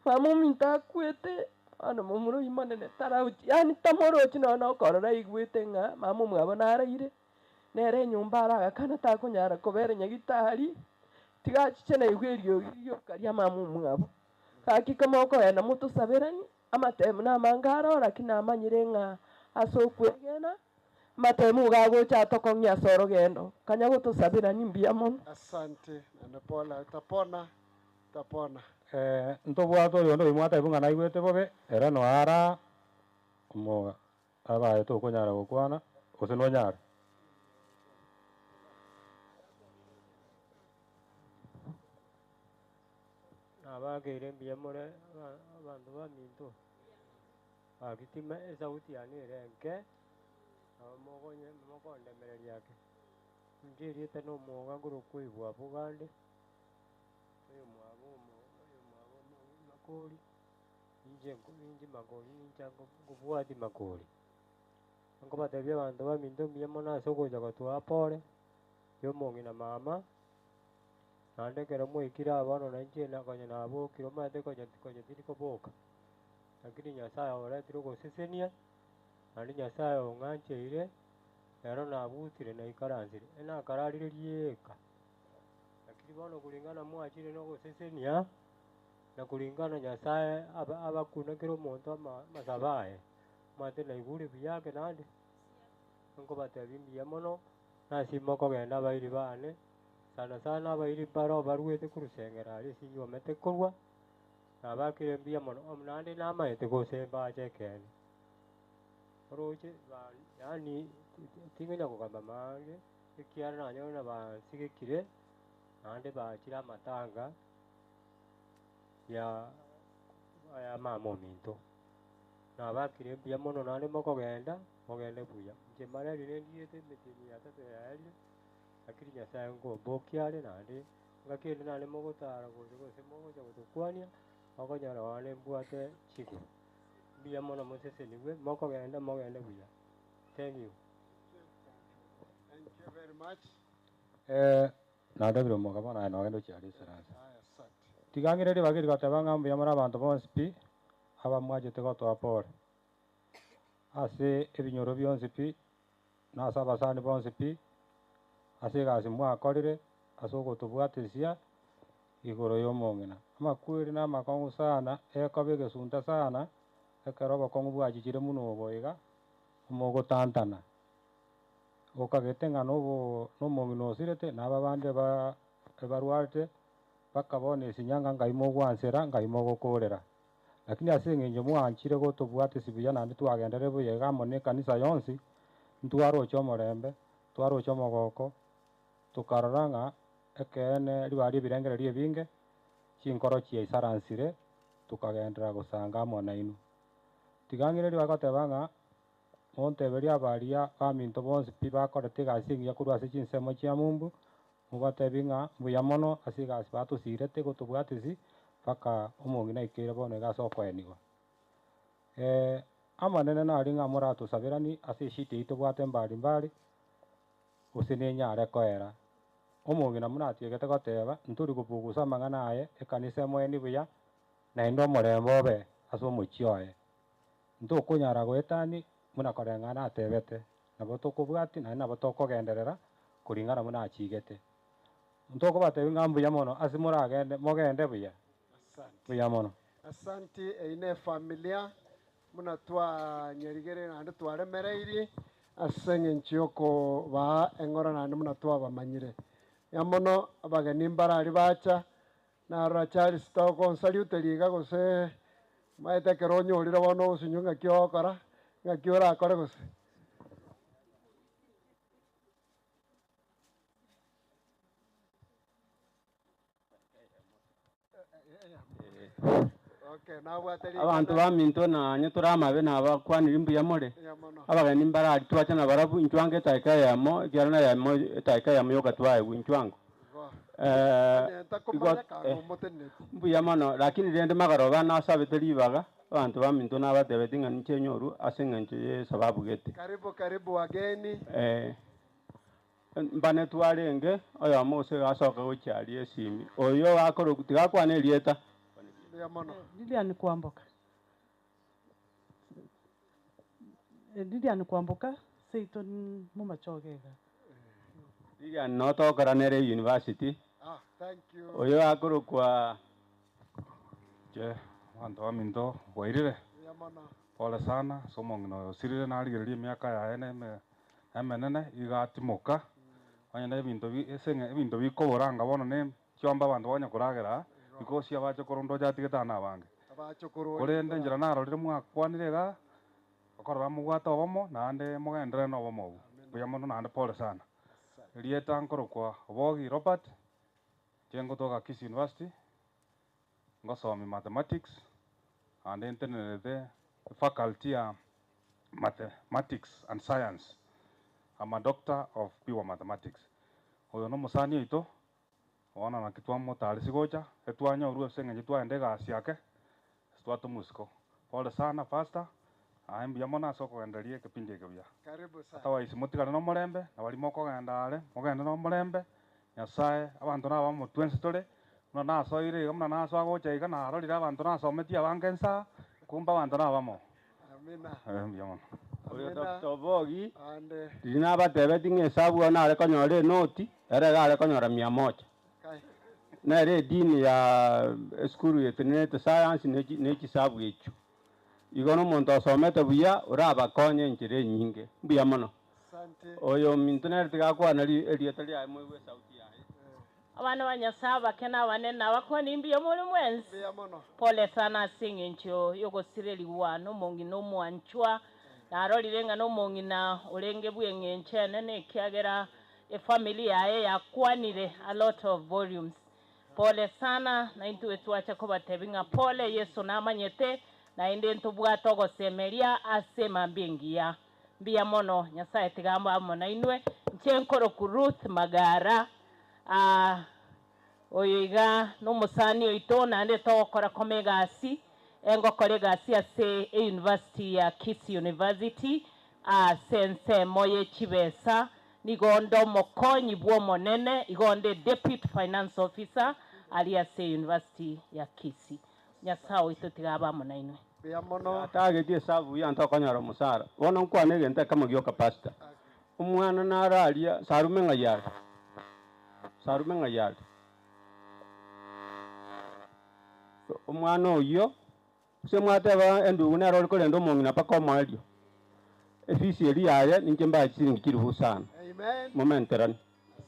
mama ominto akwete, bono momura oyio monene tarauchi yaani tamorochi nonye na okorora aigwete ng'a mama omwabo naraire, nere enyomba aragakana takonyara kobera nyagitari, tiga achiche naigwe eriogi rioka ria mama omwabo. Gaki kama okogenda motosaberani, amatemu na amange aro, lakini namanyire ng'a ase okwegena, amatemu iga agocha atokong'ia ase orogendo, kanya gotosaberani mbuya mono. Asante naende pole utapona utapona. Eh, ntobwate oyonde oyio mwatebigwa ng'a naigwete bobe, ere noe ara omoga abaye tokonyara gokwana, gose nonyare? Nabakeire mbuya more abanto baminto, gaki time esauti yane ere enke, nabo mokonye mokondemereria ake. Inche erieta na omwoga nkorokwa oibwa bogande, oyomwabo omo oyomwabo makori, inche inche makori inche nkobwati makori. Nkobatebia abanto baminto mbuya mono ase ogocha gotoa pore, ya omong'ina mama. Naende ekero mwaikire aa bono na inche na konya nabokire omanyete konya konya tindi koboka, lakini Nyasaye oretire ogosesenia, naende Nyasaye ong'ancheire, rero nabusire naikaransire, enakararire rieka. Lakini bono kulingana mwachire na ogosesenia, na kulingana Nyasaye aba abakuna kera omonto ama amasabo aye, omanyete naigure buya ake naende, nkobatebia mbuya mono, nase mokogenda abairi bane, sana sana abairi mbaro barwete korwa Sengera aria ase inywomete korwa, nabakire mbuya mono, omo naende namaete gose mbache ekeene. Oroche ba yaani ting'enya kogamba maange, ekiagera nanyora na bansigekire, naende bachire amatanga ya aya mama ominto. Nabakire mbuya mono naende mokogenda, mogende buya. Inche mareri nendiete emetienyi ya tatu yaerire, lakini Nyasaye nkombokia are naende, ngaki ende naende mogotara gocha gose mogocha gotokwania, okonyora one mbwate chinguru. Mbuya mono mosesenigwe, mokogenda mogende buya. Thank you. Thank you very much. Natebire omoga bono aye nogende ochiare eserasi. Tiga ng'ire ribaga eri goteba ng'a mbuya more abanto bonsi pi, abamwachete gotoa pore. Ase ebinyoro bionsi pi, na ase abasani bonsi pi, ase egasi mwakorire, ase ogotobwatesia, igoro ya omong'ina. Amakweri na amakong'u sana, ekoba egesunte sana, ekero obokong'u bwachichire buna obo iga, omogotantana. Okagete ng'a na obo na omong'ina osirete, na aba abande ba ebarwarete, mpaka bono esinyanga ngai mogwansera, ngai mogokorera. Lakini ase eng'encho mwanchire gotobwatesia buya naende twagenderire buya iga amo na ekanisa yonsi, ntwaroche omorembe, twaroche omogoko, tokarora ng'a ekeene ribaga ria ebirengererio ebinge, chinkoro chiaisaransire, tokagenderera gosanga amo nainwe. Tiga ng'ire ribaga goteba ng'a, monteberie abaria baminto bonsi pi bakorete egasi engiya korwa ase chinsemo chia mumbu, mobatebi ng'a mbuya mono ase egasi batosirete gotobwatisi, mpaka omong'ina aikeire bono iga ase okoenigwa. Amanene naria ng'a moratosaberani ase eshida eyio tobwate mbari mbari, gose nenyare koera. Omong'ina buna atiegete goteba, ntori kobugusa amang'ana aye, ekanisa emoeni buya, naende omorembe obe ase omochie oye. Ntokonyara goetani buna koreng'ana atebete, nabo tokobwatia naende nabo tokogenderera koringana buna achigete. Ntokobatebia ng'a mbuya mono ase moragende, mogende buya, mbuya mono. Asanti, eyio ne efamilia buna twanyerigereire naende twaremereirie ase eng'encho ya okobaa eng'ora naende buna twabamanyire. Mbuya mono abageni mbare aria bacha, narora Charles togonsaluteria iga gose omanyete ekero onyorire bono ogosunywa ng'aki ogokora, ng'aki orakore gose. Abanto baminto nanye tore amabe nabakwanire mbuya more, abageni mbararia twacha nabarabwo, inchuo ange edaika eyemo, ekiagera na eyemo edaika eyemo yoka twaegwa inchuo ango. Igo mbuya mono, lakini rende magoroba nasabete ribaga, abanto baminto nabatebetie ng'a ninche nyorwe ase eng'encho ya esababu gete. Karibu karibu wageni. Mbane twarenge, oyomo gose gasoka gochia aria esimi, oyo gakorokwa tigakwana erieta. Mbuya mono. Lilian Kwamboka. Lilian Kwamboka seito momachoge iga. Lilian notokora nere university. Ah, thank you. Oyo gakorokwa. Inche abanto baminto bwairire? Mbuya mono. Pole sana ase omong'ina oyo osirire narigereria emiaka yaye na eme emenene iga atimoka, onye na ebinto bi ase ng'a ebinto bikobora anga bono ne chiombe abanto bakonya koragera aa, because abachokoro ndoche atigete aa nabange. Korende enchera narorire mwakwanire igaa, okorora mobwate obomo naende mogenderere na obomo obwo. Mbuya mono naende pole sana. Erieta nkorokwa Obogi Robert, inche ngotoka Kisii University, ngosomia mathematics, naende ntenenerete efaculty ya Mathematics and Science, I'm a doctor of pure mathematics. Oyo nomosani oito, bono naki twamotarisia gocha, etwanyorwa ase eng'encho twaenda egasi ake, ase twatomwa isiko. Pole sana pastor, aye mbuya mono ase okogendereria ekepindi eke buya. Karibu sana. Otherwise motigane nomorembe, na baria mokogenda are, mogende nomorembe, Nyasaye, abanto na abamo twensi tore, buna nasoire iga buna nasoa gocha iga narorire abanto nasometie abange nsa, kumbe abanto na abamo. Amina. Eh, mbuya mono. Oyo Amina. Dr. Obogi, Ande. riria nabatebetie ng'a esabu eye nare konyora enoti, ere iga are konyora mia moja. Kai. Nere edini ya esukuru etenerete science ne chi ne chisabu echio. Igo na omonto osomete buya, orabakonye enchera enyinge. Mbuya mono. Asante. Oyo ominto nere tiga akwana ri erieta riaye moigwe esauti yaye. Abana ba Nyasae abake na abanene nabakwani mbuya more mwensi. Mbuya mono. Pole sana ase eng'encho y'ogosirerigwa nomong'ina omwanchwa. Narorire ng'a nomong'ina orenge bw'eng'encho enene ekiagera efamily yaye yakwanire a lot of volumes. Pole sana naintwe twacha kobatebia ng'a pole Yeso namanyete naende ntobwate ogosemeria ase emambia engiya. Mbuya mono Nyasae tiga abe amo nainwe. Inche nkoroku Ruth Magara ah, oyo iga nomosani oito naende togokora koma egasi, engokora egasi ase euniversity ya Kisii University ase ensemo ye chibesa, nigo onde omokonyi bwa omonene, igo onde deputy finance officer aria ase university ya Kisii. Nyasae oito tiga abe amo nainwe. Mbuya mono. Atageti esabu buya ntokonyora omosara. Bono nkwane egento ekemo gioka pastor. Omwana naro aria sarume ng'ai are? Sarume ng'ai are? Omwana oyio, gose mwateba endugu nere ore korenda omong'ina mpaka omoerio. Efisi eria yaye ninche mbae chisiringi chilifu sana. Amen. Momenterani.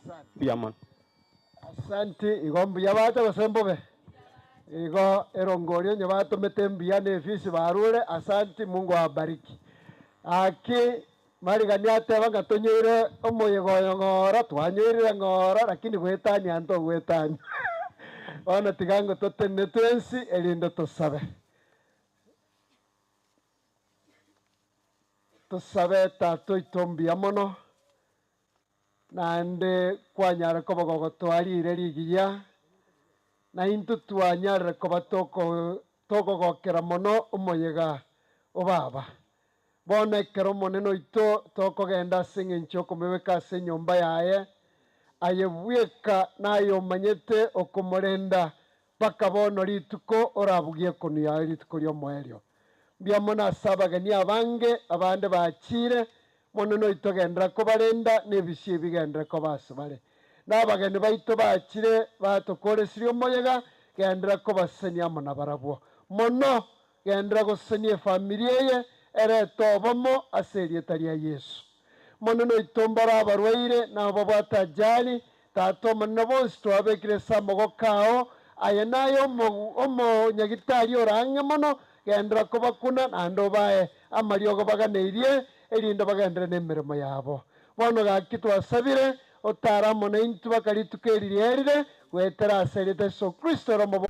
Asante. Mbuya mono. Asante igo mbuya bacha gose mbobe igo erongori onye batomete mbuya na efisi barure asanti Mungu awabariki aki marigani ateba ng'a tonyoire omoyega oyo ng'ora twanyoirire ng'ora lakini goetania ntogoetania bono tiga ngo totenene twensi erinde tosabe tosabe tata oito mbuya mono naende kwanyara koba gogotoa rire rigiya, na intwe twanyarire koba toko tokogokera mono omoyega o baba. Bono ekero omonene oito tokogenda ase eng'encho yokomobeka ase enyomba yaye, aye bweka naye omanyete okomorenda mpaka bono rituko orabugie ekonu yaye rituko ri'omoerio. Mbuya mono ase abageni abange abande bachire, mono noitogenderera kobarenda, na ebisio ebigenderere koba ase bare. Na abageni baito bachire batokoresirie omoyega, genderera kobasesenia amo nabarabwo. Mono genderera gosesenia efamiri eye erete obomo ase erieta ria Yeso. Mono noito mbare abarwaire nabo babwate ajali, Tata Omonene bonsi twabekire ase amagoko ao, aye naye omonyagitari ore ang'e mono, genderera kobakuna naende obae amariogo baganeirie, erinde bagenderere nemeremo yabo. Bono gaki twasabire, otare amo naintwe mpaka rituko eri rierire, goetera ase erieta Yeso Kristo ere omobo.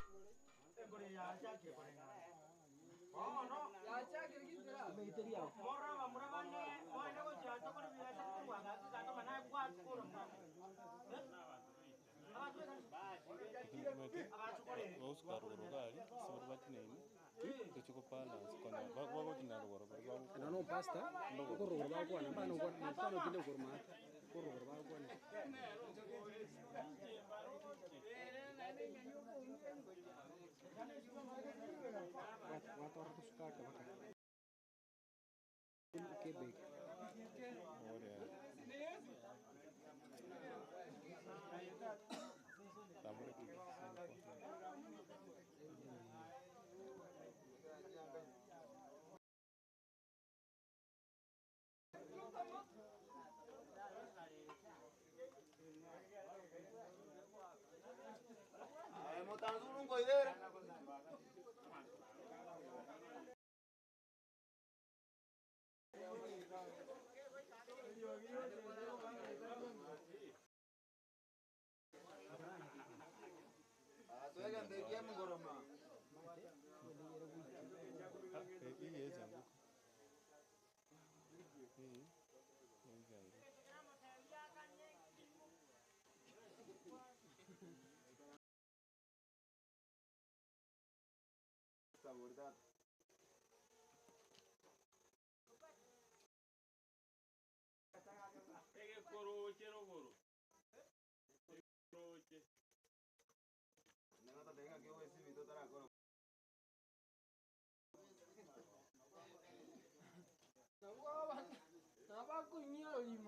Thank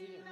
you.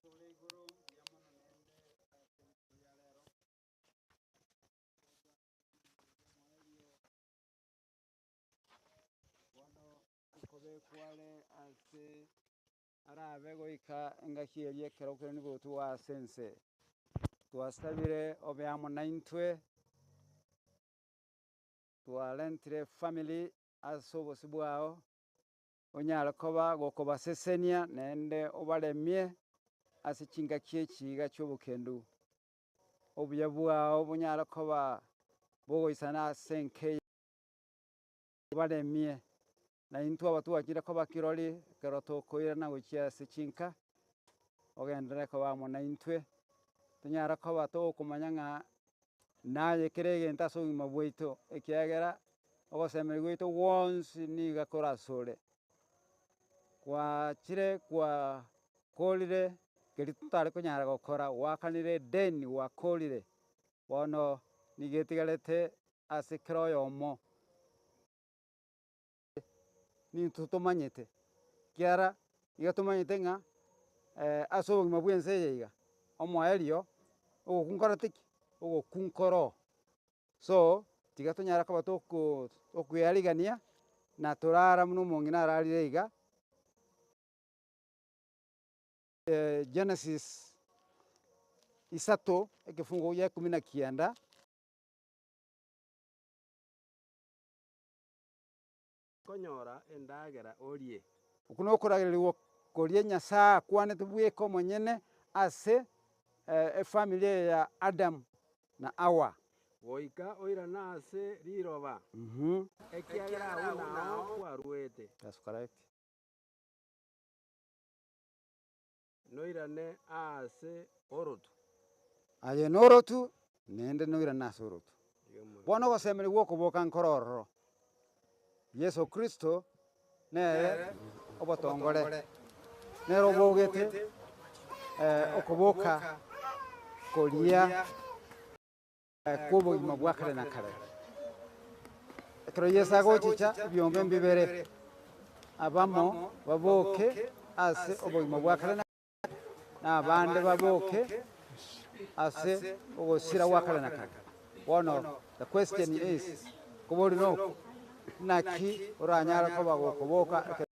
Nkobekwa are ase arabe goika engaki eria ekero okoirania oborwoti bwao ase ense. Twasabire obe amo naintwe, twarentire efamiri ase obosio bwao, onyare koba gokobasesenia naende obaremie ase chingaki echi iga chia obokendu. Obuya bwao bonyare koba bogoisana ase enka eye. Obaremie, na intwe aba twachire koba kirori ekero tokoirana gochia ase chinka, ogenderere koba amo naintwe, tonyare koba togokomanya ng'a naye kera egento ase obogima bwaito, ekiagera ogosemeria gwaito gwonsi niga kore asore. Gwachire gwakorire keria totare konyara gokora, gwakanire edeni gwakorire, bono nigo etigarete ase kera oyomo, nintwe tomanyete, ekiagera nigo tomanyete ng'a ase obogima bwa ense eye iga, omoerio, ogokwa nkorete ki? Ogokwa nkoro. So, tiga tonyare koba toko tokoearigania, na torara buna omong'ina ararire iga. Genesis isato, ekefungo gia ikomi na kianda. Konyora endagera orie. Okwo nokoragererigwa koria Nyasae akwanete bweka omonyene ase efamiri eye ya Adamu na Hawa. Goika oirane ase riroba, ekiagera agwo nao kwaruete. That's correct. Noirane aase orotu. Aye norotu, naende noirane ase orotu. Bono ogosemeria gw'okoboka nkore ororo. Yeso Kristo nere obotongore, nere obogete okoboka koria kw'obogima bwa kare na kare. Ekero Yeso agochicha ebiombe mbibere, abamo baboke ase obogima bwa kare na kare, na abande baboke ase ogosira gwa kare na kare. Bono the question is, kobori noko, naki oranyare koba gokoboka ekero.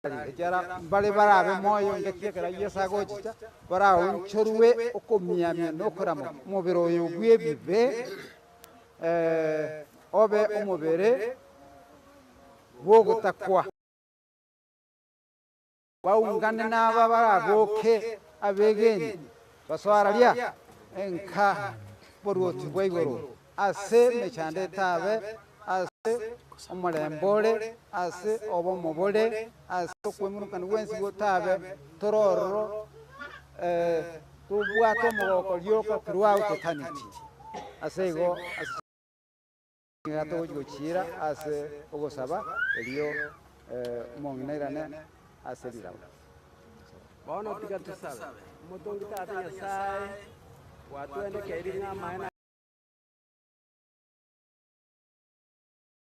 Ekiagera mbare barabe moyo engaki ekero Yeso agochicha, baraonchorwe okomiamia na okoramoka omobere oyo bw'ebibe, obe omobere bw'ogotakwa. Baungane naba baraboke abegeni, basoe araria enka boruoti bwa igoro, ase emechando etabe, ase omorembe ore, ase obomo bore, ase okwemurungana gwensi gotabe, tore ororo tobwate omogoko rioka throughout eternity. Ase igo ase Nigo togochia gochiira ase ogosaba, erio omong'ina airane ase riraba. Bono tiga tosabe. Omotongi Tata Nyasae, gwatwendekeirie ng'a amaene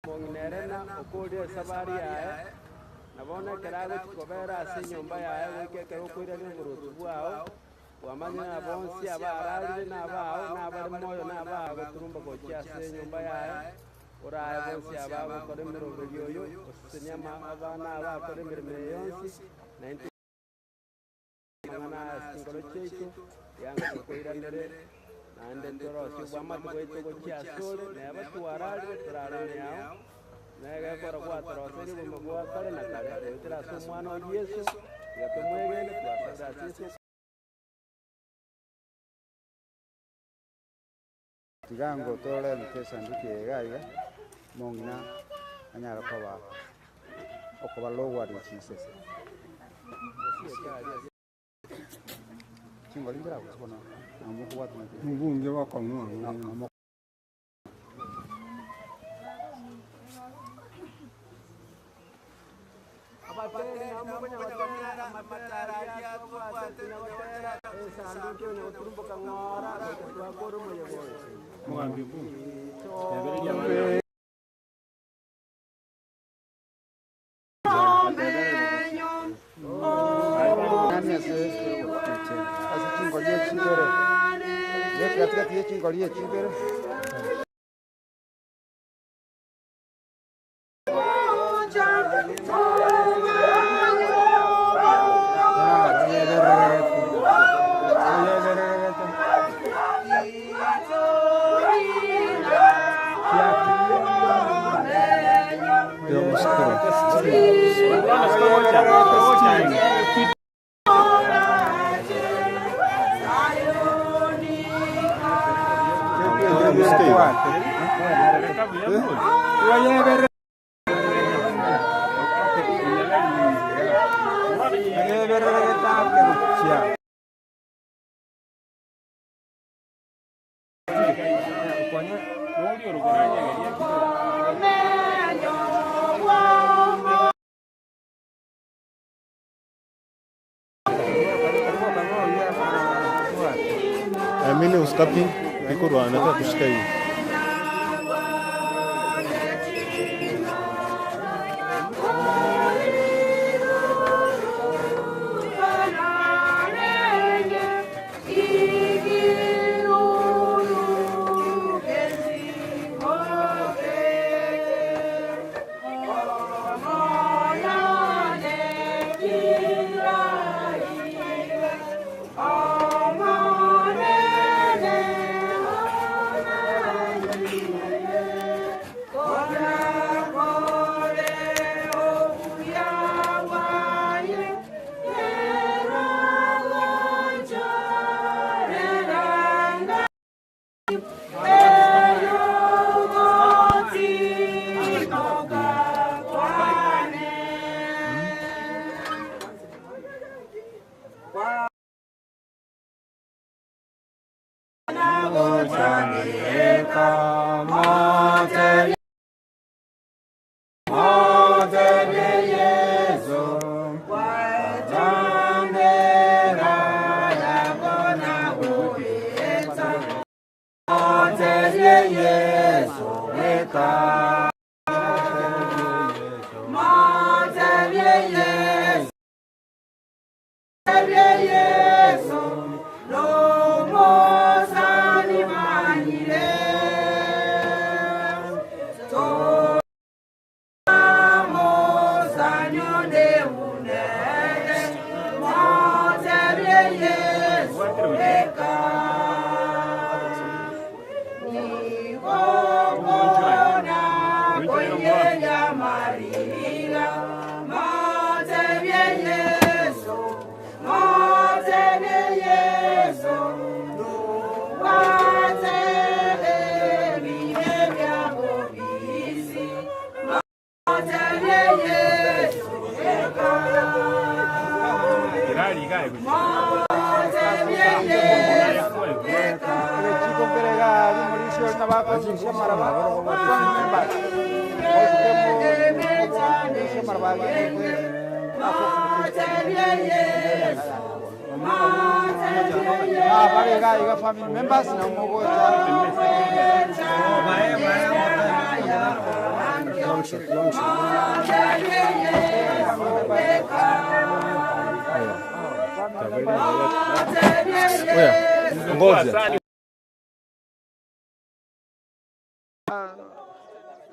Omong'ina Elena okoorire esabari yaye, na bono ekero agochia kobera ase enyomba yaye goika ekero okoirania oboruoti bwao, Kwamanyire ng'a bonsi abararire nabao, na abare moyo nabao goturumba gochia ase enyomba yaye, orae bonsi abagokora emeroberio oyo, osesenie abana aba akore emeremo eye yonsi, na intwe amang'ana aya ase chinkoro chiaito, rianga tokoiranere, naende torosie obwamate bwaito gochia asore, neba twararire torare ime yao, na egekora gwatoroseirie obogima bwa kare na kare, goetera ase Omwana o Yeso, tiga tomwegene, twasabire ase Yeso. Tiga ngotorente esanduki eye iga iga, omong'ina anyare koba okoba lowered chisese. Chingori nchiragochi bono, namokobwata Obonge bokong'u. Abateri nabo mokonya gotera amatera aria twabwate tonya gotera esanduki onya goturumboka ng'ora goika twakora omoyega oyo. Omogambi Mbunge, tebereria abana. Katikati ya chingori echibere. Amini usikapi ikurwana kushika hii.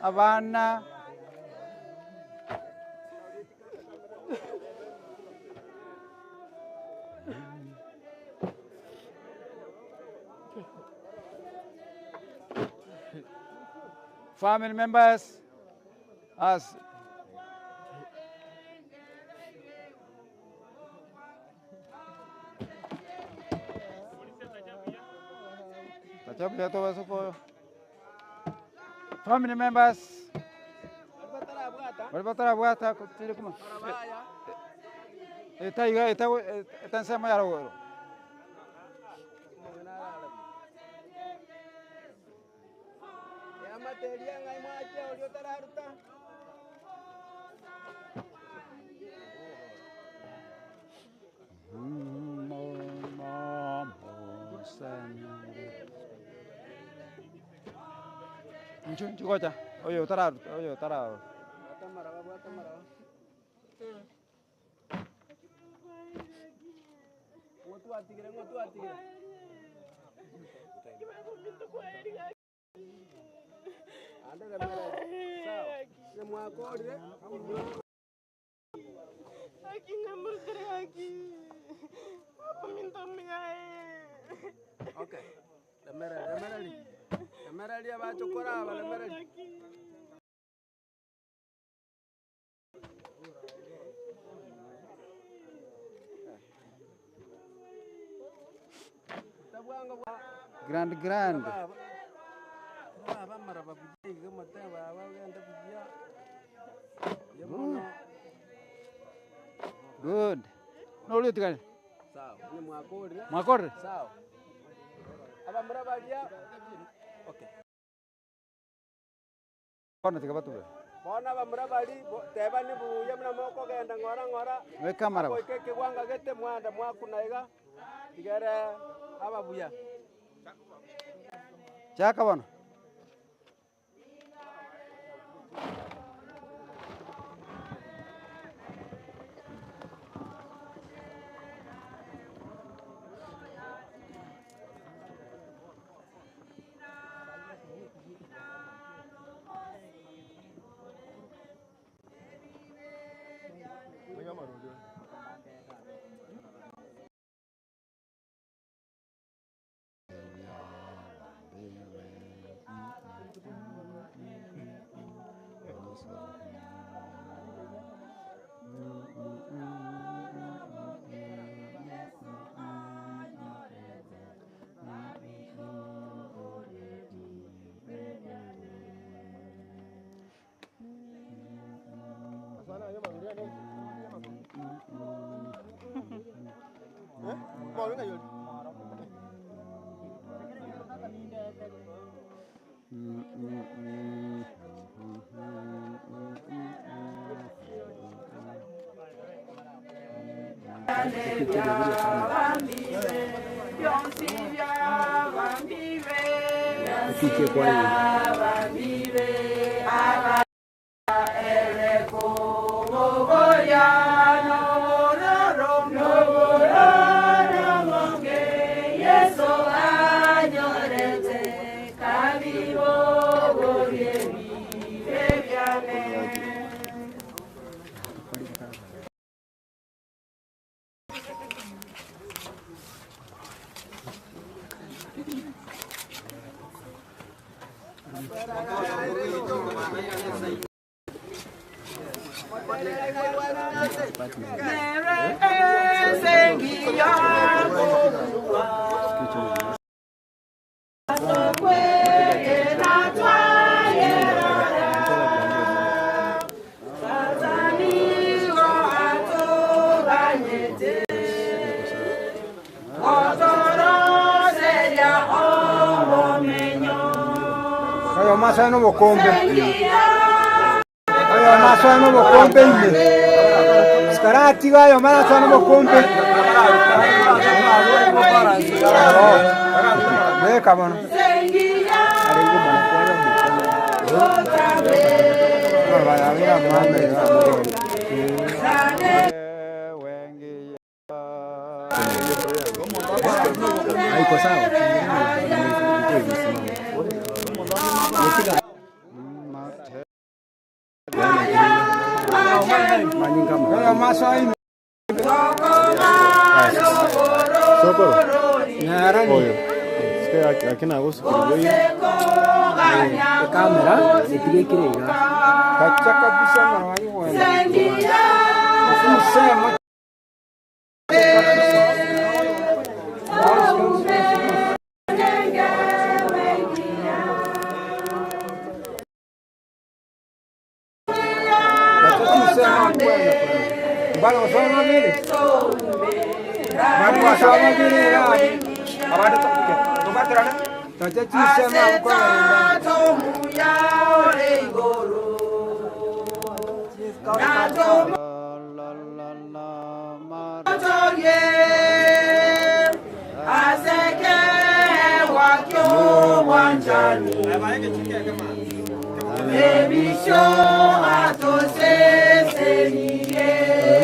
Abana family members as family members bari batarabwata tiri kuma etaiga etansema ya rogoro Nchu ngocha oyo tara oyo tara. mwakorire. Okay. Remereri, remereri. Remereri abachokora aba, remereri. Grand grand. Baba maraba buya iga mote baba ogende buya. Good. Good. Nori otigare. Sawa, ni mwakorire. Mwakorire? Sawa. Abamura baria. Okay. Bono tiga batube. Bono abamura bari bo- teba ni buya muna mokogenda ng'ora ng'ora. Weka amaraba. Goika ekegwanga gete mwanda mwakuna iga. Tigere ababuya. Chaka bono. Oyo maso n'obukombe oyo maso n'obukombe ime sikaratiga oyo maso n'obukombe beka bono Haiko sawa. Oyo maso ime Sokoro. Nyarani. Oyo. Sike akina gusikiriwe. Kamera etiga ekire iga. Kacha kabisa mara wena. Usimusema Bana basoma bili. Bana basoma bili ya. Abadu tubatirana. Tacha chisema kwa.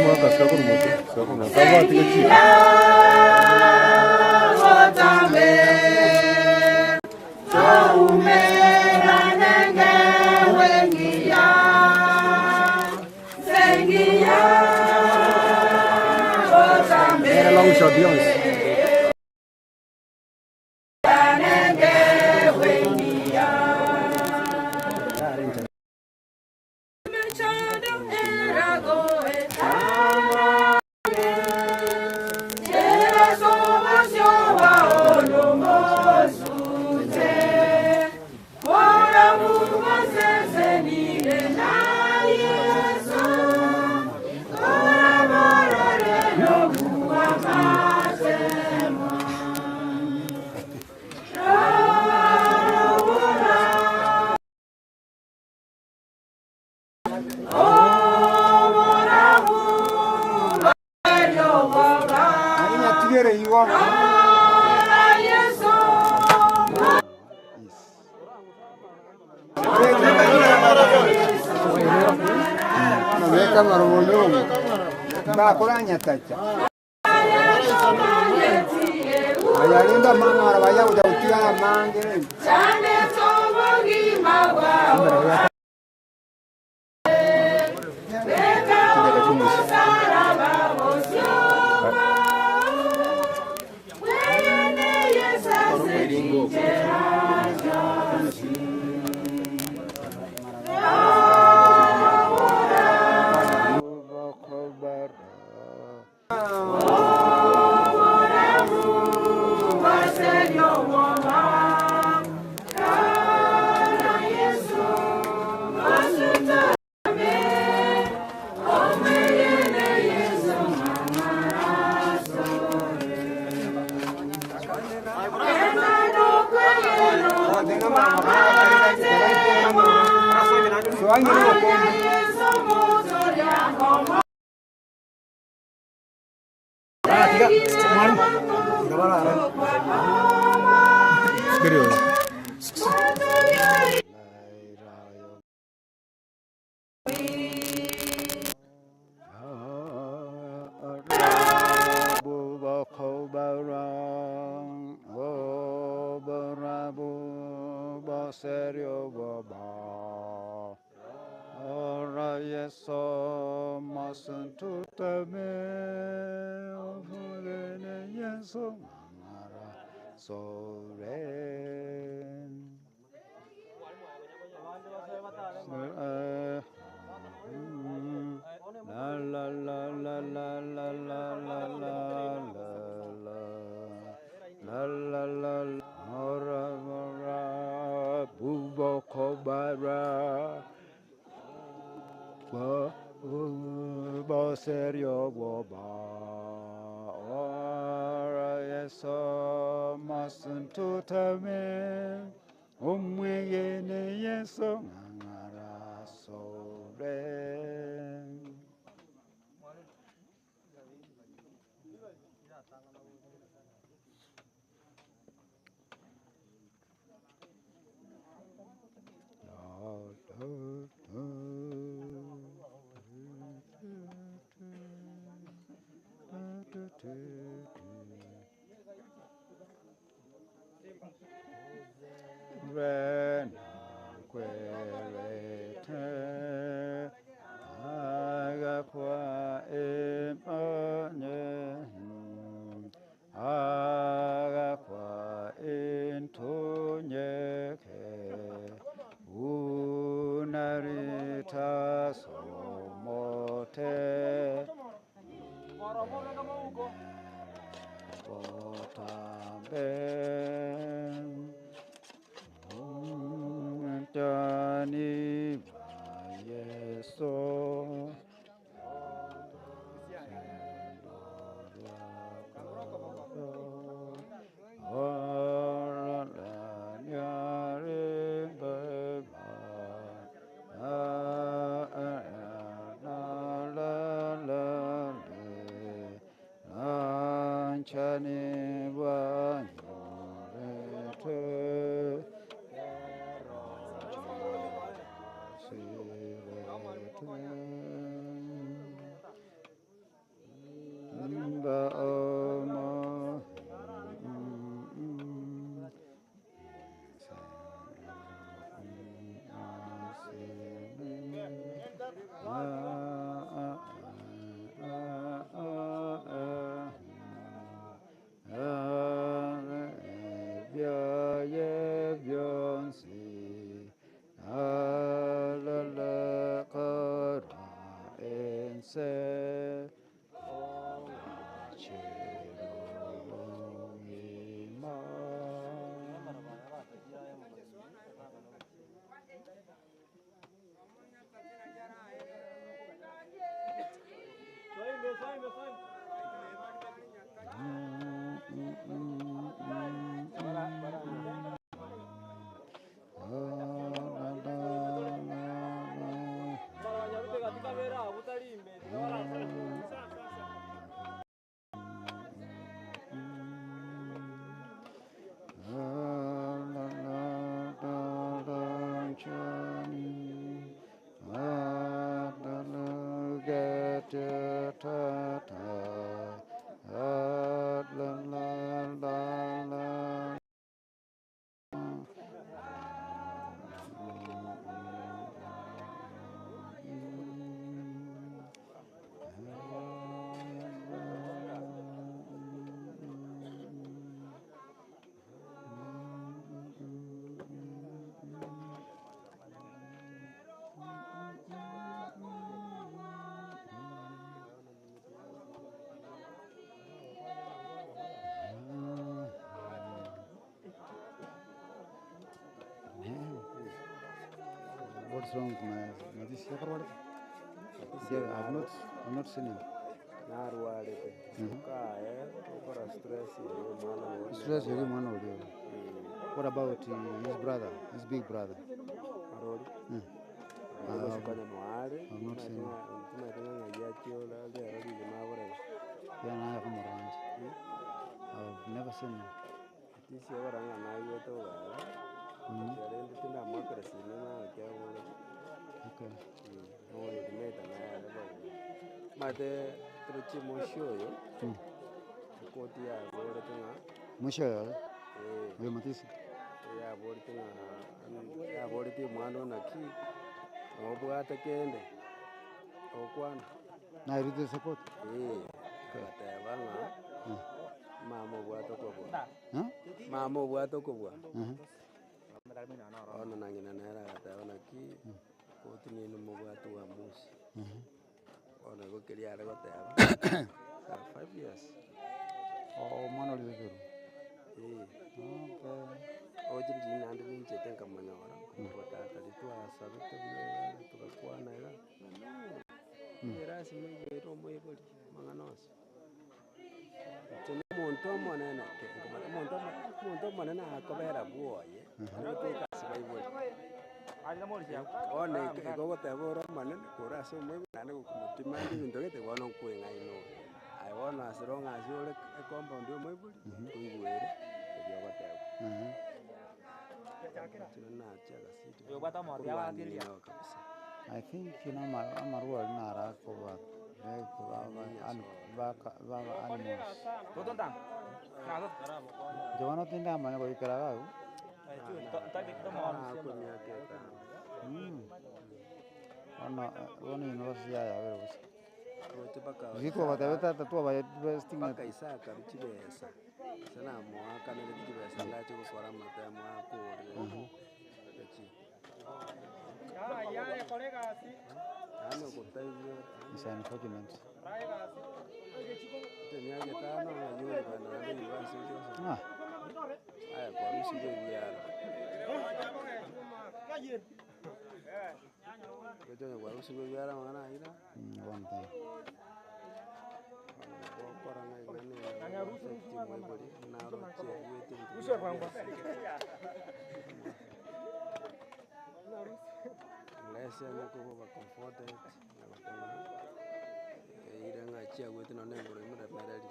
Mwaka sikakuru moto. Sikakuru moto. Kabwa tige chi. Bishop Beyonce. Bakoranyatacha ayarinda amang'ara baya gocha gotigara amange. biaye bionsi Nalalakarwa ense Cherubima. What's wrong with my Matisse? Yeah, I've not seen him. Narwarete kae okora stress eri omwana one. Stress eri omwana oria. What about his brother, his big brother? Arori. I've Gosikanya noare not seen him. tumaete ng'a achiola rero rigima aborere. Yeah, naye kumuranja. I've never seen him. Tisi ogora ng'a naigwete ogara rende tindamwakera sime nakiagore. Okay. Oyo timeta nayare boigo mate torochi moshi oyo ekoti yaborete ng'a Mwisho oyo? Oyo Matisse? Yaborete ng'a yaborete omwana onaki nobwate kende okwana. Nairite support? Agateba ng'a mama obwate okobua. Huh? Mama obwate okobua. Bono na ng'ina nere agateba naki koti nini mobwate uamuzi. Bono igo keria are goteba 5 years. Oh, omwana oria oberu. Okay. Oche ndiri naende ninchete nkamonyora nkamobua tata riria twasabete buya iga togakwana iga erasima iga omoibori amang'ana onsi. Inche na omonto omonene omonto omonto omonene akobera bwoye agotoka ase baibori. Bono igo ogoteba ore omonene kore ase omoibori naende gokomotima ande ebinto gete bono nkoeng'aina ore. Aye bono as long as ore ecompound ya omoibori koigwere erio ogoteba. Nacha agasiti korwania kabisa. I think amarwa ari narakoba baba animals. Inche bono tindamanya goikera iga abwo. Ako emiaka etano. Bono bono university yayabere bosa. Roche mpaka Riria twabatebete tata twabaye mpaka Isaka aru chibesa ase namoakanereti chibesa ndache gokora amatemo akorire echi yaani ogotaigwa. It's unfortunate. Emiaka etano ng'anyore kogenda naende university ose. Ah. Aya kwarusirie ebiara roche onye kwarusirie ebiara amang'ana ayio One thing. gokora ng'a affect moibori naroche bwete unless onye koba comforted nagoteba eire ng'a chiagwete nonye engoro emoremereri.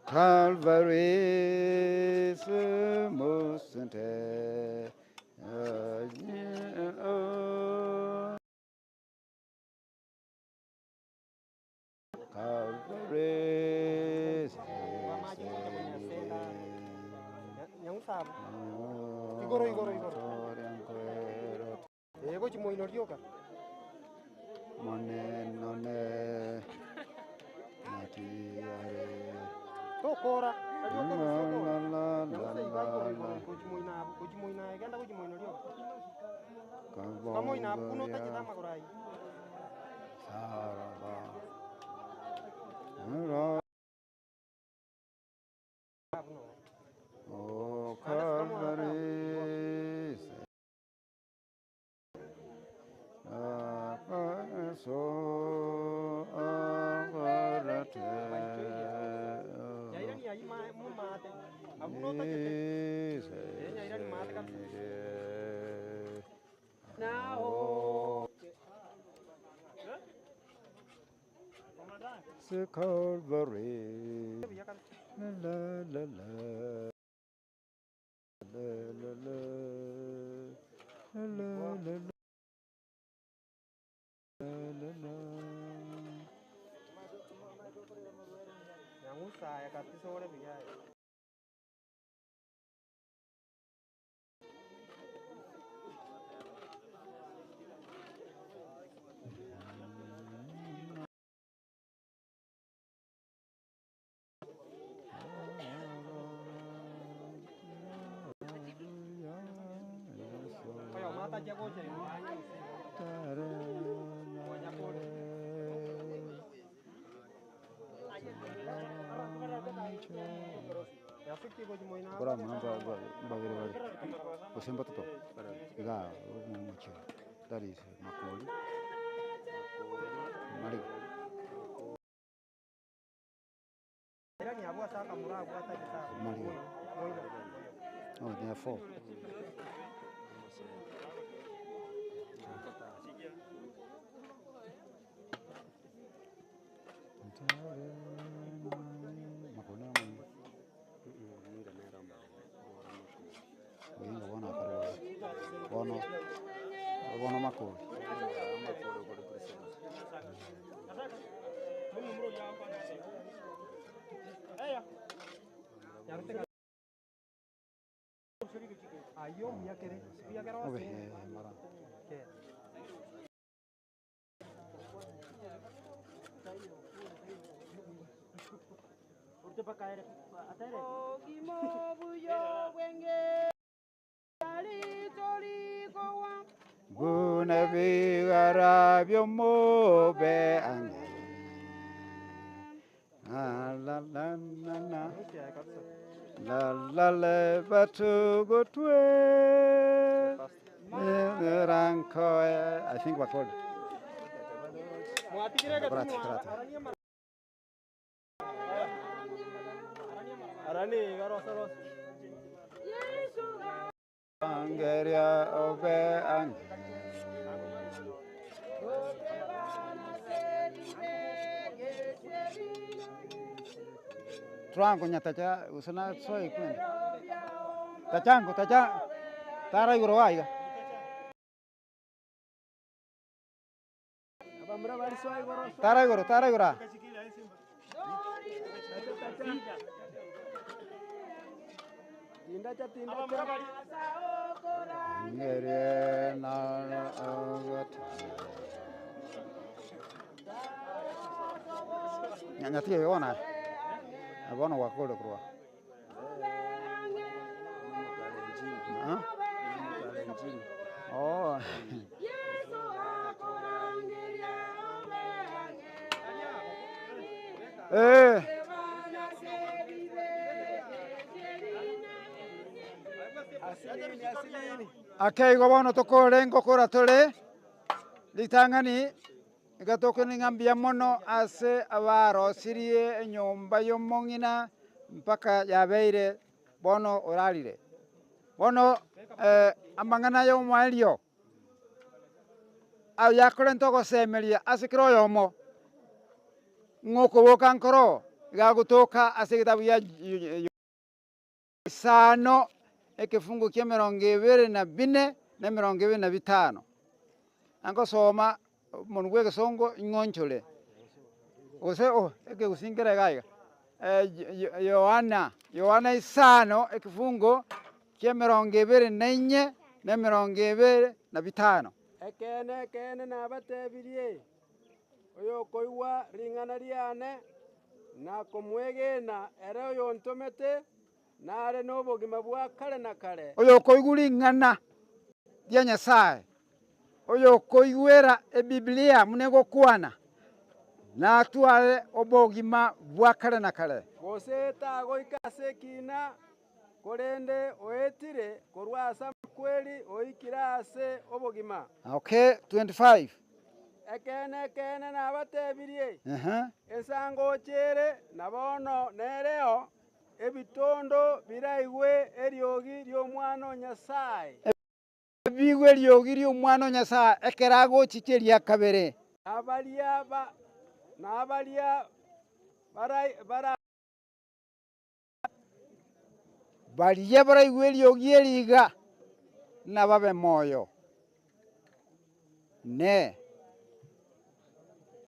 Calvary, Igoro igoro igoro. Ego chimoino rioka. Tokora. Genda gochimoino rioka. Kamoino abu kuno tachita amagoro aywo. Oh, Calvary, so Nyairani ayi mumate. Abu no tachete. Nyairani mate kabisa. to Calvary. La la la la. La la la. La la la la. La la la. Kora muna mbabere bare gose mbatato iga omochie that is Makori, Mariga. Mariga, oh they are four. Oyinga bono akarwara, bono bono makori. Obe mara. Buna bigara by'omobe ang'e. La la la la la. La la le batugotwe. Ranko I think we're called. Brati, brati. Angeria obe ange. Trango nyatacha usana soy kwen. Tachango tacha tara igoro waiga. Tara igoro tara igoro. Angeria na agat. Nyathi ona. Abono wakole kurwa. Ah? Oh. Eh. Ake igo bono tokore ngokora tore ritang'ani iga tokoning'a mbuya mono ase abarosirie enyomba ya omong'ina mpaka yabeire bono orarire. Bono amang'ana ya omoerio ayo yakorenta ogosemeria ase kera oyomo ng'okoboka nkoro iga agotoka ase egetabu gia isano ekefungu kia emerongo ebere na bine na emerongo ebere na bitano. Angosoma omonwe bwa egesongo ing'onchore gose oh ekegusii nkere iga iga Yohana Yohana isano ekefungo kia emerongo ebere na inye na emerongo ebere na bitano. Ekeene ekeene nabatebirie, oyokoigwa ring'ana riane na komwegena ere oyontomete, nare nobogima bwa kare na kare. Oyokoigwa ring'ana ria Nyasaye, oyokoigwera Ebibilia buna egokwana, natware obogima bwa kare na kare. Gose tagoika ase ekina, korende oetire korwa ase amakweri oikire ase obogima. Okay, 25. Ekeene ekeene nabatebirie, ensangocha ere na bono nereo, ebitondo biraigwe eriogi ri'Omwana o Nyasae. Ebigwe eriogi ri'Omwana o Nyasae ekero agochicha eria kabere. Na baria ba, na baria Bara bara Baria baraigwe eriogi eri iga, nababe moyo. Ne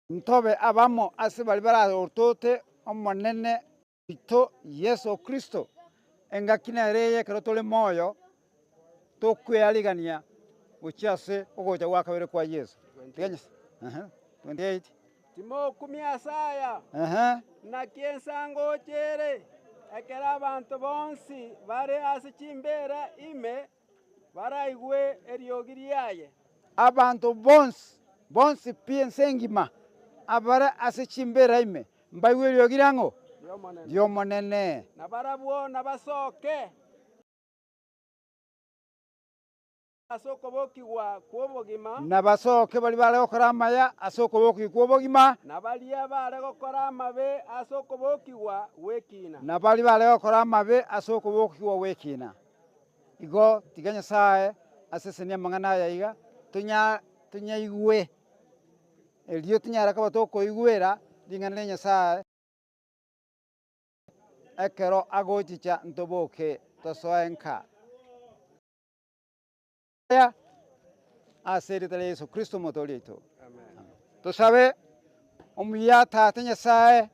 ntobe abamo ase baria bararotote Omonene oito Yeso Kristo, engaki nere eye ekero tore moyo, tokwearigania gochia ase ogocha gwa kabere kwa Yeso. Tiga Nyasae. Ehe, 28. Timokumia ase aya, Ehe. naki ensangocha ere, ekero abanto bonsi bare ase chimbeera ime baraigwe eriogi riaye. Abanto bonsi, bonsi pi ense engima, abare ase chimbeera ime, mbaigwe eriogi riang'o? Ri'Omonene. Na barabwo nabasoke. Ase okobokigwa kw'obogima. Nabasoke baria bare gokora amaya ase okobokigwa kw'obogima. Na baria bare gokora amabe ase okobokigwa gw'ekina. Na baria bare gokora amabe ase okobokigwa gw'ekina. Igo tiga Nyasae asesenie amang'ana aya iga, tonya tonyaigwe, erio tonyare koba tokoigwera ring'ana ria Nyasae. Ekero agochicha ntoboke tosoe nka. Ase erieta ria Yeso Kristo Omotoori oito. Tosabe, Omuya Tata Nyasae,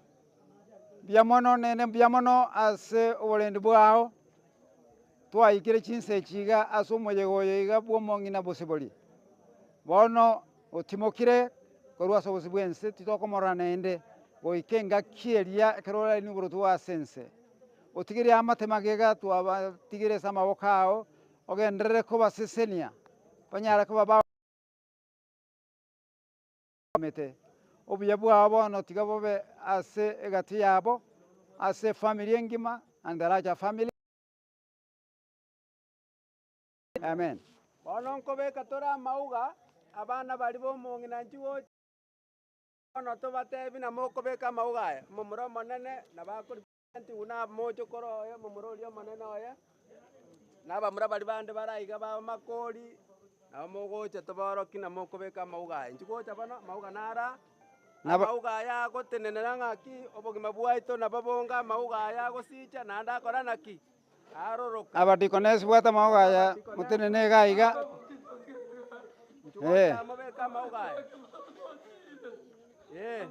mbuya mono naende mbuya mono ase oborendi bwao, twaikire chinsa echi iga ase omoyega oyo iga bw'omong'ina bosibori. Bono otimokire korwa ase obosio bw'ense titokomorora naende, goika engaki eria ekero orarenie oborotwe ase ense. Otigerie amate magega twabatigire ase amaboko ao, Ogenderere kobasesenia, banyare koba bamete. Obuya bwao bono tiga bobe ase egati yabo, ase efamiri engima, and the larger family. Amen. Bono nkobeka tore amauga, abana baria b'omong'ina nchigocha. Bono tobatebi na mokobeka amauga aya, omomura omonene nabo akori. Buna mochokoro oye, momura oria omonene oye, na abamura baria bande bare aiga b'amakori, nabo mogocha tobaorokie na mokobeka amauga aya. Inchuo gocha bono, amauga naro aa, amauga aya agotenenera ng'aki obogima bwaito nabo bonga amauga aya agosicha naende akora naki? Aroroka. Abadikonesi bwate amauga aya motenene iga aiga. Inchuo gocha mobeke amauga aya. Eh.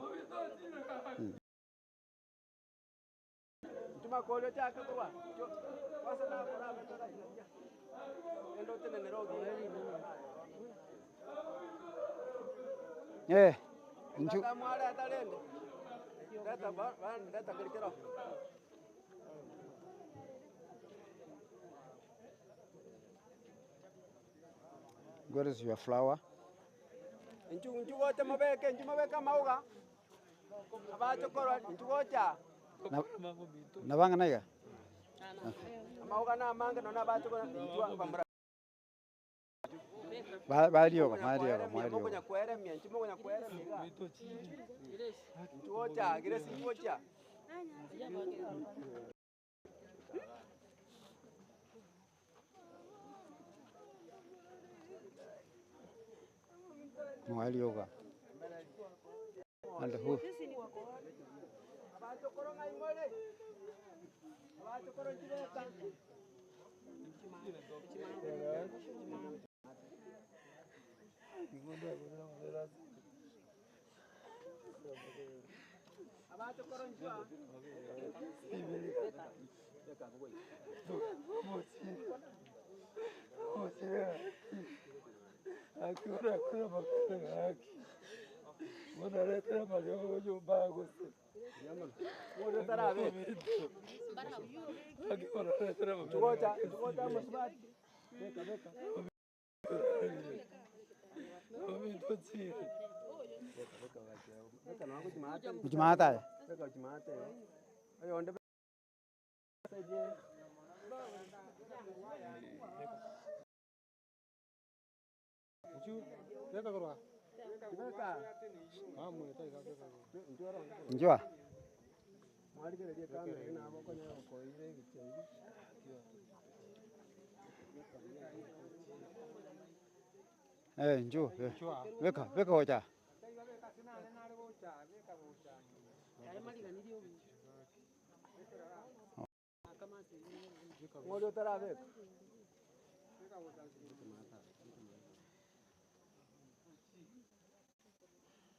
Eh, inchu. Where is your flower? Nabang'ana iga? Barioga, marioga, marioga. Mwarioga. And who? Gochia aye. Inchuo. Eh, inchuo, beka, beka gocha. Ng'ori otarabeka.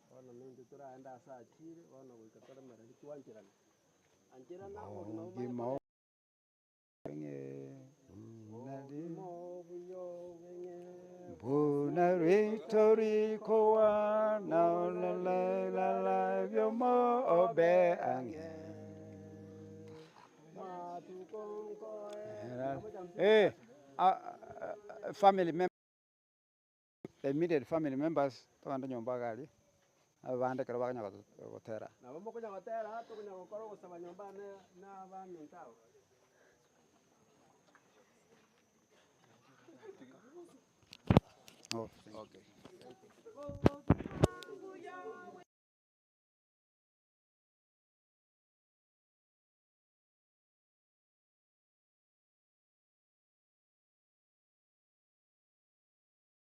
Bono nintwe toraende ase achire, bono goika toremereri twancherane. Ancherana obogima bomanye Obogima koba. Buna rito rikowa na la la la byomo obe ang'e. Eh, family member, the immediate family members togende nyomba iga aria, abande ekero bakonya gotera. Nabo mokonya gotera, tokonya gokora ogosaba nyomba na abaminto aba. Oh, okay.